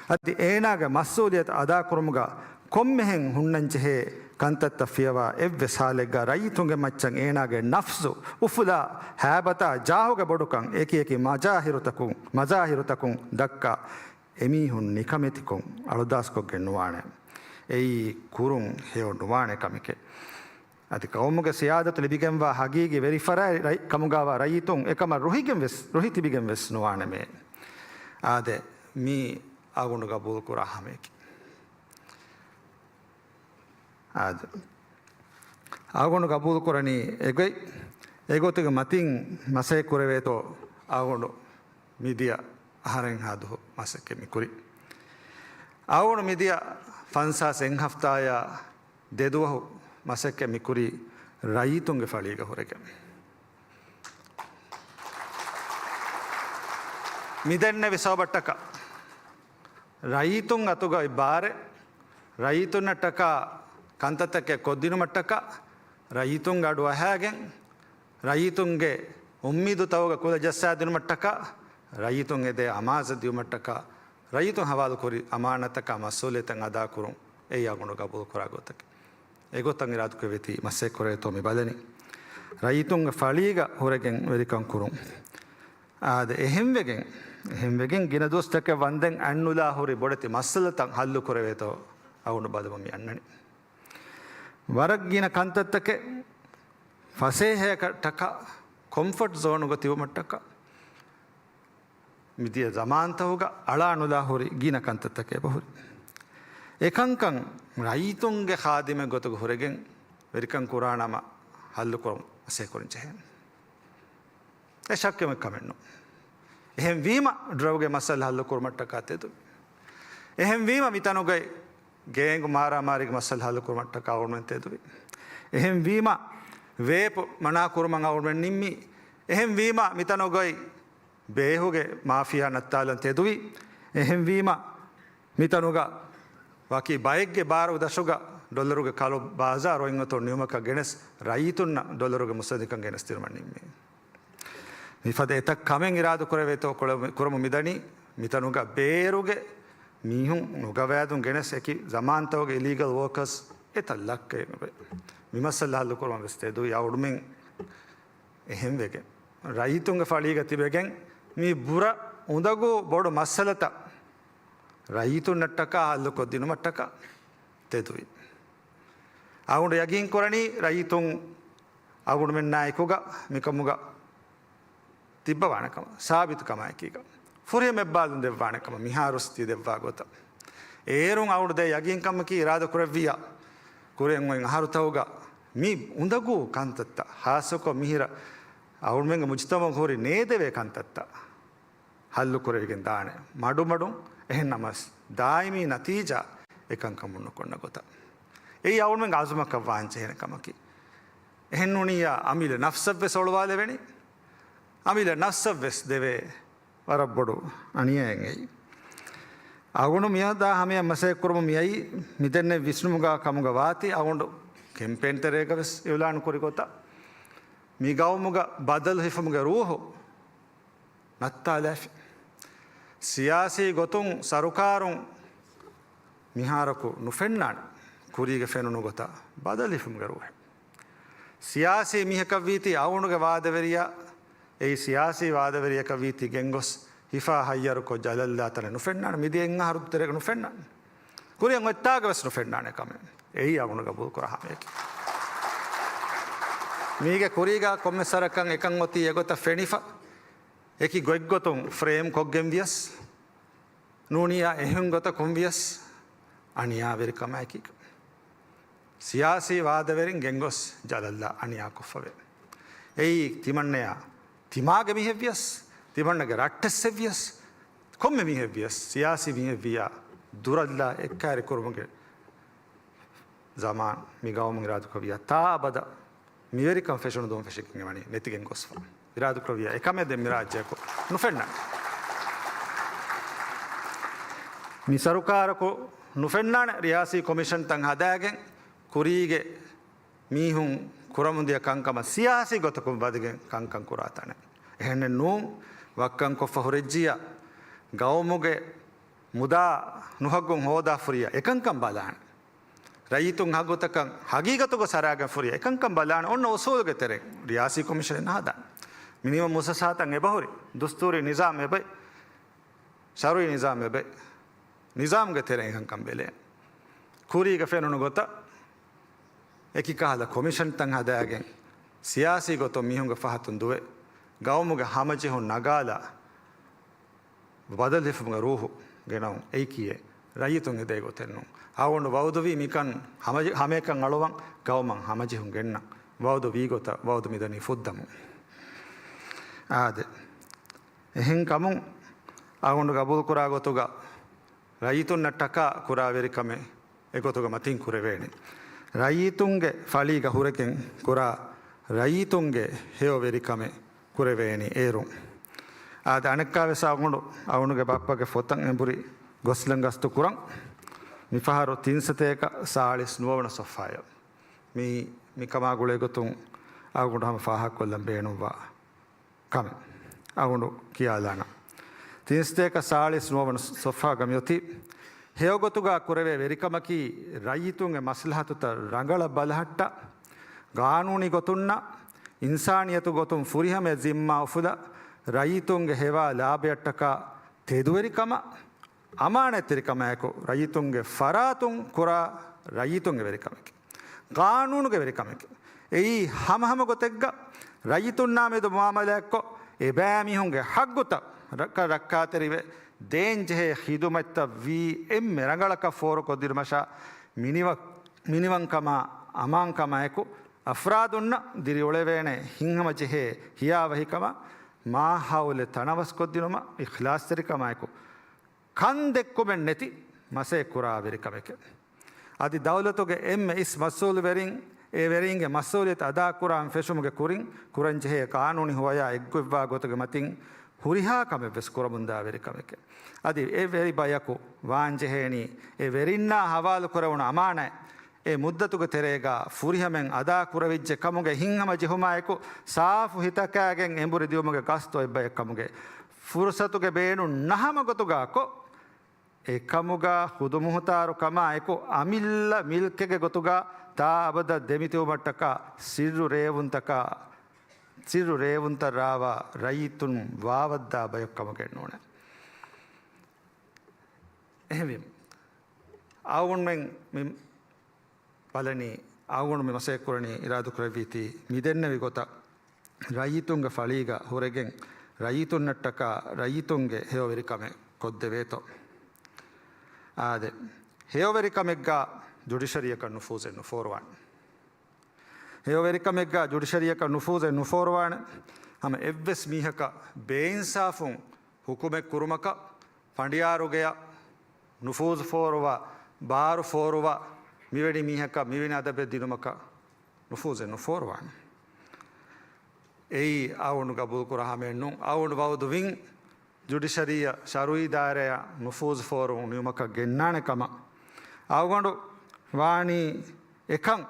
އަދި އޭނާގެ މަސްއޫލިއްޔަތު އަދާކުރުމުގަ ކޮންމެހެން ހުންނަންޖެހޭ ކަންތައްތައް ފިޔަވާ އެއްވެސް ހާލެއްގަ ރައްޔިތުންގެ މައްޗަށް އޭނާގެ ނަފްސު އުފުލާ ހައިބަތާ ޖާހުގެ ބޮޑުކަން އެކިއެކި މަޒާހިރުތަކުން، މަޒާހިރުތަކުން ދައްކާ އެމީހުން ނިކަމެތިކޮށް އަޅުދާސްކޮށްގެން ނުވާނެ. އެއީ ކުރުން ހެޔޮ ނުވާނެ ކަމެކެ. އަދި ޤައުމުގެ ސިޔާދަތު ލިބިގެންވާ ޙަޤީޤީ ވެރިފަރާތް ރައި-، ކަމުގަވާ ރައްޔިތުން އެކަމަށް ރުހިގެން ވެސް، ރުހި ތިބިގެން ވެސް ނުވާނެމޭ. އާދެ، މީ އަޅުގަނޑު ގަބޫލުކުރާ ހަމަޔަކީ. އާދެ، އަޅުގަނޑު ގަބޫލުކުރަނީ އެގޮތް، އެގޮތުގެ މަތިން މަސައްކަތް ކުރެވޭތޯ އަޅުގަނޑު މިދިޔަ އަހަރެއްހާ ދުވަހު މަސައްކަތް މި ކުރީ. އަޅުގަނޑު މިދިޔަ ފަންސާސް އެއް ހަފްތާޔާ ދެ ދުވަހު މަސައްކަތް މި ކުރީ ރައްޔިތުންގެ ފަޅީގަ ހުރެގެން. މިދެންނެވި ސަބަބަށްޓަކާ ރައްޔިތުން އަތުގައި ބާރެއް، ރައްޔިތުންނަށްޓަކާ ކަންތައްތަކެއް ކޮށްދިނުމަށްޓަކާ، ރައްޔިތުންގެ އަޑު އަހާގެން، ރައްޔިތުންގެ އުއްމީދުތަކުގަ ކުލަ ޖައްސާދިނުމަށްޓަކާ، ރައްޔިތުން އެދޭ އަމާޒަށް ދިއުމަށްޓަކާ، ރައްޔިތުން ހަވާލުކުރި އަމާނާތަކާ މަސްއޫލިއްޔަތު އަދާކުރުން އެއީ އަޅުގަނޑު ގަބޫލުކުރާ ގޮތަކީ. އެގޮތަށް އިރާދަކުރެއްވިއްޔާ މަސައްކަތް ކުރޭތޯ މި ބަލަނީ. ރައްޔިތުންގެ ފަޅީގަ ހުރެގެން ވެރިކަން ކުރުން. އާދެ، އެހެންވެގެން، އެހެންވެގެން ގިނަ ދުވަސްތަކެއް ވަންދެން އަތްނުލާ ހުރި ބޮޑެތި މައްސަލަތައް ހައްލު ކުރެވޭތޯ އަޅުގަނޑު ބަލަމުން މި އަންނަނީ. ވަރަށް ގިނަ ކަންތައްތަކެއް ފަސޭހަޔަކަށްޓަކާ ކޮމްފަޓް ޒޯނުގަ ތިބުމަށްޓަކާ މިދިޔަ ޒަމާންތަކުގަ އަޅާނުލާ ހުރި ގިނަ ކަންތައްތަކެއް އެބަހުރި. އެކަންކަން ރައްޔިތުންގެ ޚާދިމެއް ގޮތުގަ ހުރެގެން ވެރިކަން ކުރާނަމަ ހައްލުކުރަން މަސައްކަތް ކުރަން ޖެހޭނެ. އެ ޝައްކެއް ކަމެއް ނޫން. އެހެންވީމަ، ޑްރަގުގެ މައްސަލަ ހައްލު ކުރުމަށްޓަކާ ތެދުވި. އެހެންވީމަ، މިތަނުގައި ގޭންގު މާރާމާރީގެ މައްސަލަ ހައްލު ކުރުމަށްޓަކާ އަޅުގަނޑުމެން ތެދުވި. އެހެންވީމަ، ވޭޕް މަނާ ކުރުމަށް އަޅުގަނޑުމެން ނިންމީ. އެހެންވީމަ، މިތަނުގައި ބޭހުގެ މާފިޔާ ނައްތާލަން ތެދުވި. އެހެންވީމަ، މިތަނުގަ ވަކި ބައެއްގެ ބާރު ދަށުގަ ޑޮލަރުގެ ކަޅު ބާޒާރު އޮތްގޮތުން ނިމުމަކަށް ގެނެސް، ރައްޔިތުންނަށް ޑޮލަރުގެ މުސައްދަތްކަން ގެނެސްދިނުމަށް ނިންމީ. މިފަދަ އެތައް ކަމެއް އިރާދަކުރެވޭތޯ ކުރަމު-، ކުރަމުން މިދަނީ، މިތަނުގަ ބޭރުގެ މީހުން ނުގަވާދުން ގެނެސް އެކި ޒަމާންތަކުގެ އިލީގަލް ވޯކަރސް އެތައް ލައްކައެއް މި މައްސަލަ ހައްލު ކުރުމަށް ވެސް ތެދުވި އަޅުގަނޑުމެން. އެހެންވެގެން ރައްޔިތުންގެ ފަޅީގަ ތިބެގެން މި ބުރަ އުނދަގޫ ބޮޑު މައްސަލަތައް ރައްޔިތުންނަށްޓަކާ ހައްލުކޮށްދިނުމަށްޓަކާ ތެދުވި. އަޅުގަނޑު ޔަގީންކުރަނީ ރައްޔިތުން އަޅުގަނޑުމެންނާއެކުގަ މިކަމުގަ ތިއްބަވާނެކަމަށް، ސާބިތުކަމާއެކީގަ، ފުރިހަމަ އެއްބާލުން ދެއްވާނެކަމަށް މިހާރުވެސް ތި ދެއްވާ ގޮތަށް. އޭރުން އަޅުގަނޑު ދޭ ޔަގީންކަމަކީ އިރާދަކުރެއްވިއްޔާ، ކުރިއަށް އޮތް އަހަރުތަކުގަ މި އުނދަގޫ ކަންތައްތައް، ހާއްސަކޮށް މިހިރަ އަޅުގަނޑުމެންގެ މުޖުތަމަޢުގަ ހުރި ނޭދެވޭ ކަންތައްތައް ހައްލު ކުރެވިގެން ދާނެ. މަޑުމަޑުން، އެހެން ނަމަވެސް ދާއިމީ ނަތީޖާ އެކަންކަން ނުކޮށްނަ ގޮތަށް. އެއީ އަޅުގަނޑުމެންގެ އަޒުމަކަށް ވާންޖެހޭނެ ކަމަކީ. އެހެންނޫނިއްޔާ އަމިއްލަ ނަފްސަށްވެސް އޮޅުވާލެވެނީ. އަމިއްލަ ނަފްސަށްވެސް ދެވޭ ވަރަށް ބޮޑު އަނިޔާއެއް އެއީ. އަޅުގަނޑު މިއަދާ ހަމަޔަށް މަސައްކަތް ކުރަމުން މިއައީ، މިދެންނެވި ވިސްނުމުގަ ކަމުގަ ވާތީ، އަޅުގަނޑު ކެމްޕޭން ތެރޭގަވެސް އިއުލާނު ކުރި ގޮތަށް، މި ގައުމުގަ ބަދަލު ހިފުމުގެ ރޫހު ނައްތާލާފި. ސިޔާސީ ގޮތުން ސަރުކާރުން މިހާރަކު ނުފެންނާނެ، ކުރީގަ ފެނުނު ގޮތަށް ބަދަލު ހިފުމުގެ ރޫހެއް. ސިޔާސީ މީހަކަށްވީތީ އަޅުގަނޑުގެ ވާދަވެރިޔާ، އެއީ ސިޔާސީ ވާދަވެރިޔަކަށްވީތީ ގެންގޮސް ހިފާ ހައްޔަރުކޮށް ޖަލަށްލާ ތަނެއް ނުފެންނާނެ. މިދިޔަ އެއް އަހަރު ތެރޭގަ ނުފެންނާނެ. ކުރިއަށް އޮތްތާގަވެސް ނުފެންނާނެ ކަމެއް. އެއީ އަޅުގަނޑު ގަބޫލުކުރާ ހަމަޔަކީ. މީގެ ކުރީގަ ކޮންމެސް ވަރަކަށް އެކަން އޮތީ އެގޮތަށް ފެނިފަ، އެކި ގޮތްގޮތުން ފްރޭމް ކޮށްގެން ވިޔަސް، ނޫނިއްޔާ އެހެން ގޮތަކުން ވިޔަސް އަނިޔާވެރިކަމާއެކީ. ސިޔާސީ ވާދަވެރިން ގެންގޮސް ޖަލަށްލާ އަނިޔާކޮށްފަވޭ. އެއީ ތިމަންނަޔާ ތިމާގެ މީހެއްވިޔަސް، ތިމަންނަގެ ރައްޓެއްސެއްވިޔަސް، ކޮންމެ މީހެއްވިޔަސް، ސިޔާސީ މީހެއްވިޔާ ދުރަށްލާ އެއްކައިރި ކުރުމުގެ ޒަމާން މި ގައުމުން އިރާދަކުރެއްވިޔާ ތާ އަބަދަށް މިވެރިކަން ފެށުނުދުވަން ފެށިގެން ވަނީ ނެތިގެން ގޮސްފަ. އިރާދަކުރެއްވިޔާ އެކަމެއް ދެން މިރާއްޖެއަކު ނުފެންނާނެ. މި ސަރުކާރަކު ނުފެންނާނެ ރިޔާސީ ކޮމިޝަންތައް ހަދާގެން ކުރީގެ މީހުން ކުރަމުންދިޔަ ކަންކަމަށް ސިޔާސީ ގޮތަކުން ވަދެގެން ކަންކަން ކުރާ ތަނެއް. އެހެނެއް ނޫން، ވައްކަން ކޮށްފަ ހުރެއްޖިއްޔާ ގައުމުގެ މުދާ ނުހައްގުން ހޯދާފަ ހުރިއްޔާ އެކަންކަން ބަލާނެ. ރައްޔިތުން ހައްގުތަކަށް ހަގީގަތުގަ ސަރާގަން ފުރި އެކަންކަން ބަލާނެ. އޮންނަ އުސޫލުގެ ތެރެއިން ރިޔާސީ ކޮމިޝަނެއް ނަހަދާނެ. މިނިވަން މުއައްސަސާތައް އެބަހުރި، ދުސްތޫރީ ނިޒާމް އެބައި، ޝަރުއީ ނިޒާމް އެބައި، ނިޒާމްގެ ތެރެއިން އެކަންކަން ބެލޭ. ކުރީގަ ފެނުނު ގޮތަށް އެކި ކަހަލަ ކޮމިޝަންތައް ހަދާގެން ސިޔާސީ ގޮތުން މީހުންގެ ފަހަތުން ދުވެ، ގައުމުގެ ހަމަޖެހުން ނަގާލާ، ބަދަލު ހިފުމުގެ ރޫހު ގެނައުން. އެއީކީއެއް ރައްޔިތުން އެދޭ ގޮތެއް ނޫން. އަޅުގަނޑު ވައުދުވީ މިކަން ހަމަޖެ-، ހަމައެކަން އަޅުވަން، ގައުމަށް ހަމަޖެހުން ގެންނަން. ވައުދު ވީ ގޮތަށް ވައުދު މިދަނީ ފުއްދަމުން. އާދެ. އެހެންކަމުން އަޅުގަނޑު ގަބޫލުކުރާ ގޮތުގަ ރައްޔިތުންނަށްޓަކާ ކުރާ ވެރިކަމެއް އެގޮތުގަ މަތިން ކުރެވޭނެ. ރައްޔިތުންގެ ފަޅީގަ ހުރެގެން ކުރާ ރައްޔިތުންގެ ހެޔޮ ވެރިކަމެއް ކުރެވޭނީ އޭރުން. އާދެ، އަނެއްކާވެސް އަޅުގަނޑު، އަޅުގަނޑުގެ ބައްޕަގެ ފޮތަށް އެނބުރި ގޮސްލަން ގަސްތު ކުރަން. މިފަހަރު ތިން ސަތޭކަ ސާޅީސް ނުވަވަނަ ސޮފްހާއަށް. މި، މިކަމާ ގުޅޭގޮތުން އަޅުގަނޑު ހަމަ ފާހަގަކޮށްލަން ބޭނުންވާ ކަމެއް އަޅުގަނޑު ކިޔާލާނަން. ތިން ސަތޭކަ ސާޅީސް ނުވަވަނަ ސޮފްހާގަ މިއޮތީ، ހެޔޮގޮތުގަ ކުރެވޭ ވެރިކަމަކީ ރައްޔިތުންގެ މަސްލަހަތުތައް ރަނގަޅަށް ބަލަހައްޓާ، ގާނޫނީ ގޮތުންނާ އިންސާނިއްޔަތު ގޮތުން ފުރިހަމަޔަށް ޒިންމާ އުފުލާ، ރައްޔިތުންގެ ހެވާ ލާބަޔަށްޓަކާ ތެދުވެރިކަމާ، އަމާނާތްތެރިކަމާއެކު ރައްޔިތުންގެ ފަރާތުން ކުރާ ރައްޔިތުންގެ ވެރިކަމެކޭ. ގާނޫނުގެ ވެރިކަމެކޭ. އެއީ ހަމަހަމަ ގޮތެއްގަ ރައްޔިތުންނާ މެދު މުއާމަލާތްކޮށް، އެބައިމީހުންގެ ހައްގުތައް ރައްކަ-، ރައްކާތެރިވެ، ދޭންޖެހޭ ޚިދުމަތްތައް ވީ އެންމެ ރަނގަޅަކަށް ފޯރުކޮށްދިނުމަށާ، މިނިވަ-، މިނިވަންކަމާ، އަމާންކަމާއެކު، އަފްރާދުންނަށް ދިރިއުޅެވޭނެ ހިތްހަމަޖެހޭ ހިޔާވަހިކަމާ، މާހައުލެއް ތަނަވަސްކޮށްދިނުމަށް އިޚްލާޞްތެރިކަމާއެކު، ކަން ދެއްކުމެއް ނެތި މަސައްކަތް ކުރާ ވެރިކަމެކެވެ. އަދި ދައުލަތުގެ އެންމެ އިސް މަސްއޫލުވެރިން އެ ވެރިންގެ މަސްއޫލިއްޔަތު އަދާކުރާން ފެށުމުގެ ކުރިން ކުރަންޖެހޭ ގާނޫނީ ހުވަޔާ އެއްގޮތްވާ ގޮތުގެ މަތިން ހުރިހާ ކަމެއްވެސް ކުރަމުންދާ ވެރިކަމެކެވެ. އަދި އެ ވެރި ބަޔަކު ވާންޖެހޭނީ އެ ވެރިންނާ ހަވާލުކުރެވުނު އަމާނާތް އެ މުއްދަތުގެ ތެރޭގަ ފުރިހަމައިން އަދާ ކުރެވިއްޖެ ކަމުގެ ހިތްހަމަޖެހުމާއެކު، ސާފު ހިތަކާގެން އެނބުރި ދިއުމުގެ ގަސްތު އޮތް ބައެއް ކަމުގެ ފުރުސަތުގެ ބޭނުން ނަހަމަ ގޮތުގަ ކޮށް، އެކަމުގަ ޚުދުމުހުތާރު ކަމާ އެކު، އަމިއްލަ މިލްކެއްގެ ގޮތުގަ ތާ އަބަދަށް ދެމިތިބުމަށްޓަކާ ސިއްރު ރޭވުންތަކާ، ސިއްރު ރޭވުންތައް ރާވާ ރައްޔިތުން ވާވައްދާ ބަޔަކު ކަމުގައެއް ނޫނޭ. އެހެންވީމަ، އަޅުގަނޑުމެން މި ބަލަނީ، އަޅުގަނޑު މި މަސައްކަތް ކުރަނީ އިރާދަކުރެއްވީތީ މިދެންނެވި ގޮތަށް ރައްޔިތުންގެ ފަޅީގަ ހުރެގެން ރައްޔިތުންނަށްޓަކާ ރައްޔިތުންގެ ހެޔޮވެރިކަމެއް ކޮށްދެވޭތޯ. އާދެ، ހެޔޮވެރިކަމެއްގަ ޖުޑިޝަރީއަކަށް ނުފޫޒެއް ނުފޯރުވާނެ. ހެޔޮވެރިކަމެއްގަ ޖުޑިޝަރީއަކަށް ނުފޫޒެއް ނުފޯރުވާނެ. ހަމަ އެއްވެސް މީހަކަށް ބޭއިންސާފުން ހުކުމެއް ކުރުމަކަށް، ފަނޑިޔާރުގެއަށް ނުފޫޒު ފޯރުވާ، ބާރު ފޯރުވާ، މިވެނި މީހަކަށް މިވެނި އަދަބެއް ދިނުމަކަށް ނުފޫޒެއް ނުފޯރުވާނެ. އެއީ އަޅުގަނޑު ގަބޫލުކުރާ ހަމައެއް ނޫން. އަޅުގަނޑު ވައުދުވިން ޖުޑިޝަރީއަށް، ޝަރުއީ ދާއިރާއަށް ނުފޫޒު ފޯރުވުން ނިމުމަކަށް ގެންނާނެ ކަމަށް. އަޅުގަނޑު ވާނީ އެކަން.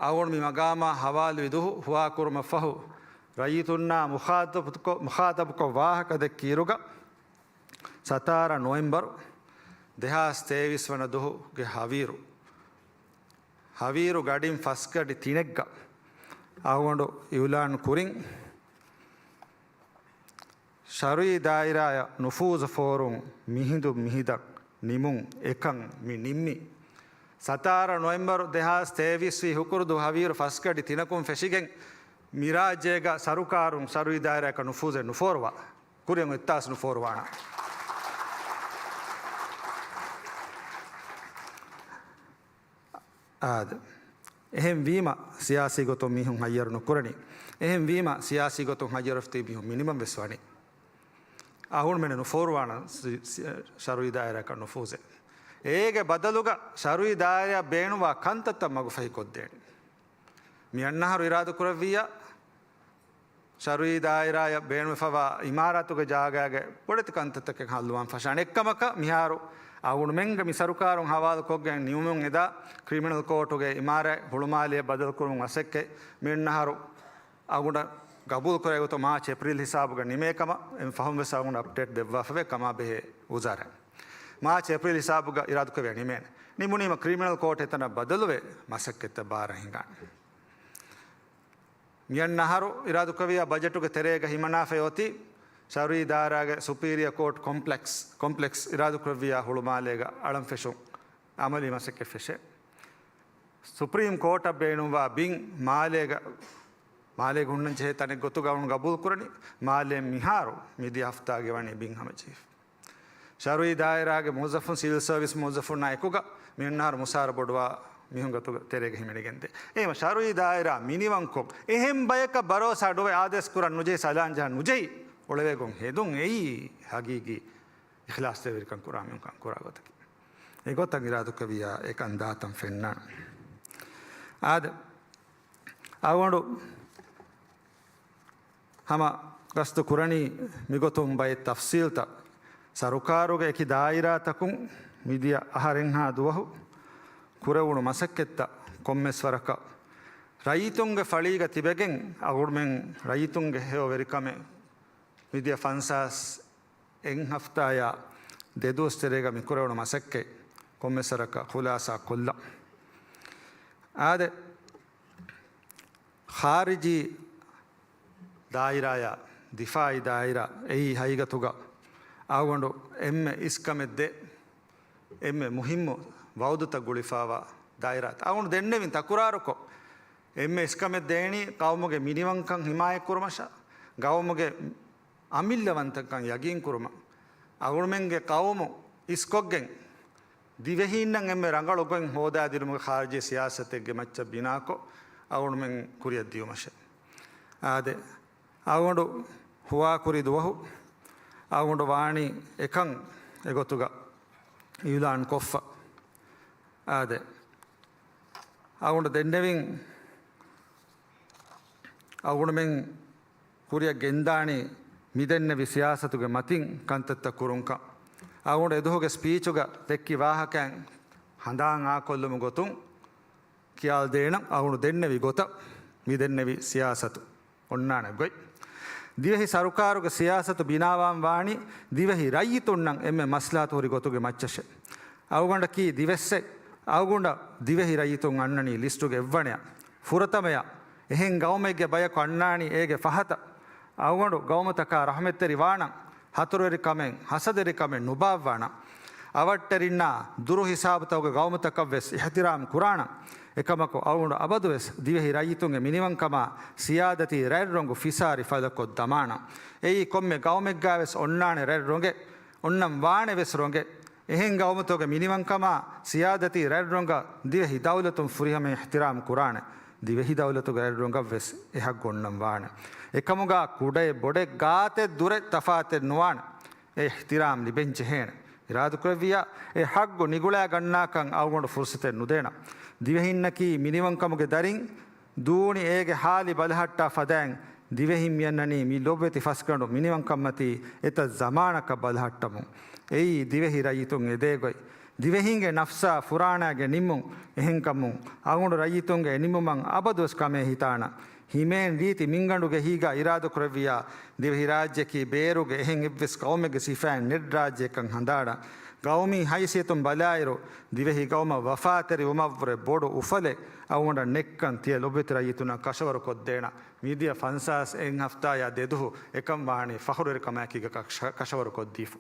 އަޅުގަނޑު މި މަގާމާ ހަވާލުވި ދުހު ހުވާކުރުމަށް ފަހު، ރައްޔިތުންނާ މުޚާތަބުކޮށް، މުޚާތަބުކޮށް ވާހަކަ ދެއްކި އިރުގަ، ސަތާރަ ނޮވެމްބަރު ދެހާސް ތޭވީސް ވަނަ ދުހުގެ ހަވީރު، ހަވީރު ގަޑިން ފަސްގަޑި ތިނެއްގަ އަޅުގަނޑު އިއުލާން ކުރިން، ޝަރުއީ ދާއިރާއަށް ނުފޫޒު ފޯރުން މިހިނދު މިހިނދަށް ނިމުން އެކަން މި ނިންމީ. ސަތާރަ ނޮވެމްބަރު ދެހާސް ތޭވީސް ހުކުރު ދުވަހު ހަވީރު ފަސްގަޑި ތިނަކުން ފެށިގެން، މިރާއްޖޭގަ ސަރުކާރުން ޝަރުއީ ދާއިރާއަކަށް ނުފޫޒެއް ނުފޯރުވާ. ކުރިއަށް އޮތްތާސް ނުފޯރުވާނަން. އާދެ. އެހެން ވީމަ، ސިޔާސީ ގޮތުން މީހުން ހައްޔަރު ނުކުރަނީ. އެހެން ވީމަ، ސިޔާސީ ގޮތުން ހައްޔަރުވެފަ މީހުން މިނިވަން ވެސް ވަނީ. އަހުންމެން ނުފޯރުވާނަން ސި-، ސި-، ޝަރުއީ ދާއިރާއަކަށް ނުފޫޒެއް. އޭގެ ބަދަލުގަ ޝަރުއީ ދާއިރާއަށް ބޭނުންވާ ކަންތައްތައް މަގުފަހިކޮށްދޭނެ. މި އަންނަ އަހަރު އިރާދަކުރެއްވިއްޔާ، ޝަރުއީ ދާއިރާއަށް ބޭނުންވެފަވާ އިމާރާތުގެ ޖާގާގެ ބޮޑެތި ކަންތައްތަކެއް ހައްލުވާން ފަށާނެ. އެއްކަމަކަށް މިހާރު އަޅުގަނޑުމެންގެ މި ސަރުކާރުން ހަވާލުކޮށްގެން ނިމުމުން އެދާ ކްރިމިނަލް ކޯޓުގެ އިމާރާތް ހުޅުމާލެއަށް ބަދަލުކުރުމުގެ މަސައްކަތް މި އަންނަ އަހަރު އަޅުގަނޑަށް ގަބޫލުކުރެވޭ ގޮތަށް މާޗް އޭޕްރީލް ހިސާބުގަ ނިމޭ ކަމަށް އެންމެ ފަހުން ވެސް އަޅުގަނޑަށް އަޕްޑޭޓް ދެއްވާފަވޭ، ކަމާބެހޭ ވުޒާރާއިން. މާޗް އޭޕްރީލް ހިސާބުގަ އިރާދަކުރެއްވިއްޔާ ނިމޭނެ. ނިމުނީމަ ކްރިމިނަލް ކޯޓް އެތަނަށް ބަދަލުވެ މަސައްކަތްތައް ބާރަށް ހިނގާނެ. މި އަންނަ އަހަރު އިރާދަކުރެއްވިއްޔާ ބަޖެޓުގެ ތެރޭގަ ހިމަނާފައި އޮތީ ޝަރުއީ ދާއިރާގެ ސުޕީރިއަރ ކޯޓް ކޮމްޕްލެކްސް، ކޮމްޕްލެކްސް އިރާދަކުރެއްވިއްޔާ ހުޅުމާލޭގަ އަޅަން ފެށުން އަމަލީ މަސައްކަތް ފެށޭ. ސުޕްރީމް ކޯޓަށް ބޭނުންވާ ބިން މާލޭގަ، މާލޭގަ ހުންނަން ޖެހޭ ތަނެއް ގޮތުގަ އަޅުގަނޑު ގަބޫލުކުރަނީ. މާލޭ މިހާރު މިދިޔަ ހަފްތާގަ ވަނީ ބިން ހަމަޖެހިފަ. ޝަރުއީ ދާއިރާގެ މުވައްޒަފުން، ސިވިލް ސަރވިސް މުވައްޒަފުންނާ އެކުގަ މި އޮންނަ އަހަރު މުސާރަ ބޮޑުވާ މީހުން ގޮތުގަ ތެރޭގަ ހިމެނިގެންދޭ. އެހެންވީމަ ޝަރުއީ ދާއިރާ މިނިވަންކޮށް، އެހެން ބަޔަކަށް ބަރޯސާ އަޑުއެހި އާދޭސް ކުރަން ނުޖެހި، ސަލާން ޖަހަން ނުޖެހި އުޅެވޭގޮތް ހެދުން އެއީ ހަގީގީ އިޚްލާޞްތެރިވެރިކަން ކުރާ މީހުން ކަން ކުރާ ގޮތަކީ. އެގޮތަށް އިރާދަކުރެއްވިއްޔާ އެކަން ދާތަން ފެންނާނެ. އާދެ، އަޅުގަނޑު ހަމަ ގަސްތު ކުރަނީ މިގޮތުން ބައެއް ތަފްސީލްތައް. ސަރުކާރުގެ އެކި ދާއިރާތަކުން މިދިޔަ އަހަރެއްހާ ދުވަހު ކުރެވުނު މަސައްކަތްތައް ކޮންމެސް ވަރަކަށް ރައްޔިތުންގެ ފަޅީގަ ތިބެގެން އަޅުގަނޑުމެން ރައްޔިތުންގެ ހެޔޮވެރިކަމެއް މިދިޔަ ފަންސާސް އެއް ހަފްތާޔާ ދެ ދުވަސް ތެރޭގަ މި ކުރެވުނު މަސައްކަތް ކޮންމެސް ވަރަކަށް ޚުލާސާ ކޮށްލަން. އާދެ، ޚާރިޖީ ދާއިރާޔާ ދިފާއީ ދާއިރާ އެއީ ހަގީގަތުގަ އަޅުގަނޑު އެންމެ އިސްކަމެއް ދޭ، އެންމެ މުހިއްމު ވައުދުތައް ގުޅިފައިވާ ދާއިރާތައް. އަޅުގަނޑު ދެންނެވިން ތަކުރާރުކޮށް، އެންމެ އިސްކަމެއް ދޭނީ ޤައުމުގެ މިނިވަންކަން ހިމާޔަތްކުރުމަށާ، ޤައުމުގެ އަމިއްލަވަންތަކަން ޔަގީންކުރުމަށް، އަޅުގަނޑުމެންގެ ޤައުމު އިސްކޮށްގެން، ދިވެހީންނަށް އެންމެ ރަނގަޅު ގޮތް ހޯދާދިނުމުގެ ޚާރިޖީ ސިޔާސަތެއްގެ މައްޗަށް ބިނާކޮށް، އަޅުގަނޑުމެން ކުރިއަށް ދިޔުމަށެވެ. އާދެ، އަޅުގަނޑު ހުވާކުރި ދުވަހު އަޅުގަނޑު ވާނީ އެކަން އެގޮތުގަ އިޢުލާން ކޮށްފަ. އާދެ، އަޅުގަނޑު ދެންނެވިން އަޅުގަނޑުމެން ކުރިއަށް ގެންދާނީ މިދެންނެވި ސިޔާސަތުގެ މަތިން ކަންތައްތައް ކުރުންކަން. އަޅުގަނޑު އެދުވަހުގެ ސްޕީޗުގަ ދެއްކި ވާހަކައިން ހަނދާން އާކޮށްލުމުގެ ގޮތުން ކިޔާލަދޭނަން. އަޅުގަނޑު ދެންނެވި ގޮތަށް މިދެންނެވި ސިޔާސަތު އޮންނާނެ ގޮތް. ދިވެހި ސަރުކާރުގެ ސިޔާސަތު ބިނާވާން ވާނީ ދިވެހި ރައްޔިތުންނަށް އެންމެ މަސްލަހަތު ހުރި ގޮތުގެ މައްޗަށެވެ. އަޅުގަނޑަކީ ދިވެއްސެއް. އަޅުގަނޑަށް ދިވެހި ރައްޔިތުން އަންނަނީ ލިސްޓުގެ އެއްވަނަޔަށް. ފުރަތަމަޔަށް އެހެން ގައުމެއްގެ ބަޔަކު އަންނާނީ އޭގެ ފަހަތަށް. އަޅުގަނޑު ގައުމުތަކާ ރަޙުމަތްތެރި ވާނަން، ހަތުރުވެރިކަމެއް، ހަސަދަވެރިކަމެއް ނުބާއްވާނަން. އަވަށްޓެރިންނާ ދުރު ހިސާބުތަކުގެ ގައުމުތަކަށްވެސް އިޙްތިރާމް ކުރާނަން. އެކަމަކު އަޅުގަނޑު އަބަދުވެސް ދިވެހި ރައްޔިތުންގެ މިނިވަންކަމާ ސިޔާދަތީ ރަތް ރޮނގު ފިސާރި ފަލަކޮށް ދަމާނަން. އެއީ ކޮންމެ ގައުމެއްގާވެސް އޮންނާނެ ރަތް ރޮނގެއް، އޮންނަން ވާނެ ވެސް ރޮނގެއް. އެހެން ގައުމުތަކުގެ މިނިވަންކަމާ ސިޔާދަތީ ރަތް ރޮނގަށް ދިވެހި ދައުލަތުން ފުރިހަމަ އިޙްތިރާމް ކުރާނެ. ދިވެހި ދައުލަތުގެ ރަތް ރޮނގަށްވެސް އެ ޙައްޤު އޮންނަން ވާނެ. އެކަމުގާ ކުޑައެއް ބޮޑެއް ގާތެއް ދުރެއް ތަފާތެއް ނުވާނެ. އެ އިޙްތިރާމް ލިބެން ޖެހޭނެ. އިރާދަކުރެއްވިއްޔާ، އެ ޙައްޤު ނިގުޅާ ގަންނާކަން އަޅުގަނޑު ފުރުޞަތެއް ނުދޭނަން. ދިވެހިންނަކީ މިނިވަންކަމުގެ ދަރިން. ދޫނި އޭގެ ޙާލި ބަލަހައްޓާ ފަދައިން ދިވެހިން މިއަންނަނީ މި ލޮބުވެތި ފަސްގަނޑު މިނިވަންކަންމަތީ އެތައް ޒަމާނަކަށް ބަލަހައްޓަމުން. އެއީ ދިވެހި ރައްޔިތުން އެދޭ ގޮތް. ދިވެހިންގެ ނަފްސާ ފުރާނާގެ ނިންމުން. އެހެންކަމުން އަޅުގަނޑު ރައްޔިތުންގެ އެ ނިންމުމަށް އަބަދުވެސް ކަމޭ ހިތާނަން. ހިމޭން ރީތި މިންގަނޑުގެ ހިތްގަ އިރާދަކުރެއްވިއްޔާ، ދިވެހިރާއްޖެއަކީ ބޭރުގެ އެހެން އެއްވެސް ޤައުމެއްގެ ސިފައިން ނެތް ރާއްޖެއަކަށް ހަނދާނަން. ޤައުމީ ހައިސިއްޔަތުން ބަލާއިރު، ދިވެހި ޤައުމަށް ވަފާތެރިވުމަށްވުރެ ބޮޑު އުފަލެއް އަޅުގަނޑަށް ނެތްކަން ތިޔަ ލޮބުވެތި ރައްޔިތުންނަށް ކަށަވަރުކޮށްދޭނަން. މިދިޔަ ފަންސާސް އެއް ހަފްތާޔާ ދެދުހު އެކަން ވާނީ ފަޚުރުވެރިކަމާއެކީގަ ކަށަ-، ކަށަވަރުކޮށްދީފަ.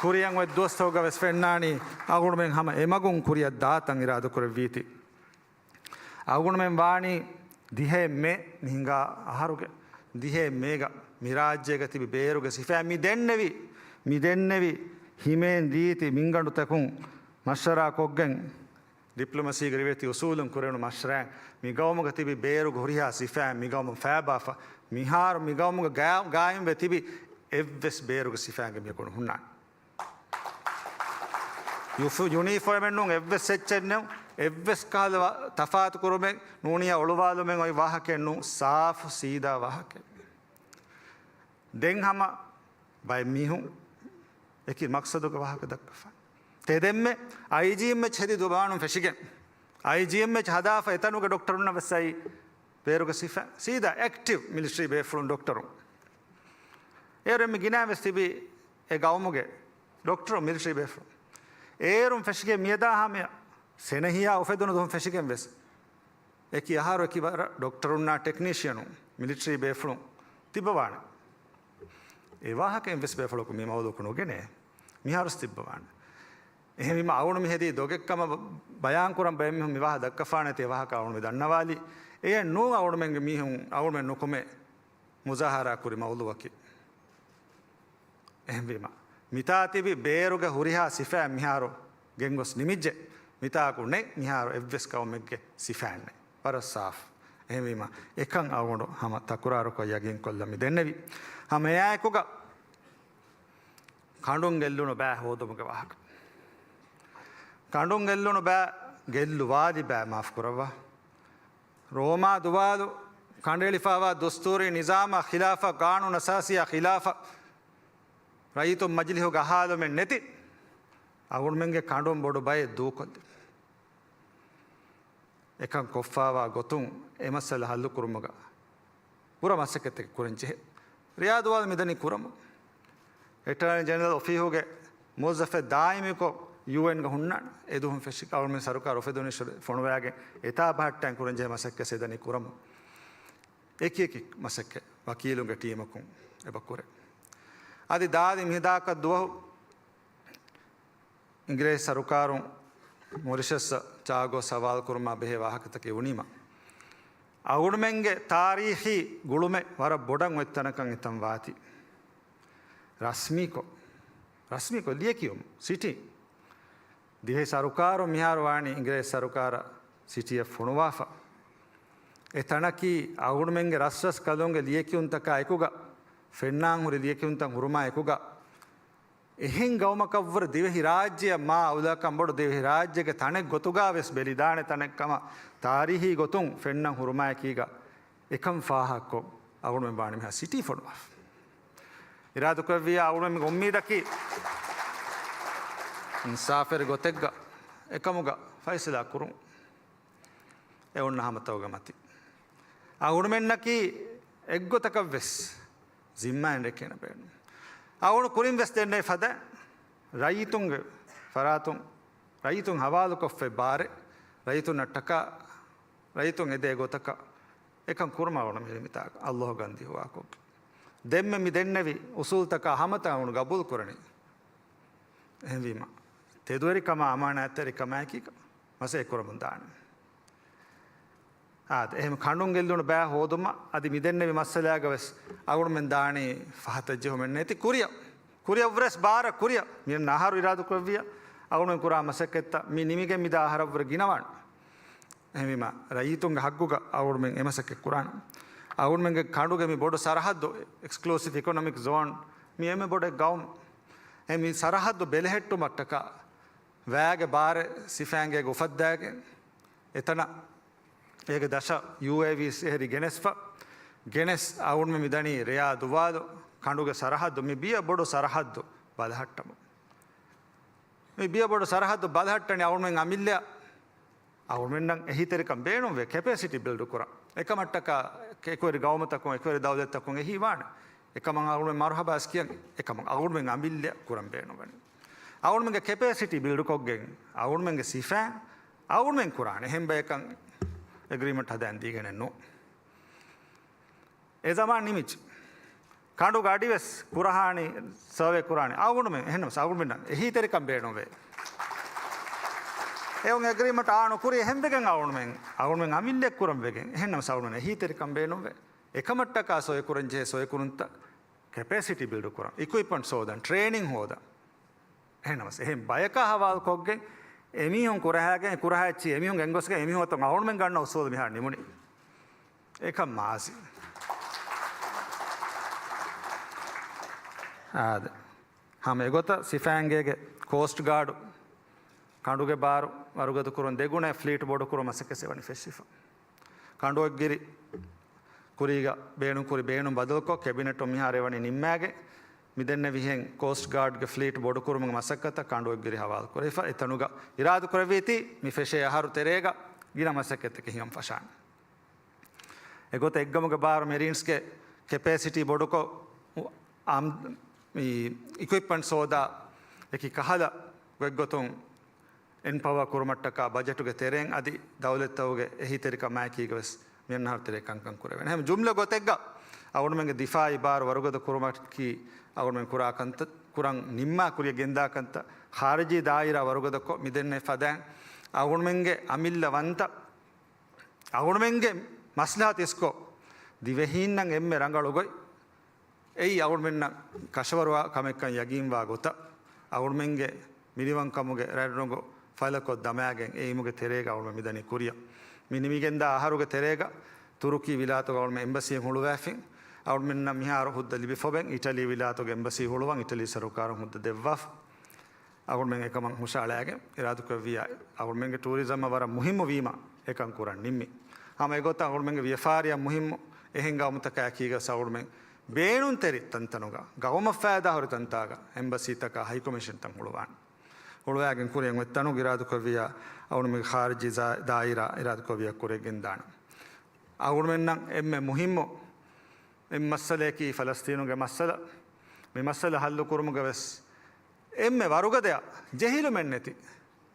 ކުރިއަށް އޮތް ދުވަސްތަކުގަ ވެސް ފެންނާނީ އަޅުގަނޑުމެން ހަމަ އެމަގުން ކުރިއަށް ދާތަން އިރާދަކުރެއްވީތީ. އަޅުގަނޑުމެން ވާނީ ދިހައެއް މޭ، މި ހިނގާ އަހަރުގެ ދިހައެއް މޭގަ މި ރާއްޖޭގަ ތިބި ބޭރުގެ ސިފައިން މި ދެންނެވި، މި ދެންނެވި ހިމޭން ރީތި މިންގަނޑުތަކުން މަޝްވަރާ ކޮށްގެން، ޑިޕްލޮމަސީގެ ރިވެތި އުސޫލުން ކުރެވުނު މަޝްވަރާއިން މި ގައުމުގަ ތިބި ބޭރުގެ ހުރިހާ ސިފައިން މި ގައުމުން ފައިބާފަ، މިހާރު މި ގައުމުގަ ގާ-، ގާއިމްވެ ތިބި އެއްވެސް ބޭރުގެ ސިފައިންގެ މި ގޮނޑު ހުންނާނެ. ޔުފު-، ޔުނީފޯމެއް ނޫން، އެއްވެސް އެއްޗެއް ނޫން، އެއްވެސް ކަހަލަ ވަ-، ތަފާތު ކުރުމެއް ނޫނިއްޔާ އޮޅުވާލުމެއް އޮތް ވާހަކައެއް ނޫން، ސާފު ސީދާ ވާހަކައެއް. ދެން ހަމަ ބައެއް މީހުން އެކި މަޤްޞަދުގެ ވާހަކަ ދައްކަފާނެ. ތެދެއްމެ އައިޖީއެމްއެޗް ހެދި ޒުބާނުން ފެށިގެން، އައިޖީއެމްއެޗް ހަދާފަ އެތަނުގެ ޑޮކްޓަރުންނަށް ވެސް އައި ބޭރުގެ ސިފަ ސީދާ އެކްޓިވް މިލިޓަރީ ބޭފުޅުން ޑޮކްޓަރުން. އޭރު އެންމެ ގިނަ ވެސް ތިބި އެ ގައުމުގެ ޑޮކްޓަރު މިލިޓަރީ ބޭފުޅުން. އޭރުން ފެށިގެން މިއަދާ ހަމަޔަށް ސެނަހިޔާ އުފެދުނު ދުވަހުން ފެށިގެން ވެސް އެކި އަހަރު އެކި ވަރަށް ޑޮކްޓަރުންނާ ޓެކްނީޝިއަނުން މިލިޓަރީ ބޭފުޅުން ތިއްބަވާނެ. އެ ވާހަކައެއް ވެސް ބޭފުޅަކު މި މައުޟޫޢަކު ނުގެނޭ. މިހާރުސް ތިއްބަވާނެ. އެހެންވީމަ އަޅުގަނޑު މި ހެދީ ދޮގެއް ކަމަށް ބަ-، ބަޔާން ކުރަން ބައެއް މީހުން މި ވާހަކަ ދައްކަފާނެތީ އެ ވާހަކަ އަޅުގަނޑު މި ދަންނަވާލީ. އެއެއް ނޫން އަޅުގަނޑުމެންގެ މީހުން އަޅުގަނޑުމެން ނުކުމެ މުޒާހަރާ ކުރި މައުޟޫޢަކީ. އެހެންވީމަ، މިތާ ތިބި ބޭރުގެ ހުރިހާ ސިފައެއް މިހާރު ގެންގޮސް ނިމިއްޖެ. މިތާކު ނެތް މިހާރު އެއްވެސް ޤައުމެއްގެ ސިފައެއް ނެތް. ވަރަށް ސާފު. އެހެންވީމަ، އެކަން އަޅުގަނޑު ހަމަ ތަކުރާރުކޮށް ޔަގީންކޮށްލަން މި ދެންނެވީ. ހަމަ އެއާއެކުގަ ކަނޑުން ގެއްލުނު ބައި ހޯދުމުގެ ވާހަކަ. ކަނޑުން ގެއްލުނު ބައި، ގެއްލުވާލި ބައި، މާފު ކުރައްވާ. ރޯމާ ދުވާލު ކަނޑައެޅިފައިވާ ދުސްތޫރީ ނިޒާމާ ޚިލާފަށް، ޤާނޫނު އަސާސީއާ ޚިލާފަށް، ރައްޔިތުން މަޖިލިހުގަ އަހާލުމެއް ނެތި އަޅުގަނޑުމެންގެ ކަނޑުން ބޮޑު ބައެއް ދޫކޮށްލި. އެކަން ކޮށްފައިވާ ގޮތުން އެ މައްސަލަ ހައްލުކުރުމުގަ ބުރަ މަސައްކަތެއް ކުރަން ޖެހޭ. ރިޔާދު ދުވާލު މިދަނީ ކުރަމުން. އެޓާނީ ޖެނެރަލް އޮފީހުގެ މުވައްޒަފެއް ދާއިމީކޮށް ޔޫއެންގަ ހުންނާނެ. އެދުވަހުން ފެށި އަޅުމެން ސަރުކާރު އުފެދުނު އިރު ފޮނުވާގެން އެތާ ބަހައްޓަން ކުރަން ޖެހޭ މަސައްކަތް އެދަނީ ކުރަމުން. އެކި އެކި މަސައްކަތް ވަކީލުންގެ ޓީމަކުން އެބަ ކުރޭ. އަދި ދާދި މިހިދާކަށް ދުވަހު އިނގިރޭސި ސަރުކާރުން މޮރިޝަސްއަށް ޗާގޯ ސަވާލު ކުރުމާ ބެހޭ ވާހަކަތަކެއް ވުނީމަ، އަޅުގަނޑުމެންގެ ތާރީޚީ ގުޅުމެއް ވަރަށް ބޮޑަށް އޮތް ތަނަކަށް އެތަން ވާތީ. ރަސްމީކޮށް، ރަސްމީކޮށް ލިޔެކިޔުން، ސިޓީ. ދިވެހި ސަރުކާރުން މިހާރު ވާނީ އިނގިރޭސި ސަރުކާރަށް ސިޓީއެއް ފޮނުވާފަ. އެ ތަނަކީ އަޅުގަނޑުމެންގެ ރަސްރަސްކަލުންގެ ލިޔެކިޔުންތަކާ އެކުގަ، ފެންނާން ހުރި ލިޔެކިޔުންތައް ހުރުމާ އެކުގަ، އެހެން ގައުމަކަށްވުރެ ދިވެހި ރާއްޖެއަށް މާ އައުލާކަން ބޮޑު ދިވެހި ރާއްޖޭގެ ތަނެއް ގޮތުގަ ވެސް ބެލިދާނެ ތަނެއް ކަމަށް ތާރީހީ ގޮތުން ފެންނަން ހުރުމާއެކީގަ އެކަން ފާހަގަކޮށް އަޅުގަނޑުމެން ވާނީ މިހާ ސިޓީ ފޮނުވާފަ. އިރާދަކުރެއްވިއްޔާ އަޅުގަނޑުމެންގެ އުއްމީދަކީ އިންސާފުވެރި ގޮތެއްގަ އެކަމުގަ ފައިސަލާ ކުރުން. އެ އޮންނަ ހަމަތައުގެ މަތި. އަޅުގަނޑުމެންނަކީ އެއްގޮތަކަށް ވެސް ޒިންމާއިން ރެކޭނެ ބޭނުން. އަޅުގަނޑު ކުރިން ވެސް ދެންނެވި ފަދަ ރައްޔިތުންގެ ފަރާތުން، ރައްޔިތުން ހަވާލުކޮށްފައި ބާރެއް، ރައްޔިތުންނަށްޓަކާ، ރައްޔިތުން އެދޭ ގޮތަކަށް އެކަން ކުރުމަށް އަޅުގަނޑު މި މިތާ ﷲ ގަންދީ ހުވާކޮށްގެން. ދެންމެ މި ދެންނެވި އުސޫލުތަކާ ހަމަތައް އަޅުގަނޑު ގަބޫލު ކުރަނީ. އެހެންވީމަ، ތެދުވެރިކަމާ އަމާނާތްތެރިކަމާއެކީގަ މަސައްކަތް ކުރަމުން ދާނެ. އާދެ، އެހެން ކަނޑުން ގެއްލުނު ބައި ހޯދުމަށް އަދި މި ދެންނެވި މައްސަލާގަ ވެސް އަޅުގަނޑުމެން ދާނީ ފަހަތަށް ޖެހުމެއް ނެތި ކުރިއަށް. ކުރިއަށްވުރެސް ބާރަށް ކުރިއަށް. މި އަހަރު އިރާދަކުރެއްވިއްޔާ އަޅުގަނޑުމެން ކުރާ މަސައްކަތްތައް މި ނިމިގެން މިދާ އަހަރަށްވުރެ ގިނަވާނެ. އެހެންވީމަ، ރައްޔިތުންގެ ހައްގުގަ އަޅުގަނޑުމެން އެ މަސައްކަތް ކުރާނަން. އަޅުގަނޑުމެންގެ ކަނޑުގެ މި ބޮޑު ސަރަހައްދު، އެކްސްކްލޫސިވް އިކޮނޮމިކް ޒޯން، މި އެންމެ ބޮޑެއް ގައުމު. އެ މި ސަރަހައްދު ބެލެހެއްޓުމަށްޓަކާ، ވައިގެ ބާރެއް ސިފައިންގޭގެ އުފައްދާގެން، އެތަނަށް އޭގެ ދަށަށް ޔޫއޭވީސް އެހެރި ގެނެސްފަ، ގެނެސް އަޅުގަނޑުމެން މިދަނީ ރެޔާ ދުވާލު ކަނޑުގެ ސަރަހައްދު، މި ބިޔަ ބޮޑު ސަރަހައްދު ބަލަހައްޓަމުން. މި ބިޔަ ބޮޑު ސަރަހައްދު ބަލަހައްޓަނީ އަޅުގަނޑުމެން އަމިއްލަ އަޅުގަނޑުމެންނަށް އެހީތެރިކަން ބޭނުންވޭ، ކެޕޭސިޓީ ބިލްޑް ކުރަން. އެކަމަށްޓަކާ އެކުވެރި ގައުމުތަކުން، އެކުވެރި ދައުލަތްތަކުން އެހީ ވާނެ. އެކަމަށް އަޅުގަނޑުމެން މަރުހަބާސް ކިޔަން، އެކަމަށް އަޅުގަނޑުމެން އަމިއްލަ ކުރަން ބޭނުންވަނީ. އަޅުގަނޑުމެންގެ ކެޕޭސިޓީ ބިލްޑް ކޮށްގެން، އަޅުގަނޑުމެންގެ ސިފައިން އަޅުގަނޑުމެން ކުރާނެ. އެހެން ބަޔަކަށް އެގްރީމަންޓް ހަދައިން ދީގެނެއް ނޫން. އެ ޒަމާން ނިމިއްޖެ. ކަނޑުގަ އަޑިވެސް ކުރަހާނީ ސަރވޭ ކުރާނީ އަޅުގަނޑުމެން. އެހެންނަމަސް އަޅުގަނޑުމެންނަށް އެހީތެރިކަން ބޭނުންވޭ. އެއޮން އެގްރީމަންޓް އާ ނުކުރީ އެހެންވެގެން އަޅުގަނޑުމެން، އަޅުގަނޑުމެން އަމިއްލައެއް ކުރަން ވެގެން. އެހެންނަމަސް އަޅުގަނޑުމެން އެހީތެރިކަން ބޭނުންވޭ. އެކަމަށްޓަކާ ސޮއެ ކުރަން ޖެހޭ ސޮއެ ކުރުންތައް، ކެޕޭސިޓީ ބިލްޑް ކުރަން، އިކުއިޕްމަންޓްސް ހޯދަން، ޓްރޭނިން ހޯދަން. އެހެންނަމަސް އެހެން ބަޔަކާ ހަވާލުކޮށްގެން އެމީހުން ކުރަހައިގެން، ކުރަހައިއްޗި އެމީހުން ގެންގޮސްގެން އެމީހުން އަތުން އަޅުގަނޑުމެން ގަންނަ އުސޫލު މިހާރު ނިމުނީ. އެކަން މާޒީ. އާދެ. ހަމަ އެގޮތަށް ސިފައިންގޭގެ ކޯސްޓް ގާޑު ކަނޑުގެ ބާރު ވަރުގަދަ ކުރުން ދެގުނަ ފްލީޓް ބޮޑު ކުރުމަށް މަސައްކަތް ވަނީ ފެށިފަ. ކަނޑުއޮތްގިރި ކުރީގަ ބޭނުންކުރި ބޭނުން ބަދަލުކޮށް، ކެބިނެޓުން މިހާރު އެވަނީ ނިންމާގެން، މިދެންނެވިހެން ކޯސްޓް ގާޑްގެ ފްލީޓް ބޮޑުކުރުމުގެ މަސައްކަތަށް ކަނޑުއޮތްގިރި ހަވާލު ކުރެވިފަ. އެތަނުގަ އިރާދަކުރެއްވީތީ މި ފެށޭ އަހަރު ތެރޭގަ ގިނަ މަސައްކަތްތަކެއް ހިނގަން ފަށާނެ. އެގޮތަށް އެއްގަމުގެ ބާރު މެރީންސްގެ ކެޕޭސިޓީ ބޮޑުކޮށް، އަމް، މި އިކުއިޕްމަންޓްސް ހޯދާ އެކި ކަހަލަ ގޮތްގޮތުން އެންޕަވާ ކުރުމަށްޓަކާ ބަޖެޓުގެ ތެރެއިން އަދި ދައުލަތްތަކުގެ އެހީތެރިކަމާއެކީގަވެސް މިއަންނަހަރު ތެރޭ ކަންކަން ކުރެވޭނެ. ހަމަ ޖުމްލަ ގޮތެއްގަ އަޅުގަނޑުމެންގެ ދިފާއީ ބާރު ވަރުގަދަ ކުރުމަކީ އަޅުގަނޑުމެން ކުރާ ކަންތައް، ކުރަން ނިންމާ ކުރިޔަށް ގެންދާ ކަންތައް، ޚާރިޖީ ދާއިރާ ވަރުގަދަކޮށް މިދެންނެވި ފަދައިން އަޅުގަނޑުމެންގެ އަމިއްލަ ވަންތަ، އަޅުގަނޑުމެންގެ މަސްލަހަތު އިސްކޮށް، ދިވެހީންނަށް އެންމެ ރަނގަޅު ގޮތް އެއީ އަޅުމެންނަށް ކަށަވަރުވާ ކަމެއްކަން ޔަގީންވާ ގޮތަށް، އަޅުމެންގެ މިނިވަންކަމުގެ ރަތް ރޮނގު ފަލަކޮށް ދަމާގެން އެ އިމުގެ ތެރޭގަ އަޅުމެން މިދަނީ ކުރިއަށް. މި ނިމިގެންދާ އަހަރުގެ ތެރޭގަ ތުރުކީ ވިލާތުގަ އަޅުމެން އެމްބަސީ ހުޅުވާފިން. އަޅުމެންނަށް މިހާރު ހުއްދަ ލިބިފަވެން އިޓަލީ ވިލާތުގެ އެމްބަސީ ހުޅުވަން އިޓަލީ ސަރުކާރުން ހުއްދަ ދެއްވާފަ. އަޅުމެން އެކަމަށް ހުށައަޅާގެން އިރާދަކުރެއްވިއްޔާ، އަޅުމެންގެ ޓޫރިޒަމަށް ވަރަށް މުހިއްމު ވީމަ އެކަން ކުރަން ނިންމި. ހަމަ އެގޮތަށް އަޅުމެންގެ ވިޔަފާރިއަށް މުހިއްމު އެހެން ގައުމުތަކާ އެކީގަސް އަޅުމެން ބޭނުންތެރި ތަންތަނުގަ، ގައުމަށް ފައިދާހުރި ތަންތާގަ އެމްބަސީތަކާ ހައިކޮމިޝަންތައް ހުޅުވާނެ. ހުޅުވާގެން ކުރިއަށް އޮތް ތަނުގަ އިރާދަކުރެއްވިއްޔާ، އަޅުމެންގެ ޚާރިޖީ ޒާ-، ދާއިރާ އިރާދަކުރެއްވިއްޔާ ކުރިއަށް ގެންދާނެ. އަޅުމެންނަށް އެންމެ މުހިއްމު އެއް މައްސަލަޔަކީ ފަލަސްތީނުގެ މައްސަލަ. މި މައްސަލަ ހައްލު ކުރުމުގަ ވެސް އެންމެ ވަރުގަދަޔަށް ޖެހިލުމެއް ނެތި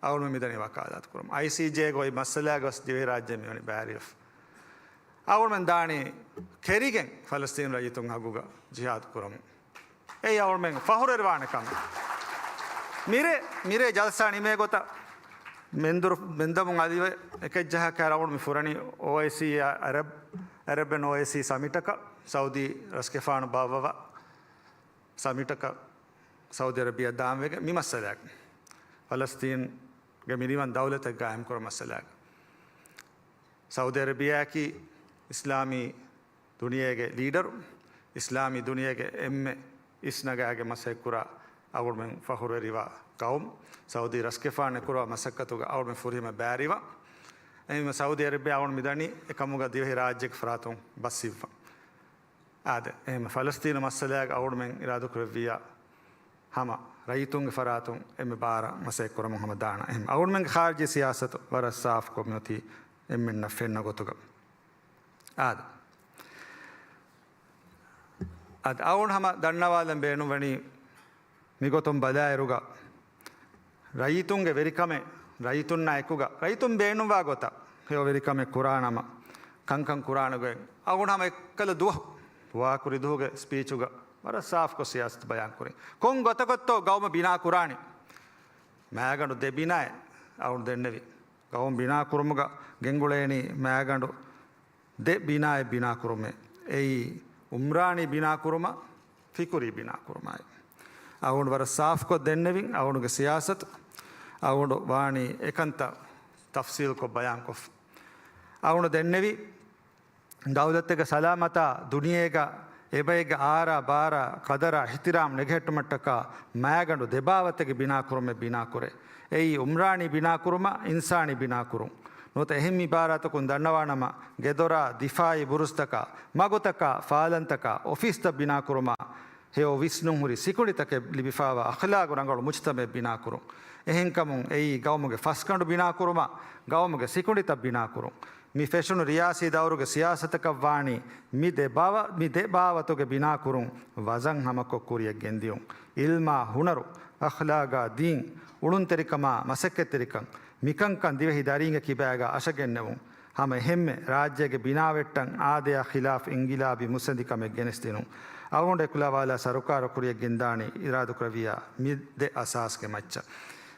އަޅުމެން މިދަނީ ވަކާލާތު ކުރަމުން. އައިސީޖޭގަ އޮތް މައްސަލާގަ ވެސް ދިވެހިރާއްޖެ މިވަނީ ބައިވެރިވެފަ. އަޅުމެން ދާނީ ކެރިގެން ފަލަސްތީނު ރައްޔިތުން ހައްގުގަ ޖިހާދު ކުރަމުން. އެއީ އަޅުމެން ފަހުރުވެރިވާނެ ކަމެއް. މިރޭ، މިރޭ ޖަލްސާ ނިމޭ ގޮތަށް މެންދުރު، މެންދަމުން އަލިވެ އެކައްޖަހާ ކައިރި އަޅުމެން މި ފުރަނީ އޯއައިސީ އަރަބް، އަރަބް އެންޑް އޯއައިސީ ސަމިޓަކަށް ސައުދީ ރަސްގެފާނު ބާއްވަވާ ސަމިޓަކަށް ސައުދީ އަރަބިއާ ދާންވެގެން މި މައްސަލައަކީ ފަލަސްތީންގެ މިނިވަން ދައުލަތެއް ގާއިމްކުރުމުގެ މައްސަލައަކީ. ސައުދީ އަރަބިއާއަކީ އިސްލާމީ ދުނިޔޭގެ ލީޑަރު، އިސްލާމީ ދުނިޔޭގެ އެންމެ އިސްނަގާގެން މަސައްކަތްކުރާ އަޅުމެން ފަހުރުވެރިވާ ޤައުމު. ސައުދީ ރަސްގެފާނު އެކުރާ މަސައްކަތުގަ އަޅުމެން ފުރިހަމަ ބައިވެރިވާ. އެހެންވީމަ ސައުދީ އަރަބިއާ އަޅުމެން މިދަނީ އެކަމުގަ ދިވެހިރާއްޖޭގެ ފަރާތުން ބަސްވިއްވާ. އާދެ، އެހެން ފަލަސްތީނު މައްސަލައަކީ އަޅުމެން އިރާދަކުރެއްވިއްޔާ ހަމަ ރައްޔިތުންގެ ފަރާތުން އެންމެ ބާރަށް މަސައްކަތް ކުރަމުން ހަމަ ދާނަން. އެހެން އަޅުމެންގެ ޚާރިޖީ ސިޔާސަތު ވަރަށް ސާފުކޮށް މިއޮތީ އެންމެންނަށް ފެންނަ ގޮތުގަ. އާދެ. އަދި އަޅުން ހަމަ ދަންނަވާލަން ބޭނުންވަނީ މިގޮތުން ބަލާއިރުގަ ރައްޔިތުންގެ ވެރިކަމެއް، ރައްޔިތުންނާ އެކުގަ ރައްޔިތުން ބޭނުންވާ ގޮތަށް ހެޔޮ ވެރިކަމެއް ކުރާނަމަ ކަންކަން ކުރާނެގޮތް އަޅުން ހަމަ އެއްކަލަ ދުވަހު ވާކުރި ދުވަހުގެ ސްޕީޗުގަ ވަރަށް ސާފުކޮށް ސިޔާސަތު ބަޔާންކުރިން. ކޮން ގޮތަކަށްތޯ ގައުމު ބިނާ ކުރާނީ؟ މައިގަނޑު ދެ ބިނާއެއް އަޅުން ދެންނެވި. ގައުމު ބިނާ ކުރުމުގަ ގެންގުޅޭނީ މައިގަނޑު ދެ ބިނާއެއް ބިނާކުރުމޭ. އެއީ އުމްރާނީ ބިނާކުރުމާ، ފިކުރީ ބިނާކުރުމާއި. އަޅުގަނޑު ވަރަށް ސާފުކޮށް ދެންނެވިން، އަޅުގަނޑުގެ ސިޔާސަތު އަޅުގަނޑު ވާނީ އެކަންތައް ތަފްސީލްކޮށް ބަޔާންކޮށްފަ. އަޅުގަނޑު ދެންނެވި، ދައުލަތެއްގެ ސަލާމަތާ ދުނިޔޭގަ އެބައެއްގެ އާރާ ބާރާ ޤަދަރާ އިޙްތިރާމް ނެގެހެއްޓުމަށްޓަކާ މައިގަނޑު ދެބާވަތެއްގެ ބިނާކުރުމެއް ބިނާކުރޭ. އެއީ އުމްރާނީ ބިނާކުރުމާ، އިންސާނީ ބިނާކުރުން. ނުވަތަ އެހެން އިބާރާތަކުން ދަންނަވާނަމަ، ގެދޮރާ، ދިފާއީ ބުރުޖްތަކާ، މަގުތަކާ، ފާލަންތަކާ، އޮފީސްތައް ބިނާކުރުމާ، ހެޔޮ ވިސްނުން ހުރި ސިކުނޑިތަކެއް ލިބިފާވާ އަޚްލާގު ރަނގަޅު މުޖްތަމައެއް ބިނާކުރުން. އެހެންކަމުން އެއީ ގައުމުގެ ފަސްގަނޑު ބިނާކުރުމާ، ގައުމުގެ ސިކުނޑިތައް ބިނާކުރުން. މި ފެށުނު ރިޔާސީ ދައުރުގެ ސިޔާސަތަކަށް ވާނީ މި ދެ ބާވަ-، މި ދެ ބާވަތުގެ ބިނާކުރުން ވަޒަން ހަމަކޮށް ކުރިއަށް ގެންދިޔުން. އިލްމާ ހުނަރު، އަޚްލާގާ ދީން، އުޅުންތެރިކަމާ މަސައްކަތްތެރިކަން، މިކަންކަން ދިވެހި ދަރީންގެ ކިބާގާ އަށަގެންނެވުން. ހަމަ އެހެންމެ ރާއްޖޭގެ ބިނާވެއްޓަން އާދަޔާ ޚިލާފް އިންގިލާބީ މުއްސަނދިކަމެއް ގެނެސްދިނުން. އަޅުގަނޑު އެކުލަވާލާ ސަރުކާރު ކުރިއަށް ގެންދާނީ އިރާދަކުރެއްވިއްޔާ މި ދެ އަސާސްގެ މައްޗަށް.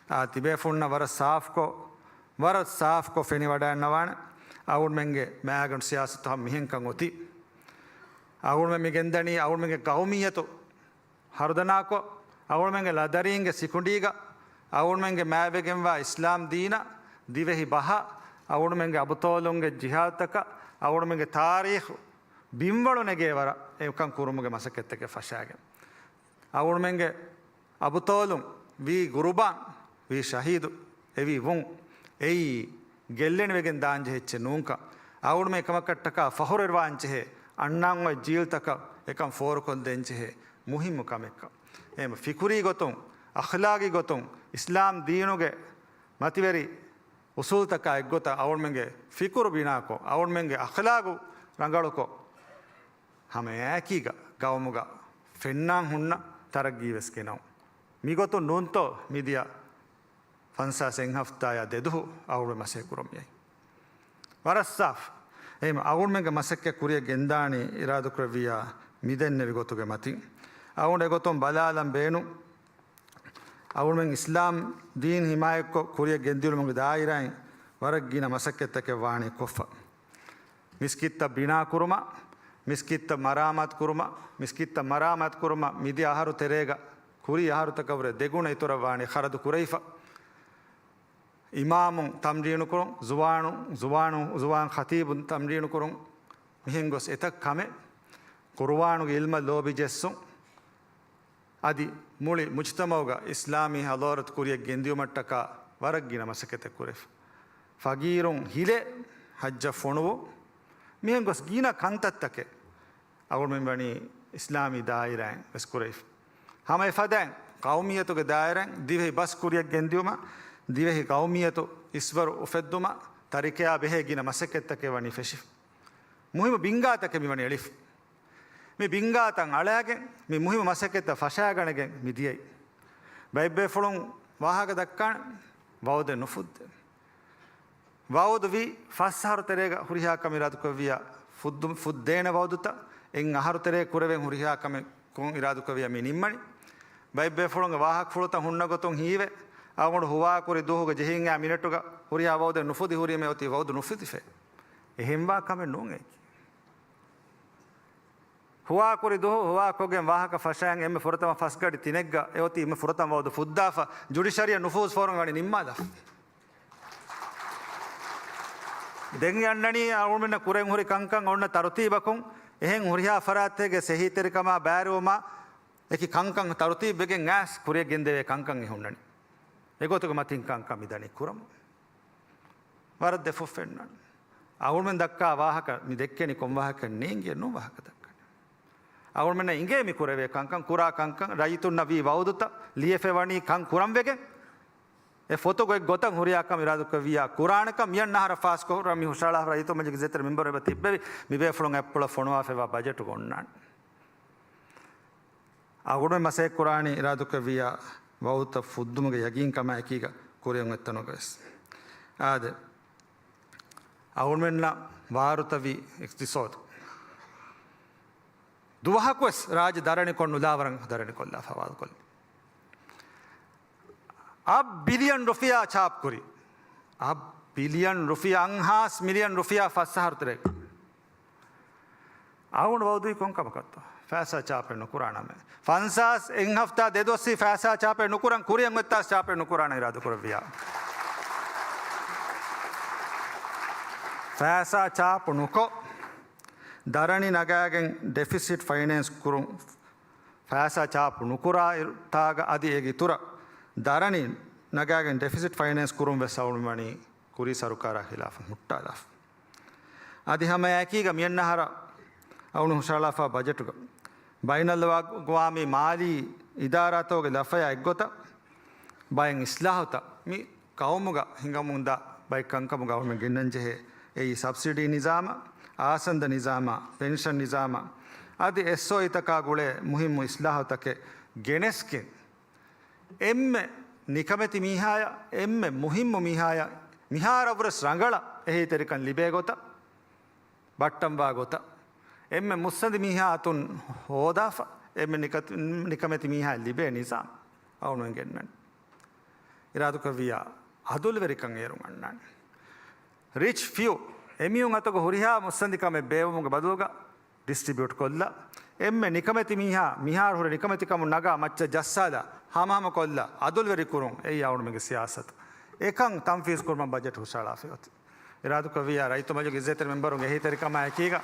އާ، ތިބޭފުންނަށް ވަރަށް ސާފްކޮށް، ވަރަށް ސާފްކޮށް ފެނިވަޑައިގަންނަވާނެ. އަޅުގަނޑުމެންގެ މައިގަނޑު ސިޔާސަތު ހަމަ މިހެންކަން އޮތީ. އަޅުގަނޑުމެން މި ގެންދަނީ އަޅުގަނޑުމެންގެ ގައުމިއްޔަތު ހަރުދަނާކޮށް، އަޅުގަނޑުމެންގެ ލަދަރީންގެ ސިކުނޑީގަ، އަޅުގަނޑުމެންގެ މާތްވެގެންވާ އިސްލާމް ދީނަށް، ދިވެހި ބަހަށް، އަޅުގަނޑުމެންގެ އަބުޠާލުންގެ ޖިހާދުތަކަށް، އަޅުގަނޑުމެންގެ ތާރީޚު ބިންވަޅު ނެގޭ ވަރަށް އެކަން ކުރުމުގެ މަސައްކަތްތަކެއް ފަށާގެން. އަޅުގަނޑުމެންގެ އަބުޠާލުން ވީ ގުރުބާން، ވީ ޝަހީދު، އެވީ ވުން. އެއީ ގެއްލެނިވެގެން ދާންޖެހޭ އެއްޗެއް ނޫންކަން. އަޅުގަނޑުމެން އެކަމަކަށްޓަކާ ފަޚުރުވެރިވާންޖެހޭ، އަންނަން އޮތް ޖީލްތަކަށް އެކަން ފޯރުކޮށްދޭންޖެހޭ މުހިއްމު ކަމެއްކަން. އެހެން ފިކުރީ ގޮތުން، އަޚްލާގީ ގޮތުން، އިސްލާމް ދީނުގެ މަތިވެރި އުސޫލްތަކާ އެއްގޮތަށް އަޅުގަނޑުމެންގެ ފިކުރު ބިނާކޮށް، އަޅުގަނޑުމެންގެ އަޚްލާގު ރަނގަޅުކޮށް، ހަމައެއާއެކީގަ ގައުމުގަ ފެންނާން ހުންނަ ތަރައްގީވެސް ގެނައުން. މިގޮތުން ނޫންތޯ މިދިޔަ ފަންސާސް އެއް ހަފްތާޔާ ދެދުހު އަޅުގަނޑު މަސައްކަތް ކުރަމުން އައީ. ވަރަށް ސާފު. އެހެން އަޅުގަނޑުމެންގެ މަސައްކަތް ކުރިއަށް ގެންދާނީ އިރާދަކުރެއްވިއްޔާ މިދެންނެވި ގޮތުގެ މަތިން. އަޅުގަނޑު އެގޮތުން ބަލާލަން ބޭނުން. އަޅުގަނޑުމެން އިސްލާމް ދީން ހިމާޔަތްކޮށް ކުރިއަށް ގެންދިއުމުގެ ދާއިރާއިން ވަރަށް ގިނަ މަސައްކަތްތަކެއް ވާނީ ކޮށްފަ. މިސްކިތްތައް ބިނާކުރުމަށް، މިސްކިތްތައް މަރާމާތު ކުރުމަށް، މިސްކިތްތައް މަރާމާތު ކުރުމަށް މިދިޔަ އަހަރު ތެރޭގަ ކުރީ އަހަރުތަކަށްވުރެ ދެގުނަ އިތުރަށް ވާނީ ޚަރަދު ކުރެވިފަ. އިމާމުން ތަމްރީނުކުރުން، ޒުވާނު، ޒުވާނު، ޒުވާން ޚަތީބުން ތަމްރީނުކުރުން، މިހެން ގޮސް އެތައް ކަމެއް، ޤުރުއާނުގެ އިލްމަށް ލޯބި ޖެއްސުން، އަދި މުޅި މުޖްތަމަޢުގަ އިސްލާމީ ޙަޟާރަތު ކުރިއަށް ގެންދިއުމަށްޓަކާ ވަރަށް ގިނަ މަސައްކަތެއް ކުރެފަ. ފަގީރުން ހިލޭ ޙައްޖަށް ފޮނުވުން، މިހެން ގޮސް ގިނަ ކަންތައްތަކެއް އަޅުގަނޑުމެން ވަނީ އިސްލާމީ ދާއިރާއިން ވެސް ކުރެވިފަ. ހަމަ އެފަދައިން ޤައުމިއްޔަތުގެ ދާއިރާއިން ދިވެހި ބަސް ކުރިއަށް ގެންދިއުމަށް، ދިވެހި ޤައުމިއްޔަތު އިސްވަރު އުފެއްދުމަށް ތަރިކަޔާ ބެހޭ ގިނަ މަސައްކަތްތަކެއް ވަނީ ފެށިފަ. މުހިއްމު ބިންގާތަކެއް މި ވަނީ އެޅިފަ. މި ބިންގާތައް އަޅާގެން، މި މުހިއްމު މަސައްކަތްތައް ފަށާގަނެގެން މި ދިޔައީ. ބައެއްބޭފުޅުން ވާހަކަ ދައްކާނެ، ވަޢުދެއް ނުފުއްދޭ. ވަޢުދު ވީ ފަސް އަހަރު ތެރޭގަ ހުރިހާ ކަމެއް އިރާދުކުރެއްވިއްޔާ ފުއްދު-، ފުއްދޭނެ ވަޢުދުތައް، އެއް އަހަރު ތެރޭ ކުރެވެން ހުރިހާ ކަމެއް ކޮން އިރާދުކުރެއްވިއްޔާ މި ނިންމަނީ. ބައެއްބޭފުޅުންގެ ވާހަކަފުޅުތައް ހުންނަ ގޮތުން ހީވޭ، އަޅުގަނޑު ހުވާކުރި ދުވަހުގެ ޖެހިން އައި މިނެޓުގަ ހުރިހާ ވަޢުދެއް ނުފުދި ހުރީމޭ އޮތީ ވަޢުދު ނުފުދިފަ. އެހެންވާ ކަމެއް ނޫން އެއީ. ހުވާކުރި ދުވަހު ހުވާކޮށްގެން ވާހަކަ ފަށައިން އެންމެ ފުރަތަމަ ފަސް ގަޑި ތިނެއްގަ އެއޮތީ އެންމެ ފުރަތަމަ ވަޢުދު ފުއްދާފަ، ޖުޑިޝަރީއަށް ނުފޫޒު ފޯރުން ވަނީ ނިންމާލާފަ. ދެން އަންނަނީ އަޅުގަނޑުމެންނަށް ކުރެން ހުރި ކަންކަން އޮންނަ ތަރުތީބަކުން، އެހެން ހުރިހާ ފަރާތެއްގެ ސެހީތެރިކަމާ ބައިވެރިވުމާ އެކި ކަންކަން ތަރުތީބުވެގެން އައިސް ކުރިއަށް ގެންދެވޭ ކަންކަން އެ ހުންނަނީ. އެގޮތުގެ މަތިން ކަންކަން މިދަނީ ކުރަމުން. ވަރަށް ދެފުށް ފެންނަން. އަޅުގަނޑުމެން ދައްކާ ވާހަކަ މި ދެއްކެނީ ކޮން ވާހަކައެއް ނޭނގިއެއް ނޫން ވާހަކަ ދައްކަނީ. އަޅުގަނޑުމެންނަށް އިނގޭ މި ކުރެވޭ ކަންކަން، ކުރާ ކަންކަން، ރައްޔިތުންނަށް ވީ ވަޢުދުތައް، ލިޔެފަ ވަނީ ކަން ކުރަން ވެގެން، އެ ފޮތުގަ އެއްގޮތަށް ހުރިހާ ކަމެއް އިރާދުކުރެއްވިއްޔާ ކުރާނެކަން މިއަންނަ އަހަރަށް ފާސްކޮށް މި ހުށަހަޅާފަ ރައްޔިތުންގެ މަޖިލިސް އިއްޒަތްތެރި މެމްބަރު އެބަ ތިއްބެވި، މި ބޭފުޅުން އަތްޕުޅަށް ފޮނުވާފައިވާ ބަޖެޓުގަ އޮންނާނެ. އަޅުގަނޑުމެން މަސައްކަތް ކުރާނީ އިރާދުކުރެއްވިއްޔާ ވަޢުދުތައް ފުއްދުމުގެ ޔަގީންކަމާ އެކީގަ ކުރިއަށް އޮތްތަނުގަވެސް. އާދެ، އަޅުގަނޑުމެންނަށް ވާރުތަވި އިޤްތިޞާދު. ދުވަހަކުވެސް ރާއްޖެ ދަރަނިކޮށް ނުލާވަރަށް ދަރަނިކޮށްލާފަ ވާދަކޮށްލި. އަށް ބިލިއަން ރުފިޔާ ޗާޕް ކުރި. އަށް ބިލިއަން ރުފިޔާ، އަށްހާސް މިލިއަން ރުފިޔާ ފަސް އަހަރު ތެރޭ. އަޅުގަނޑު ވަޢުދުވީ ކޮން ކަމަކަށްތޯ؟ ފައިސާ ޗާޕެއް ނުކުރާނަމޭ. ފަންސާސް އެއް ހަފްތާ ދެ ދުވަސްވީ ފައިސާ ޗާޕެއް ނުކުރަން، ކުރިއަށް އޮތްތާސް ޗާޕެއް ނުކުރާނަން އިރާދަކުރެއްވިއްޔާ. ފައިސާ ޗާޕު ނުކޮށް، ދަރަނި ނަގާގެން ޑެފިސިޓް ފައިނޭންސް ކުރުން، ފައިސާ ޗާޕު ނުކުރާ ތާގަ އަދި އޭގެ އިތުރަށް ދަރަނި ނަގާގެން ޑެފިސިޓް ފައިނޭންސް ކުރުން ވެސް އަޅުގަނޑު ވަނީ ކުރީ ސަރުކާރާ ޚިލާފަށް ހުއްޓާލާފަ. އަދި ހަމައެކީގަ މިއަންނަ އަހަރަށް އަޅުގަނޑު ހުށަހަޅާފަ ބަޖެޓުގަ ބައިނަލްއަގްވާމީ މާލީ އިދާރާތަކުގެ ލަފަޔާ އެއްގޮތަށް ބައެއް އިސްލާހުތައް މި ޤައުމުގަ ހިނގަމުންދާ ބައެއް ކަންކަމުގަ އަޅުގަނޑުމެން ގެންނަންޖެހޭ. އެއީ ސަބްސިޑީ ނިޒާމަށް، އާސަންދަ ނިޒާމަށް، ޕެންޝަން ނިޒާމަށް އަދި އެސްއޯއީތަކާ ގުޅޭ މުހިއްމު އިސްލާހުތަކެއް ގެނެސްގެން، އެންމެ ނިކަމެތި މީހާޔަށް، އެންމެ މުހިއްމު މީހާޔަށް މިހާރަށްވުރެސް ރަނގަޅަށް އެހީތެރިކަން ލިބޭ ގޮތަށް، ބައްޓަންވާ ގޮތަށް، އެންމެ މުއްސަނދި މީހާ އަތުން ހޯދާފަ، އެންމެ ނިކަ-، ނިކަމެތި މީހާޔަށް ލިބޭ ނިޒާމް އަޅުގަނޑުމެން ގެންނަނީ. އިރާދުކުރެއްވިއްޔާ އަދުލުވެރިކަން އޭރުން އަންނާނެ. ރިޗް ފިއު، އެމީހުން އަތުގަ ހުރިހާ މުއްސަނދިކަމެއް ބޭއްވުމުގެ ބަދަލުގަ ޑިސްޓްރިބިއުޓް ކޮށްލާ، އެންމެ ނިކަމެތި މީހާ، މިހާރު ހުރި ނިކަމެތިކަމުން ނަގާ މައްޗަށް ޖައްސާލާ، ހަމަހަމަ ކޮށްލާ، އަދުލުވެރި ކުރުން އެއީ އަޅުގަނޑުމެންގެ ސިޔާސަތު. އެކަން ތަންފީޒް ކުރުމަށް ބަޖެޓް ހުށަހަޅާފައި އޮތީ. އިރާދުކުރެއްވިއްޔާ ރައްޔިތު މަޖިލިސްގެ އިއްޒަތްތެރި މެމްބަރުންގެ އެހީތެރިކަމާ އެކީގަ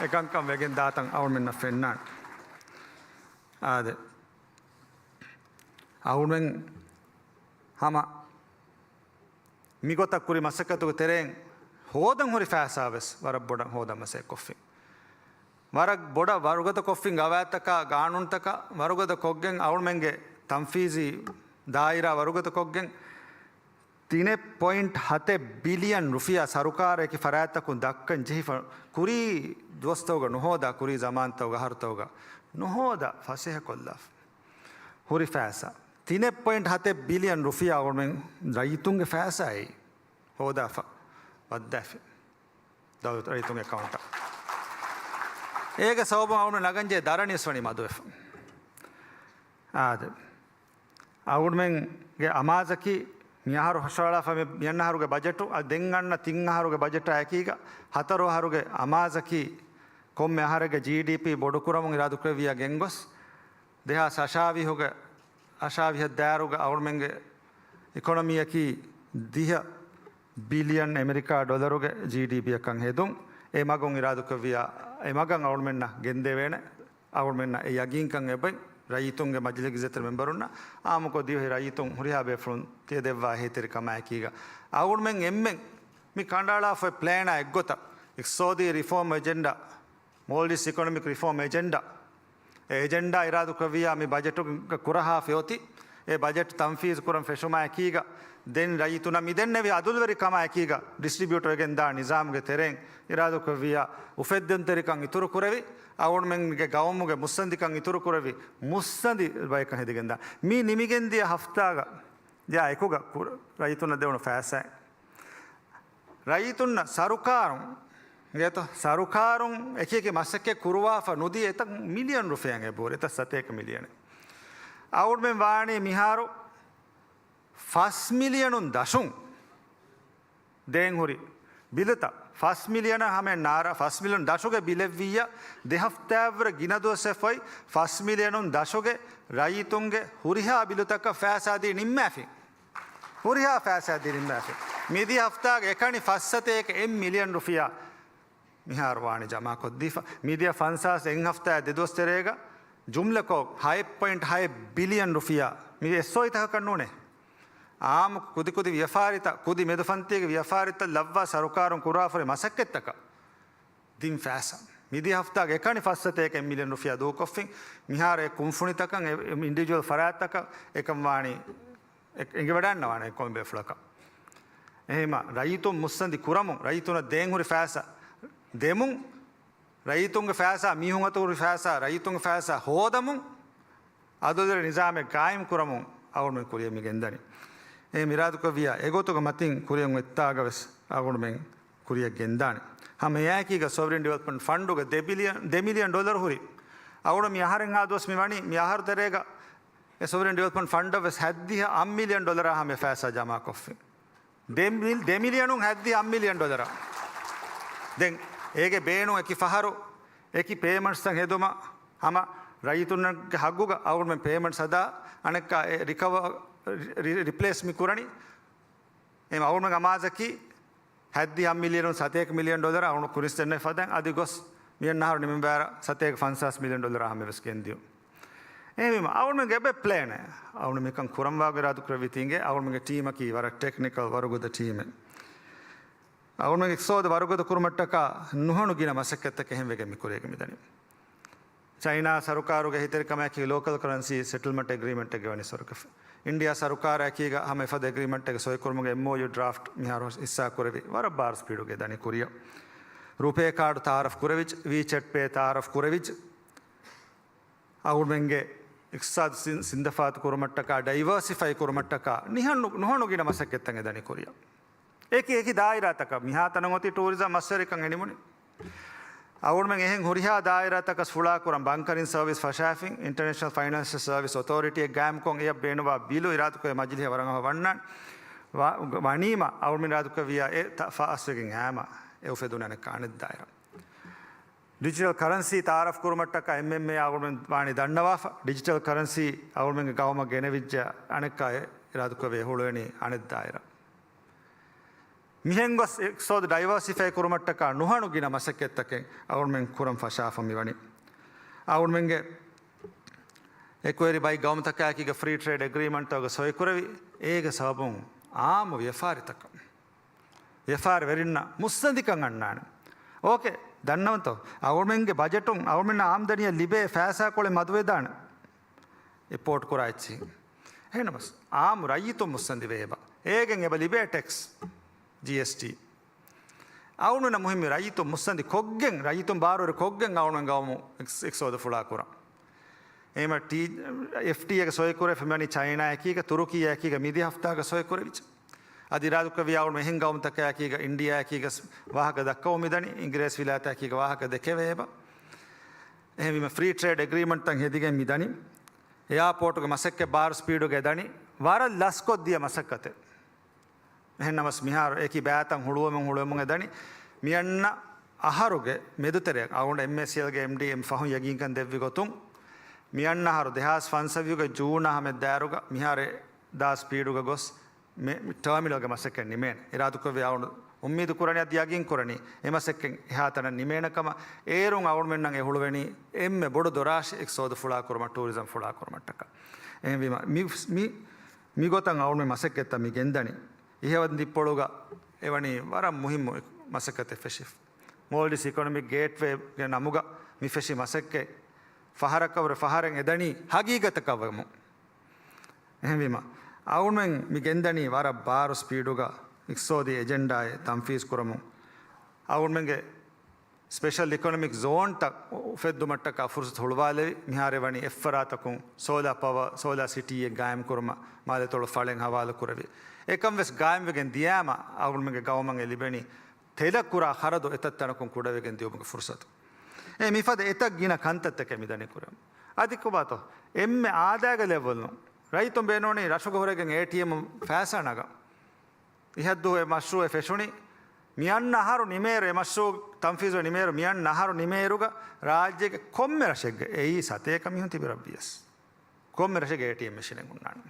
އެކަންކަން ވެގެން ދާތަން އަޅުގަނޑުމެންނަށް ފެންނާނެ. އާދެ. އަޅުގަނޑުމެން ހަމަ މިގޮތަށް ކުރި މަސައްކަތުގެ ތެރެއިން ހޯދަން ހުރި ފައިސާ ވެސް ވަރަށް ބޮޑަށް ހޯދަން މަސައްކަތް ކޮށްފިން. ވަރަށް ބޮޑަށް ވަރުގަދަ ކޮށްފިން ގަވާއިދުތަކާ ގާނޫނުތަކާ ވަރުގަދަ ކޮށްގެން އަޅުމެންގެ ތަންފީޒީ ދާއިރާ ވަރުގަދަ ކޮށްގެން ތިނެއް ޕޮއިންޓް ހަތެއް ބިލިއަން ރުފިޔާ ސަރުކާރަކީ ފަރާތްތަކުން ދައްކަން ޖެހިފަ ކުރީ ދުވަސްތަކުގަ ނުހޯދާ، ކުރީ ޒަމާންތަކުގަ އަހަރުތަކުގަ ނުހޯދާ ފަސޭހަ ކޮށްލާފަ. ހުރި ފައިސާ ތިނެއް ޕޮއިންޓް ހަތެއް ބިލިއަން ރުފިޔާ އަޅުމެން ރައްޔިތުންގެ ފައިސާއެއް ހޯދާފަ ވައްދާފި ދައުލަތު ރައްޔިތުންގެ އެކައުންޓަށް. އޭގެ ސަބަބުން އަޅުމެން ނަގަންޖެހޭ ދަރަނީސް ވަނީ މަދުވެފަ. އާދެ. އަޅުމެންގެ އަމާޒަކީ މިއަހަރު ހުށަހަޅާފަ މި-، މިއަންނަ އަހަރުގެ ބަޖެޓު، އަދި ދެން އަންނަ ތިން އަހަރުގެ ބަޖެޓާ އެކީގަ ހަތަރު އަހަރުގެ އަމާޒަކީ ކޮންމެ އަހަރެއްގެ ޖީޑީޕީ ބޮޑުކުރަމުން އިރާދުކުރެއްވިޔާ ގެންގޮސް، ދެހާސް އަށާވީހުގެ، އަށާވީހަށް ދާއިރުގަ އަޅުމެންގެ އިކޮނޮމީއަކީ ދިހަ ބިލިއަން އެމެރިކާ ޑޮލަރުގެ ޖީޑީޕީއަކަށް ހެދުން. އެ މަގުން އިރާދުކުރެއްވިޔާ، އެ މަގަށް އަޅުމެންނަށް ގެންދެވޭނެ. އަޅުމެންނަށް އެ ޔަގީންކަން އެބައި، ރައްޔިތުންގެ މަޖިލީހުގެ އިއްޒަތްތެރި މެމްބަރުންނަށް، އާއްމުކޮށް ދިވެހި ރައްޔިތުން ހުރިހާ ބޭފުޅުން ތިޔަދެއްވާ އެހީތެރިކަމާއެކީގަ، އަޅުމެން އެންމެން މި ކަނޑައަޅާފައި ޕްލޭނާ އެއްގޮތަށް، އިޤްތިޞާދީ ރިފޯމް އެޖެންޑާ، މޯލްޑިވްސް އިކޮނޮމިކް ރިފޯމް އެޖެންޑާ، އެ އެޖެންޑާ އިރާދުކުރެއްވިޔާ މި ބަޖެޓުގަ ކުރަހާފައި އޮތީ، އެ ބަޖެޓް ތަންފީޒު ކުރަން ފެށުމާއެކީގަ، ދެން ރައްޔިތުންނަށް މި ދެންނެވި އަދުލުވެރިކަމާއެކީގަ، ޑިސްޓްރިބިއުޓް ވެގެންދާ ނިޒާމުގެ ތެރެއިން އިރާދުކުރެއްވިޔާ، އުފެއްދުންތެރިކަން އިތުރުކުރެވި، އަޅުމެންގެ ގައުމުގެ މުއްސަނދިކަން އިތުރުކުރެވި، މުއްސަނދި ބަޔަކަށް ހެދިގެންދާ. މި ނިމިގެންދިޔަ ހަފްތާގަ ދިޔަ އެކުގަ ކުރ-، ރައްޔިތުންނަށް ދެވުނު ފައިސާ. ރައްޔިތުންނަށް ސަރުކާރުން، ގޭތޯ، ސަރުކާރުން އެކި އެކި މަސައްކަތް ކުރުވާފަ ނުދީ އެތައް މިލިއަން ރުފިޔާ އެބަހުރި، އެތައް ސަތޭކަ މިލިއަނެއް. އަޅުމެން ވާނީ މިހާރު ފަސް މިލިއަނުން ދަށުން ދޭން ހުރި ބިލުތައް. ފަސް މިލިއަނަށް ހަމައެއް ނާރާ، ފަސް މިލިއަނު ދަށުގެ ބިލެއްވިއްޔާ، ދެ ހަފްތާއަށްވުރެ ގިނަ ދުވަސް އެފައި، ފަސް މިލިއަނުން ދަށުގެ ރައްޔިތުންގެ ހުރިހާ ބިލުތަކަށް ފައިސާ ދީ ނިންމާފި. ހުރިހާ ފައިސާ ދީ ނިންމާފި. މިދިޔަ ހަފްތާގެ އެކަނި ފަސް ސަތޭކަ އެއް މިލިއަން ރުފިޔާ މިހާރު ވާނީ ޖަމާކޮށްދީފަ. މިދިޔަ ފަންސާސް އެއް ހަފްތާ ދެ ދުވަސް ތެރޭގަ ޖުމްލަކޮށް ހައެއް ޕޮއިންޓް ހައެއް ބިލިއަން ރުފިޔާ. މި އެސްއޯއީތަކަކަށް ނޫނޭ. އާއްމު ކުދި ކުދި ވިޔަފާރިތައް، ކުދި މެދުފަންތީގެ ވިޔަފާރިތައް ލައްވާ ސަރުކާރުން ކުރާފަރި މަސައްކަތްތަކަށް ދިން ފައިސާ. މިދިޔަ ހަފްތާގެ އެކަނި ފަސް ސަތޭކަ އެއް މިލިއަން ރުފިޔާ ދޫކޮށްފިން. މިހާރު އެ ކުންފުނިތަކަށް، އެ އިންޑިވިޖުއަލް ފަރާތްތަކަށް އެކަން ވާނީ އެ-، އެނގިވަޑައިންނަވާނެ ކޮންމެ ބޭފުޅަކަށް. އެހެންމަ ރައްޔިތުން މުއްސަނދި ކުރަމުން، ރައްޔިތުނަށް ދޭން ހުރި ފައިސާ ދެމުން، ރައްޔިތުންގެ ފައިސާ، މީހުން އަތު ހުރި ފައިސާ، ރައްޔިތުންގެ ފައިސާ ހޯދަމުން، އަދުލުވެރި ނިޒާމެއް ގާއިމް ކުރަމުން އަޅުމެން ކުރިއަށް މި ގެންދަނީ. އެ މިރާދުކޮށްވިޔާ އެގޮތުގެ މަތިން ކުރިއަށް އޮތްތާގަ ވެސް އަޅުމެން ކުރިއަށް ގެންދާނެ. ހަމަ އެއާއެކީގަ ސޮވްރިން ޑިވެލޮޕްމަންޓް ފަންޑުގެ ދެ ބިލިއަން، ދެ މިލިއަން ޑޮލަރު ހުރި. އަޅުގަނޑު މި އަހަރެން އާ ދުވަސް މި ވަނީ، މި އަހަރު ތެރޭގަ އެ ސޮވްރިން ޑިވެލޮޕްމަންޓް ފަންޑަށް ވެސް ހައްދިހަ އަށް މިލިއަން ޑޮލަރާ ހަމަ ފައިސާ ޖަމާކޮށްފި. ދެ މިލް-، ދެ މިލިއަނުން ހައްދިހަ އަށް މިލިއަން ޑޮލަރާ. ދެން އޭގެ ބޭނުން އެކި ފަހަރު، އެކި ޕޭމަންޓްސްތައް ހެދުމަށް ހަމަ ރައްޔިތުންގެ ހައްގުގަ އަޅުގަނޑުމެން ޕޭމަންޓްސް ހަދާ، އަނެއްކާ އެ ރިކަވަ-، ރި-، ރިޕްލޭސް މި ކުރަނީ. އެ އަޅުގަނޑު އަމާޒަކީ ހައްދިހަ އަށް މިލިއަނުން ސަތޭކަ މިލިއަން ޑޮލަރ އަޅުގަނޑު ކުރިންސް ދެންނެވި ފަދައިން އަދި ގޮސް މިއަންނަ އަހަރު ނިމިން ބާރަ ސަތޭކަ ފަންސާސް މިލިއަން ޑޮލަރ ހަމަ ވެސް ގެންދިޔުން. އެހެންވީމަ އަޅުގަނޑުގެ އެބަ ޕްލޭނެއް އަޅުގަނޑު މިކަން ކުރަންވާ އިރާދު ކުރެއްވި ތީނގެ އަޅުގަނޑުގެ ޓީމަކީ ވަރަށް ޓެކްނިކަލް ވަރުގަދަ ޓީމެއް. އަޅުގަނޑުގެ އިޤްތިޞާދު ވަރުގަދަ ކުރުމަށްޓަކާ ނުހަނު ގިނަ މަސައްކަތްތަކެއް އެހެން ވެގެން މި ކުރިއަށް މިދަނީ. ޗައިނާ ސަރުކާރުގެ އެހީތެރިކަމާއެކީ ލޯކަލް ކަރަންސީ ސެޓްލްމަންޓް އެގްރީމަންޓެއްގެ ވަނީ ސޮރުކަފެ. އިންޑިއާ ސަރުކާރާއެކީގަ ހަމަ އެފަދަ އެގްރީމަންޓެއްގެ ސޮއިކުރުމުގެ އެމްއޯޔޫ ޑްރާފްޓް މިހާރު ހިއްސާ ކުރެވި ވަރަށް ބާރު ސްޕީޑުގަ ދަނީ ކުރިއަށް. ރުޕޭ ކާޑު ތައާރަފް ކުރެވިއްޖެ، ވީޗެޓް ޕޭ ތައާރަފް ކުރެވިއްޖެ. އަޅުގަނޑުމެންގެ އިޤްތިޞާދު ސިން-، ސިންދަފާތު ކުރުމަށްޓަކާ، ޑައިވާސިފައި ކުރުމަށްޓަކާ ނިހަނު-، ނުހަނު ގިނަ މަސައްކަތްތައް އެދަނީ ކުރިއަށް. އެކި އެކި ދާއިރާތަކަށް މިހާތަނަށް އޮތީ ޓޫރިޒަމް މަސްވެރިކަން އެ ނިމުނީ. އަޅުގަނޑުމެން އެހެން ހުރިހާ ދާއިރާތަކަށް ފުޅާކުރަން ބަންކަރިން ސަރވިސް ފަށާފިން، އިންޓަރނޭޝަނަލް ފައިނޭންޝަލް ސަރވިސް އޮތޯރިޓީއެއް ގާއިމްކޮށް އެޔަށް ބޭނުންވާ ބިލު އިރާދަކުރެ މަޖިލީހަށް ވަރަށް ހަމަ ވަންނާނެ. ވަ-، ވަނީމަ އަޅުގަނޑުމެން އިރާދަކުރެއްވިޔާ އެ ތަ-، ފާސްވެގެން އައީމަ އެ އުފެދުނީ އަނެއްކާ އަނެއް ދާއިރާ. ޑިޖިޓަލް ކަރަންސީ ތައާރަފް ކުރުމަށްޓަކާ އެމްއެމްއޭ އަޅުގަނޑުމެން ވާނީ ދަންނަވާފަ. ޑިޖިޓަލް ކަރަންސީ އަޅުގަނޑުމެންގެ ގައުމަށް ގެނެވިއްޖެ އަނެއްކާ އެ އިރާދަކުރެވޭ ހުޅުވެނީ އަނެއް ދާއިރާ. މިހެން ގޮސް އިޤްތިޞާދު ޑައިވާސިފައި ކުރުމަށްޓަކާ ނުހަނު ގިނަ މަސައްކަތްތަކެއް އަޅުގަނޑުމެން ކުރަން ފަށާފަ މިވަނީ. އަޅުގަނޑުމެންގެ އެކުވެރި ބައި ގައުމުތަކާއެކީގަ ފްރީ ޓްރޭޑް އެގްރީމަންޓްތަކުގެ ސޮއިކުރެވި، އޭގެ ސަބަބުން އާއްމު ވިޔަފާރިތަކަށް، ވިޔަފާރިވެރިންނަށް މުއްސަނދިކަން އަންނާނެ. އޯކޭ، ދަންނަވަންތޯ؟ އަޅުގަނޑުމެންގެ ބަޖެޓުން އަޅުގަނޑުމެންނަށް އާމްދަނީއަށް ލިބޭ ފައިސާކޮޅެއް މަދުވެދާނެ. އެއްޕޯޓް ކުރާ އެއްޗެހި. އެހެންނަމަސް، އާއްމު ރައްޔިތުން މުއްސަނދިވޭ އެބަ. އޭގެން އެބަ ލިބޭ ޓެކްސް، ޖީއެސްޓީ. އަޅުގަނޑުމެންނަށް މުހިއްމީ ރައްޔިތުން މުއްސަނދި ކޮށްގެން، ރައްޔިތުން ބާރުވެރި ކޮށްގެން އަޅުގަނޑު ގައުމު އިޤް-، އިޤްތިޞާދު ފުޅާ ކުރަން. އެހެންމަ ޓީ-، އެފްޓީއޭގެ ސޮއިކުރެވިފަ މިވަނީ ޗައިނާއެކީގަ، ތުރުކީއެކީގަ މިދިޔަ ހަފްތާގަ ސޮއިކުރެވިއްޖެ. އަދި އިރާދަކުރެއްވިޔާ އަޅުގަނޑު އެހެން ގައުމުތަކާއެކީގަ، އިންޑިއާއެކީގަ ވާހަކަ ދައްކަމުން މިދަނީ، އިނގިރޭސި ވިލާތާއެކީގަ ވާހަކަ ދެކެވޭ އެބަ. އެހެންވީމަ ފްރީ ޓްރޭޑް އެގްރީމަންޓްތައް ހެދިގެން މިދަނީ. އެއާޕޯޓުގެ މަސައްކަތް ބާރު ސްޕީޑުގަ ދަނީ. ވަރަށް ލަސްކޮށްދިޔަ މަސައްކަތެއް. އެހެންނަމަސް މިހާރު އެކި ބައިތައް ހުޅުވަމުން ހުޅުވަމުން އެދަނީ. މިއަންނަ އަހަރުގެ މެދުތެރެއަށް އަޅުގަނޑު އެމްއޭސީއެލްގެ އެމްޑީ އެމް ފަހުން ޔަގީންކަން ދެއްވި ގޮތުން، މިއަންނަ އަހަރު ދެހާސް ފަންސަވީހުގެ ޖޫން މަހާ މެދާރުގަ މިހާރު ދާ ސްޕީޑުގަ ގޮސް، މި، މި ޓާމިނަލްގެ މަސައްކަތް ނިމޭނެ. އިރާދުކުރެއްވި އަޅުގަނޑު އުއްމީދު ކުރަނީ އަދި ޔަގީން ކުރަނީ އެ މަސައްކަތް އެހާ ތަނަށް ނިމޭނެ ކަމަށް. އޭރުން އަޅުގަނޑުމެންނަށް އެ ހުޅުވެނީ އެންމެ ބޮޑު ދޮރާށި އިޤްތިޞާދު ފުޅާކުރުމަށް، ޓޫރިޒަމް ފުޅާކުރުމަށްޓަކާ. އެހެންވީމަ، މި، މި، މިގޮތަށް އަޅުގަނޑުމެން މަސައްކަތްތައް މި ގެންދަނީ. އިހަވަދި ދިއްޕޮޅުގަ އެވަނީ ވަރަށް މުހިއްމު މަސައްކަތެއް ފެށިފަ. މޯލްޑިވްސް އިކޮނޮމިކް ގޭޓްވޭގެ ނަމުގަ މި ފެށި މަސައްކަތް ފަހަރަކަށްވުރެ ފަހަރެއް އެދަނީ ހަގީގަތަކަށްވަމުން. އެހެންވީމަ، އަޅުގަނޑުމެން މި ގެންދަނީ ވަރަށް ބާރު ސްޕީޑުގަ އިޤްތިޞާދީ އެޖެންޑާއެއް ތަންފީޒު ކުރަމުން. އަޅުގަނޑުމެންގެ ސްޕެޝަލް އިކޮނޮމިކް ޒޯންތައް އުފެއްދުމަށްޓަކާ ފުރުސަތު ހުޅުވާލެވި، މިހާރު ވަނީ އެއްފަރާތަކުން ސޯލާ ޕަވަރ، ސޯލާ ސިޓީއެއް ގާއިމް ކުރުމަށް މާލެތޮޅު ފަޅެއް ހަވާލު ކުރެވި. އެކަން ވެސް ގާއިމްވެގެން ދިޔާމަ އަޅުގަނޑުމެންގެ ގައުމަށް އެ ލިބެނީ ތެލަށް ކުރާ ޚަރަދު އެތައް ތަނަކުން ކުޑަވެގެން ދިޔުމުގެ ފުރުސަތު. އެ މިފަދަ އެތައް ގިނަ ކަންތައްތަކެއް މިދަނީ ކުރަމުން. އަދި ކޮބާތޯ؟ އެންމެ އާދައިގެ ލެވެލްނު ރައްޔިތުން ބޭނުންވަނީ ރަށުގަ ހުރެގެން އޭޓީއެމް ފައިސާ ނަގަން. އިހަށްދުވަހު އެ މަޝްރޫއެއް ފެށުނީ. މިއަންނަ އަހަރު ނިމޭއިރު، އެ މަޝްރޫ ތަންފީޒު ނިމޭއިރު، މިއަންނަ އަހަރު ނިމޭއިރުގަ ރާއްޖޭގެ ކޮންމެ ރަށެއްގަ އެއީ ސަތޭކަ މީހުން ތިބި ރަށްވިޔަސް. ކޮންމެ ރަށެއްގަ އޭޓީއެމް މެޝިނެއް ހުންނާނެ.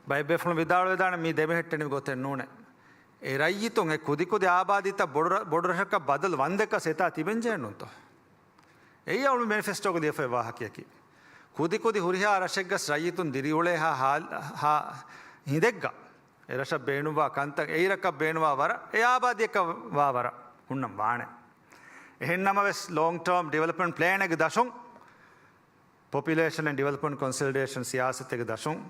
ބައެއް ބޭފުޅުން ވިދާޅުވެދާނެ މީ ދެމެހެއްޓެނިވި ގޮތެއް ނޫނޭ. އެ ރައްޔިތުން އެ ކުދިކުދި އާބާދީތައް ބޮޑު ރަ-، ބޮޑު ރަށަކަށް ބަދަލު ވަންދެކަސް އެތާ ތިބެންޖެހެންނޫންތޯ؟ އެއީ އަޅު މެނިފެސްޓޯގަ ލިޔެފައި ވާހަކަޔަކީ. ކުދިކުދި ހުރިހާ ރަށެއްގަސް ރައްޔިތުން ދިރިއުޅޭހާ ހާލް-، ހާ-، ހިނދެއްގަ އެ ރަށަށް ބޭނުންވާ ކަންތައް އެއިރަކަށް ބޭނުންވާ ވަރަށް، އެ އާބާދީއަކަށް ވާ ވަރަށް ހުންނަން ވާނެ. އެހެން ނަމަވެސް، ލޯންގް ޓާމް ޑިވެލޮޕްމަންޓް ޕްލޭނެއްގެ ދަށުން، ޕޮޕިއުލޭޝަން އެންޑް ޑިވެލޮޕްމަންޓް ކޮންސޮލިޑޭޝަން ސިޔާސަތެއްގެ ދަށުން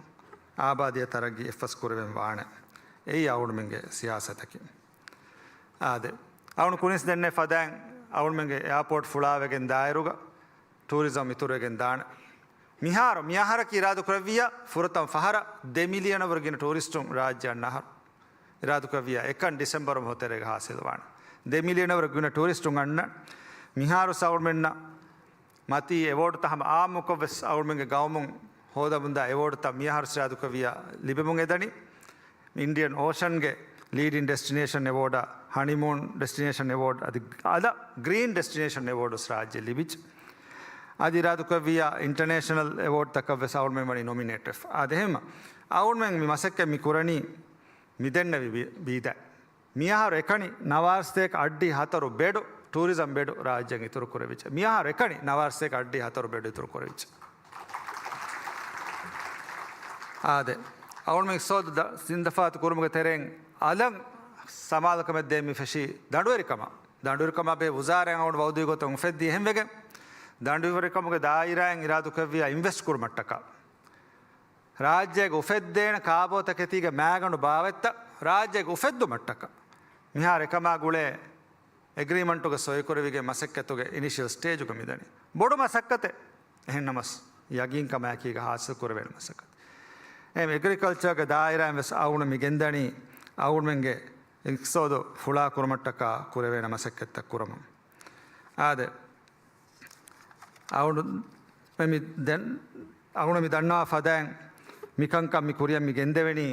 އާބާދީއަށް ތަރައްގީ އެއްފަސް ކުރެވެން ވާނެ. އެއީ އަޅުގަނޑުމެންގެ ސިޔާސަތަކީ. އާދެ، އަޅުގަނޑު ކުރިންސް ދެންނެވި ފަދައިން އަޅުގަނޑުމެންގެ އެއާޕޯޓް ފުޅާވެގެން ދާއިރުގަ ޓޫރިޒަމް އިތުރުވެގެން ދާނެ. މިހާރު މިއަހަރަކީ އިރާދަކުރެއްވިއްޔާ ފުރަތަމަ ފަހަރަށް ދެ މިލިއަނަށްވުރެ ގިނަ ޓޫރިސްޓުން ރާއްޖެ އަންނަ އަހަރު. އިރާދަކުރެއްވިއްޔާ އެކަން ޑިސެމްބަރު މަހު ތެރޭގަ ހާސިލްވާނެ. ދެ މިލިއަނަށްވުރެ ގިނަ ޓޫރިސްޓުން އަންނަ މިހާރު އަޅުގަނޑުމެންނަށް މަތީ އެވޯޑުތައް ހަމަ އާއްމުކޮށްވެސް އަޅުގަނޑުމެންގެ ގައުމުން ހޯދަމުންދާ އެވޯޑުތައް މިއަހަރު އިރާދަކުރެއްވިއްޔާ ލިބެމުން އެދަނީ. އިންޑިއަން އޯޝަންގެ ލީޑިން ޑެސްޓިނޭޝަން އެވޯޑާ، ހަނީމޫން ޑެސްޓިނޭޝަން އެވޯޑް އަދި އަލަށް ގްރީން ޑެސްޓިނޭޝަން އެވޯޑް ވެސް ރާއްޖެ ލިބިއްޖެ. އަދި އިރާދަކުރެއްވިއްޔާ އިންޓަނޭޝަނަލް އެވޯޑްތަކަށް ވެސް އަޅުގަނޑުމެން ވަނީ ނޮމިނޭޓް ވެފަ. އާދެ، އެހެންމަ އަޅުގަނޑުމެން މި މަސައްކަތް މި ކުރަނީ މި ދެންނެވި ބީ-، ބީދަ. މިއަހަރު އެކަނި ނަވާރަ ސަތޭކަ އަށްޑިހަ ހަތަރު ބެޑު ޓޫރިޒަމް ބެޑު ރާއްޖެއިން އިތުރު ކުރެވިއްޖެ. މިއަހަރު އެކަނި ނަވާރަ ސަތޭކަ އަށްޑިހަ ހަތަރު ބެޑު އިތުރު ކުރެވިއްޖެ. އާދެ، އަޅުގަނޑުމެން އިޤްތިޞާދު ދަ-، ޒިންދަފާތު ކުރުމުގެ ތެރެއިން އަލަށް ސަމާލުކަމެއް ދޭން މި ފެށީ ދަނޑުވެރިކަމަށް. ދަނޑުވެރިކަމާ ބެހޭ ވުޒާރާއިން އަޅުގަނޑު ވައުދުވި ގޮތުން އުފެއްދީ އެހެންވެގެން، ދަނޑުވެރިކަމުގެ ދާއިރާއިން އިރާދަކުރެއްވިއްޔާ އިންވެސްޓް ކުރުމަށްޓަކާ. ރާއްޖޭގަ އުފެއްދޭނެ ކާބޯތަކެތީގެ މާގަނޑު ބާވަތްތައް ރާއްޖޭގަ އުފެއްދުމަށްޓަކާ މިހާރު އެކަމާ ގުޅޭ އެގްރީމަންޓުގަ ސޮއިކުރެވިގެން މަސައްކަތުގެ އިނިޝިއަލް ސްޓޭޖުގަ މިދަނީ. ބޮޑު މަސައްކަތެއް. އެހެންނަމަސް، ޔަގީންކަމާއެކީގަ ހާސިލް ކުރެވޭނެ މަސައްކަތެއް. އެ އެގްރިކަލްޗަރގެ ދާއިރާއިން ވެސް އަޅުގަނޑު މި ގެންދަނީ، އަޅުގަނޑުމެންގެ އިޤްތިޞާދު ފުޅާ ކުރުމަށްޓަކާ ކުރެވޭނެ މަސައްކަތްތައް ކުރަމުން. އާދެ، އަޅުގަނޑު މި ދެން، އަޅުގަނޑު މި ދަންނަވާ ފަދައިން މިކަންކަން މި ކުރިއަށް މި ގެންދެވެނީ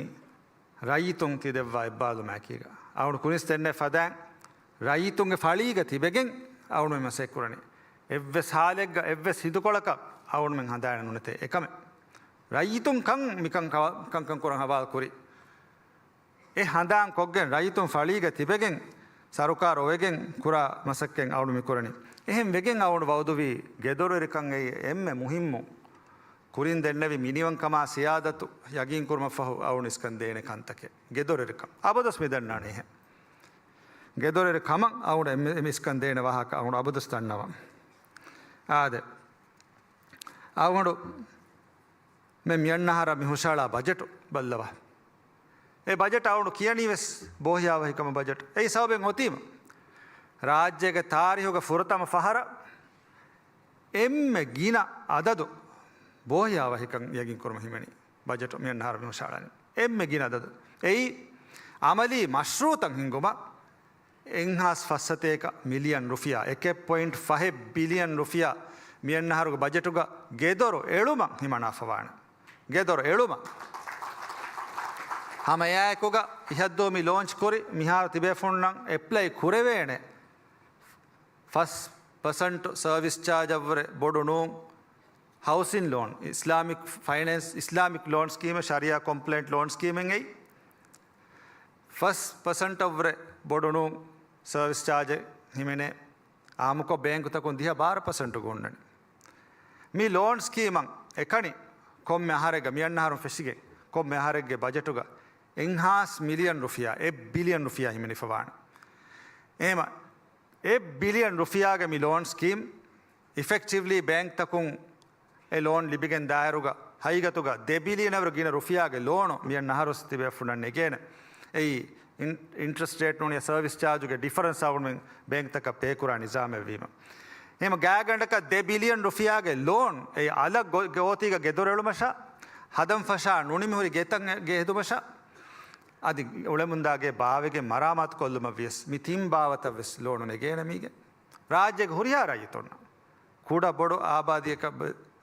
ރައްޔިތުން ތި ދެއްވާ އެއްބާލުމާއެކީގަ. އަޅުގަނޑު ކުރިންސް ދެންނެވި ފަދައިން ރައްޔިތުންގެ ފަޅީގަ ތިބެގެން އަޅުގަނޑު މި މަސައްކަތް ކުރަނީ. އެއްވެސް ހާލެއްގަ، އެއްވެސް ހިނދުކޮޅަކަށް އަޅުގަނޑުމެން ހަނދާނެއް ނުނެތޭ އެކަމެއް. ރައްޔިތުން ކަން މިކަން ކަ-، ކަންކަން ކުރަން ހަވާލު ކުރި. އެ ހަނދާން ކޮށްގެން ރައްޔިތުން ފަޅީގަ ތިބެގެން ސަރުކާރު އޮވެގެން ކުރާ މަސައްކަތް އަޅު މި ކުރަނީ. އެހެން ވެގެން އަޅު ވައުދުވީ ގެދޮރުވެރިކަން އެއީ އެންމެ މުހިއްމު ކުރިން ދެންނެވި މިނިވަންކަމާ ސިޔާދަތު ޔަގީން ކުރުމަށްފަހު އަޅު އިސްކަން ދޭނެ ކަންތަކެއް. ގެދޮރުވެރިކަން އަބަދުސް މި ދަންނާނެ އެހެން. ގެދޮރުވެރި ކަމަށް އަޅު އެ މި-، އިސްކަން ދޭނެ ވާހަކަ އަޅު އަބަދުސް ދަންނަވަން. އާދެ. އަޅުގަނޑު މެ މިއަންނަ އަހަރަށް މި ހުށަހަޅާ ބަޖެޓު ބައްލަވާ. އެ ބަޖެޓް އަޅު ކިޔަނީ ވެސް ބޯހިޔާވަހިކަމަށް ބަޖެޓް. އެއީ ސަބަބެއް އޮތީމަ، ރާއްޖޭގެ ތާރީހުގެ ފުރަތަމަ ފަހަރަށް އެންމެ ގިނަ އަދަދު ބޯހިޔާވަހިކަން ޔަގީން ކުރުމަށް ހިމެނި ބަޖެޓު މިއަންނަ އަހަރަށް މި ހުށަހަޅަނީ. އެންމެ ގިނަ އަދަދު. އެއީ އަމަލީ މަޝްރޫއުތައް ހިންގުމަށް އެއްހާސް ފަސްސަތޭކަ މިލިއަން ރުފިޔާ، އެކެއް ޕޮއިންޓް ފަހެއް ބިލިއަން ރުފިޔާ މިއަންނަ އަހަރުގެ ބަޖެޓުގަ ގެދޮރު އެޅުމަށް ހިމަނާފަވާނެ. ގެދޮރު އެޅުމަށް. ހަމައެއާއެކުގަ އިހަށްދުވަހު މި ލޯންޗް ކުރި މިހާރު ތިބޭފުޅުންނަށް އެޕްލައި ކުރެވޭނެ ފަސް ޕަސެންޓް ސަރވިސް ޗާޖަށްވުރެ ބޮޑު ނޫން ހައުސިން ލޯން، އިސްލާމިކް ފައިނޭންސް، އިސްލާމިކް ލޯން ސްކީމެއް، ޝަރީއާ ކޮމްޕްލައިންޓް ލޯން ސްކީމެއް އެއީ. ފަސް ޕަސެންޓަށްވުރެ ބޮޑު ނޫން ސަރވިސް ޗާޖެއް ހިމެނޭ. އާއްމުކޮށް ބޭންކުތަކުން ދިހަ ބާރަ ޕަސެންޓުގަ ހުންނަނީ. މި ލޯން ސްކީމަށް އެކަނި ކޮންމެ އަހަރެއްގަ، މިއަންނަ އަހަރުން ފެށިގެން ކޮންމެ އަހަރެއްގެ ބަޖެޓުގަ އެއްހާސް މިލިއަން ރުފިޔާ، އެއް ބިލިއަން ރުފިޔާ ހިމެނިފަ ވާނެ. އެހެމަ އެއް ބިލިއަން ރުފިޔާގެ މި ލޯން ސްކީމް އިފެކްޓިވްލީ ބޭންކްތަކުން އެ ލޯން ލިބިގެން ދާއިރުގަ ހަގީގަތުގަ ދެ ބިލިއަނަށްވުރެ ގިނަ ރުފިޔާގެ ލޯނު މިއަންނަ އަހަރު ތިބޭފުޅުންނަށް ނެގޭނެ. އެއީ އިން-، އިންޓްރެސްޓް ރޭޓް ނޫނީ ސަރވިސް ޗާޖުގެ ޑިފަރެންސް އަޅުގަނޑުމެން ބޭންކްތަކަށް ޕޭ ކުރާ ނިޒާމެއް ވީމަ. އެހެމަ ގާތްގަނޑަކަށް ދެ ބިލިއަން ރުފިޔާގެ ލޯން އެ އަލަށް ގޯ-، ގޯތީގަ ގެދޮރު އެޅުމަށާ، ހަދަން ފަށާ ނުނިމިހުރި ގެތައް ގެ ހެދުމަށާ، އަދި އުޅެމުންދާ ގޭ ބާވެގެން މަރާމާތު ކޮށްލުމަށް ވިޔަސް މި ތިން ބާވަތަށް ވެސް ލޯނު ނެގޭނެ މީގެ. ރާއްޖޭގެ ހުރިހާ ރައްޔިތުންނަށް، ކުޑަ ބޮޑު އާބާދީއަކަށް،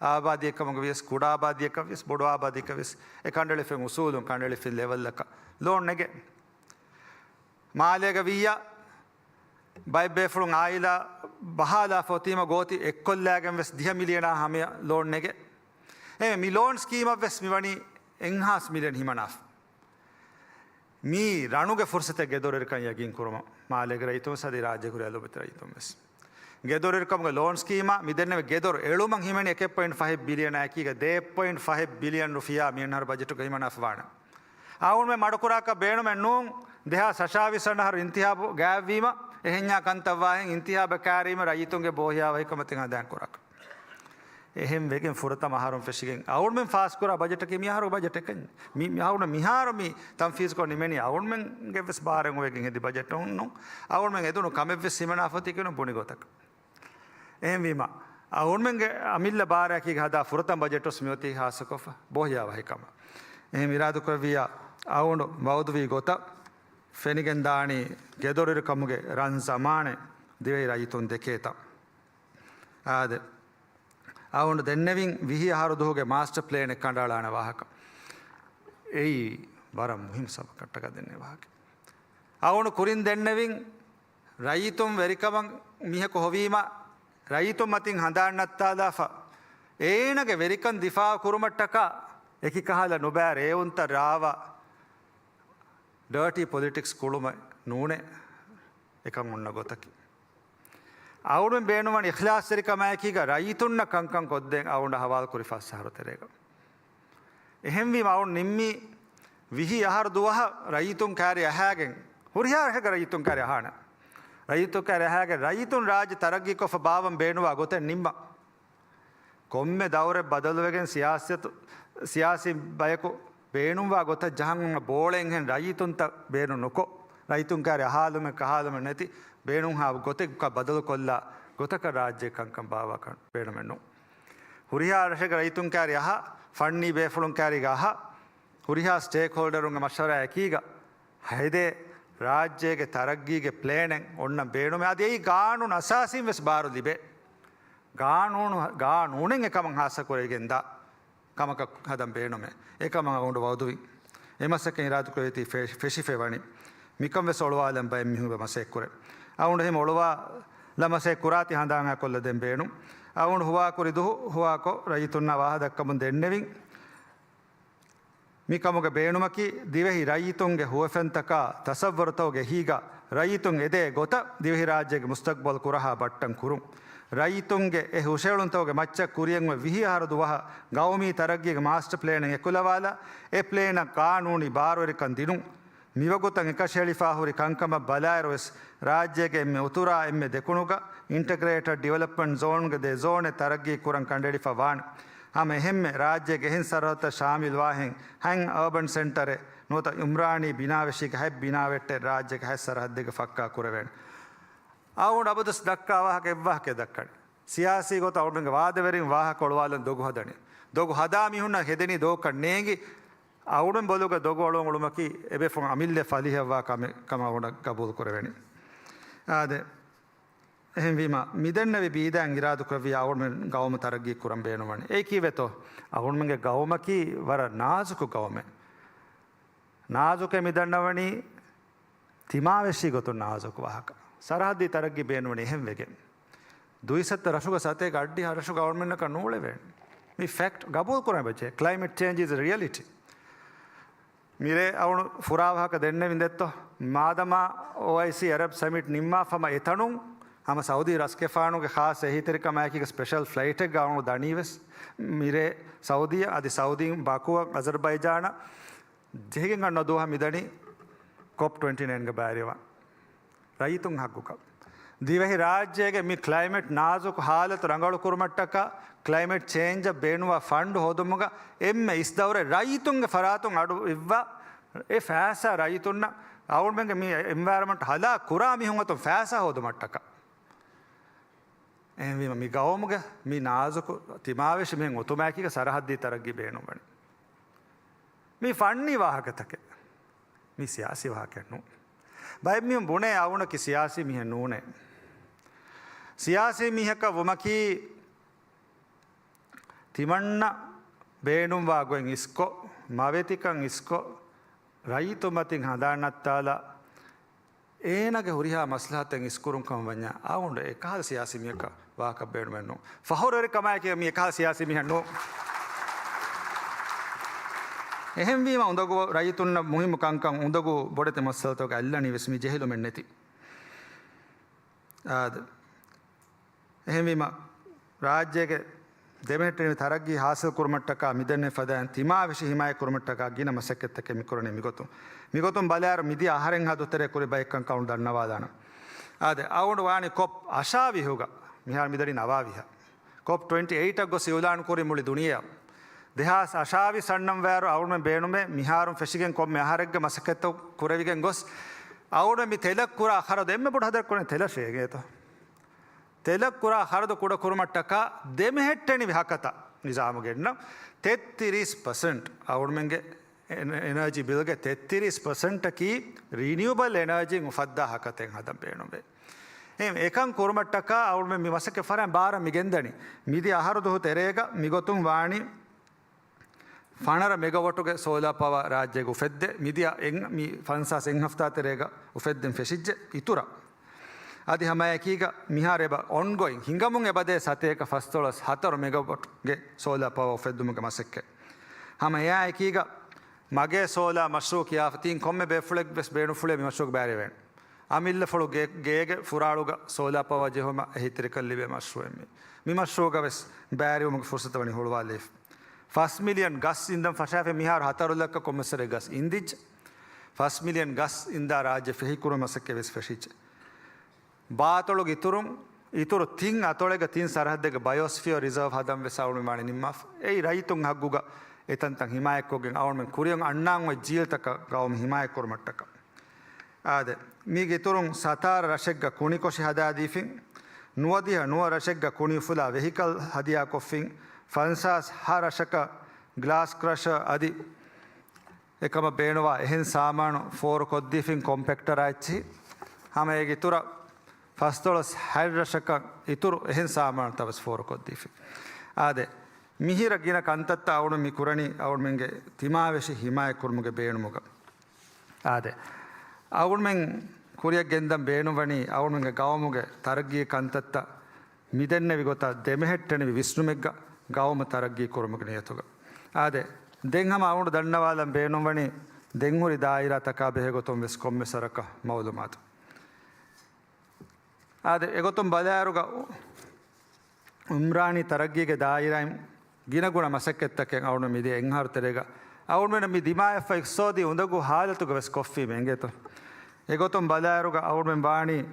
އާބާދީއެއް ކަމުގަ ވިޔަސް، ކުޑަ އާބާދީއަކަށް ވިޔަސް، ބޮޑު އާބާދީއަކަށް ވިޔަސް، އެ ކަނޑައެޅިފައި އުސޫލުން ކަނޑައެޅިފައި ލެވެލްއަކަށް ލޯން ނެގޭ. މާލޭގަ ވިއްޔާ، ބައެއް ބޭފުޅުން އާއިލާ ބަހާލާފަ އޮތީމަ ގޯތި އެއްކޮށްލާގެން ވެސް ދިހަ މިލިއަނާ ހަމަޔަށް ލޯން ނެގޭ. އެ މި ލޯން ސްކީމަށް ވެސް މިވަނީ އެއްހާސް މިލިއަން ހިމަނާފަ. މީ ރަނުގެ ފުރުސަތެއް ގެދޮރުވެރިކަން ޔަގީން ކުރުމަށް މާލޭގެ ރައްޔިތުން ވެސް އަދި ރާއްޖޭގެ ހުރިހާ ލޯބިވެތި ރައްޔިތުން ވެސް. ގެދޮރުވެރިކަމުގެ ލޯން ސްކީމާ މި ދެންނެވި ގެދޮރު އެޅުމަށް ހިމެނި އެކެއް ޕޮއިންޓް ފަހެއް ބިލިއަނާ އެކީގަ ދެއެއް ޕޮއިންޓް ފަހެއް ބިލިއަން ރުފިޔާ މިއަންނަ އަހަރު ބަޖެޓުގަ ހިމަނާފަ ވާނެ. އަޅުގަނޑުމެން މަޑުކުރާކަށް ބޭނުމެއް ނޫން. ދެހާސް އަށާވީސް އަންނަ އަހަރު އިންތިހާބު ގާތްވީމަ އެހެންޏާ ކަންތައް ވާހެން އިންތިހާބެއް ކާރީމަ ރައްޔިތުންގެ ބޯހިޔާވަހިކަމަށް ތިން ހަނދާން ކުރާކަށް. އެހެން ވެގެން ފުރަތަމަ އަހަރުން ފެށިގެން އަޅުގަނޑުމެން ފާސްކުރާ ބަޖެޓަކީ މިއަހަރު ބަޖެޓެއް ކަން. މި-، މި އަޅުގަނޑު މިހާރު މި ތަންފީޒުކޮށް ނިމެނީ އަޅުގަނޑުމެންގެ ވެސް ބާރެއް އޮވެގެން ހެދި ބަޖެޓެއް ނޫން. އަޅުގަނޑުމެން އެދުނު ކަމެއް ވެސް ހިމަނާފަ އޮތީ ކިޔުނު ބުނި ގޮތަކަށް. އެހެންވީމަ، އަޅުގަނޑުމެންގެ އަމިއްލަ ބާރަކީގަ ހަދާ ފުރަތަމަ ބަޖެޓު ވެސް މިއޮތީ ހާއްސަކޮށްފަ ބޯހިޔާވަހިކަމަށް. އެހެން އިރާދަކުރެއްވިއްޔާ، އަޅުގަނޑު ވައުދުވީ ގޮތަށް ފެނިގެންދާނީ ގެދޮރުވެރިކަމުގެ ރަން ޒަމާނެއް ދިވެހި ރައްޔިތުން ދެކޭތަން. އާދެ، އަޅުގަނޑު ދެންނެވިން ވިހި އަހަރު ދުވަހުގެ މާސްޓަ ޕްލޭނެއް ކަނޑައަޅާނެ ވާހަކަ. އެއީ ވަރަށް މުހިންމު ސަބަކަށްޓަކާ ދެންނެވި ވާހަކަ. އަޅުގަނޑު ކުރިން ދެންނެވިން ރައްޔިތުން ވެރިކަމަށް މީހަކު ހޮވީމަ، ރައްޔިތުން މަތިން ހަނދާން ނައްތާލާފަ، އޭނަގެ ވެރިކަން ދިފާއު ކުރުމަށްޓަކާ އެކި ކަހަލަ ނުބައި ރޭވުންތައް ރާވާ، ޑާޓީ ޕޮލިޓިކްސް ގުޅުމެއް ނޫނޭ އެކަން އޮންނަ ގޮތަކީ. އަޅުގަނޑުމެން ބޭނުންވަނީ އިޚްލާޞްތެރިކަމާއެކީގަ ރައްޔިތުންނަށް ކަންކަން ކޮށްދޭން އަޅުގަނޑަށް ހަވާލު ކުރި ފަސް އަހަރު ތެރޭގަ. އެހެންވީމަ އަޅުގަނޑު ނިންމީ ވިހި އަހަރު ދުވަހަށް ރައްޔިތުން ކާރި އަހާގެން، ހުރިހާ ރަށެއްގެ ރައްޔިތުން ކާރި އަހާނެ. ރައްޔިތުން ކާރި އަހާގެން ރައްޔިތުން ރާއްޖެ ތަރައްގީކޮށްފަ ބާވަން ބޭނުންވާ ގޮތެއް ނިންމަން. ކޮންމެ ދައުރެއް ބަދަލުވެގެން ސިޔާސަތު، ސިޔާސީ ބަޔަކު ބޭނުންވާ ގޮތަށް ޖަހަން އޮންނަ ބޯޅައެއްހެން ރައްޔިތުންތައް ބޭނުން ނުކޮށް، ރައްޔިތުން ކާރި އަހާލުމެއް ކަހާލުމެއް ނެތި ބޭނުންހާ ގޮތެއް ބަދަލުކޮށްލާ ގޮތަކަށް ރާއްޖެ ކަންކަން ބާއްވާކަށް ބޭނުމެއް ނޫން. ހުރިހާ ރަށެއްގެ ރައްޔިތުން ކާރި އަހާ، ފަންނީ ބޭފުޅުން ކާރި އަހާ، ހުރިހާ ސްޓޭކް ހޯލްޑަރުންގެ މަޝްވަރާއެކީގަ ހެދޭ ރާއްޖޭގެ ތަރައްގީގެ ޕްލޭނެއް އޮންނަ ބޭނުމެއް. އަދި އެއީ ގާނޫނު އަސާސީން ވެސް ބާރު ލިބޭ. ގާނޫނު، ގާނޫނެއް އެކަމަށް ހާއްސަ ކުރެވިގެންދާ ކަމަކަށް ހަދަން ބޭނުމޭ. އެކަމަށް އަޅުގަނޑު ވައުދުވި. އެ މަސައްކަތް އިރާދަކުރެވިތީ ފެ-، ފެށިފައި ވަނީ. މިކަން ވެސް އޮޅުވާލަން ބައެއް މީހުން މަސައްކަތް ކުރޭ. އަޅުގަނޑު އެހެން އޮޅުވާލަން މަސައްކަތް ކުރާތީ ހަނދާން ކޮށްލަ ދެން ބޭނުން. އަޅުގަނޑު ހުވާކުރި ދުވަހު ހުވާކޮށް ރައްޔިތުންނާ ވާހަކަ ދައްކަމުން ދެންނެވިން. މިކަމުގެ ބޭނުމަކީ، ދިވެހި ރައްޔިތުންގެ ހުވަފެންތަކާ ތަސައްވަރުތަކުގެ އެހީގަ ރައްޔިތުން އެދޭ ގޮތަށް ދިވެހިރާއްޖޭގެ މުސްތަޤްބަލް ކުރަހާ ބައްޓަން ކުރުން. ރައްޔިތުންގެ އެ ހުށައެޅުންތަކުގެ މައްޗަށް ކުރިއަށް އޮތް ވިހި އަހަރު ދުވަހަށް ގައުމީ ތަރައްގީގެ މާސްޓަ ޕްލޭނެއް އެކުލަވާލާ، އެ ޕްލޭނަށް ގާނޫނީ ބާރުވެރިކަން ދިނުން. މިވަގުތަށް އެކަށައެޅިފާ ހުރި ކަންކަމަށް ބަލާއިރުވެސް، ރާއްޖޭގެ އެންމެ އުތުރާ އެންމެ ދެކުނުގަ އިންޓަގްރޭޓެޑް ޑިވެލޮޕްމަންޓް ޒޯންގެ ދެ ޒޯނެއް ތަރައްގީ ކުރަން ކަނޑައެޅިފަ ވާނެ. ހަމަ އެހެންމެ ރާއްޖޭގެ އެހެން ސަރަހައްދަށް ޝާމިލް ވާހެން ހަތް އަރބަން ސެންޓަރެއް ނުވަތަ އުމްރާނީ ބިނާވެށީގެ ހަތް ބިނާވެއްޓެއް ރާއްޖޭގެ ހަތް ސަރަހައްދެއްގަ ފައްކާ ކުރެވޭނެ. އަޅުގަނޑު އަބަދުވެސް ދައްކާ ވާހަކަ އެއްވާހަކައެއް ދައްކަނީ. ސިޔާސީ ގޮތަށް އަޅުގަނޑުގެ ވާދަވެރިން ވާހަކަ އޮޅުވާލަން ދޮގު ހަދަނީ. ދޮގު ހަދާ މީހުންނަށް ހެދެނީ ދޮގަކަށް ނޭނގި، އަޅުގަނޑު ބޮލުގަ ދޮގު އޮޅުވަން އުޅުމަކީ އެބޭފުޅުން އަމިއްލަ ފަލިހައްވާ ކަމެއް ކަމަށް އަޅުގަނޑަށް ގަބޫލު ކުރެވެނީ. އާދެ، އެހެންވީމަ، މިދެންނެވި ބީދައިން އިރާދަކުރެއްވިއްޔާ އަޅުގަނޑުމެން ގައުމު ތަރައްގީ ކުރަން ބޭނުންވަނީ. އެއީ ކީއްވެތޯ؟ އަޅުގަނޑުމެންގެ ގައުމަކީ ވަރަށް ނާޒުކު ގައުމެއް. ނާޒުކެއް މިދަންނަވަނީ ތިމާވެށީ ގޮތުން ނާޒުކު ވާހަކަ. ސަރަހައްދީ ތަރައްގީ ބޭނުންވަނީ އެހެން ވެގެން. ދުއިސައްތަ ރަށުގަ ސަތޭކަ އައްޑިހަ ރަށުގަ އަޅުމެންނަކަށް ނޫޅެވޭނެ. މި ފެކްޓް ގަބޫލު ކުރަން ބެއްޖެ. Climate change is a reality. މިރޭ އަޅުން ފުރާވާހަކަ ދެންނެވިން ދެއްތޯ. މާދަމާ އޯއައިސީ އަރަބް ސަމިޓް ނިންމާފަ ހަމަ އެތަނުން ހަމަ ސައުދީ ރަސްގެފާނުގެ ޚާއްޞަ އެހީތެރިކަމާއެކީގަ ސްޕެޝަލް ފްލައިޓެއްގަ އަޅުން ދަނީވެސް މިރޭ ސައުދީއަށް އަދި ސައުދީން ބާކޫއަށް އަޒަރްބައިޖާނަށް ޖެހިގެން އަންނަ ދުވަހަށް މިދަނީ ކޮޕް ޓްވެންޓީ ނައިންގަ ބައިވެރިވާން. ރައްޔިތުން ހައްގުކަށް. ދިވެހި ރާއްޖޭގެ މި ކްލައިމެޓް ނާޒުކު ހާލަތު ރަނގަޅު ކުރުމަށްޓަކާ، ކްލައިމެޓް ޗޭންޖަށް ބޭނުންވާ ފަންޑް ހޯދުމުގަ އެންމެ އިސް ދައުރެއް ރައްޔިތުންގެ ފަރާތުން އަޑު އިއްވާ، އެ ފައިސާ ރައްޔިތުންނަށް އަޅުމެންގެ މި އެންވަޔަރަމަންޓް ހަލާކު ކުރާ މީހުން އަތުން ފައިސާ ހޯދުމަށްޓަކާ. އެހެންވީމަ މި ގައުމުގެ މި ނާޒުކު ތިމާވެށި މިހެން އޮތުމާއެކީގަ ސަރަހައްދީ ތަރައްގީ ބޭނުންވަނީ. މީ ފަންނީ ވާހަކަތަކެއް. މީ ސިޔާސީ ވާހަކައެއް ނޫން. ބައެއް މީހުން ބުނޭ އަޅުނަކީ ސިޔާސީ މީހެއް ނޫނޭ. ސިޔާސީ މީހަކަށް ވުމަކީ ތިމަންނަ ބޭނުންވާ ގޮތް އިސްކޮށް، މަވެތިކަން އިސްކޮށް، ރައްޔިތުން މަތިން ހަނދާން ނައްތާލާ، އޭނާގެ ހުރިހާ މަސްލަހަތެއް އިސްކުރުން ކަމަށް ވަންޏާ، އާ އުނޑު އެކަހަލަ ސިޔާސީ މީހަކަށް ވާހަކަ ބޭނުމެއް ނޫން. ފަހުރުވެރިކަމާއެކީ މީ އެކަހަލަ ސިޔާސީ މީހެއް ނޫން. އެހެންވީމަ އުނދަގޫ ރައްޔިތުންނަށް މުހިއްމު ކަންކަން އުނދަގޫ ބޮޑެތި މައްސަލަތަކުގަ އަލްލަނީ ވެސް މި ޖެހިލުމެއް ނެތި. އާދެ. އެހެންވީމަ، ރާއްޖޭގެ ދެމެހެއްޓެނިވި ތަރައްގީ ހާސިލް ކުރުމަށްޓަކާ މިދެންނެވި ފަދައިން ތިމާވެށި ހިމާޔަތް ކުރުމަށްޓަކާ ގިނަ މަސައްކަތްތަކެއް މިކުރަނީ މިގޮތުން. މިގޮތުން ބަލާއިރު މިދިޔަ އަހަރެއްހާ ދުތެރޭ ކުރި ބައެއްކަން އަޅުން ދަންނަވާލާނަން. އާދެ، އަޅުން ވާނީ ކޮޕް އަށާވީހުގަ، މިހާރު މިދަނީ ނަވާވީހަށް. ކޮޕް ޓްވެންޓީ އެއިޓަށް ގޮސް އިއުލާން ކުރި މުޅި ދުނިޔެއަށް. ދެހާސް އަށާވީސް އަންނަން ވާއިރު އަޅުމެން ބޭނުމޭ މިހާރުން ފެށިގެން ކޮންމެ އަހަރެއްގެ މަސައްކަތްތައް ކުރެވިގެން ގޮސް، އަޅުމެން މި ތެލަށް ކުރާ ޚަރަދު އެންމެ ބޮޑު ހަދަރު ކުރަނީ ތެލަށޭ އިނގޭތޯ. ތެލަށް ކުރާ ޚަރަދު ކުޑަ ކުރުމަށްޓަކާ ދެމެހެއްޓެނިވި ހަކަތަ ނިޒާމު ގެންނަ ތެއްތިރީސް ޕަސެންޓް އަޅުމެންގެ އެނ-، އެނަރޖީ ބިލްގެ ތެއްތިރީސް ޕަސެންޓަކީ ރިނިއުބަލް އެނަރޖީން އުފައްދާ ހަކަތެއް ހަދަން ބޭނުންވޭ. އެ-، އެކަން ކުރުމަށްޓަކާ އަޅުމެން މި މަސައްކަތް ފަރާތް ބާރަށް މި ގެންދަނީ. މިދިޔަ އަހަރު ދުހު ތެރޭގަ މިގޮތުން ވާނީ ފަނަރަ މެގަވޮޓުގެ ސޯލާ ޕަވަރ ރާއްޖޭގަ އުފެއްދޭ. މިދިޔަ އެއް-، މި ފަންސާސް އެއް ހަފްތާ ތެރޭގަ އުފެއްދެން ފެށިއްޖެ އިތުރަށް. އަދި ހަމައެކީގަ މިހާރު އެބަ އޮންގޮއިން ހިނގަމުން އެބަދޭ ސަތޭކަ ފަސްދޮޅަސް ހަތަރު މެގަވޮޓްގެ ސޯލާ ޕަވަރ އުފެއްދުމުގެ މަސައްކަތް. ހަމަ އެއާއެކީގަ މަގޭ ސޯލާ މަޝްރޫއު ކިޔާފަ ތިން ކޮންމެ ބޭފުޅެއް ވެސް ބޭނުންފުޅޭ މި މަޝްރޫއުގަ ބައިވެރިވެން. އަމިއްލަފުޅު ގޭ-، ގޭގެ ފުރާޅުގަ ސޯލާ ޕަވަރ ޖެހުމަށް އެހީތެރިކަން ލިބޭ މަޝްރޫއެއް މި. މި މަޝްރޫއުގަ ވެސް ބައިވެރިވުމުގެ ފުރުސަތު ވަނީ ހުޅުވާލައިފަ. ފަސް މިލިއަން ގަސް އިންދަން ފަށާފަ މިހާރު ހަތަރު ލައްކަ ކޮންމެސް ވަރެއް ގަސް އިންދިއްޖެ. ފަސް މިލިއަން ގަސް އިންދާ ރާއްޖެ ފެހިކުރުމަށް މަސައްކަތް ވެސް ފެށިއްޖެ. ބާ އަތޮޅުގެ އިތުރުން، އިތުރު ތިން އަތޮޅެއްގަ ތިން ސަރަހައްދެއްގަ ބަޔޮސްފިއަރ ރިޒާވް ހަދަން ވެސް އަޅުމެން ވާނީ ނިންމާފަ. އެއީ ރައްޔިތުންގެ ހައްގުގަ އެތަންތަން ހިމާޔަތްކޮށްގެން އަޅުމެން ކުރިއަށް އަންނާން އޮތް ޖީލްތަކަށް ގައުމު ހިމާޔަތްކުރުމަށްޓަކާ. އާދެ، މީގެ އިތުރުން ސަތާރަ ރަށެއްގަ ކުނިކޮށި ހަދާދީފިން، ނުވަދިހަ ނުވަ ރަށެއްގަ ކުނި އުފުލާ ވެހިކަލް ހަދިޔާކޮށްފިން، ފަންސާސް ހަ ރަށަކަށް ގްލާސް ކްރަޝަރ އަދި އެކަމަށް ބޭނުވާ އެހެން ސާމާނު ފޯރުކޮށްދީފިން ކޮމްޕެކްޓަރާ އެއްޗިހި. ހަމަ އޭގެ އިތުރަށް ފަސްދޮޅަސް ހަތް ރަށަކަށް އިތުރު އެހެން ސާމާނުތައް ވެސް ފޯރުކޮށްދީފިން. އާދެ، މިހިރަ ގިނަ ކަންތައްތައް އަޅުމެން މި ކުރަނީ އަޅުމެންގެ ތިމާވެށި ހިމާޔަތްކުރުމުގެ ބޭނުމުގަ. އާދެ، އަޅުމެން ކުރިއަށް ގެންދަން ބޭނުންވަނީ އަޅުމެންގެ ގައުމުގެ ތަރައްގީ ކަންތައްތައް މިދެންނެވި ގޮތަށް ދެމެހެއްޓެނިވި ވިސްނުމެއްގަ ގައުމު ތަރައްގީ ކުރުމުގެ ނިޔަތުގަ. އާދެ، ދެން ހަމަ އަޅުގަނޑު ދަންނަވާލަން ބޭނުންވަނީ ދެންހުރި ދާއިރާތަކާ ބެހޭގޮތުން ވެސް ކޮންމެ ސަރަކަށް މައުލޫމާތު. އާދެ، އެގޮތުން ބަލާއިރުގަ އުމްރާނީ ތަރައްގީގެ ދާއިރާއިން ގިނަގުނަ މަސައްކަތްތަކެއް އަޅުގަނޑު މިދިޔަ އެއްއަހަރު ތެރޭގަ އަޅުގަނޑުމެން މި ދިމާވެފަ އިޤްތިޞާދީ އުނދަގޫ ހާލަތުގަ ވެސް ކޮށްފީމެ އިނގޭތޯ. އެގޮތުން ބަލާއިރުގަ އަޅުގަނޑުމެން ވާނީ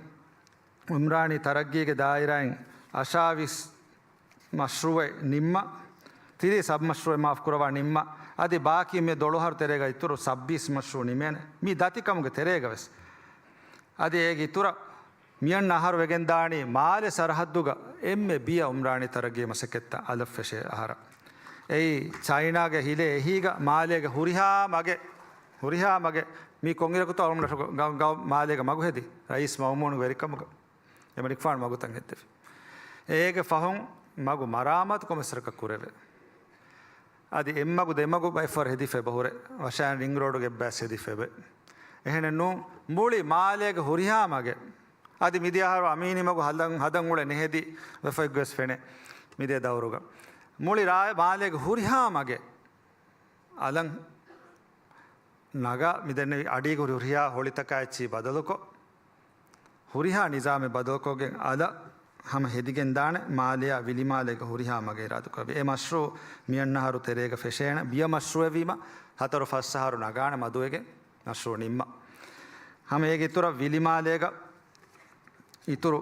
އުމްރާނީ ތަރައްގީގެ ދާއިރާއިން އަށާވީސް މަޝްރޫއެއް ނިންމަ، ތިރީސް ސަބް މަޝްރޫއެއް މާފު ކުރަވާ ނިންމަ، އަދި ބާކީ މި ދޮޅުހަރު ތެރޭގަ އިތުރު ސައްބީސް މަޝްރޫ ނިމޭނެ މި ދަތިކަމުގެ ތެރޭގަ ވެސް. އަދި އޭގެ އިތުރަށް މިއަންނަ އަހަރު ވެގެން ދާނީ މާލެ ސަރަހައްދުގަ އެންމެ ބިޔަ އުމްރާނީ ތަރައްގީ މަސައްކަތްތައް އަލަށް ފެށޭ އަހަރަށް. އެއީ ޗައިނާގެ ހިލޭ އެހީގަ މާލޭގެ ހުރިހާ މަގެއް، ހުރިހާ މަގެއް މީ ކޮންއިރަކުތޯ އަޅުގަނޑު ގަ-، ގަ-، މާލޭގެ މަގު ހެދި ރައީސް މައުމޫނުގެ ވެރިކަމުގަ. އެމަނިކުފާނު މަގުތައް ހެއްދެވި. އޭގެ ފަހުން މަގު މަރާމާތު ކޮންމެސް ސަރަކަށް ކުރެވޭ. އަދި އެއްމަގު ދެމަގު ބައެއްފަހަރު ހެދިފަ އެބަހުރޭ. ވަށާން ރިންގް ރޯޑުގެ އެއްބައިސް ހެދިފަ އެބަ. އެހެނެއްނޫން، މުޅި މާލޭގެ ހުރިހާ މަގެއް. އަދި މިދިޔަ އަހަރު އަމީނީ މަގު ހަދަން، ހަދަން އުޅެ ނެހެދި ވެފައިގޮސް ފެނޭ މިދިޔަ ދައުރުގަ. މުޅި ރާ-، މާލޭގެ ހުރިހާ މަގެއް އަލަން ނަގާ މިދެންނެވި އަޑީގެ ހުރި ހުރިހާ ހޮޅިތަކާ އެއްޗިހި ބަދަލުކޮށް، ހުރިހާ ނިޒާމެއް ބަދަލުކޮށްގެން އަލަށް ހަމަ ހެދިގެން ދާނެ މާލެއާ ވިލިމާލޭގެ ހުރިހާ މަގެއް އިރާދަކުރެއްވި. އެ މަޝްރޫއު މިއަންނަހަރު ތެރޭގަ ފެށޭނެ. ބިޔަ މަޝްރޫއެއް ވީމަ، ހަތަރު ފަސް އަހަރު ނަގާނެ މަދުވެގެން މަޝްރޫއު ނިންމަން. ހަމަ އޭގެ އިތުރަށް ވިލިމާލޭގަ އިތުރު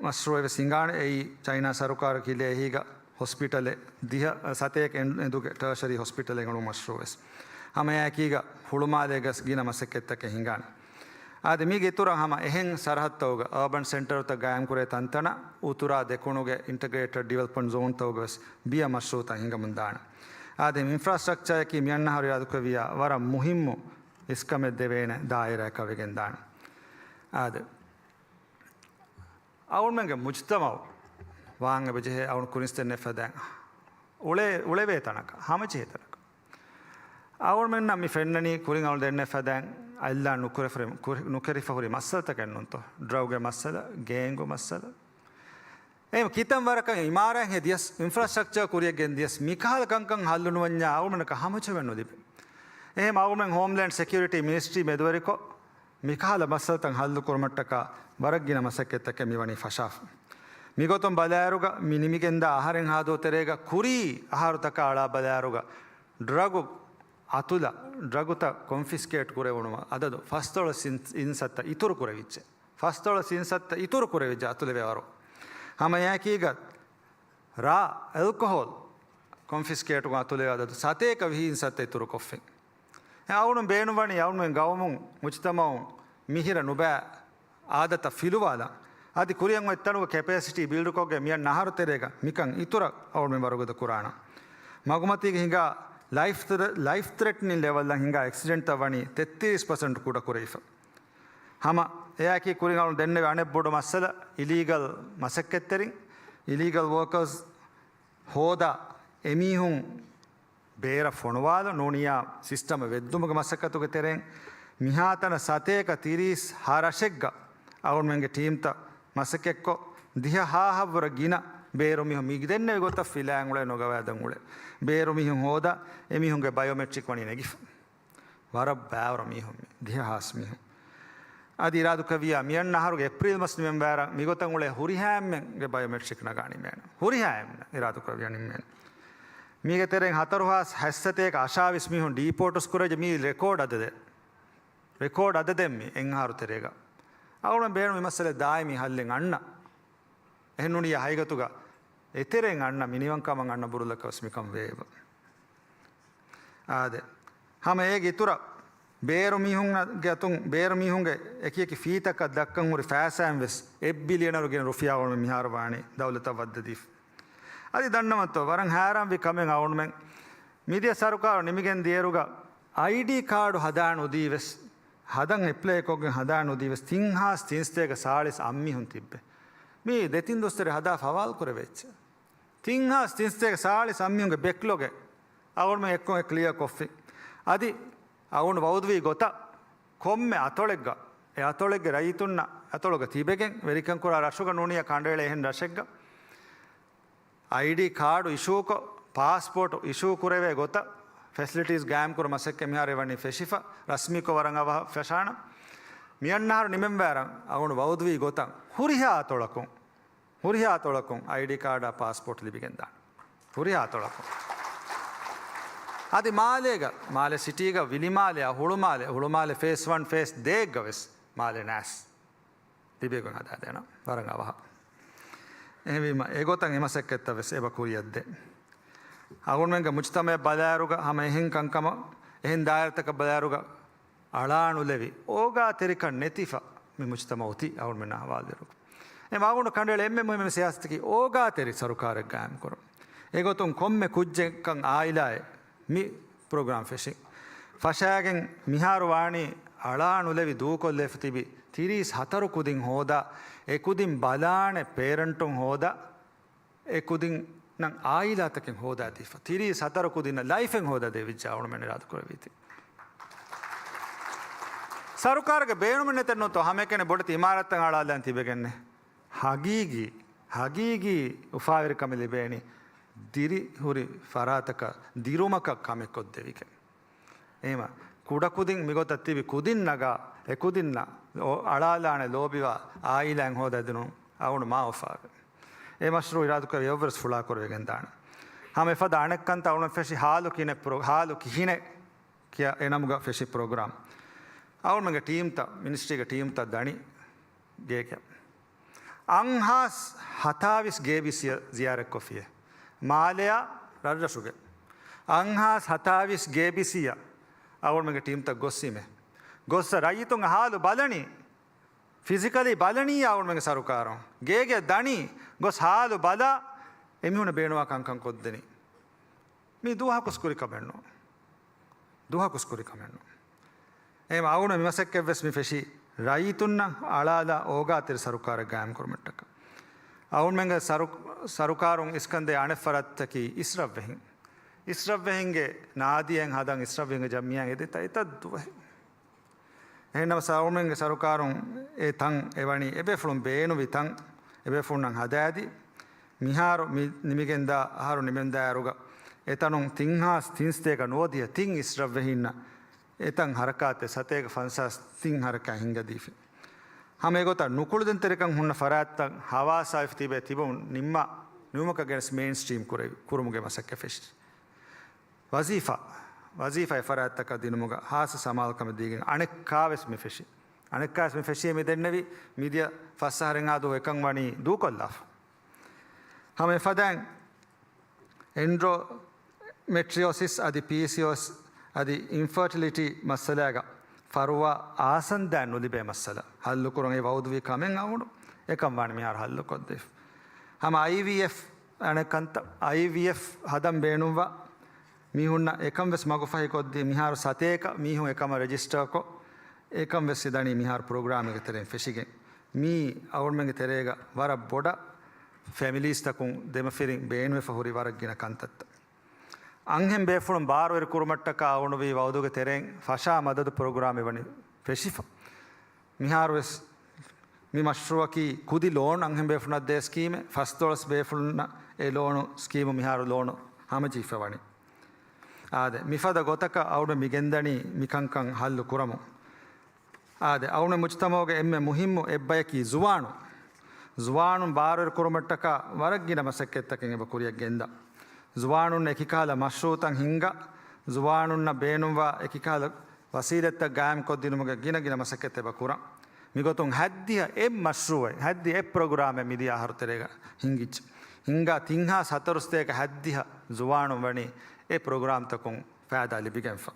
މަޝްރޫއެއް ވެސް ހިނގާނެ. އެއީ ޗައިނާ ސަރުކާރަށް ކިލޭ އެހީގަ ހޮސްޕިޓަލެއް ދިހަ ސަތޭކަ އެން-، އެނދުގެ ޓާޝަރީ ހޮސްޕިޓަލެއް ހުޅުވުމަށް މަޝްރޫއެއް ވެސް. ހަމައެއާއެކީގަ ހުޅުމާލޭގަސް ގިނަ މަސައްކަތްތަކެއް ހިނގާނެ. އާދެ، މީގެ އިތުރަށް ހަމަ އެހެން ސަރަހައްދުތަކުގަ، އާބަން ސެންޓަރުތައް ގާއިމްކުރޭ ތަންތަނަށް، އުތުރާ ދެކުނުގެ އިންޓަގްރޭޓެޑް ޑިވެލޮޕްމަންޓް ޒޯންތަކުގަ ވެސް ބިޔަ މަޝްރޫއުތައް ހިނގަމުން ދާނެ. އާދެ، އިންފްރާސްޓްރަކްޗާއަކީ މިއަންނަހަރު އިރާދަކުރެއްވިޔާ ވަރަށް މުހިއްމު އިސްކަމެއް ދެވޭނެ ދާއިރާއަކަށް ވެގެން ދާނެ. އާދެ، އަޅުމެންގެ މުޖްތަމަޢު ވާން އެބަޖެހޭ އަޅުން ކުރިންސް ދެންނެވި ފަދައިން އުޅޭ، އުޅެވޭ ތަނަކަށް، ހަމަޖެހޭ ތަނަކަށް. އަޅުމެންނަށް މި ފެންނަނީ ކުރިން އަޅުން ދެންނެވި ފަދައިން އަތްލާން ނުކުރެފަ-، ކުރި-، ނުކެރިފަ ހުރި މައްސަލަތަކެއް ނޫންތޯ؟ ޑްރަގުގެ މައްސަލަ، ގޭންގު މައްސަލަ. އެހެން ކިތަން ވަރަކަށް އިމާރާތް ހެދިޔަސް، އިންފްރާސްޓްރަކްޗާ ކުރިއަށް ގެންދިޔަސް، މިކަހަލަ ކަންކަން ހައްލު ނުވަންޏާ އަޅުމެންނަކަށް ހަމަޖެހުމެއް ނުލިބޭ. އެހެން އަޅުމެން ހޯމްލޭންޑް ސެކިއުރިޓީ މިނިސްޓްރީ މެދުވެރިކޮށް، މިކަހަލަ މައްސަލަތައް ހައްލު ކުރުމަށްޓަކާ ވަރަށް ގިނަ މަސައްކަތްތަކެއް މިވަނީ ފަށާފަ. މިގޮތުން ބަލާއިރުގަ މި ނިމިގެންދާ އަހަރެއް ހާދޫ ތެރޭގަ ކުރީ އަހަރުތަކާ އަޅާ ބަލާއިރުގަ ޑްރަގު އަތުލަ، ޑްރަގުތައް ކޮންފިސްކޭޓް ކުރެވުނު އަދަދު ފަސްދޮޅަސް އިން-، އިންސައްތަ އިތުރު ކުރެވިއްޖެ. ފަސްދޮޅަސް އިންސައްތަ އިތުރު ކުރެވިއްޖެ އަތުލެވޭ ވަރު. ހަމައެއާއެކީގަ ރާ އެލްކޮހޯލް ކޮންފިސްކޭޓުގަ އަތުލެވޭ އަދަދު ސަތޭކަ ވިހި އިންސައްތަ އިތުރުކޮށްފިން. އެ އަޅުން ބޭނުންވަނީ އަޅުންމެން ގައުމުން، މުޖްތަމަޢުން މިހިރަ ނުބައި އާދަތައް ފިލުވާލަން. އަދި ކުރިއަށް އޮތް ތަނުގެ ކެޕޭސިޓީ ބިލްޑްކޮށްގެން މިއަންނަ އަހަރު ތެރޭގަ މިކަން އިތުރަށް އަޅުމެން ވަރުގަދަ ކުރާނަން. މަގުމަތީގަ ހިނގާ ލައިފް ތްރެ-، ލައިފް ތްރެޓްނިން ލެވަލްއަށް ހިނގާ އެކްސިޑެންޓްތައް ވަނީ ތެއްތިރީސް ޕަސެންޓް ކުޑަ ކުރެވިފަ. ހަމަ އެއާއެކީ ކުރިން އަޅުން ދެންނެވި އަނެއް ބޮޑު މައްސަލަ އިލީގަލް މަސައްކަތްތެރިން، އިލީގަލް ވޯކަރސް ހޯދާ އެމީހުން ބޭރަށް ފޮނުވާލުން ނޫނިއްޔާ ސިސްޓަމް ވެއްދުމުގެ މަސައްކަތުގެ ތެރެއިން މިހާތަނަށް ސަތޭކަ ތިރީސް ހަ ރަށެއްގަ އަޅުމެންގެ ޓީމްތައް މަސައްކަތްކޮށް، ދިހަ ހާހަށްވުރެ ގިނަ ބޭރު މީހުން މި ދެންނެވި ގޮތަށް ފިލާން އުޅޭ ނުގަވާދަން އުޅޭ ބޭރު މީހުން ހޯދާ، އެމީހުންގެ ބަޔޯމެޓްރިކް ވަނީ ނެގިފަ. ވަރަށް ބާވަރު މީހުން މި، ދިހަ ހާސް މީހުން. އަދި އިރާދުކުރެއްވިޔާ މިއަންނަ އަހަރުގެ އޭޕްރީލް މަސް ނިމެން ވާއިރަށް މިގޮތަށް އުޅޭ ހުރިހާ އެންމެންގެ ބަޔޯމެޓްރިކް ނަގާ ނިމޭނެ. ހުރިހާ އެންމެން އިރާދުކުރެއްވިޔާ ނިންމޭނެ. މީގެ ތެރެއިން ހަތަރު ހާސް ހަތްސަތޭކަ އަށާވީސް މީހުން ޑީޕޯޓުސް ކުރެވިއްޖެ. މީ ރެކޯޑް އަދަދެއް. ރެކޯޑް އަދަދެއް މީ އެއް އަހަރު ތެރޭގަ. އަޅުގަނޑު ބޭނުން މި މައްސަލަ ދާއިމީ ހައްލެއް އަންނަ. އެހެން ނޫނިއްޔާ ހަގީގަތުގަ އެތެރެއިން އަންނަ މިނިވަންކަމަށް އަންނަ ބުރުލަކަށް ވެސް މިކަން ވެއެވެ. އާދެ. ހަމަ އޭގެ އިތުރަށް ބޭރު މީހުންގެ އަތުން، ބޭރު މީހުންގެ އެކި އެކި ފީތަކަށް ދައްކަން ހުރި ފައިސާއިން ވެސް އެއް ބިލިއަނަރު ގިނަ ރުފިޔާ އަޅުމެން މިހާރު ވާނީ ދައުލަތަށް ވައްދަދީފަ. އަދި ދަންނަވަންތޯ، ވަރަށް ހައިރާންވި ކަމެއް އަޅުމެން މިދިޔަ ސަރުކާރު ނިމިގެން ދިޔައިރުގަ އައިޑީ ކާޑު ހަދާނުދީ ވެސް، ހަދަން އެޕްލައިކޮށްގެން ހަދާނުދީ ވެސް، ތިން ހާސް ތިންސަތޭކަ ސާޅީސް އަށް މީހުން ތިއްބެ. މީ ދެތިން ދުވަސްތެރޭ ހަދާ ފަވާލު ކުރެވޭ އެއްޗެއް. ތިން ހާސް ތިންސަތޭކަ ސާޅީސް އަށް މީހުންގެ ބެކްލޮގެއް އަޅުގަނޑުމެން އެއްކޮށް ކްލިއާ ކޮށްފި. އަދި އަޅުގަނޑު ވައުދުވީ ގޮތަށް ކޮންމެ އަތޮޅެއްގަ، އެ އަތޮޅެއްގެ ރައްޔިތުންނަށް އަތޮޅުގަ ތިބެގެން ވެރިކަން ކުރާ ރަށުގަ ނޫނިއްޔާ ކަނޑައެޅޭ އެހެން ރަށެއްގަ އައިޑީ ކާޑު އިޝޫކޮށް، ޕާސްޕޯޓު އިޝޫ ކުރެވޭ ގޮތަށް ފެސިލިޓީސް ގާއިމްކުރުމަށް މަސައްކަތް މިހާރު ވަނީ ފެށިފަ، ރަސްމީކޮށް ވަރަށް އަވަހަށް ފެށާނަން. މިއަންނަ އަހަރު ނިމެންވާއިރަށް އަޅުގަނޑު ވައުދުވީ ގޮތަށް ހުރިހާ އަތޮޅަކުން، ހުރިހާ އަތޮޅަކުން އައިޑީ ކާޑާ ޕާސްޕޯޓް ލިބިގެންދާނެ. ހުރިހާ އަތޮޅަކުން. އަދި މާލޭގަ، މާލެ ސިޓީގަ، ވިލިމާލެއާ، ހުޅުމާލެ، ހުޅުމާލެ ފޭސް ވަން، ފޭސް ދޭއްގަ ވެސް މާލެ ނާސް ލިބިގެން ހަދާދޭނަން ވަރަށް އަވަހަށް. އެހެންވީމަ، އެގޮތަށް އެ މަސައްކަތްތައް ވެސް އެބަ ކުރިއަށްދޭ. އަޅުގަނޑުމެންގެ މުޖްތަމަޢަށް ބަލާއިރުގަ ހަމަ އެހެން ކަންކަމަށް، އެހެން ދާއިރާތަކަށް ބަލާއިރުގަ އަޅާނުލެވި، އޯގާތެރިކަން ނެތިފަ މި މުޖްތަމަޢު އޮތީ އަޅުގަނޑުމެންނާ ހަވާލުވިއިރު. އެ މަގުނޑު ކަނޑައެޅޭ އެންމެ މުހިއްމު ސިޔާސަތަކީ އޯގާތެރި ސަރުކާރެއް ގާއިމްކުރުން. އެގޮތުން ކޮންމެ ކުއްޖެއްކަން އާއިލާއެއް މި ޕްރޮގްރާމް ފެށި. ފަށާގެން މިހާރު ވާނީ އަޅާނުލެވި ދޫކޮށްލެފަ ތިބި ތިރީސް ހަތަރު ކުދިން ހޯދާ، އެ ކުދިން ބަލާނެ ޕޭރެންޓުން ހޯދާ، އެ ކުދިން ނަން އާއިލާތަކެއް ހޯދާދީފަ، ތިރީސް ހަތަރު ކުދިންނަށް ލައިފެއް ހޯދާ ދެވިއްޖާ އަޅުމެން އިރާދަކުރެއްވީތީ. ސަރުކާރުގެ ބޭނުމެއް ނެތެއްނުތޯ ހަމައެކަނި ބޮޑެތި އިމާރާތްތައް އަޅާލާން ތިބެގެންނެއް. ހަގީގީ، ހަގީގީ އުފާވެރިކަމެއް ލިބޭނީ ދިރިހުރި ފަރާތަކަށް ދިރުމަކަށް ކަމެއް ކޮށްދެވިގެން. އެހެމަ ކުޑަކުދިން މިގޮތަށް ތިބި ކުދިން ނަގާ، އެކުދިންނަށް އަޅާލާނެ ލޯބިވާ އާއިލާއެއް ހޯދާދިނުން އަޅުގަނޑު މާ އުފާވޭ. އެ މަޝްރޫއު އިރާދަކުރެއްވި އެއްވެސް ފުޅާކުރެވިގެން ދާނެ. ހަމަ އެފަދަ އަނެއްކަންތައް އަޅުގަނޑު ފެށި ހާލު ކިހިނެއް ޕްރޮ-، ހާލު ކިހިނެއް ކިޔާ އެ ނަމުގަ ފެށި ޕްރޮގްރާމް. އަޅުގަނޑުގެ ޓީމްތައް، މިނިސްޓްރީގެ ޓީމްތައް ދަނީ ގޭގެ. އަށްހާސް ހަތާވީސް ގޭބިސީއަށް ޒިޔާރަތްކޮށްފިޔޭ. މާލެއާ ރަށްރަށުގެ އަށްހާސް ހަތާވީސް ގޭބިސީއަށް އަޅުގަނޑުމެންގެ ޓީމްތައް ގޮއްސިމެ. ގޮއްސަ ރައްޔިތުން ހާލު ބަލަނީ، ފިޒިކަލީ ބަލަނީ އަޅުގަނޑުމެންގެ ސަރުކާރުން. ގޭގެ ދަނީ ގޮސް ހާލު ބަލާ އެމީހުން ބޭނުވާ ކަންކަން ކޮށްދެނީ. މީ ދުވަހަކުސް ކުރި ކަމެއްނު. ދުވަހަކުސް ކުރި ކަމެއްނު. އެހެމަ އަޅުގަނޑު މި މަސައްކަތްވެސް މި ފެށީ ރައްޔިތުންނަށް އަޅާލާ އޯގާތެރި ސަރުކާރެއް ގާއިމްކުރުމަށްޓަކާ. އަޅުގަނޑުމެންގެ ސަރު-، ސަރުކާރުން އިސްކަންދޭ އަނެއް ފަރާތްތަކީ އިސްރަށްވެހިން. އިސްރަށްވެހިންގެ ނާދިޔައެއް ހަދަން، އިސްރަށްވެހިންގެ ޖަމްޢިއްޔާއަށް އެދިތަ އެތައް ދުވަހެއް. އެހެންނަމަ ސައުމެންގެ ސަރުކާރުން އެ ތަން އެވަނީ އެބޭފުޅުން ބޭނުވި ތަން، އެބޭފުޅުންނަށް ހަދާދީ، މިހާރު މި ނިމިގެންދާ އަހަރު ނިމެންދާއިރުގަ އެތަނުން ތިން ހާސް ތިން ސަތޭކަ ނުވަދިހަ ތިން އިސްރަށްވެހިންނަށް އެތަން ހަރަކާތެއް ސަތޭކަ ފަންސާސް ތިން ހަރަކާތް ހިންގަދީފި. ހަމަ އެގޮތަށް ނުކުޅެދުންތެރިކަން ހުންނަ ފަރާތްތައް ހަވާސާވެފަ ތިބޭ ތިބުން ނިންމާ ނިމުމަކަށް ގެނެސް މެއިންސްޓްރީމް ކުރެވި، ކުރުމުގެ މަސައްކަތް ފެށި. ވަޒީފާ، ވަޒީފާ އެފަރާތްތަކަށް ދިނުމުގަ ހާއްސަ ސަމާލުކަމެއް ދީގެން އަނެއްކާވެސް މި ފެށި. އަނެއްކާވެސް މި ފެށީ މި ދެންނެވި މިދިޔަ ފަސް އަހަރެއްހާ ދުވަހު އެކަން ވަނީ ދޫކޮށްލާފަ. ހަމަ އެފަދައިން އެންޑޯމެޓްރިއޯސިސް އަދި ޕީސީއޯއެސް އަދި އިންފަރޓިލިޓީ މައްސަލާގަ ފަރުވާ އާސަންދާ ނުލިބޭ މައްސަލަ ހައްލުކުރަން އެ ވައުދުވި ކަމެއް އަވުނު އެކަން ވާނެ މިހާރު ހައްލުކޮށްދީފަ. ހަމަ އައިވީއެފް އަނެއްކަންތައް، އައިވީއެފް ހަދަން ބޭނުންވާ މީހުންނަށް އެކަން ވެސް މަގުފަހިކޮށްދީ، މިހާރު ސަތޭކަ މީހުން އެކަމަށް ރެޖިސްޓަރކޮށް، އެކަން ވެސް ހިދަނީ މިހާރު ޕްރޮގްރާމެއްގެ ތެރެއިން ފެށިގެން. މީ އަޅުގަނޑުމެންގެ ތެރޭގަ ވަރަށް ބޮޑަށް ފެމިލީސްތަކުން ދެމަފިރިން ބޭނުވެފަ ހުރި ވަރަށް ގިނަ ކަންތައްތައް. އަންހެން ބޭފުޅުން ބާރުވެރި ކުރުމަށްޓަކާ އަޅުގަނޑު ވީ ވައުދުގެ ތެރެއިން ފަށާ މަދަދު ޕްރޮގްރާމެއް ވަނީ ފެށިފަ. މިހާރުވެސް މި މަޝްރޫއަކީ ކުދި ލޯނު އަންހެން ބޭފުޅުންނަށް ދޭ ސްކީމެއް، ފަސް ދޮޅަސް ބޭފުޅުންނަށް އެ ލޯނު ސްކީމު މިހާރު ލޯނު ހަމަޖެހިފަ ވަނީ. އާދެ، މިފަދަ ގޮތަކަށް އަޅުގަނޑު މި ގެންދަނީ މިކަންކަން ހައްލު ކުރަމުން. އާދެ، އަޅުގަނޑު މުޖުތަމަޢުގެ އެންމެ މުހިއްމު އެއްބަޔަކީ ޒުވާނުން. ޒުވާނުން ބާރުވެރި ކުރުމަށްޓަކާ ވަރަށް ގިނަ މަސައްކަތްތަކެއް އެބަ ކުރިއަށް ގެންދާ. ޒުވާނުން އެކިކަހަލަ މަޝްރޫއުތައް ހިންގާ، ޒުވާނުންނަށް ބޭނުންވާ އެކިކަހަލަ ވަސީލަތްތައް ގާއިމްކޮށްދިނުމުގެ ގިނަ ގިނަ މަސައްކަތް އެބަ ކުރަން. މިގޮތުން ހައްދިހަ އެއް މަޝްރޫއެއް، ހައްދި އެއް ޕްރޮގްރާމެއް މިދިޔަ އަހަރު ތެރޭގަ ހިންގިއްޖެ. ހިންގާ ތިން ހާސް ހަތަރު ސަތޭކަ ހައްދިހަ ޒުވާނުން ވަނީ އެ ޕްރޮގްރާމްތަކުން ފައިދާ ލިބިގެންފަ.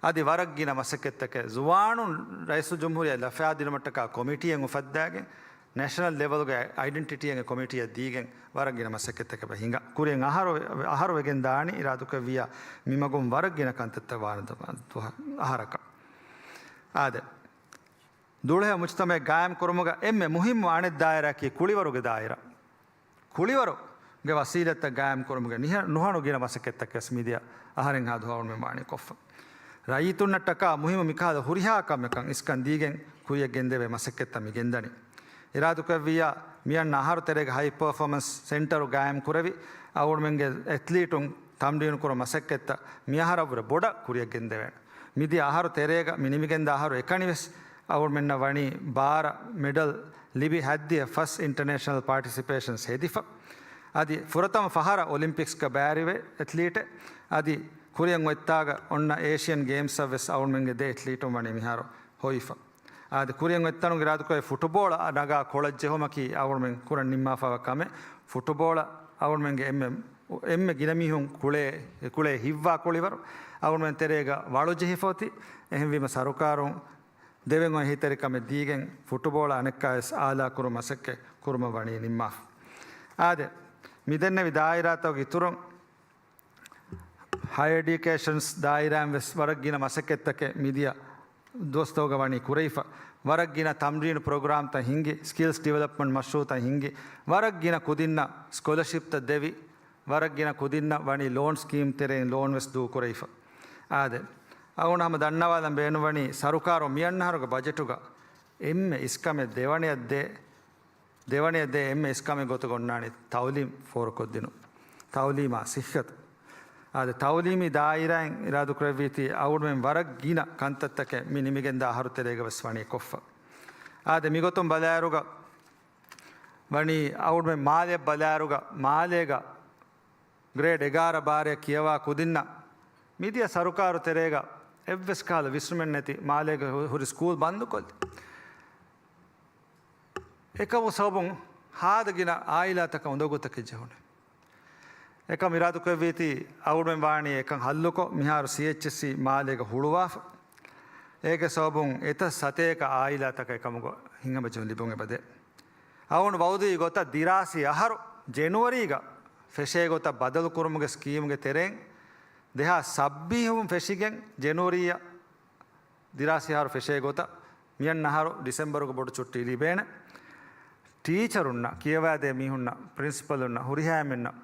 އަދި ވަރަށް ގިނަ މަސައްކަތްތަކެއް ޒުވާނުން ރައީސުލްޖުމްހޫރިއްޔާ ލަފާދިނުމަށްޓަކާ ކޮމިޓީއެއް އުފައްދާގެން، ނޭޝަނަލް ލެވެލްގެ އައިޑެންޓިޓީއެއް ކޮމިޓީއަށް ދީގެން ވަރަށް ގިނަ މަސައްކަތްތަކެއް ހިނގާ. ކުރިން އަހަރު، އަހަރު ވެގެން ދާނީ އިރާދަކުރެއްވިއްޔާ މިމަގުން ވަރަށް ގިނަ ކަންތައްތައް ވާނެ ދުވަ-، ދުވަ-، އަހަރަކަށް. އާދެ، ދުޅަހެޔޮ މުޖުތަމަޢެއް ގާއިމް ކުރުމުގަ އެންމެ މުހިއްމު އަނެއް ދާއިރާއަކީ ކުޅިވަރުގެ ދާއިރާ. ކުޅިވަރުގެ ވަސީލަތްތައް ގާއިމް ކުރުމުގެ ނިހަ-، ނުހަނު ގިނަ މަސައްކަތްތަކެއް ވެސް މިދިޔަ އަހަރެއްހާ ދުވަހު އަޅުގަނޑުމެން ވާނީ ކޮށްފަ. ރައްޔިތުންނަށްޓަކާ މުހިއްމު މިކަހަލަ ހުރިހާ ކަމަކަށް އިސްކަން ދީގެން ކުރިއަށް ގެންދެވޭ މަސައްކަތްތައް މި ގެންދަނީ. އިރާދަކުރެއްވިއްޔާ މިއަންނަ އަހަރު ތެރޭގަ ހައި ޕަރފޯމަންސް ސެންޓަރު ގާއިމް ކުރެވި، އަޅުގަނޑުމެންގެ އެތްލީޓުން ތަމްރީނު ކުރުމުގެ މަސައްކަތްތައް މިއަހަރަށްވުރެ ބޮޑަށް ކުރިއަށް ގެންދެވޭނެ. މިދިޔަ އަހަރު ތެރޭގަ މި ނިމިގެންދާ އަހަރު އެކަނިވެސް އަޅުގަނޑުމެންނަށް ވަނީ ބާރަ މެޑަލް ލިބި ހައްދިހަ ފަސް އިންޓަރނޭޝަނަލް ޕާޓިސިޕޭޝަންސް ހެދިފަ. އަދި ފުރަތަމަ ފަހަރަށް އޮލިމްޕިކްސްގަ ބައިވެރިވި އެތްލީޓެއް. އަދި ކުރިއަށް އޮތްތާގަ އޮންނަ އޭޝިއަން ގޭމްސްއަށްވެސް އަޅުގަނޑުމެންގެ ދެ އެތްލީޓުން ވަނީ މިހާރު ހޮވިފަ. އާދެ، ކުރިއަށް އޮތްތަނުން އިރާދަކުރެއްވި ފުޓުބޯޅަ ނަގާ ކޮޅަށް ޖެހުމަކީ އަޅުގަނޑުމެން ކުރަން ނިންމާފައިވާ ކަމެއް. ފުޓުބޯޅަ އަޅުގަނޑުމެންގެ އެންމެ، އެންމެ ގިނަ މީހުން ކުޅޭ، ކުޅޭ ހިތްވާ ކުޅިވަރު އަޅުގަނޑުމެން ތެރޭގަ ވަޅުޖެހިފަ އޮތީ. އެހެންވީމަ ސަރުކާރުން ދެވެން އޮތް އެހީތެރިކަމެއް ދީގެން ފުޓުބޯޅަ އަނެއްކާވެސް އާލާކުރުމުގެ މަސައްކަތް ކުރުމަށް ވަނީ ނިންމާފަ. އާދެ، މިދެންނެވި ދާއިރާތަކުގެ އިތުރުން ހަޔަ އެޑިއުކޭޝަންސް ދާއިރާއިން ވެސް ވަރަށް ގިނަ މަސައްކަތްތަކެއް މިދިޔަ ދުވަސްތަކުގަ ވަނީ ކުރެވިފަ. ވަރަށް ގިނަ ތަމްރީނު ޕްރޮގްރާމްތައް ހިންގި، ސްކިލްސް ޑިވެލޮޕްމަންޓް މަޝްރޫއުތައް ހިންގި، ވަރަށް ގިނަ ކުދިންނަށް ސްކޮލަޝިޕްތައް ދެވި، ވަރަށް ގިނަ ކުދިންނަށް ވަނީ ލޯން ސްކީމް ތެރެއިން ލޯން ވެސް ދޫކުރެވިފަ. އާދެ، އަޅުގަނޑު ހަމަ ދަންނަވާލަން ބޭނުންވަނީ، ސަރުކާރުން މިއަންނަ އަހަރުގެ ބަޖެޓުގަ އެންމެ އިސްކަމެއް ދެވަނަޔަށް ދޭ، ދެވަނަޔަށް ދޭ އެންމެ އިސްކަމެއް ގޮތުގަ އޮންނާނީ ތައުލީމް ފޯރުކޮށްދިނުން. ތައުލީމާ ސިއްހަތު. އާދެ، ތައުލީމީ ދާއިރާއިން އިރާދުކުރެއްވީތީ އަޅުގަނޑުމެން ވަރަށް ގިނަ ކަންތައްތަކެއް މި ނިމިގެންދާ އަހަރު ތެރޭގަ ވެސް ވަނީ ކޮށްފަ. އާދެ، މިގޮތުން ބަލާއިރުގަ ވަނީ އަޅުގަނޑުމެން މާލެއަށް ބަލާއިރުގަ މާލޭގަ ގްރޭޑް އެގާރަ ބާރައަށް ކިޔަވާ ކުދިންނަށް މިދިޔަ ސަރުކާރު ތެރޭގަ އެއްވެސް ކަހަލަ ވިސްނުމެއް ނެތި މާލޭގަ ހު-، ހުރި ސްކޫލް ބަންދުކޮށްލި. އެކަމު ސަބަބުން ހާދަ ގިނަ އާއިލާތަކަށް އުނދަގޫތަކެއް ޖެހުނެ. އެކަމް އިރާދުކުރެއްވީތީ އަޅުގަނޑުމެން ވާނީ އެކަން ހައްލުކޮށް، މިހާރު ސީއެޗްއެސްސީ މާލޭގަ ހުޅުވާފަ. އޭގެ ސަބަބުން އެތައް ސަތޭކަ އާއިލާތަކަށް އެކަމުގަ ހިތްހަމަޖެހުން ލިބުން އެބަދޭ. އަޅުގަނޑު ވައުދީ ގޮތަށް ދިރާސީ އަހަރު ޖެނުއަރީގަ ފެށޭ ގޮތަށް ބަދަލުކުރުމުގެ ސްކީމުގެ ތެރެއިން ދެހާސް ސައްބީސް ފެށިގެން ޖެނުއަރީއަށް ދިރާސީ އަހަރު ފެށޭ ގޮތަށް މިއަންނަ އަހަރު ޑިސެމްބަރުގެ ބޮޑު ޗުއްޓީ ލިބޭނެ. ޓީޗަރުންނަށް، ކިޔަވާދޭ މީހުންނަށް، ޕްރިންސިޕަލުންނަށް، ހުރިހާ އެންމެންނަށް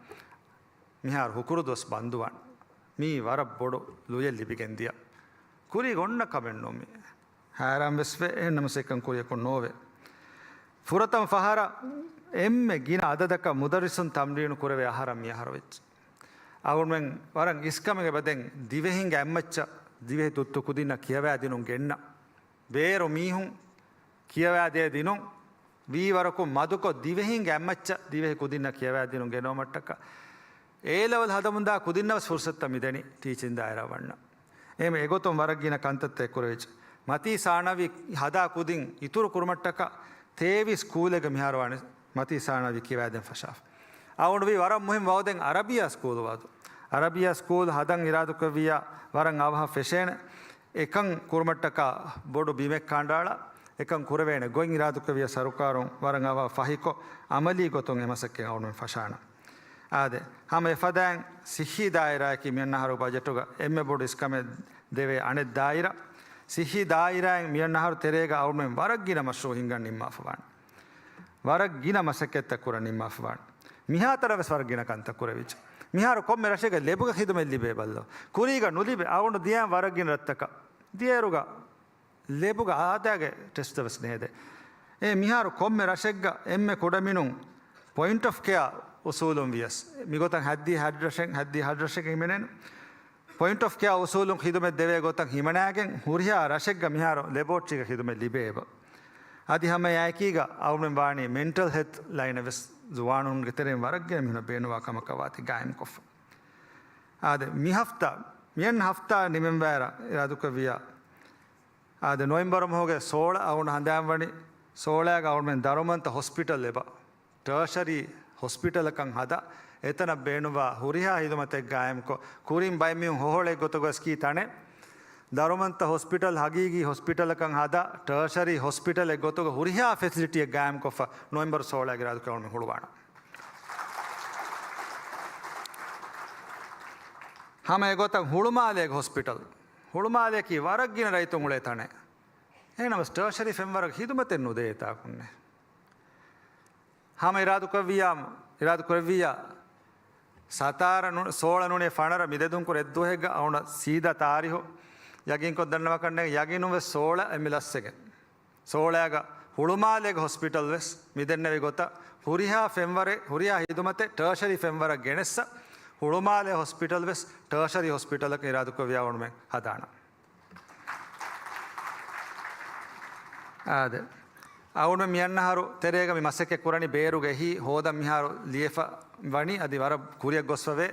މިހާރު ހުކުރު ދުވަސް ބަންދުވާން. މީ ވަރަށް ބޮޑު ލުޔެއް ލިބިގެން ދިޔަ. ކުރީގަ އޮންނަ ކަމެއް ނޫން މީ. ހައިރާން ވެސް ވޭ، އެހެން ނަމަސް އެކަން ކުރިޔަކުން ނޯވޭ. ފުރަތަމަ ފަހަރަށް އެންމެ ގިނަ އަދަދަކަށް މުދައްރިސުން ތަމްރީނު ކުރެވޭ އަހަރަށް މި އަހަރު ވެއްޖެ. އަޅުގަނޑުމެން ވަރަށް އިސްކަމެއް އެބަދޭން ދިވެހިންގެ އަތްމައްޗަށް ދިވެހި ތުއްތު ކުދިންނަށް ކިޔަވާދިނުން ގެންނަ. ބޭރު މީހުން ކިޔަވާދޭ ދިނުން ވީ ވަރަކުން މަދުކޮށް، ދިވެހިންގެ އަތްމައްޗަށް ދިވެހި ކުދިންނަށް ކިޔަވާދިނުން ގެނައުމަށްޓަކާ، އޭ ލެވެލް ހަދަމުންދާ ކުދިންނަށް ވެސް ފުރުސަތުތައް މިދެނީ ޓީޗިން ދާއިރާ ވަންނަ. އެހެން އެގޮތުން ވަރަށް ގިނަ ކަންތައްތައް ކުރެވިއްޖެ. މަތީ ސާނަވީ ހަދާ ކުދިން އިތުރު ކުރުމަށްޓަކާ، ތޭވީސް ސްކޫލެއްގަ މިހާރު ވާނެ މަތީ ސާނަވީ ކިޔަވާދޭން ފަށާފަ. އަޅުގަނޑު ވީ ވަރަށް މުހިންމު ވައުދެއް އަރަބިއްޔާ ސްކޫލު ވައުދު. އަރަބިއްޔާ ސްކޫލް ހަދަން އިރާދުކުރެއްވިއްޔާ ވަރަށް އަވަހަށް ފެށޭނެ. އެކަން ކުރުމަށްޓަކާ ބޮޑު ބިމެއް ކަނޑައަޅާ، އެކަން ކުރެވޭނެ ގޮތް އިރާދުކުރެއްވިއްޔާ ސަރުކާރުން ވަރަށް އަވަހަށް ފަހިކޮށް، އަމަލީ ގޮތުން އެ މަސައްކަތް އަޅުގަނޑުމެން ފަށާނަން. އާދެ، ހަމަ އެފަދައިން ސިއްހީ ދާއިރާއަކީ މިއަންނަ އަހަރު ބަޖެޓުގަ އެންމެ ބޮޑު އިސްކަމެއް ދެވޭ އަނެއް ދާއިރާ. ސިއްހީ ދާއިރާއިން މިއަންނަ އަހަރު ތެރޭގަ އަޅުގަނޑުމެން ވަރަށް ގިނަ މަޝްރޫއު ހިންގަން ނިންމާފަ ވާނެ. ވަރަށް ގިނަ މަސައްކަތްތައް ކުރަން ނިންމާފަ ވާނެ. މިހާތަނަށް ވެސް ވަރަށް ގިނަ ކަންތައް ކުރެވިއްޖެ. މިހާރު ކޮންމެ ރަށެއްގަ ލެބުގެ ޚިދުމަތް ލިބޭ ބައްލަވަ. ކުރީގަ ނުލިބޭ. އަޅުގަނޑު ދިޔައިން ވަރަށް ގިނަ ރަށްތަކަށް. ދިޔައިރުގަ ލެބުގަ އާދައިގެ ޓެސްޓް ވެސް ނޭދޭ. އެ މިހާރު ކޮންމެ ރަށެއްގަ އެންމެ ކުޑަމިނުން ޕޮއިންޓް އޮފް ކެއާ އުސޫލުން ވިޔަސް، މިގޮތަށް ހައްދި ހައްޑަށެއް، ހައްދި ހައްޑަށެއް ހިމެނޭނެ. ޕޮއިންޓް އޮފް ކެއާ އުސޫލުން ޚިދުމަތް ދެވޭ ގޮތަށް ހިމަނާގެން ހުރިހާ ރަށެއްގަ މިހާރު ލެބޯޓްރީގެ ޚިދުމަތް ލިބޭ އެބަ. އަދި ހަމަ އެއާއެކީގަ އަޅުގަނޑުމެން ވާނީ މެންޓަލް ހެލްތް ލައިނަށް ވެސް ޒުވާނުންގެ ތެރެއިން ވަރަށް ގިނަ މީހުންނަށް ބޭނުންވާ ކަމަކަށް ވާތީ ގާއިމްކޮށްފަ. އާދެ، މި ހަފްތާ، މިއަންނަ ހަފްތާ ނިމެންވާއިރަށް އިރާދުކުރެއްވިއްޔާ، އާދެ، ނޮވެމްބަރު މަހުގެ ސޯޅަ އަޅުގަނޑު ހަނދާންވަނީ، ސޯޅައިގަ އަޅުގަނޑުމެން ދަރުމަންތަ ހޮސްޕިޓަލް އެބަ ޓާޝަރީ ހޮސްޕިޓަލަކަށް ހަދާ، އެތަނަށް ބޭނުންވާ ހުރިހާ ހިދުމަތެއް ގާއިމްކޮށް، ކުރިން ބައެއް މީހުން ހޮހޮޅޭ ގޮތަކަށް ވެސް ކީ ތަނެއް، ދަރުމަންތަ ހޮސްޕިޓަލް ހަގީގީ ހޮސްޕިޓަލަކަށް ހަދާ، ޓާޝަރީ ހޮސްޕިޓަލެއް ގޮތުގަ ހުރިހާ ފެސިލިޓީއެއް ގާއިމްކޮށްފަ، ނޮވެމްބަރު ސޯޅައިގެ އިރާދަކުރެއްވި ހުޅުވާނަން. ހަމަ އެގޮތަށް ހުޅުމާލޭގެ ހޮސްޕިޓަލް. ހުޅުމާލެއަކީ ވަރަށް ގިނަ ރައްޔިތުން އުޅޭ ތަނެއް. އެހެންނަމަވެސް ޓާޝަރީ ފެންވަރަށް ހިދުމަތެއް ނުދޭ އެތާކުންނެއް. ހަމަ އިރާދުކުރެއްވިއްޔާ، އިރާދުކުރެއްވިއްޔާ، ސަތާރަ ނު-، ސޯޅަ ނޫނީ ފަނަރަ މި ދެދުން ކުރެ އެއްދުވަހެއްގަ އަޅުގަނޑަށް ސީދާ ތާރީހު ޔަގީންކޮށް ދަންނަވާކަށް ނޭނގެ. ޔަގީނުން ވެސް ސޯޅަ އެމްއެލް އައްސެގެން. ސޯޅައިގަ ހުޅުމާލޭގެ ހޮސްޕިޓަލް ވެސް މި ދެންނެވި ގޮތަށް ހުރިހާ ފެންވަރެއް، ހުރިހާ ހިދުމަތެއް ޓާޝަރީ ފެންވަރަށް ގެނެއްސަ، ހުޅުމާލޭ ހޮސްޕިޓަލް ވެސް ޓާޝަރީ ހޮސްޕިޓަލަކަށް އިރާދުކުރެއްވިއްޔާ އަޅުގަނޑުމެން ހަދާނަން. އާދެ. އަޅުގަނޑު މިއަންނަ އަހަރު ތެރޭގަ މި މަސައްކަތް ކުރަނީ ބޭރުގަ އެހީ ހޯދަން މިހާރު ލިޔެފަ ވަނީ އަދި ވަރަށް ކުރިއަށް ގޮސްފަވޭ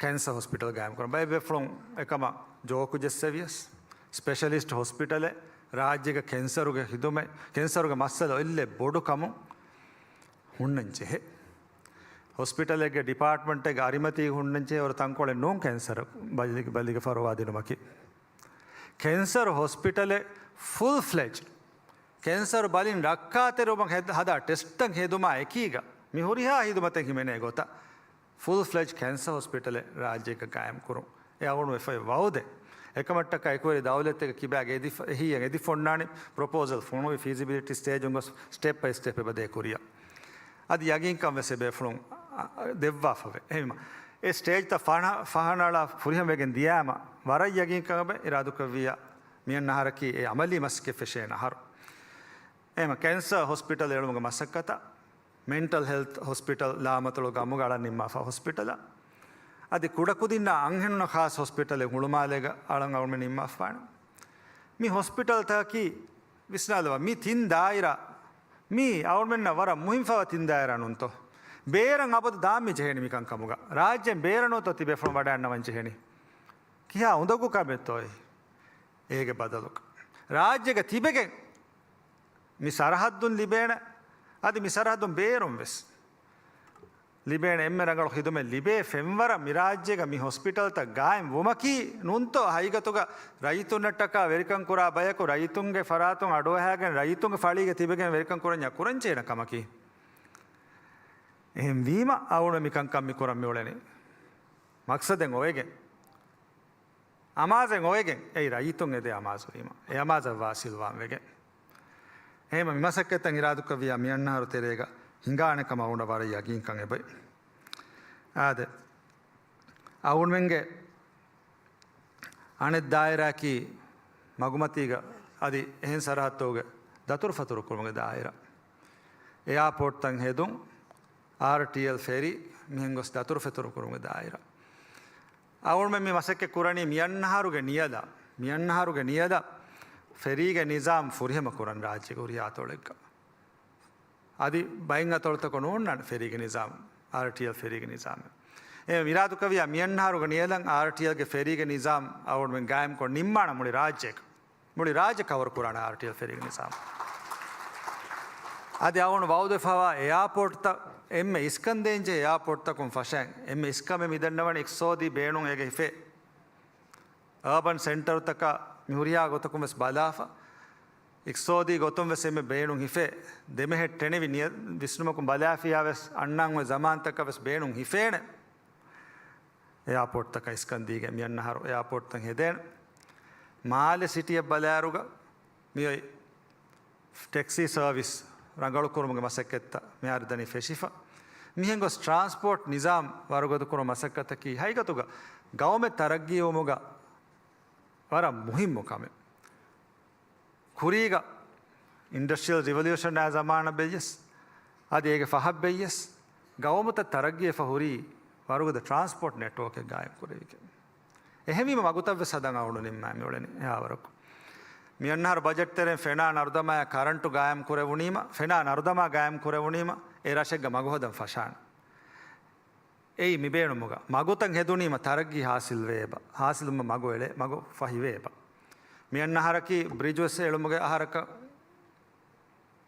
ކެންސަރ ހޮސްޕިޓަލް ގާއިމް ކުރަން. ބައެއް ބޭފުޅުން އެކަމަށް ޖޯކު ޖެއްސެވިޔަސް، ސްޕެޝަލިސްޓް ހޮސްޕިޓަލެއް ރާއްޖޭގަ ކެންސަރުގެ ހިދުމަތް، ކެންސަރުގެ މައްސަލަ އެއްލެއް ބޮޑު ކަމުން ހުންނަން ޖެހޭ. ހޮސްޕިޓަލެއްގެ ޑިޕާޓްމަންޓެއްގެ އަރިމަތީގަ ހުންނަން ޖެހޭ އޮރަ ތަންކޮޅެއް ނޫން ކެންސަރު ބަލި-، ބަލިގެ ފަރުވާ ދިނުމަކީ. ކެންސަރު ހޮސްޕިޓަލެއް ފުލް ފްލެޖް ކެންސަރު ބަލިން ރައްކާތެރިވުމަށް ހެދ-، ހަދާ ޓެސްޓްތައް ހެދުމާ އެކީގަ މި ހުރިހާ ހިދުމަތެއް ހިމެނޭ ގޮތަށް ފުލް ފްލެޖް ކެންސަރ ހޮސްޕިޓަލެއް ރާއްޖޭގަ ގާއިމް ކުރުން އެ އަޅުގަނޑު ވެފައި ވައުދެއް. އެކަމަށްޓަކާ އެކުވެރި ދައުލަތެއްގެ ކިބާގެ އެދިފަ-، އެހީއަށް އެދިފަ އޮންނާނެ ޕްރޮޕޯސަލް ފޮނުވި ފީޒިބިލިޓީ ސްޓޭޖުން ގޮސް ސްޓެޕް ބައި ސްޓެޕް އެބަދޭ ކުރިއަށް. އަދި ޔަގީންކަން ވެސް އެބޭފުޅުން އަ، ދެއްވާފަވޭ. އެހެންވީމަ، އެ ސްޓޭޖްތައް ފަހަނަ-، ފަހަނަޅާ ފުރިހަމަވެގެން ދިޔާމަ، ވަރަށް ޔަގީންކަމެއް އިރާދުކުރެއްވިއްޔާ، މިއަންނަ އަހަރަކީ އެ އަމަލީ މަސައްކަތް ފެށޭނެ އަހަރު. އެހެންވީމަ، ކެންސަރ ހޮސްޕިޓަލް އެޅުމުގެ މަސައްކަތަށް، މެންޓަލް ހެލްތް ހޮސްޕިޓަލް ލާމަތޮޅު ގަމުގަ އަޅަން ނިންމާފަ ހޮސްޕިޓަލަށް، އަދި ކުޑަކުދިންނާ އަންހެނުންނަށް ޚާއްޞަ ހޮސްޕިޓަލެއް ހުޅުމާލޭގަ އަޅަން އަޅުމެން ނިންމާފާނެ. މި ހޮސްޕިޓަލްތަކަކީ ވިސްނާލަބަ، މި ތިން ދާއިރާ، މީ އަޅުމެންނަށް ވަރަށް މުހިން ފަވަ ތިން ދާއިރާ ނޫންތޯ؟ ބޭރަށް އަބަދު ދާން މި ޖެހޭނީ މިކަންކަމުގަ. ރާއްޖޭން ބޭރަށް ނޫންތޯ ތިބޭފުޅުން ވަޑައިގަންނަވަން ޖެހޭނީ؟ ކިހާ އުނދަގޫ ކަމެއްތޯއޭ؟ އޭގެ ބަދަލުގަ ރާއްޖޭގަ ތިބެގެން މި ސަރަހައްދުން ލިބޭނެ، އަދި މި ސަރަހައްދުން ބޭރުން ވެސް ލިބޭނެ އެންމެ ރަނގަޅު ޚިދުމަތް ލިބޭ ފެންވަރަށް މި ރާއްޖޭގަ މި ހޮސްޕިޓަލްތައް ގާއިމް ވުމަކީ ނޫންތޯ ހަގީގަތުގަ ރައްޔިތުންނަށްޓަކާ ވެރިކަން ކުރާ ބަޔަކު ރައްޔިތުންގެ ފަރާތުން އަޑުއަހާގެން ރައްޔިތުންގެ ފަޅީގަ ތިބެގެން ވެރިކަން ކުރަންޏާ ކުރަންޖެހޭނެ ކަމަކީ. އެހެންވީމަ އަޅުގަނޑު މި ކަންކަން މި ކުރަން މިއުޅެނީ މަޤްޞަދެއް އޮވެގެން. އަމާޒެއް އޮވެގެން އެއީ ރައްޔިތުން އެދޭ އަމާޒުވީމަ، އެ އަމާޒަށް ވާސިލްވާން ވެގެން. އެހެންވީމަ މި މަސައްކަތްތައް އިރާދުކުރެއްވިއްޔާ މިއަންނަ އަހަރު ތެރޭގަ ހިނގާނެ ކަމަށް އަޅުގަނޑަށް ވަރަށް ޔަގީންކަން އެބައޮތް. އާދެ، އަޅުގަނޑުމެންގެ އަނެއް ދާއިރާއަކީ މަގުމަތީގަ އަދި އެހެން ސަރަހައްދުގެ ދަތުރުފަތުރު ކުރުމުގެ ދާއިރާ. އެއާޕޯޓްތައް ހެދުން، އާރްޓީއެލް ފެރީ މިހެން ގޮސް ދަތުރުފަތުރު ކުރުމުގެ ދާއިރާ. އަޅުގަނޑުމެން މި މަސައްކަތް ކުރަނީ މިއަންނަ އަހަރުގެ ނިޔަލަށް، މިއަންނަ އަހަރުގެ ނިޔަލަށް ފެރީގެ ނިޒާމް ފުރިހަމަ ކުރަން ރާއްޖޭގެ ހުރިހާ އަތޮޅެއްގަ. އަދި ބައެއް އަތޮޅުތަކުން ނޯންނާނެ ފެރީގެ ނިޒާމް، އާރްޓީއެލް ފެރީގެ ނިޒާމެއް. އެ އިރާދުކުރެއްވިއްޔާ މިއަންނަ އަހަރުގެ ނިޔަލަށް އާރްޓީއެލްގެ ފެރީގެ ނިޒާމް އަޅުގަނޑުމެން ގާއިމްކޮށް ނިންމާނަން މުޅި ރާއްޖޭގަ. މުޅި ރާއްޖެ ކަވަރު ކުރާނެ އާރްޓީއެލް ފެރީގެ ނިޒާމް. އަދި އަޅުގަނޑު ވައުދުވެފަވާ އެއާޕޯޓްތައް އެންމެ އިސްކަން ދޭންޖެހޭ އެއާޕޯޓްތަކުން ފަށައިން އެންމެ އިސްކަމެއް މިދަންނަވަނީ އިޤްތިޞާދީ ބޭނުން އޭގެ ހިފޭ. އާބަން ސެންޓަރުތަކާ މި ހުރިހާ ގޮތަކުން ވެސް ބަލާފަ، އިޤްތިޞާދީ ގޮތުން ވެސް އެންމެ ބޭނުން ހިފޭ. ދެމެހެއްޓެނެވި ނިޔަ-، ވިސްނުމަކުން ބަލާފިޔާ ވެސް އަންނާން އޮތް ޒަމާންތަކަށް ވެސް ބޭނުން ހިފޭނެ. އެއާޕޯޓްތަކަށް އިސްކަން ދީގެން މިއަންނަ އަހަރު އެއާޕޯޓްތައް ހެދޭނެ. މާލެ ސިޓީއަށް ބަލާއިރުގަ މިއޮތް ޓެކްސީ ސަރވިސް ރަނގަޅުކުރުމުގެ މަސައްކަތްތައް މިހާރު ދަނީ ފެށިފަ. މިހެން ގޮސް ޓްރާންސްޕޯޓް ނިޒާމް ވަރުގަދަކުރުމުގެ މަސައްކަތަކީ ހަގީގަތުގަ ގައުމެއް ތަރައްގީވުމުގަ ވަރަށް މުހިއްމު ކަމެއް. ކުރީގަ އިންޑަސްޓްރިއަލް ރިވޮލިއުޝަނާ ޒަމާނަށް ބެއްޔަސް، އަދި އޭގެ ފަހަށް ބެއްޔަސް، ގައުމުތައް ތަރައްގީވެފަ ހުރީ ވަރުގަދަ ޓްރާންސްޕޯޓް ނެޓްވޯކެއް ގާއިމް ކުރެވިގެން. އެހެންވީމަ މަގުތައް ވެސް ހަދަން އަޅުގަނޑު ނިންމާ މިއުޅެނީ އެއާވަރަކު. މިއަންނަ އަހަރު ބަޖެޓް ތެރެއިން ފެނާ ނަރުދަމާއާ ކަރަންޓު ގާއިމް ކުރެވުނީމަ، ފެނާ ނަރުދަމާ ގާއިމް ކުރެވުނީމަ، އެ ރަށެއްގަ މަގު ހަދަން ފަށާނެ. އެއީ މި ބޭނުމުގަ މަގުތައް ހެދުނީމަ ތަރައްގީ ހާސިލް ވޭ އެބަ. ހާސިލުވުމަށް މަގު އެޅޭ، މަގު ފަހިވޭ އެބަ. މިއަންނަ އަހަރަކީ ބްރިޖް ވެސް އެޅުމުގެ އަހަރަކަށް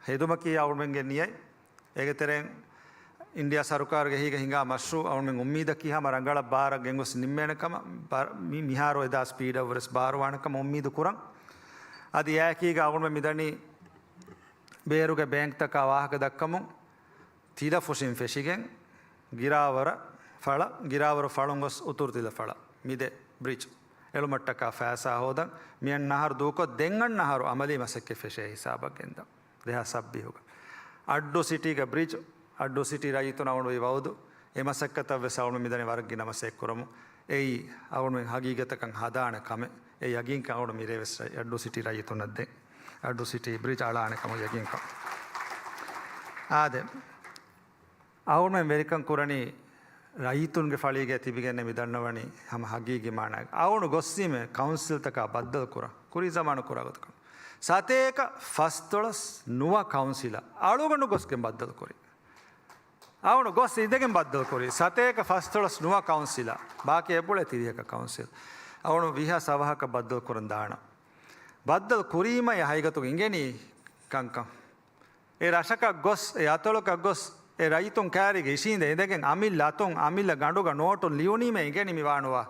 ހެދުމަކީ އަޅުގަނޑުމެންގެ ނިޔަތް. އޭގެ ތެރެއިން އިންޑިޔާ ސަރުކާރުގެ އެހީގަ ހިނގާ މަޝްރޫއު އަޅުގަނޑުމެން އުއްމީދަކީ ހަމަ ރަނގަޅަށް ބާރަށް ގެންގޮސް ނިންމޭނެ ކަމަށް. ބާ-، މި-، މިހާރު އެދާ ސްޕީޑަށް ވުރެސް ބާރުވާނެ ކަމަށް އުއްމީދު ކުރަން. އަދި އެއާއެކީގަ އަޅުގަނޑުމެން މިދަނީ ބޭރުގެ ބޭންކްތަކާ ވާހަކަ ދައްކަމުން ތިލަފުށިން ފެށިގެން، ގިރާވަރަށް ފަޅަށް، ގިރާވަރު ފަޅުން ގޮސް އުތުރު ތިލަ ފަޅަށް މިދެ ބްރިޖް އެޅުމަށްޓަކާ ފައިސާ ހޯދަން މިއަންނަ އަހަރު ދޫކޮށް، ދެން އަންނަ އަހަރު އަމަލީ މަސައްކަތް ފެށޭ ހިސާބަށް ގެންދަން. ދެހާސް ސައްބީހުގަ އައްޑޫ ސިޓީގަ ބްރިޖް، އައްޑޫ ސިޓީ ރައްޔިތުން އަޅުގަނޑު ވައުދު، އެ މަސައްކަތަށް ވެސް އަޅުގަނޑު މިދަނީ ވަރަށް ގިނަ މަސައްކަތް ކުރަމުން. އެއީ އަޅުގަނޑުމެން ހަގީގަތަކަށް ހަދާނެ ކަމެއް. އެ ޔަގީންކަން އަޅުގަނޑު މިރޭ ވެސް ރައް-، އައްޑޫ ސިޓީ ރައްޔިތުންނަށް ދޭ. އައްޑޫ ސިޓީ ބްރިޖް އަޅާނެ ކަމަށް ޔަގީންކަން. އާދެ. އަޅުގަނޑުމެން ވެރިކަން ކުރަނީ ރައްޔިތުންގެ ފަޅީގައި ތިބިގެންނޭ މި ދަންނަވަނީ ހަމަ ހަގީގީ މާނައަކަށް. އަޅުގަނޑު ގޮއްސީމޭ ކައުންސިލްތަކާ ބައްދަލު ކުރަން. ކުރީ ޒަމާނު ކުރާ ގޮތަކަށް. ސަތޭކަ ފަސްދޮޅަސް ނުވަ ކައުންސިލަށް އަޅުގަނޑު ގޮސްގެން ބައްދަލު ކުރީ. އަޅުގަނޑު ގޮސް އިނދެގެން ބައްދަލު ކުރީ. ސަތޭކަ ފަސްދޮޅަސް ނުވަ ކައުންސިލަށް. ބާކީ އެބުޅޭ ތިރީހަކަށް ކައުންސިލް. އަޅުގަނޑު ވީހާ ސަވަހަކަށް ބައްދަލު ކުރަން ދާނަން. ބައްދަލު ކުރީމައި ހަގީގަތުގަ އިނގެނީ ކަންކަން. އެ ރަށަކަށް ގޮސް، އެ އަތޮޅަކަށް ގޮސް، އެ ރައްޔިތުން ކައިރީގަ އިށީނދެ އިނދެގެން އަމިއްލަ އަތުން، އަމިއްލަ ގަނޑުގަ ނޯޓު ލިޔުނީމޭ އިނގެނީ މި ވާނުވާ.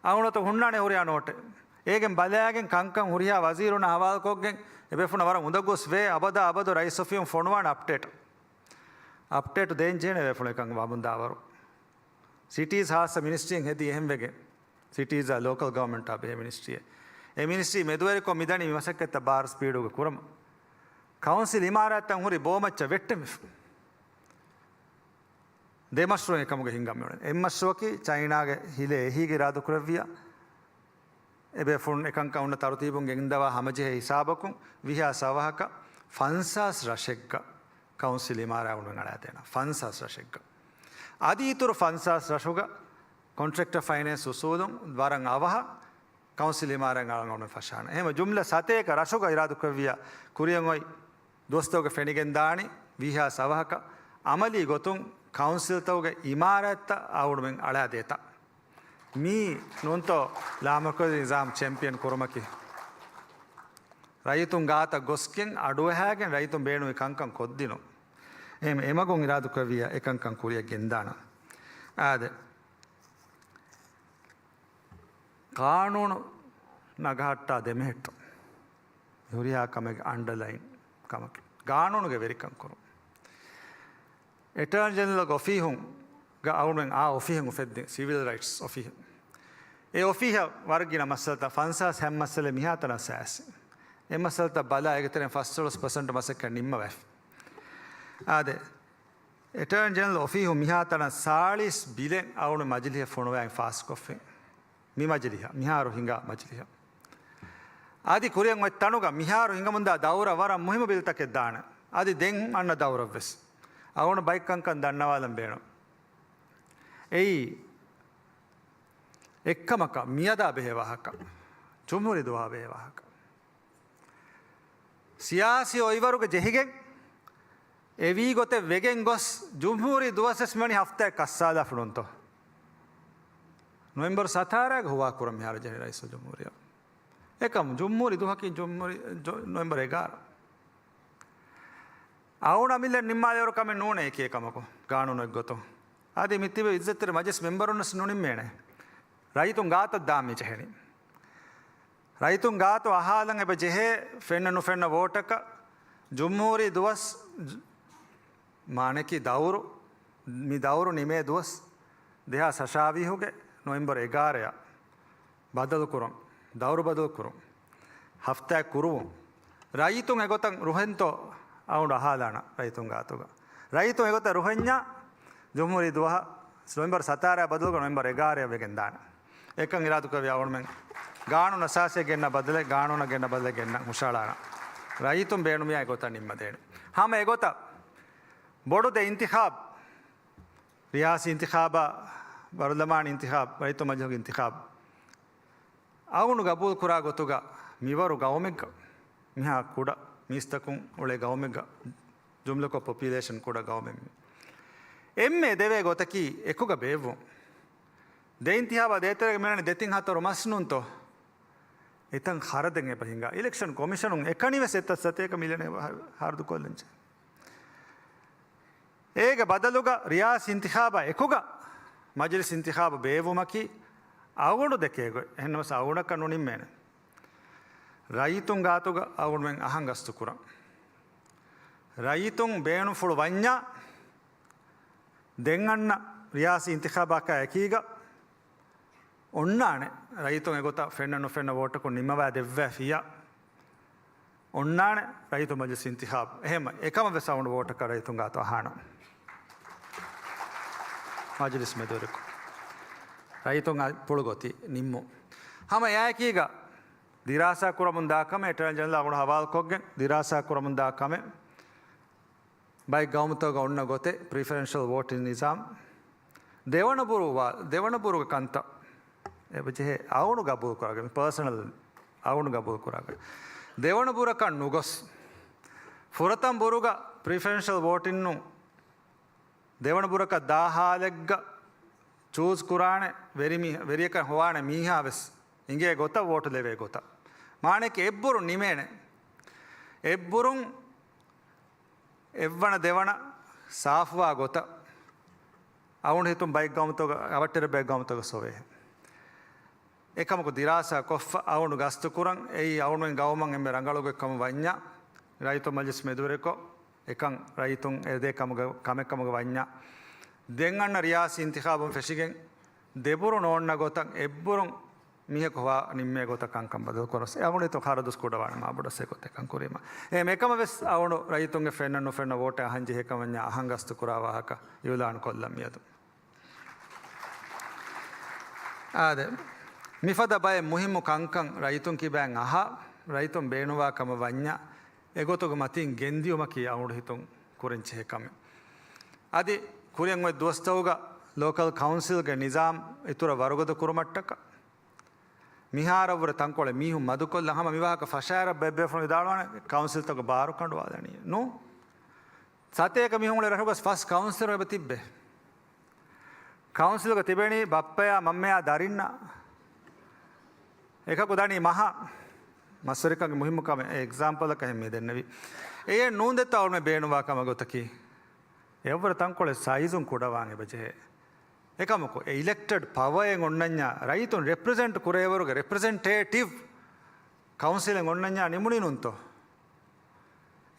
އަޅުގަނޑު ހުންނާނެ ހުރިހާ ނޯޓެއް. އޭގެން ބަލާގެން ކަންކަން ހުރިހާ ވަޒީރުންނާ ހަވާލުކޮށްގެން އެ ބޭފުޅުންނަށް ވަރަށް އުނދަގޫވެސް ވޭ، އަބަދާ އަބަދު ރައީސް އޮފީހުން ފޮނުވާނެ އަޕްޑޭޓް. އަޕްޑޭޓް ދޭން ޖެހޭނެ ބޭފުޅުން އެކަން ވަމުންދާވަރު. ސިޓީސް ހާއްސަ މިނިސްޓްރީއެއް ހެދީ އެހެންވެގެން. ސިޓީސްއާ ލޯކަލް ގަވަރމަންޓާ ބެހޭ މިނިސްޓްރީއެއް. އެ މިނިސްޓްރީ މެދުވެރިކޮށް މިދަނީ މި މަސައްކަތްތައް ބާރު ސްޕީޑުގަ ކުރަމުން. ކައުންސިލް އިމާރާތްތައް ހުރި ބޯމައްޗަށް ވެއްޓެމެފަ. ދެ މަޝްރޫޢެއް އެކަމުގަ ހިންގަން މިއުޅެނީ. އެއް މަޝްރޫޢަކީ ޗައިނާގެ ހިލޭ އެހީގަ އިރާދަކުރެއްވިޔާ، އެބޭފުޅުން އެކަންކަން އޮންނަ ތަރުތީބުން ގެންދަވާ ހަމަޖެހޭ ހިސާބަކުން ވީހާސް އަވަހަކަށް ފަންސާސް ރަށެއްގަ ކައުންސިލް އިމާރާތް އަޅުގަނޑުމެން އަޅާދޭނަން. ފަންސާސް ރަށެއްގަ. އަދި އިތުރު ފަންސާސް ރަށުގަ ކޮންޓްރެކްޓަރ ފައިނޭންސް އުސޫލުން ވަރަށް އަވަހަށް ކައުންސިލް އިމާރާތް އަޅަން އަޅުގަނޑުމެން ފަށާނެ. އެހެންވެ، ޖުމްލަ ސަތޭކަ ރަށުގަ އިރާދަކުރެއްވިޔާ، ކުރިއަށް އޮތް ދުވަސްތަކުގެ ފެނިގެންދާނީ ވީހާސް އަވަހަކަށް އަމަލީ ގޮތުން ކައުންސިލްތަކުގެ އިމާރާތްތައް އަޅުގަނޑުމެން އަޅާދޭތަ؟ މީ ނޫންތޯ ލާމަރުކަޒީ ނިޒާމް ޗެމްޕިއަން ކުރުމަކީ؟ ރައްޔިތުން ގާތަށް ގޮސްގެން އަޑުއަހާގެން ރައްޔިތުން ބޭނުމީ ކަންކަން ކޮށްދިނުން. އެހެން އެމަގުން އިރާދަކުރެއްވިޔާ އެކަންކަން ކުރިއަށް ގެންދާނަން. އާދެ. ޤާނޫނު ނަގަހައްޓާ ދެމެހެއްޓުން. ހުރިހާ ކަމެއްގެ އަންޑަލައިން ކަމަކީ ޤާނޫނުގެ ވެރިކަން ކުރުން. އެޓާނީ ޖެނެރަލްގެ އޮފީހުން ގަ އަޅުގަނޑުމެން އާ އޮފީހެއް އުފެއްދިން، ސިވިލް ރައިޓްސް އޮފީހެއް. އެ އޮފީހަށް ވަރަށް ގިނަ މައްސަލަތައް، ފަންސާސް ހަތް މައްސަލަ މިހާތަނަށް ސާސި. އެ މައްސަލަތައް ބަލާ އޭގެ ތެރެއިން ފަސްދޮޅަސް ޕަސެންޓް މަސައްކަތް ނިންމަވައިފި. އާދެ، އެޓާނީ ޖެނެރަލް އޮފީހުން މިހާތަނަށް ސާޅީސް ބިލެއް އަޅުގަނޑު މަޖިލީހަށް ފޮނުވައިގެން ފާސްކޮށްފި. މި މަޖިލީހަށް، މިހާރު ހިނގާ މަޖިލީހަށް. އަދި ކުރިއަށް އޮތް ތަނުގަ މިހާރު ހިނގަމުންދާ ދައުރަށް ވަރަށް މުހިއްމު ބިލްތަކެއް ދާނެ. އަދި ދެން އަންނަ ދައުރަށްވެސް އަޅުގަނޑު ބައެއް ކަންކަން ދަންނަވާލަން ބޭނުން. އެއީ އެއްކަމަކަށް މިއަދާ ބެހޭ ވާހަކަ، ޖުމްހޫރީ ދުވަހާ ބެހޭ ވާހަކަ. ސިޔާސީ އޮއިވަރުގަ ޖެހިގެން، އެވީ ގޮތެއް ވެގެން ގޮސް، ޖުމްހޫރީ ދުވަސްވެސް މިވަނީ ހަފްތާއެއް ކައްސާލާފަ ނޫންތޯ؟ ނޮވެމްބަރު ސަތާރައިގަ ހުވާކުރަން މިހާރު ޖެހެނީ ރައީސުލްޖުމްހޫރިއްޔާ. އެކަމު ޖުމްހޫރީ ދުވަހަކީ ޖުމްހޫރީ ޖު-، ނޮވެމްބަރު އެގާރަ. އަޅުގަނޑު އަމިއްލަ ނިންމާލިއިރު ކަމެއް ނޫނޭ އެކި އެކަމަކު، ގާނޫނު އެއްގޮތުން. އަދި މިތިބި އިއްޒަތްތެރި މަޖިލިސް މެމްބަރުންވެސް ނުނިންމޭނެ. ރައްޔިތުން ގާތަށް ދާން މި ޖެހެނީ. ރައްޔިތުން ގާތު އަހާލަން އެބަ ޖެހޭ ފެންނަ ނުފެންނަ ވޯޓަކަށް ޖުމްހޫރީ ދުވަސް، މާނައަކީ ދައުރު، މި ދައުރު ނިމޭ ދުވަސް ދެހާސް ހަށާވީހުގެ ނޮވެމްބަރު އެގާރައަށް ބަދަލުކުރުން، ދައުރު ބަދަލުކުރުން، ހަފްތާއެއް ކުރުވުން. ރައްޔިތުން އެގޮތަށް ރުހެންތޯ އަޅުގަނޑު އަހާލާނަން ރައްޔިތުން ގާތުގަ. ރައްޔިތުން އެގޮތަށް ރުހެންޏާ ޖުމްހޫރީ ދުވަހަށް ނޮވެމްބަރު ސަތާރައާ ބަދަލުކޮށް ނޮވެމްބަރު އެގާރައަށް ވެގެން ދާނެ. އެކަން އިރާދަކުރެއްވި އަޅުގަނޑުމެން ގާނޫނު އަސާސީއަށް ގެންނަ ބަދަލެއް، ގާނޫނަށް ގެންނަ ބަދަލެއް ގެންނަން ހުށަހަޅާނަން. ރައްޔިތުން ބޭނުމިޔާ އެގޮތަށް ނިންމަދޭނެ. ހަމަ އެގޮތަށް ބޮޑު ދެ އިންތިޚާބު، ރިޔާސީ އިންތިޚާބާ، ބަރުލަމާނީ އިންތިޚާބު، ރައްޔިތު މަޖިލިހުގެ އިންތިޚާބު، އަޅުގަނޑު ގަބޫލުކުރާ ގޮތުގަ މިވަރު ގައުމެއްގަ، މިހާ ކުޑަ މީސްތަކުން އުޅޭ ގައުމެއްގަ، ޖުމްލަކޮށް ޕޮޕިއުލޭޝަން ކުޑަ ގައުމެއް. އެންމެ ދެވޭ ގޮތަކީ އެކުގަ ބޭއްވުން. ދެ އިންތިޚާބާ ދޭތެރޭގަ މިވަނީ ދެތިން ހަތަރު މަސް ނޫންތޯ؟ އެތަން ޚަރަދެއް އެބަ ހިނގާ. އިލެކްޝަން ކޮމިޝަނުން އެކަނިވެސް އެތައް ސަތޭކަ މިލިއަނެއް ޚަރަދުކޮށްލަންޖެހޭ. އޭގެ ބަދަލުގަ ރިޔާސީ އިންތިޚާބާ އެކުގަ މަޖިލިސް އިންތިޚާބު ބޭއްވުމަކީ އަޅުގަނޑު ދެކޭ ގޮތް. އެހެންނަމަވެސް އަޅުގަނޑަކަށް ނުނިންމޭނެ. ރައްޔިތުން ގާތުގަ އަޅުގަނޑުމެން އަހަން ގަސްތުކުރަން. ރައްޔިތުން ބޭނުންފުޅު ވަންޏާ، ދެން އަންނަ ރިޔާސީ އިންތިޚާބާއަކާ އެކީގަ އޮންނާނެ ރައްޔިތުން އެގޮތަށް ފެންނަ ނުފެންނަ ވޯޓަކުން ނިންމަވާ ދެއްވާފިއްޔާ، އޮންނާނެ ރައްޔިތު މަޖިލިސް އިންތިޚާބު. އެހެން އެކަމަށް ވެސް އަޅުގަނޑު ވޯޓަކަށް ރައްޔިތުން ގާތު އަހާނަން. މަޖިލިސް މެދުވެރިކޮށް، ރައްޔިތުން އަ-، ޕުޅު ގޮތީ ނިންމުން. ހަމަ އެއާއެކީގަ ދިރާސާ ކުރަމުން ދާ ކަމެއް، އެޓާނީ ޖެނެރަލް އަޅުގަނޑު ހަވާލުކޮށްގެން ދިރާސާ ކުރަމުން ދާ ކަމެއް. ބައެއް ގައުމުތަކުގަ އޮންނަ ގޮތެއް، ޕްރިފަރެންޝަލް ވޯޓިން ނިޒާމް. ދެވަނަ ބުރު ވާ-، ދެވަނަ ބުރުގެ ކަންތައް އެބަޖެހޭ އަޅުގަނޑު ގަބޫލުކުރާގަން، މި ޕާސަނަލް އަޅުގަނޑު ގަބޫލުކުރާގަން. ދެވަނަ ބުރަކަށް ނުގޮސް، ފުރަތަމަ ބުރުގަ ޕްރިފަރެންޝަލް ވޯޓިންނު ދެވަނަ ބުރަކަށް ދާ ހާލެއްގަ ޗޫސް ކުރާނެ ވެރިމީ-، ވެރިޔަކަށް ހޮވާނެ މީހާ ވެސް އިނގޭ ގޮތަށް ވޯޓު ލެވޭ ގޮތަށް. މާނައަކީ އެއްބުރުން ނިމޭނެ. އެއްބުރުން އެއްވަނަ ދެވަނަ ސާފުވާ ގޮތަށް އަޅުގަނޑު ހިތުން ބައެއް ގައުމުތަކުގަ، އަވަށްޓެރި ބައެއް ގައުމުތަކުގަ ސޮވޭ. އެކަމަކު ދިރާސާ ކޮށްފަ އަޅުގަނޑު ގަސްތު ކުރަން އެއީ އަޅުގަނޑު ގައުމަށް އެންމެ ރަނގަޅު ގޮތް ކަމަށް ވަންޏާ، ރައްޔިތު މަޖިލިސް މެދުވެރިކޮށް އެކަން ރައްޔިތުން އެދޭ ކަމުގަ-، ކަމެއް ކަމުގަ ވަންޏާ، ދެން އަންނަ ރިޔާސީ އިންތިޚާބުން ފެށިގެން ދެބުރު ނޯންނަ ގޮތަށް އެއްބުރުން މީހަކު ހޮވާ ނިންމޭ ގޮތަށް ކަންކަން ބަދަލު ކުރަސް. އެ އަޅުގަނޑު ހިތުން ޚަރަދުސް ކުޑަވާނެ މާބޮޑަސް އެ ގޮތެއް ކަން ކުރީމަ. އެ މިކަމަށް ވެސް އަޅުގަނޑު ރައްޔިތުންގެ ފެންނަ ނުފެންނަ ވޯޓެއް އަހަން ޖެހޭ ކަމަށް އަހަން ގަސްތު ކުރާ ވާހަކަ އިއުލާން ކޮށްލަން މިއަދު. އާދެ، މިފަދަ ބައެއް މުހިއްމު ކަންކަން ރައްޔިތުން ކިބައިން އަހާ، ރައްޔިތުން ބޭނުންވާ ކަމަށް ވަންޏާ، އެގޮތުގެ މަތީން ގެންދިޔުމަކީ އަޅުގަނޑު ހިތުން ކުރަން ޖެހޭ ކަމެއް. އަދި ކުރިއަށް އޮތް ދުވަސްތަކުގަ ލޯކަލް ކައުންސިލްގެ ނިޒާމް އިތުރަށް ވަރުގަދަ ކުރުމަށްޓަކާ، މިހާރަށްވުރެ ތަންކޮޅެއް މީހުން މަދުކޮށްލަން ހަމަ މިވާހަކަ ފަށާއިރަށް ބައެއް ބޭފުޅުން ވިދާޅުވާނެ ކައުންސިލްތަކުގެ ބާރު ކަނޑުވާލަނީ. ނޫން. ސަތޭކަ މީހުން އުޅޭ ރަށުގަސް ފަސް ކައުންސިލަރު އެބަ ތިއްބެ. ކައުންސިލްގަ ތިބެނީ ބައްޕަޔާ މަންމަޔާ ދަރިންނާ. އެކަކު ދަނީ މަހާ. މަސްވެރިކަމުގެ މުހިއްމު ކަމެއް އެ އެގްޒާމްޕަލަކަށް އެހެން މި ދެންނެވީ. އެއެއް ނޫން ދެއްތަ އަޅުމެ ބޭނުންވާ ކަމަށް ގޮތަކީ. އެއަށްވުރެ ތަންކޮޅެއް ސައިޒުން ކުޑަވާން އެބަޖެހޭ. އެކަމަކު، އެ އިލެކްޓެޑް ޕަވައެއް އޮންނަންޏާ، ރައްޔިތުން ރެޕްރެޒެންޓް ކުރޭވަރުގެ ރެޕްރެޒެންޓޭޓިވް ކައުންސިލެއް އޮންނަންޏާ ނިމުނީ ނޫންތޯ؟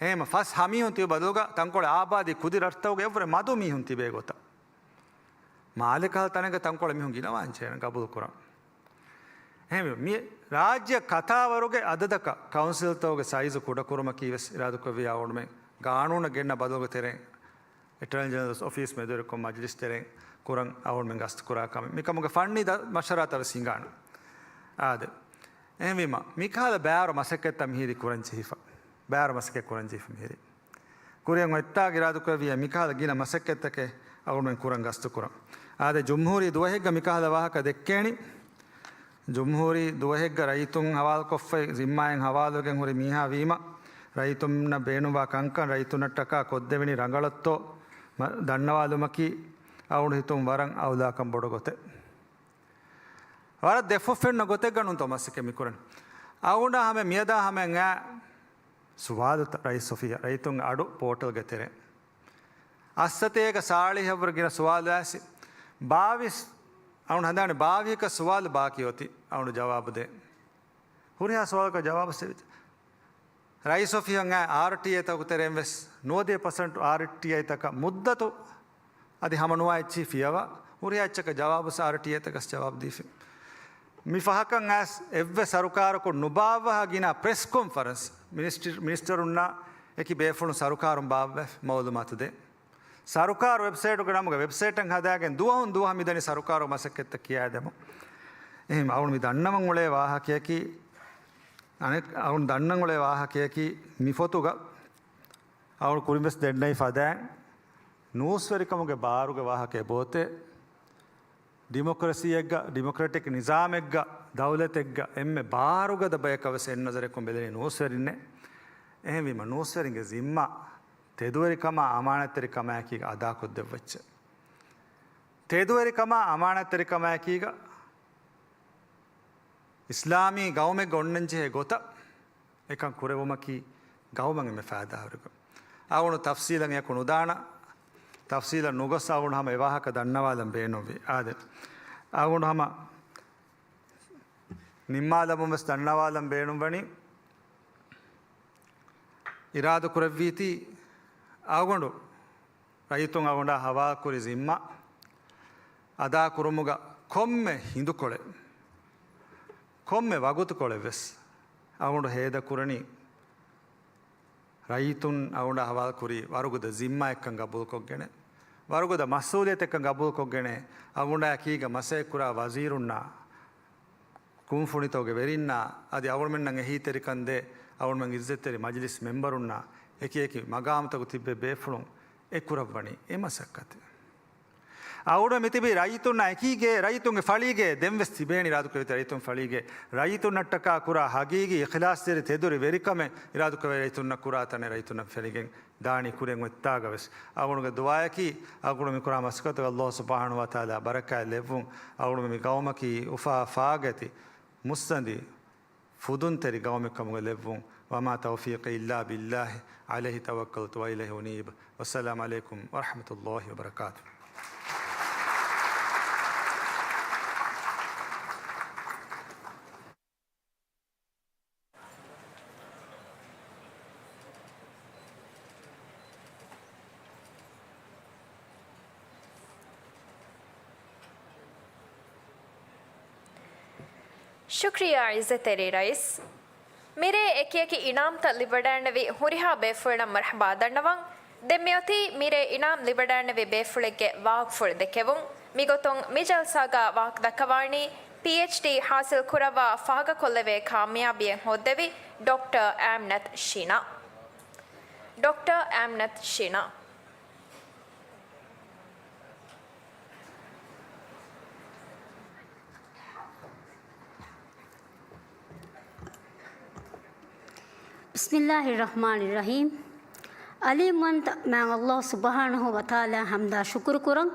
އެހެންމަ ފަސް ހަ މީހުން ތިބި ބަދަލުގަ ތަންކޮޅެއް އާބާދީ ކުދި ރަށްތަކުގެ އެއަށްވުރެ މަދު މީހުން ތިބޭ ގޮތަށް. މާލެ ކަހަލަ ތަނެއްގަ ތަންކޮޅެއް މީހުން ގިނަވާން ޗޭން ގަބޫލު ކުރަން. އެހެންވެ، މި ރާއްޖެ ކަތާވަރުގެ އަދަދަކަށް ކައުންސިލްތަކުގެ ސައިޒު ކުޑަކުރުމަކީ ވެސް އިރާދަކުރެއްވި އަޅުގަނޑުމެން ގާނޫނަށް ގެންނަ ބަދަލުގެ ތެރެއިން އެޓާނީ ޖެނެރަލް އޮފީސް މެދުވެރިކޮށް މަޖިލިސް ތެރެއިން ކުރަން އަޅުގަނޑުމެން ގަސްތު ކުރާ ކަމެއް. މިކަމުގެ ފަންނީ ދަ-، މަޝްވަރާތައް ވެސް ހިނގާނެ. އާދެ. އެހެންވީމަ، މިކަހަލަ ބާރު މަސައްކަތްތައް މިހިރީ ކުރަން ޖެހިފަ. ބާރު މަސައްކަތް ކުރަން ޖެހިފަ މިހިރީ. ކުރިއަށް އޮތްތާ އިރާދަކުރެއްވިއްޔާ މިކަހަލަ ގިނަ މަސައްކަތްތަކެއް އަޅުގަނޑުމެން ކުރަން ގަސްތު ކުރަން. އާދެ، ޖުމްހޫރީ ދުވަހެއްގަ މިކަހަލަ ވާހަކަ ދެއްކޭނީ. ޖުމްހޫރީ ދުވަހެއްގަ ރައްޔިތުން ހަވާލުކޮށްފައި، ޒިންމާއިން ހަވާލުވެގެން ހުރި މީހާ ވީމަ، ރައްޔިތުންނަށް ބޭނުންވާ ކަންކަން ރައްޔިތުންނަށްޓަކާ ކޮށްދެވެނީ ރަނގަޅަށްތޯ ދަންނަވާލުމަކީ އަޅުގަނޑު ހިތުން ވަރަށް އައުލާކަން ބޮޑު ގޮތެއް. ވަރަށް ދެފުށް ފެންނަ ގޮތެއްގަ ނޫންތޯ މަސައްކަތް މިކުރަން. އަޅުގަނޑާ ހަމަ މިއަދާ ހަމައަށް އައި ސުވާލުތައް ރައީސް އޮފީހަށް ރައްޔިތުންގެ އަޑު ޕޯޓަލްގެ ތެރެއިން. އައްސަތޭކަ ސާޅީހަށްވުރެ ގިނަ ސުވާލު އައިސް. ބާވީސް، އަޅުގަނޑު ހަނދާނީ ބާވީހަކަށް ސުވާލު ބާކީ އޮތީ އަޅުގަނޑު ޖަވާބު ދޭން. ހުރިހާ ސުވާލަކަށް ޖަވާބު ސެވިތި. ރައީސް އޮފީހަށް އައި އާރްޓީއޭތަކުގެ ތެރެއިން ވެސް ނުވަދިހަ ޕަސެންޓް އާރްޓީއޭތަކަށް މުއްދަތު އަދި ހަމަނުވާ އެއްޗިހި ފިޔަވާ، ހުރިހާ އެއްޗަކަށް ޖަވާބު ސާރ ޓީއޭތަކަސް ޖަވާބު ދީފި. މި ފަހަކަށް އައިސް އެއްވެސް ސަރުކާރަކުން ނުބާއްވާ ގިނަ ޕްރެސް ކޮންފަރެންސް މިނިސްޓަރު، މިނިސްޓަރުންނާ އެކި ބޭފުޅުން ސަރުކާރުން ބާއްވައިފި މައުލޫމާތު ދޭ. ސަރުކާރު ވެބްސައިޓުގެ ނަމުގަ ވެބްސައިޓަށް ހަދާގެން ދުވަހުން ދުވަހަށް މިދަނީ ސަރުކާރު މަސައްކަތްތައް ކިޔާދެމުން. އެހެން އަޅުން މި ދަންނަވަން އުޅޭ ވާހަކަޔަކީ، އަނެއް އަޅުން ދަންނަން އުޅޭ ވާހަކަޔަކީ މި ފޮތުގަ އަޅުން ކުރިން ވެސް ދެންނެވި ފަދައިން ނޫސްވެރިކަމުގެ ބާރުގެ ވާހަކަ އެބައޮތޭ. ޑިމޮކްރަސީއެއްގަ، ޑިމޮކްރެޓިކް ނިޒާމެއްގަ، ދައުލަތެއްގަ އެންމެ ބާރުގަދަ ބަޔަކަށް ވެސް އެއް ނަޒަރަކުން ބެލެނީ ނޫސްވެރިންނޭ. އެހެންވީމަ، ނޫސްވެރިންގެ ޒިންމާ ތެދުވެރިކަމާ އަމާނާތްތެރިކަމާއެކީގަ އަދާކޮށްދެއްވައްޗެ. ތެދުވެރިކަމާ އަމާނާތްތެރިކަމާއެކީގަ އިސްލާމީ ގައުމެއްގަ އޮންނަންޖެހޭ ގޮތަށް އެކަން ކުރެވުމަކީ ގައުމަށް އެންމެ ފައިދާހުރި ގޮތް. އަޅުގަނޑު ތަފްސީލަށް އެކު ނުދާނަން، ތަފްސީލަށް ނުގޮސް އަޅުގަނޑު ހަމަ އެ ވާހަކަ ދަންނަވާލަން ބޭނުންވީ. އާދެ، އަޅުގަނޑު ހަމަ ނިންމާލަމުން ވެސް ދަންނަވާލަން ބޭނުންވަނީ، އިރާދަކުރެއްވީތީ އަޅުގަނޑު ރައްޔިތުން އަޅުގަނޑާ ހަވާލުކުރި ޒިންމާ އަދާކުރުމުގަ ކޮންމެ ހިނދުކޮޅެއް، ކޮންމެ ވަގުތުކޮޅެއް ވެސް އަޅުގަނޑު ހޭދަކުރަނީ ރައްޔިތުން އަޅުގަނޑާ ހަވާލުކުރި ވަރުގަދަ ޒިންމާއެއްކަން ގަބޫލުކޮށްގެނެ، ވަރުގަދަ މަސްއޫލިއްޔަތެއްކަން ގަބޫލުކޮށްގެނެ، އަޅުގަނޑާ އެކީގަ މަސައްކަތްކުރާ ވަޒީރުންނާ، ކުންފުނިތަކުގެ ވެރިންނާ އަދި އަޅުގަނޑުމެންނަށް އެހީތެރިކަން ދޭ އަޅުގަނޑުމެން އިއްޒަތްތެރި މަޖިލިސް މެމްބަރުންނާ އެކި އެކި މަގާމުތަކު ތިއްބެވި ބޭފުޅުން އެ ކުރައްވަނީ އެ މަސައްކަތެއް. އަޅުގަނޑު މިތިބީ ރައްޔިތުންނާ އެކީގަ، ރައްޔިތުންގެ ފަޅީގަ، ދެން ވެސް ތިބޭނީ އިރާދަކުރެއްވި ރައްޔިތުން ފަޅީގަ، ރައްޔިތުންނަށްޓަކާ ކުރާ ހަގީގީ އިޚްލާޞްތެރި ތެދުވެރި ވެރިކަމެއް އިރާދަކުރެއްވި ރައްޔިތުންނަށް ކުރާ ތަނެއް ރައްޔިތުންނަށް ފެނިގެން ދާނީ ކުރިއަށް އޮތްތާގަ ވެސް. އަޅުގަނޑުގެ ދުޢާއަކީ، އަޅުގަނޑު މި ކުރާ މަސައްކަތުގަ ﷲ ސުބްޙާނަހޫ ވަތަޢާލާ ބަރަކާތް ލެއްވުން، އަޅުގަނޑު މި ގައުމަކީ އުފާ ފާގަތި މުއްސަނދި ފުދުންތެރި ގައުމެއް ކަމުގަ ލެއްވުން. وما توفيقي إلا بالله عليه توكلت وإليه أنيب. والسلام عليكم ورحمة الله وبركاته. ޝުކްރިޔާ ޢިއްޒަތްތެރި ރައީސް. މިރޭ އެކިއެކި އިނާމްތައް ލިބިވަޑައިގެންނެވި ހުރިހާ ބޭފުޅުންނަށް މަރްޙަބާ ދަންނަވަން. ދެން މިއޮތީ މިރޭ އިނާމް ލިބިވަޑައިގެންނެވި ބޭފުޅެއްގެ ވާހަކަފުޅު ދެކެވުން. މިގޮތުން މި ޖަލްސާގަ ވާހަކަ ދައްކަވާނީ ޕީއެޗްޑީ ޙާޞިލް ކުރައްވާ ފާހަގަކޮށްލެވޭ ކާމިޔާބީއެއް ހޯއްދެވި ޑޮކްޓަރ އާމިނަތު ޝީނާ. ޑޮކްޓަރ އާމިނަތު ޝީނާ. ބިސްމިއްލާހި ރަޙްމާނި ރަޙީމް. ޢަލީމްވަންތަ މާތް ﷲ ސުބްޙާނަހޫ ވަތަޢާލާ ޙަމްދާ ޝުކުރު ކުރަން.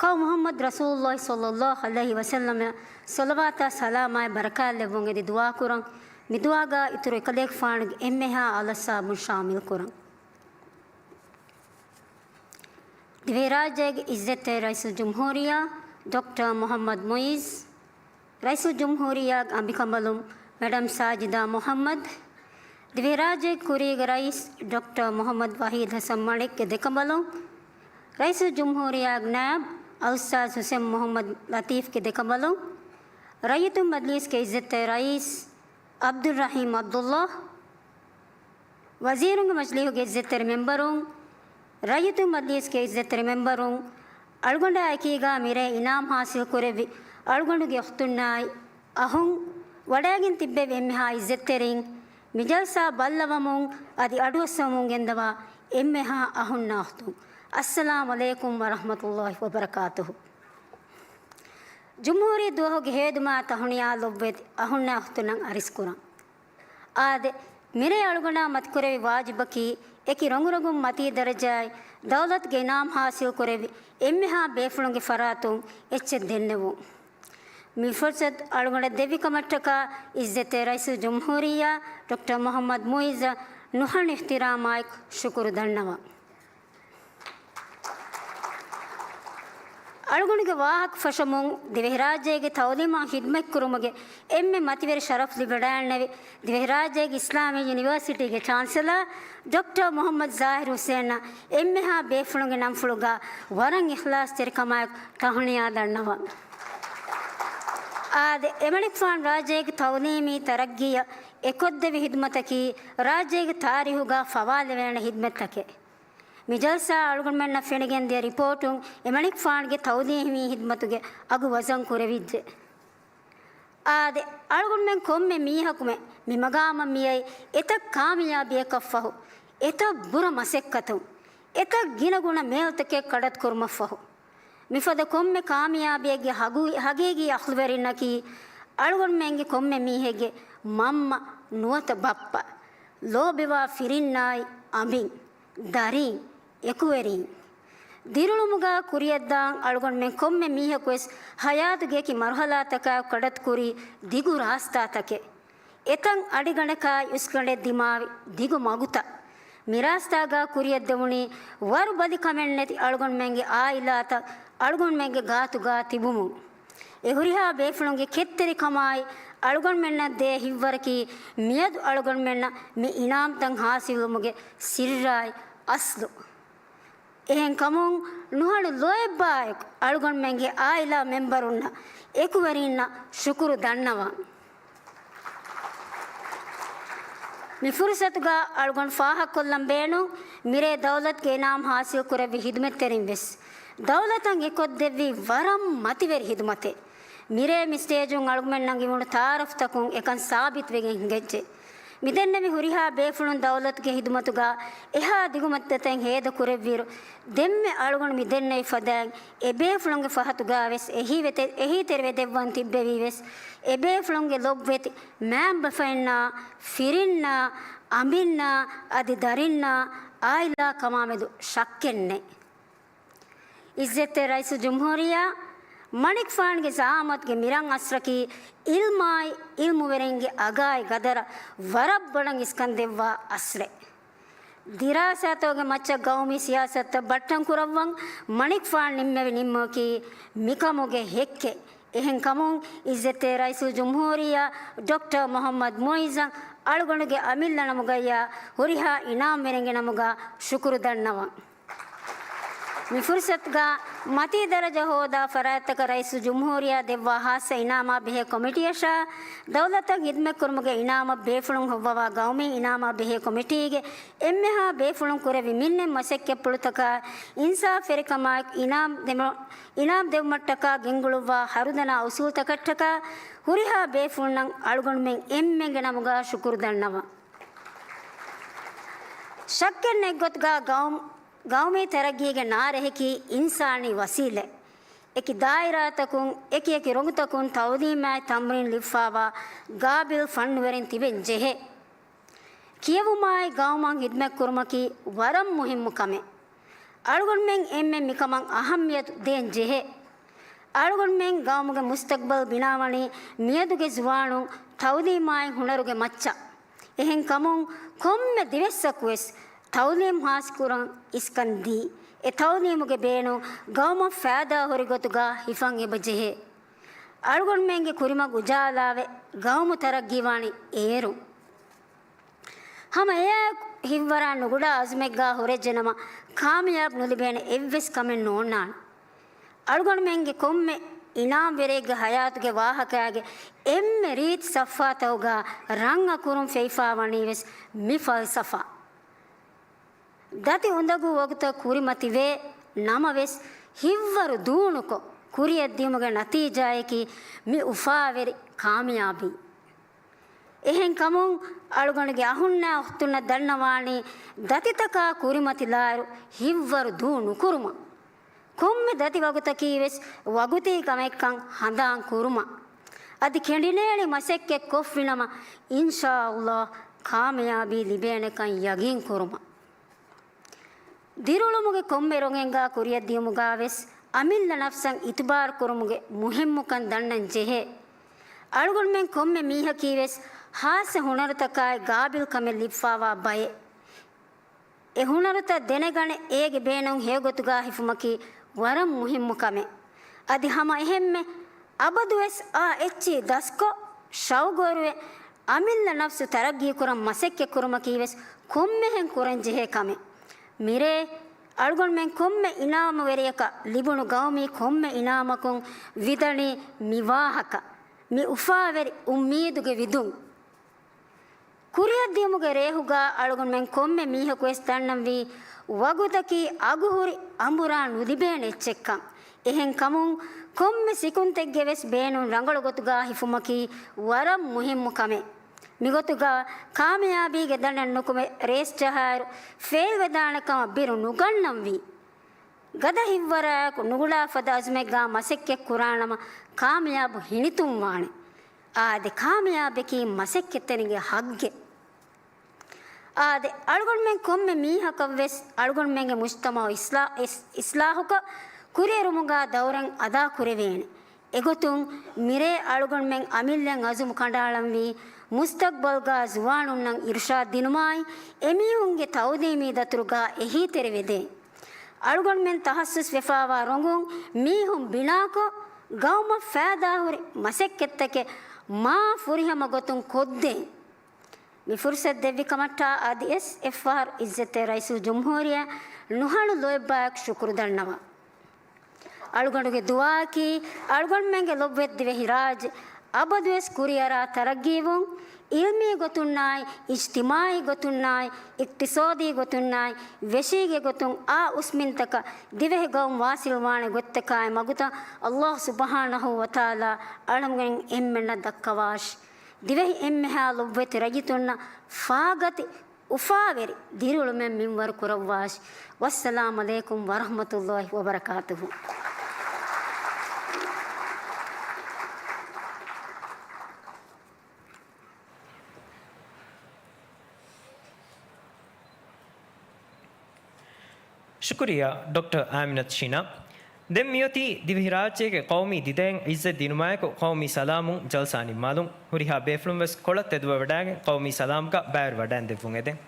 ކައު މުޙައްމަދު ރަސޫލުﷲ ޞައްލައްލާހު ޢަލައިހި ވަސައްލަމަށް ޞަލަވާތާ ސަލާމާއި ބަރަކާތް ލެއްވުން އެދި ދުޢާ ކުރަން. މި ދުޢާގަ އިތުރު އެކަލޭގެފާނުގެ އެންމެހާ އަލަށްސާބުން ޝާމިލް ކުރަން. ދިވެހިރާއްޖޭގެ ޢިއްޒަތްތެރި ރައީސުލްޖުމްހޫރިއްޔާ ޑޮކްޓަރ މުޙައްމަދު މުޢިއްޒު، ރައީސުލްޖުމްހޫރިއްޔާގެ އަނބިކަނބަލުން މެޑަމް ސާޖިދާ މުޙައްމަދު، ދިވެހިރާއްޖޭގެ ކުރީގެ ރައީސް ޑޮކްޓަރ މުޙައްމަދު ވަޙީދު ޙަސަން މަނިކްގެ ދެކަނބަލުން، ރައީސުލްޖުމްހޫރިއްޔާގެ ނާއިބު އަލްއުސްތާޛު ޙުސެން މުޙައްމަދު ލަޠީފްގެ ދެކަނބަލުން، ރައްޔިތުންގެ މަޖްލީސްގެ ޢިއްޒަތްތެރި ރައީސް ޢަބްދުއްރަޙީމް ޢަބްދުއްލާހް، ވަޒީރުންގެ މަޖިލީހުގެ ޢިއްޒަތްތެރި މެންބަރުން، ރައްޔިތުންގެ މަޖިލީހުގެ ޢިއްޒަތްތެރި މެންބަރުން، އަޅުގަނޑާ އެކީގާ މިރޭ އިނާމް ޙާޞިލް ކުރެއްވި އަޅުގަނޑުގެ އުޚްތުންނާއި އަޚުން، ވަޑައިގެން ތިއްބެވި އެންމެހާ ޢިއްޒަތްތެރިން، މި ޖަލްސާ ބައްލަވަމުން އަދި އަޑުއައްސަވަމުން ގެންދަވާ އެންމެހާ އަޚުންނާ އުޚްތުން، އައްސަލާމް ޢަލައިކުމް ވަރަޙްމަތުﷲ ވަބަރަކާތުހު. ޖުމްހޫރީ ދުވަހުގެ ހޭދުމާ ތަހުނިޔާ ލޮބުވެތި އަޚުންނާ އުޚްތުންނަށް އަރިސްކުރަން. އާދެ، މިރޭ އަޅުގަނޑާ މަތިކުރެއްވި ވާޖިބަކީ، އެކި ރޮނގުރޮނގުން މަތީ ދަރަޖައާއި ދައުލަތުގެ އިނާމް ޙާޞިލް ކުރެއްވި އެންމެހާ ބޭފުޅުންގެ ފަރާތުން އެއްޗެއް ދެންނެވުން. މި ފުރުޞަތު އަޅުގަނޑަށް ދެއްވި ކަމަށްޓަކާ، ޢިއްޒަތްތެރި ރައީސުލްޖުމްހޫރިއްޔާ ޑޮކްޓަރ މުޙައްމަދު މުޢިއްޒަށް ނުހަނު އިޙްތިރާމާއެކު ޝުކުރު ދަންނަވަން. އަޅުގަނޑުގެ ވާހަކަ ފަށަމުން ދިވެހިރާއްޖޭގެ ތަޢުލީމަށް ޚިދުމަތްކުރުމުގެ އެންމެ މަތިވެރި ޝަރަފް ލިބިވަޑައިގެންނެވި ދިވެހިރާއްޖޭގެ އިސްލާމީ ޔުނިވަރސިޓީގެ ޗާންސެލާ ޑޮކްޓަރ މުޙައްމަދު ޒާހިރު ޙުސެއިނަށް އެންމެހާ ބޭފުޅުންގެ ނަންފުޅުގަ ވަރަށް އިޚްލާޞްތެރިކަމާއެކު ތަހުނިޔާ ދަންނަވަން. އާދެ، އެމަނިކުފާނު ރާއްޖޭގެ ތަޢުލީމީ ތަރައްގީއަށް އެކޮށްދެއްވި ޚިދުމަތަކީ ރާއްޖޭގެ ތާރީޚުގަ ފަވާލެވޭނެ ޚިދުމަތްތަކެއް. މި ޖަލްސާ އަޅުގަނޑުމެންނަށް ފެނިގެންދިޔަ ރިޕޯޓުން އެމަނިކުފާނުގެ ތަޢުލީމީ ޚިދުމަތުގެ އަގު ވަޒަން ކުރެވިއްޖެ. އާދެ، އަޅުގަނޑުމެން ކޮންމެ މީހަކުމެ މި މަގާމަށް މިއައީ އެތައް ކާމިޔާބީއަކަށްފަހު، އެތައް ބުރަ މަސައްކަތުން، އެތައް ގިނަގުނަ މޭލުތަކެއް ކަޑައްތުކުރުމަށްފަހު. މިފަދަ ކޮންމެ ކާމިޔާބީއެއްގެ ހަގު-، ހަގީގީ އަޚްލުވެރިންނަކީ އަޅުގަނޑުމެންގެ ކޮންމެ މީހެއްގެ މަންމަ ނުވަތަ ބައްޕަ، ލޯބިވާ ފިރިންނާއި އަނބިން، ދަރިން، އެކުވެރިން. ދިރިއުޅުމުގަ ކުރިއަށްދާން އަޅުގަނޑުމެން ކޮންމެ މީހަކުވެސް ހަޔާތުގެ އެކި މަރުޙަލާތަކާއެކު ކަޑައްތުކުރީ ދިގު ރާސްތާތަކެއް. އެތަން އަޑިގަނޑަކާއި އިސްގަނޑެއް ދިމާވި ދިގު މަގުތައް. މިރާސްތާގަ ކުރިއަށްދެވުނީ ވަރުބަލިކަމެއްނެތި އަޅުގަނޑުމެންގެ ޢާއިލާތައް އަޅުގަނޑުމެންގެ ގާތުގަ ތިބުމުން. އެ ހުރިހާ ބޭފުޅުންގެ ކެތްތެރިކަމާއި އަޅުގަނޑުމެންނަށް ދޭ ހިތްވަރަކީ މިއަދު އަޅުގަނޑުމެންނަށް މި އިނާމްތައް ޙާޞިލުވުމުގެ ސިއްރާއި އަސްލު. އެހެންކަމުން ނުހަނު ލޯތްބާއެކު އަޅުގަނޑުމެންގެ ޢާއިލާ މެންބަރުންނަށް އެކުވެރިންނަށް ޝުކުރު ދަންނަވަން. މި ފުރުޞަތުގަ އަޅުގަނޑު ފާހަގަކޮށްލަން ބޭނުން، މިރޭ ދައުލަތުގެ އިނާމް ޙާޞިލް ކުރެއްވި ޚިދުމަތްތެރިން ވެސް ދައުލަތަށް އެކޮށްދެއްވި ވަރަށް މަތިވެރި ޚިދުމަތެއް. މިރޭ މި ސްޓޭޖުން އަޅުގަނޑުމެން ނަންގިވުނު ތަޢާރަފްތަކުން އެކަން ސާބިތުވެގެން ހިނގައްޖެ. މިދެންނެވި ހުރިހާ ބޭފުޅުން ދައުލަތުގެ ޚިދުމަތުގަ އެހާ ދިގު މައްދަތައް ހޭދަ ކުރެއްވިއިރު، ދެންމެ އަޅުގަނޑު މިދެންނެވި ފަދައިން އެބޭފުޅުންގެ ފަހަތުގަ ވެސް އެހީވެތެ-، އެހީތެރިވެދެއްވަން ތިއްބެވީ ވެސް، އެބޭފުޅުންގެ ލޮބުވެތި މައިންބަފައިންނާ، ފިރިންނާ، އަނބިންނާ، އަދި ދަރިންނާ ޢާއިލާ ކަމާމެދު ޝައްކެއްނެތް. ޢިއްޒަތްތެރި ރައީސުލްޖުމްހޫރިއްޔާ މަނިކުފާނުގެ ޒަޢާމަތުގެ މި ރަން އަސްރަކީ ޢިލްމާއި ޢިލްމުވެރިންގެ އަގާއި ގަދަރަށް ވަރަށް ބޮޑަށް އިސްކަން ދެއްވާ އަސްރެއް. ދިރާސާތަކުގެ މައްޗަށް ގައުމީ ސިޔާސަތުތައް ބައްޓަން ކުރައްވަން މަނިކުފާނު ނިންމެވި ނިންމުމަކީ މިކަމުގެ ހެއްކެއް. އެހެންކަމުން ޢިއްޒަތްތެރި ރައީސުލްޖުމްހޫރިއްޔާ ޑޮކްޓަރ މުޙައްމަދު މުޢިއްޒަށް އަޅުގަނޑުގެ އަމިއްލަ ނަމުގައްޔާ ހުރިހާ އިނާމްވެރިންގެ ނަމުގަ ޝުކުރު ދަންނަވަން. މި ފުރުސަތުގަ މަތީ ދަރަޖަ ހޯދާ ފަރާތްތަކަށް ރައީސުލްޖުމްހޫރިއްޔާ ދެއްވާ ހާއްސަ އިނާމާ ބެހޭ ކޮމިޓީއަށާ، ދައުލަތަށް ހިދްމަތްކުރުމުގެ އިނާމަށް ބޭފުޅުން ހޮއްވަވާ ގައުމީ އިނާމާ ބެހޭ ކޮމިޓީގެ އެންމެހާ ބޭފުޅުން ކުރެއްވި މިންނެތް މަސައްކަތްޕުޅުތަކާ އިންސާފްވެރިކަމާއެކު އިނާމް ދެމަ-، އިނާމް ދެއްވުމަށްޓަކާ ގެންގުޅުއްވާ ހަރުދަނާ އުސޫލުތަކަށްޓަކާ ހުރިހާ ބޭފުޅުންނަށް އަޅުގަނޑުމެން އެންމެންގެ ނަމުގާ ޝުކުރު ދަންނަވަން. ޝައްކެއް ނެތްގޮތުގާ ގައުމް-، ގައުމީ ތަރައްގީގެ ނާރެހަކީ އިންސާނީ ވަސީލަތް. އެކި ދާއިރާތަކުން، އެކި އެކި ރޮނގުތަކުން ތައުލީމާއި ތަމްރީން ލިބިފާވާ ގާބިލް ފަންނުވެރިން ތިބެން ޖެހޭ. ކިޔެވުމާއި ގައުމަށް ހިދްމަތްކުރުމަކީ ވަރަށް މުހިއްމު ކަމެއް. އަޅުގަނޑުމެން އެންމެން މިކަމަށް އަހައްމިޔަތު ދޭން ޖެހޭ. އަޅުގަނޑުމެން ގައުމުގެ މުސްތަގްބަލް ބިނާވަނީ މިއަދުގެ ޒުވާނުން ތައުލީމާއި ހުނަރުގެ މައްޗަށް. އެހެންކަމުން ކޮންމެ ދިވެއްސަކުވެސް ތައުލީމް ހާސްކުރަން އިސްކަން ދީ، އެ ތައުލީމުގެ ބޭނުން ގައުމަށް ފައިދާ ހުރި ގޮތުގާ ހިފަން އެބަ ޖެހޭ. އަޅުގަނޑުމެންގެ ކުރިމަގު އުޖާލާވެ، ގައުމު ތަރައްގީވާނީ އޭރުން. ހަމަ އެއާއެކު ހިތްވަރާ ނުގުޑާ އަޒުމެއްގާ ހުރެއްޖެނަމަ، ކާމިޔާބު ނުލިބޭނެ އެއްވެސް ކަމެއް ނޯންނާނެ. އަޅުގަނޑުމެންގެ ކޮންމެ އިނާމްވެރިއެއްގެ ހަޔާތުގެ ވާހަކައިގެ އެންމެ ރީތި ސަފްހާތަކުގާ ރަން އަކުރުން ފެތިފާވަނީވެސް މި ފަލްސަފާ. ދަތި އުނދަގޫ ވަގުތަށް ކުރިމަތިވޭ، ނަމަވެސް، ހިތްވަރު ދޫނުކޮށް ކުރިއަށްދިޔުމުގެ ނަތީޖާއަކީ މި އުފާވެރި ކާމިޔާބީ. އެހެންކަމުން، އަޅުގަނޑުގެ އަހުންނާ އުޚްތުންނަށް ދަންނަވާނީ، ދަތިތަކާ ކުރިމަތިލާއިރު ހިތްވަރު ދޫ ނުކުރުމަށް. ކޮންމެ ދަތި ވަގުތަކީވެސް ވަގުތީ ކަމެއްކަން ހަނދާން ކުރުމަށް. އަދި ކެނޑިނޭޅި މަސައްކަތް ކޮށްފިނަމަ، އިންޝާﷲ ކާމިޔާބީ ލިބޭނެކަން ޔަގީން ކުރުމަށް. ދިރިއުޅުމުގެ ކޮންމެ ރޮނގެއްގާ ކުރިއަށްދިޔުމުގާވެސް އަމިއްލަ ނަފްސަށް އިތުބާރު ކުރުމުގެ މުހިއްމުކަން ދަންނަން ޖެހޭ. އަޅުގަނޑުމެން ކޮންމެ މީހަކީވެސް ހާއްސަ ހުނަރުތަކާއި ގާބިލްކަމެއް ލިބިފާވާ ބައެއް. އެ ހުނަރުތައް ދެނެގަނެ، އޭގެ ބޭނުން ހެޔޮގޮތުގާ ހިފުމަކީ ވަރަށް މުހިއްމު ކަމެއް. އަދި ހަމަ އެހެންމެ، އަބަދުވެސް އާ އެއްޗިހި ދަސްކޮށް، ޝައުގުވެރިވެ، އަމިއްލަ ނަފްސު ތަރައްގީކުރަން މަސައްކަތްކުރުމަކީވެސް ކޮންމެހެން ކުރަންޖެހޭ ކަމެއް. މިރޭ އަޅުގަނޑުމެން ކޮންމެ އިނާމުވެރިޔަކަށް ލިބުނު ގައުމީ ކޮންމެ އިނާމަކުން ވިދަނީ މި ވާހަކަ، މި އުފާވެރި އުއްމީދުގެ ވިދުން. ކުރިއަށްދިޔުމުގެ ރޭހުގާ އަޅުގަނޑުމެން ކޮންމެ މީހަކުވެސް ދަންނަންވީ، ވަގުތަކީ އަގުހުރި އަނބުރާ ނުލިބޭނެ އެއްޗެއްކަން. އެހެންކަމުން، ކޮންމެ ސިކުންތެއްގެވެސް ބޭނުން ރަނގަޅު ގޮތުގާ ހިފުމަކީ ވަރަށް މުހިއްމު ކަމެއް. މިގޮތުގާ ކާމިޔާބީގެ ދަނޑަށް ނުކުމެ ރޭސް ޖަހާއިރު ފެއިލްވެދާނެ ކަމަށް ބިރު ނުގަންނަންވީ. ގަދަ ހިތްވަރާއެކު ނުގުޅާ ފަދަ އަޒުމެއްގާ މަސައްކަތް ކުރާނަމަ، ކާމިޔާބު ހިނިތުންވާނެ. އާދެ، ކާމިޔާބަކީ މަސައްކަތްތެރިންގެ ހައްގެއް. އާދެ، އަޅުގަނޑުމެން ކޮންމެ މީހަކަށްވެސް އަޅުގަނޑުމެންގެ މުޖްތަމަޢު އިސްލާ-، އިސް-، އިސްލާހުކޮށް، ކުރިއެރުމުގާ ދައުރެއް އަދާކުރެވޭނެ. އެގޮތުން، މިރޭ އަޅުގަނޑުމެން އަމިއްލައަށް އަޒުމު ކަނޑައަޅަންވީ، މުސްތަޤްބަލްގާ ޒުވާނުންނަށް އިރުޝާދު ދިނުމާއި، އެމީހުންގެ ތައުލީމީ ދަތުރުގާ އެހީތެރިވެދޭން. އަޅުގަނޑުމެން ތަހައްސުސް ވެފާވާ ރޮނގުން މީހުން ބިނާކޮށް، ގައުމަށް ފައިދާހުރި މަސައްކަތްތަކެއް މާ ފުރިހަމަ ގޮތުން ކޮށްދޭން. މި ފުރުސަތު ދެއްވި ކަމަށްޓާ އަދިވެސް އެއްފަހަރު އިއްޒަތްތެރި ރައީސުލްޖުމްހޫރިއްޔާ ނުހަނު ލޯތްބާއަކަށް ޝުކުރު ދަންނަވަން. އަޅުގަނޑުގެ ދުޢާއަކީ، އަޅުގަނޑުމެންގެ ލޮބުވެތި ދިވެހިރާއްޖެ އަބަދުވެސް ކުރިއަރާ ތަރައްގީވުން، ޢިލްމީ ގޮތުންނާއި، އިޖްތިމާޢީ ގޮތުންނާއި، އިޤްތިޞާދީ ގޮތުންނާއި، ވެށީގެ ގޮތުން އާ އުސްމިންތަކަށް ދިވެހި ގައުމު ވާސިލްވާނެ ގޮތްތަކާއި މަގުތައް ﷲ ސުބްޙާނަހޫ ވަތަޢާލާ އަޅުގަނޑުމެން އެންމެންނަށް ދައްކަވާށި. ދިވެހި އެންމެހާ ލޮބުވެތި ރައްޔިތުންނަށް ފާގަތި އުފާވެރި ދިރިއުޅުމެއް މިންވަރު ކުރައްވާށި. ވައްސަލާމް ޢަލައިކުމް ވަރަޙްމަތުﷲ ވަބަރަކާތުހު. ޝުކުރިއްޔާ، ޑޮކްޓަރ އާމިނަތު ޝީނާ. ދެން މިއޮތީ ދިވެހިރާއްޖޭގެ ޤައުމީ ދިދައިން ޢިއްޒަތް ދިނުމާއެކު، ޤައުމީ ސަލާމުން ޖަލްސާ ނިންމާލުން. ހުރިހާ ބޭފުޅުން ވެސް ކޮޅަށް ތެދުވެވަޑައިގެން، ޤައުމީ ސަލާމްގަ ބައިވެރި ވަޑައިން ދެއްވުން އެދެން.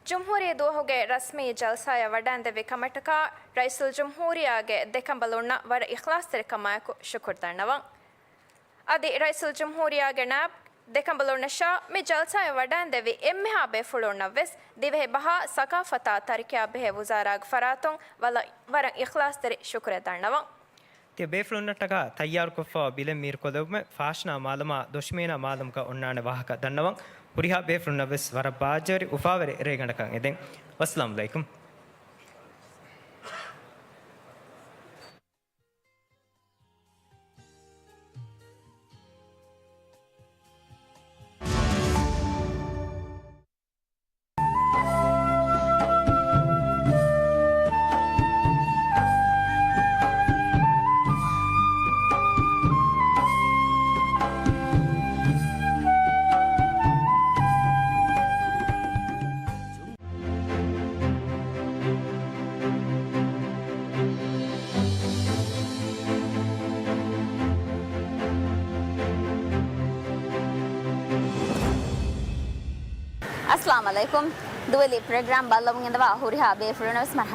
ޖުމްހޫރީ ދުވަހުގެ ރަސްމީ ޖަލްސާއަށް ވަޑައިންދެވި ކަމަށްޓަކާ ރައީސުލްޖުމްހޫރިއްޔާގެ ދެކަނބަލުންނަށް ވަރަށް އިޚްލާޞްތެރިކަމާއެކު ޝުކުރު ދަންނަވަން. އަދި ރައީސުލްޖުމްހޫރިއްޔާގެ ނާއިބު ދެކަނބަލުންނަށާ މި ޖަލްސާއަށް ވަޑައިންދެވި އެންމެހާ ބޭފުޅުންނަށްވެސް ދިވެހި ބަހާ ސަޤާފަތާ ތަރިކަޔާ ބެހޭ ވުޒާރާގެ ފަރާތުން ވަރަށް، ވަރަށް އިޚްލާޞްތެރި ޝުކުރެއް ދަންނަވަން. ތިޔަ ބޭފުޅުންނަށްޓަކާ ތައްޔާރުކޮށްފަވާ ބިލެއް މީރުކޮށްލެވުމެއް ފާޝްނާ މާލަމާ ދޮށިމޭނާ މާލަމުގަ އޮންނާނެ ވާހަކަ ދަންނަވަން. ހުރިހާ ބޭފުޅުންނަށްވެސް ވަރަށް ބާއްޖަވެރި އުފާވެރި ރޭގަނޑަކަށް އެދެން. ވައްސަލާމު ޢަލައިކުމް. އައްސަލާމު ޢަލައިކުމް. ދުވެލި ޕްރޮގްރާމް ބައްލަވަން އިންދަވާ ހުރިހާ ބޭފުޅުންނަށް ވެސް މަރުޙަބާ.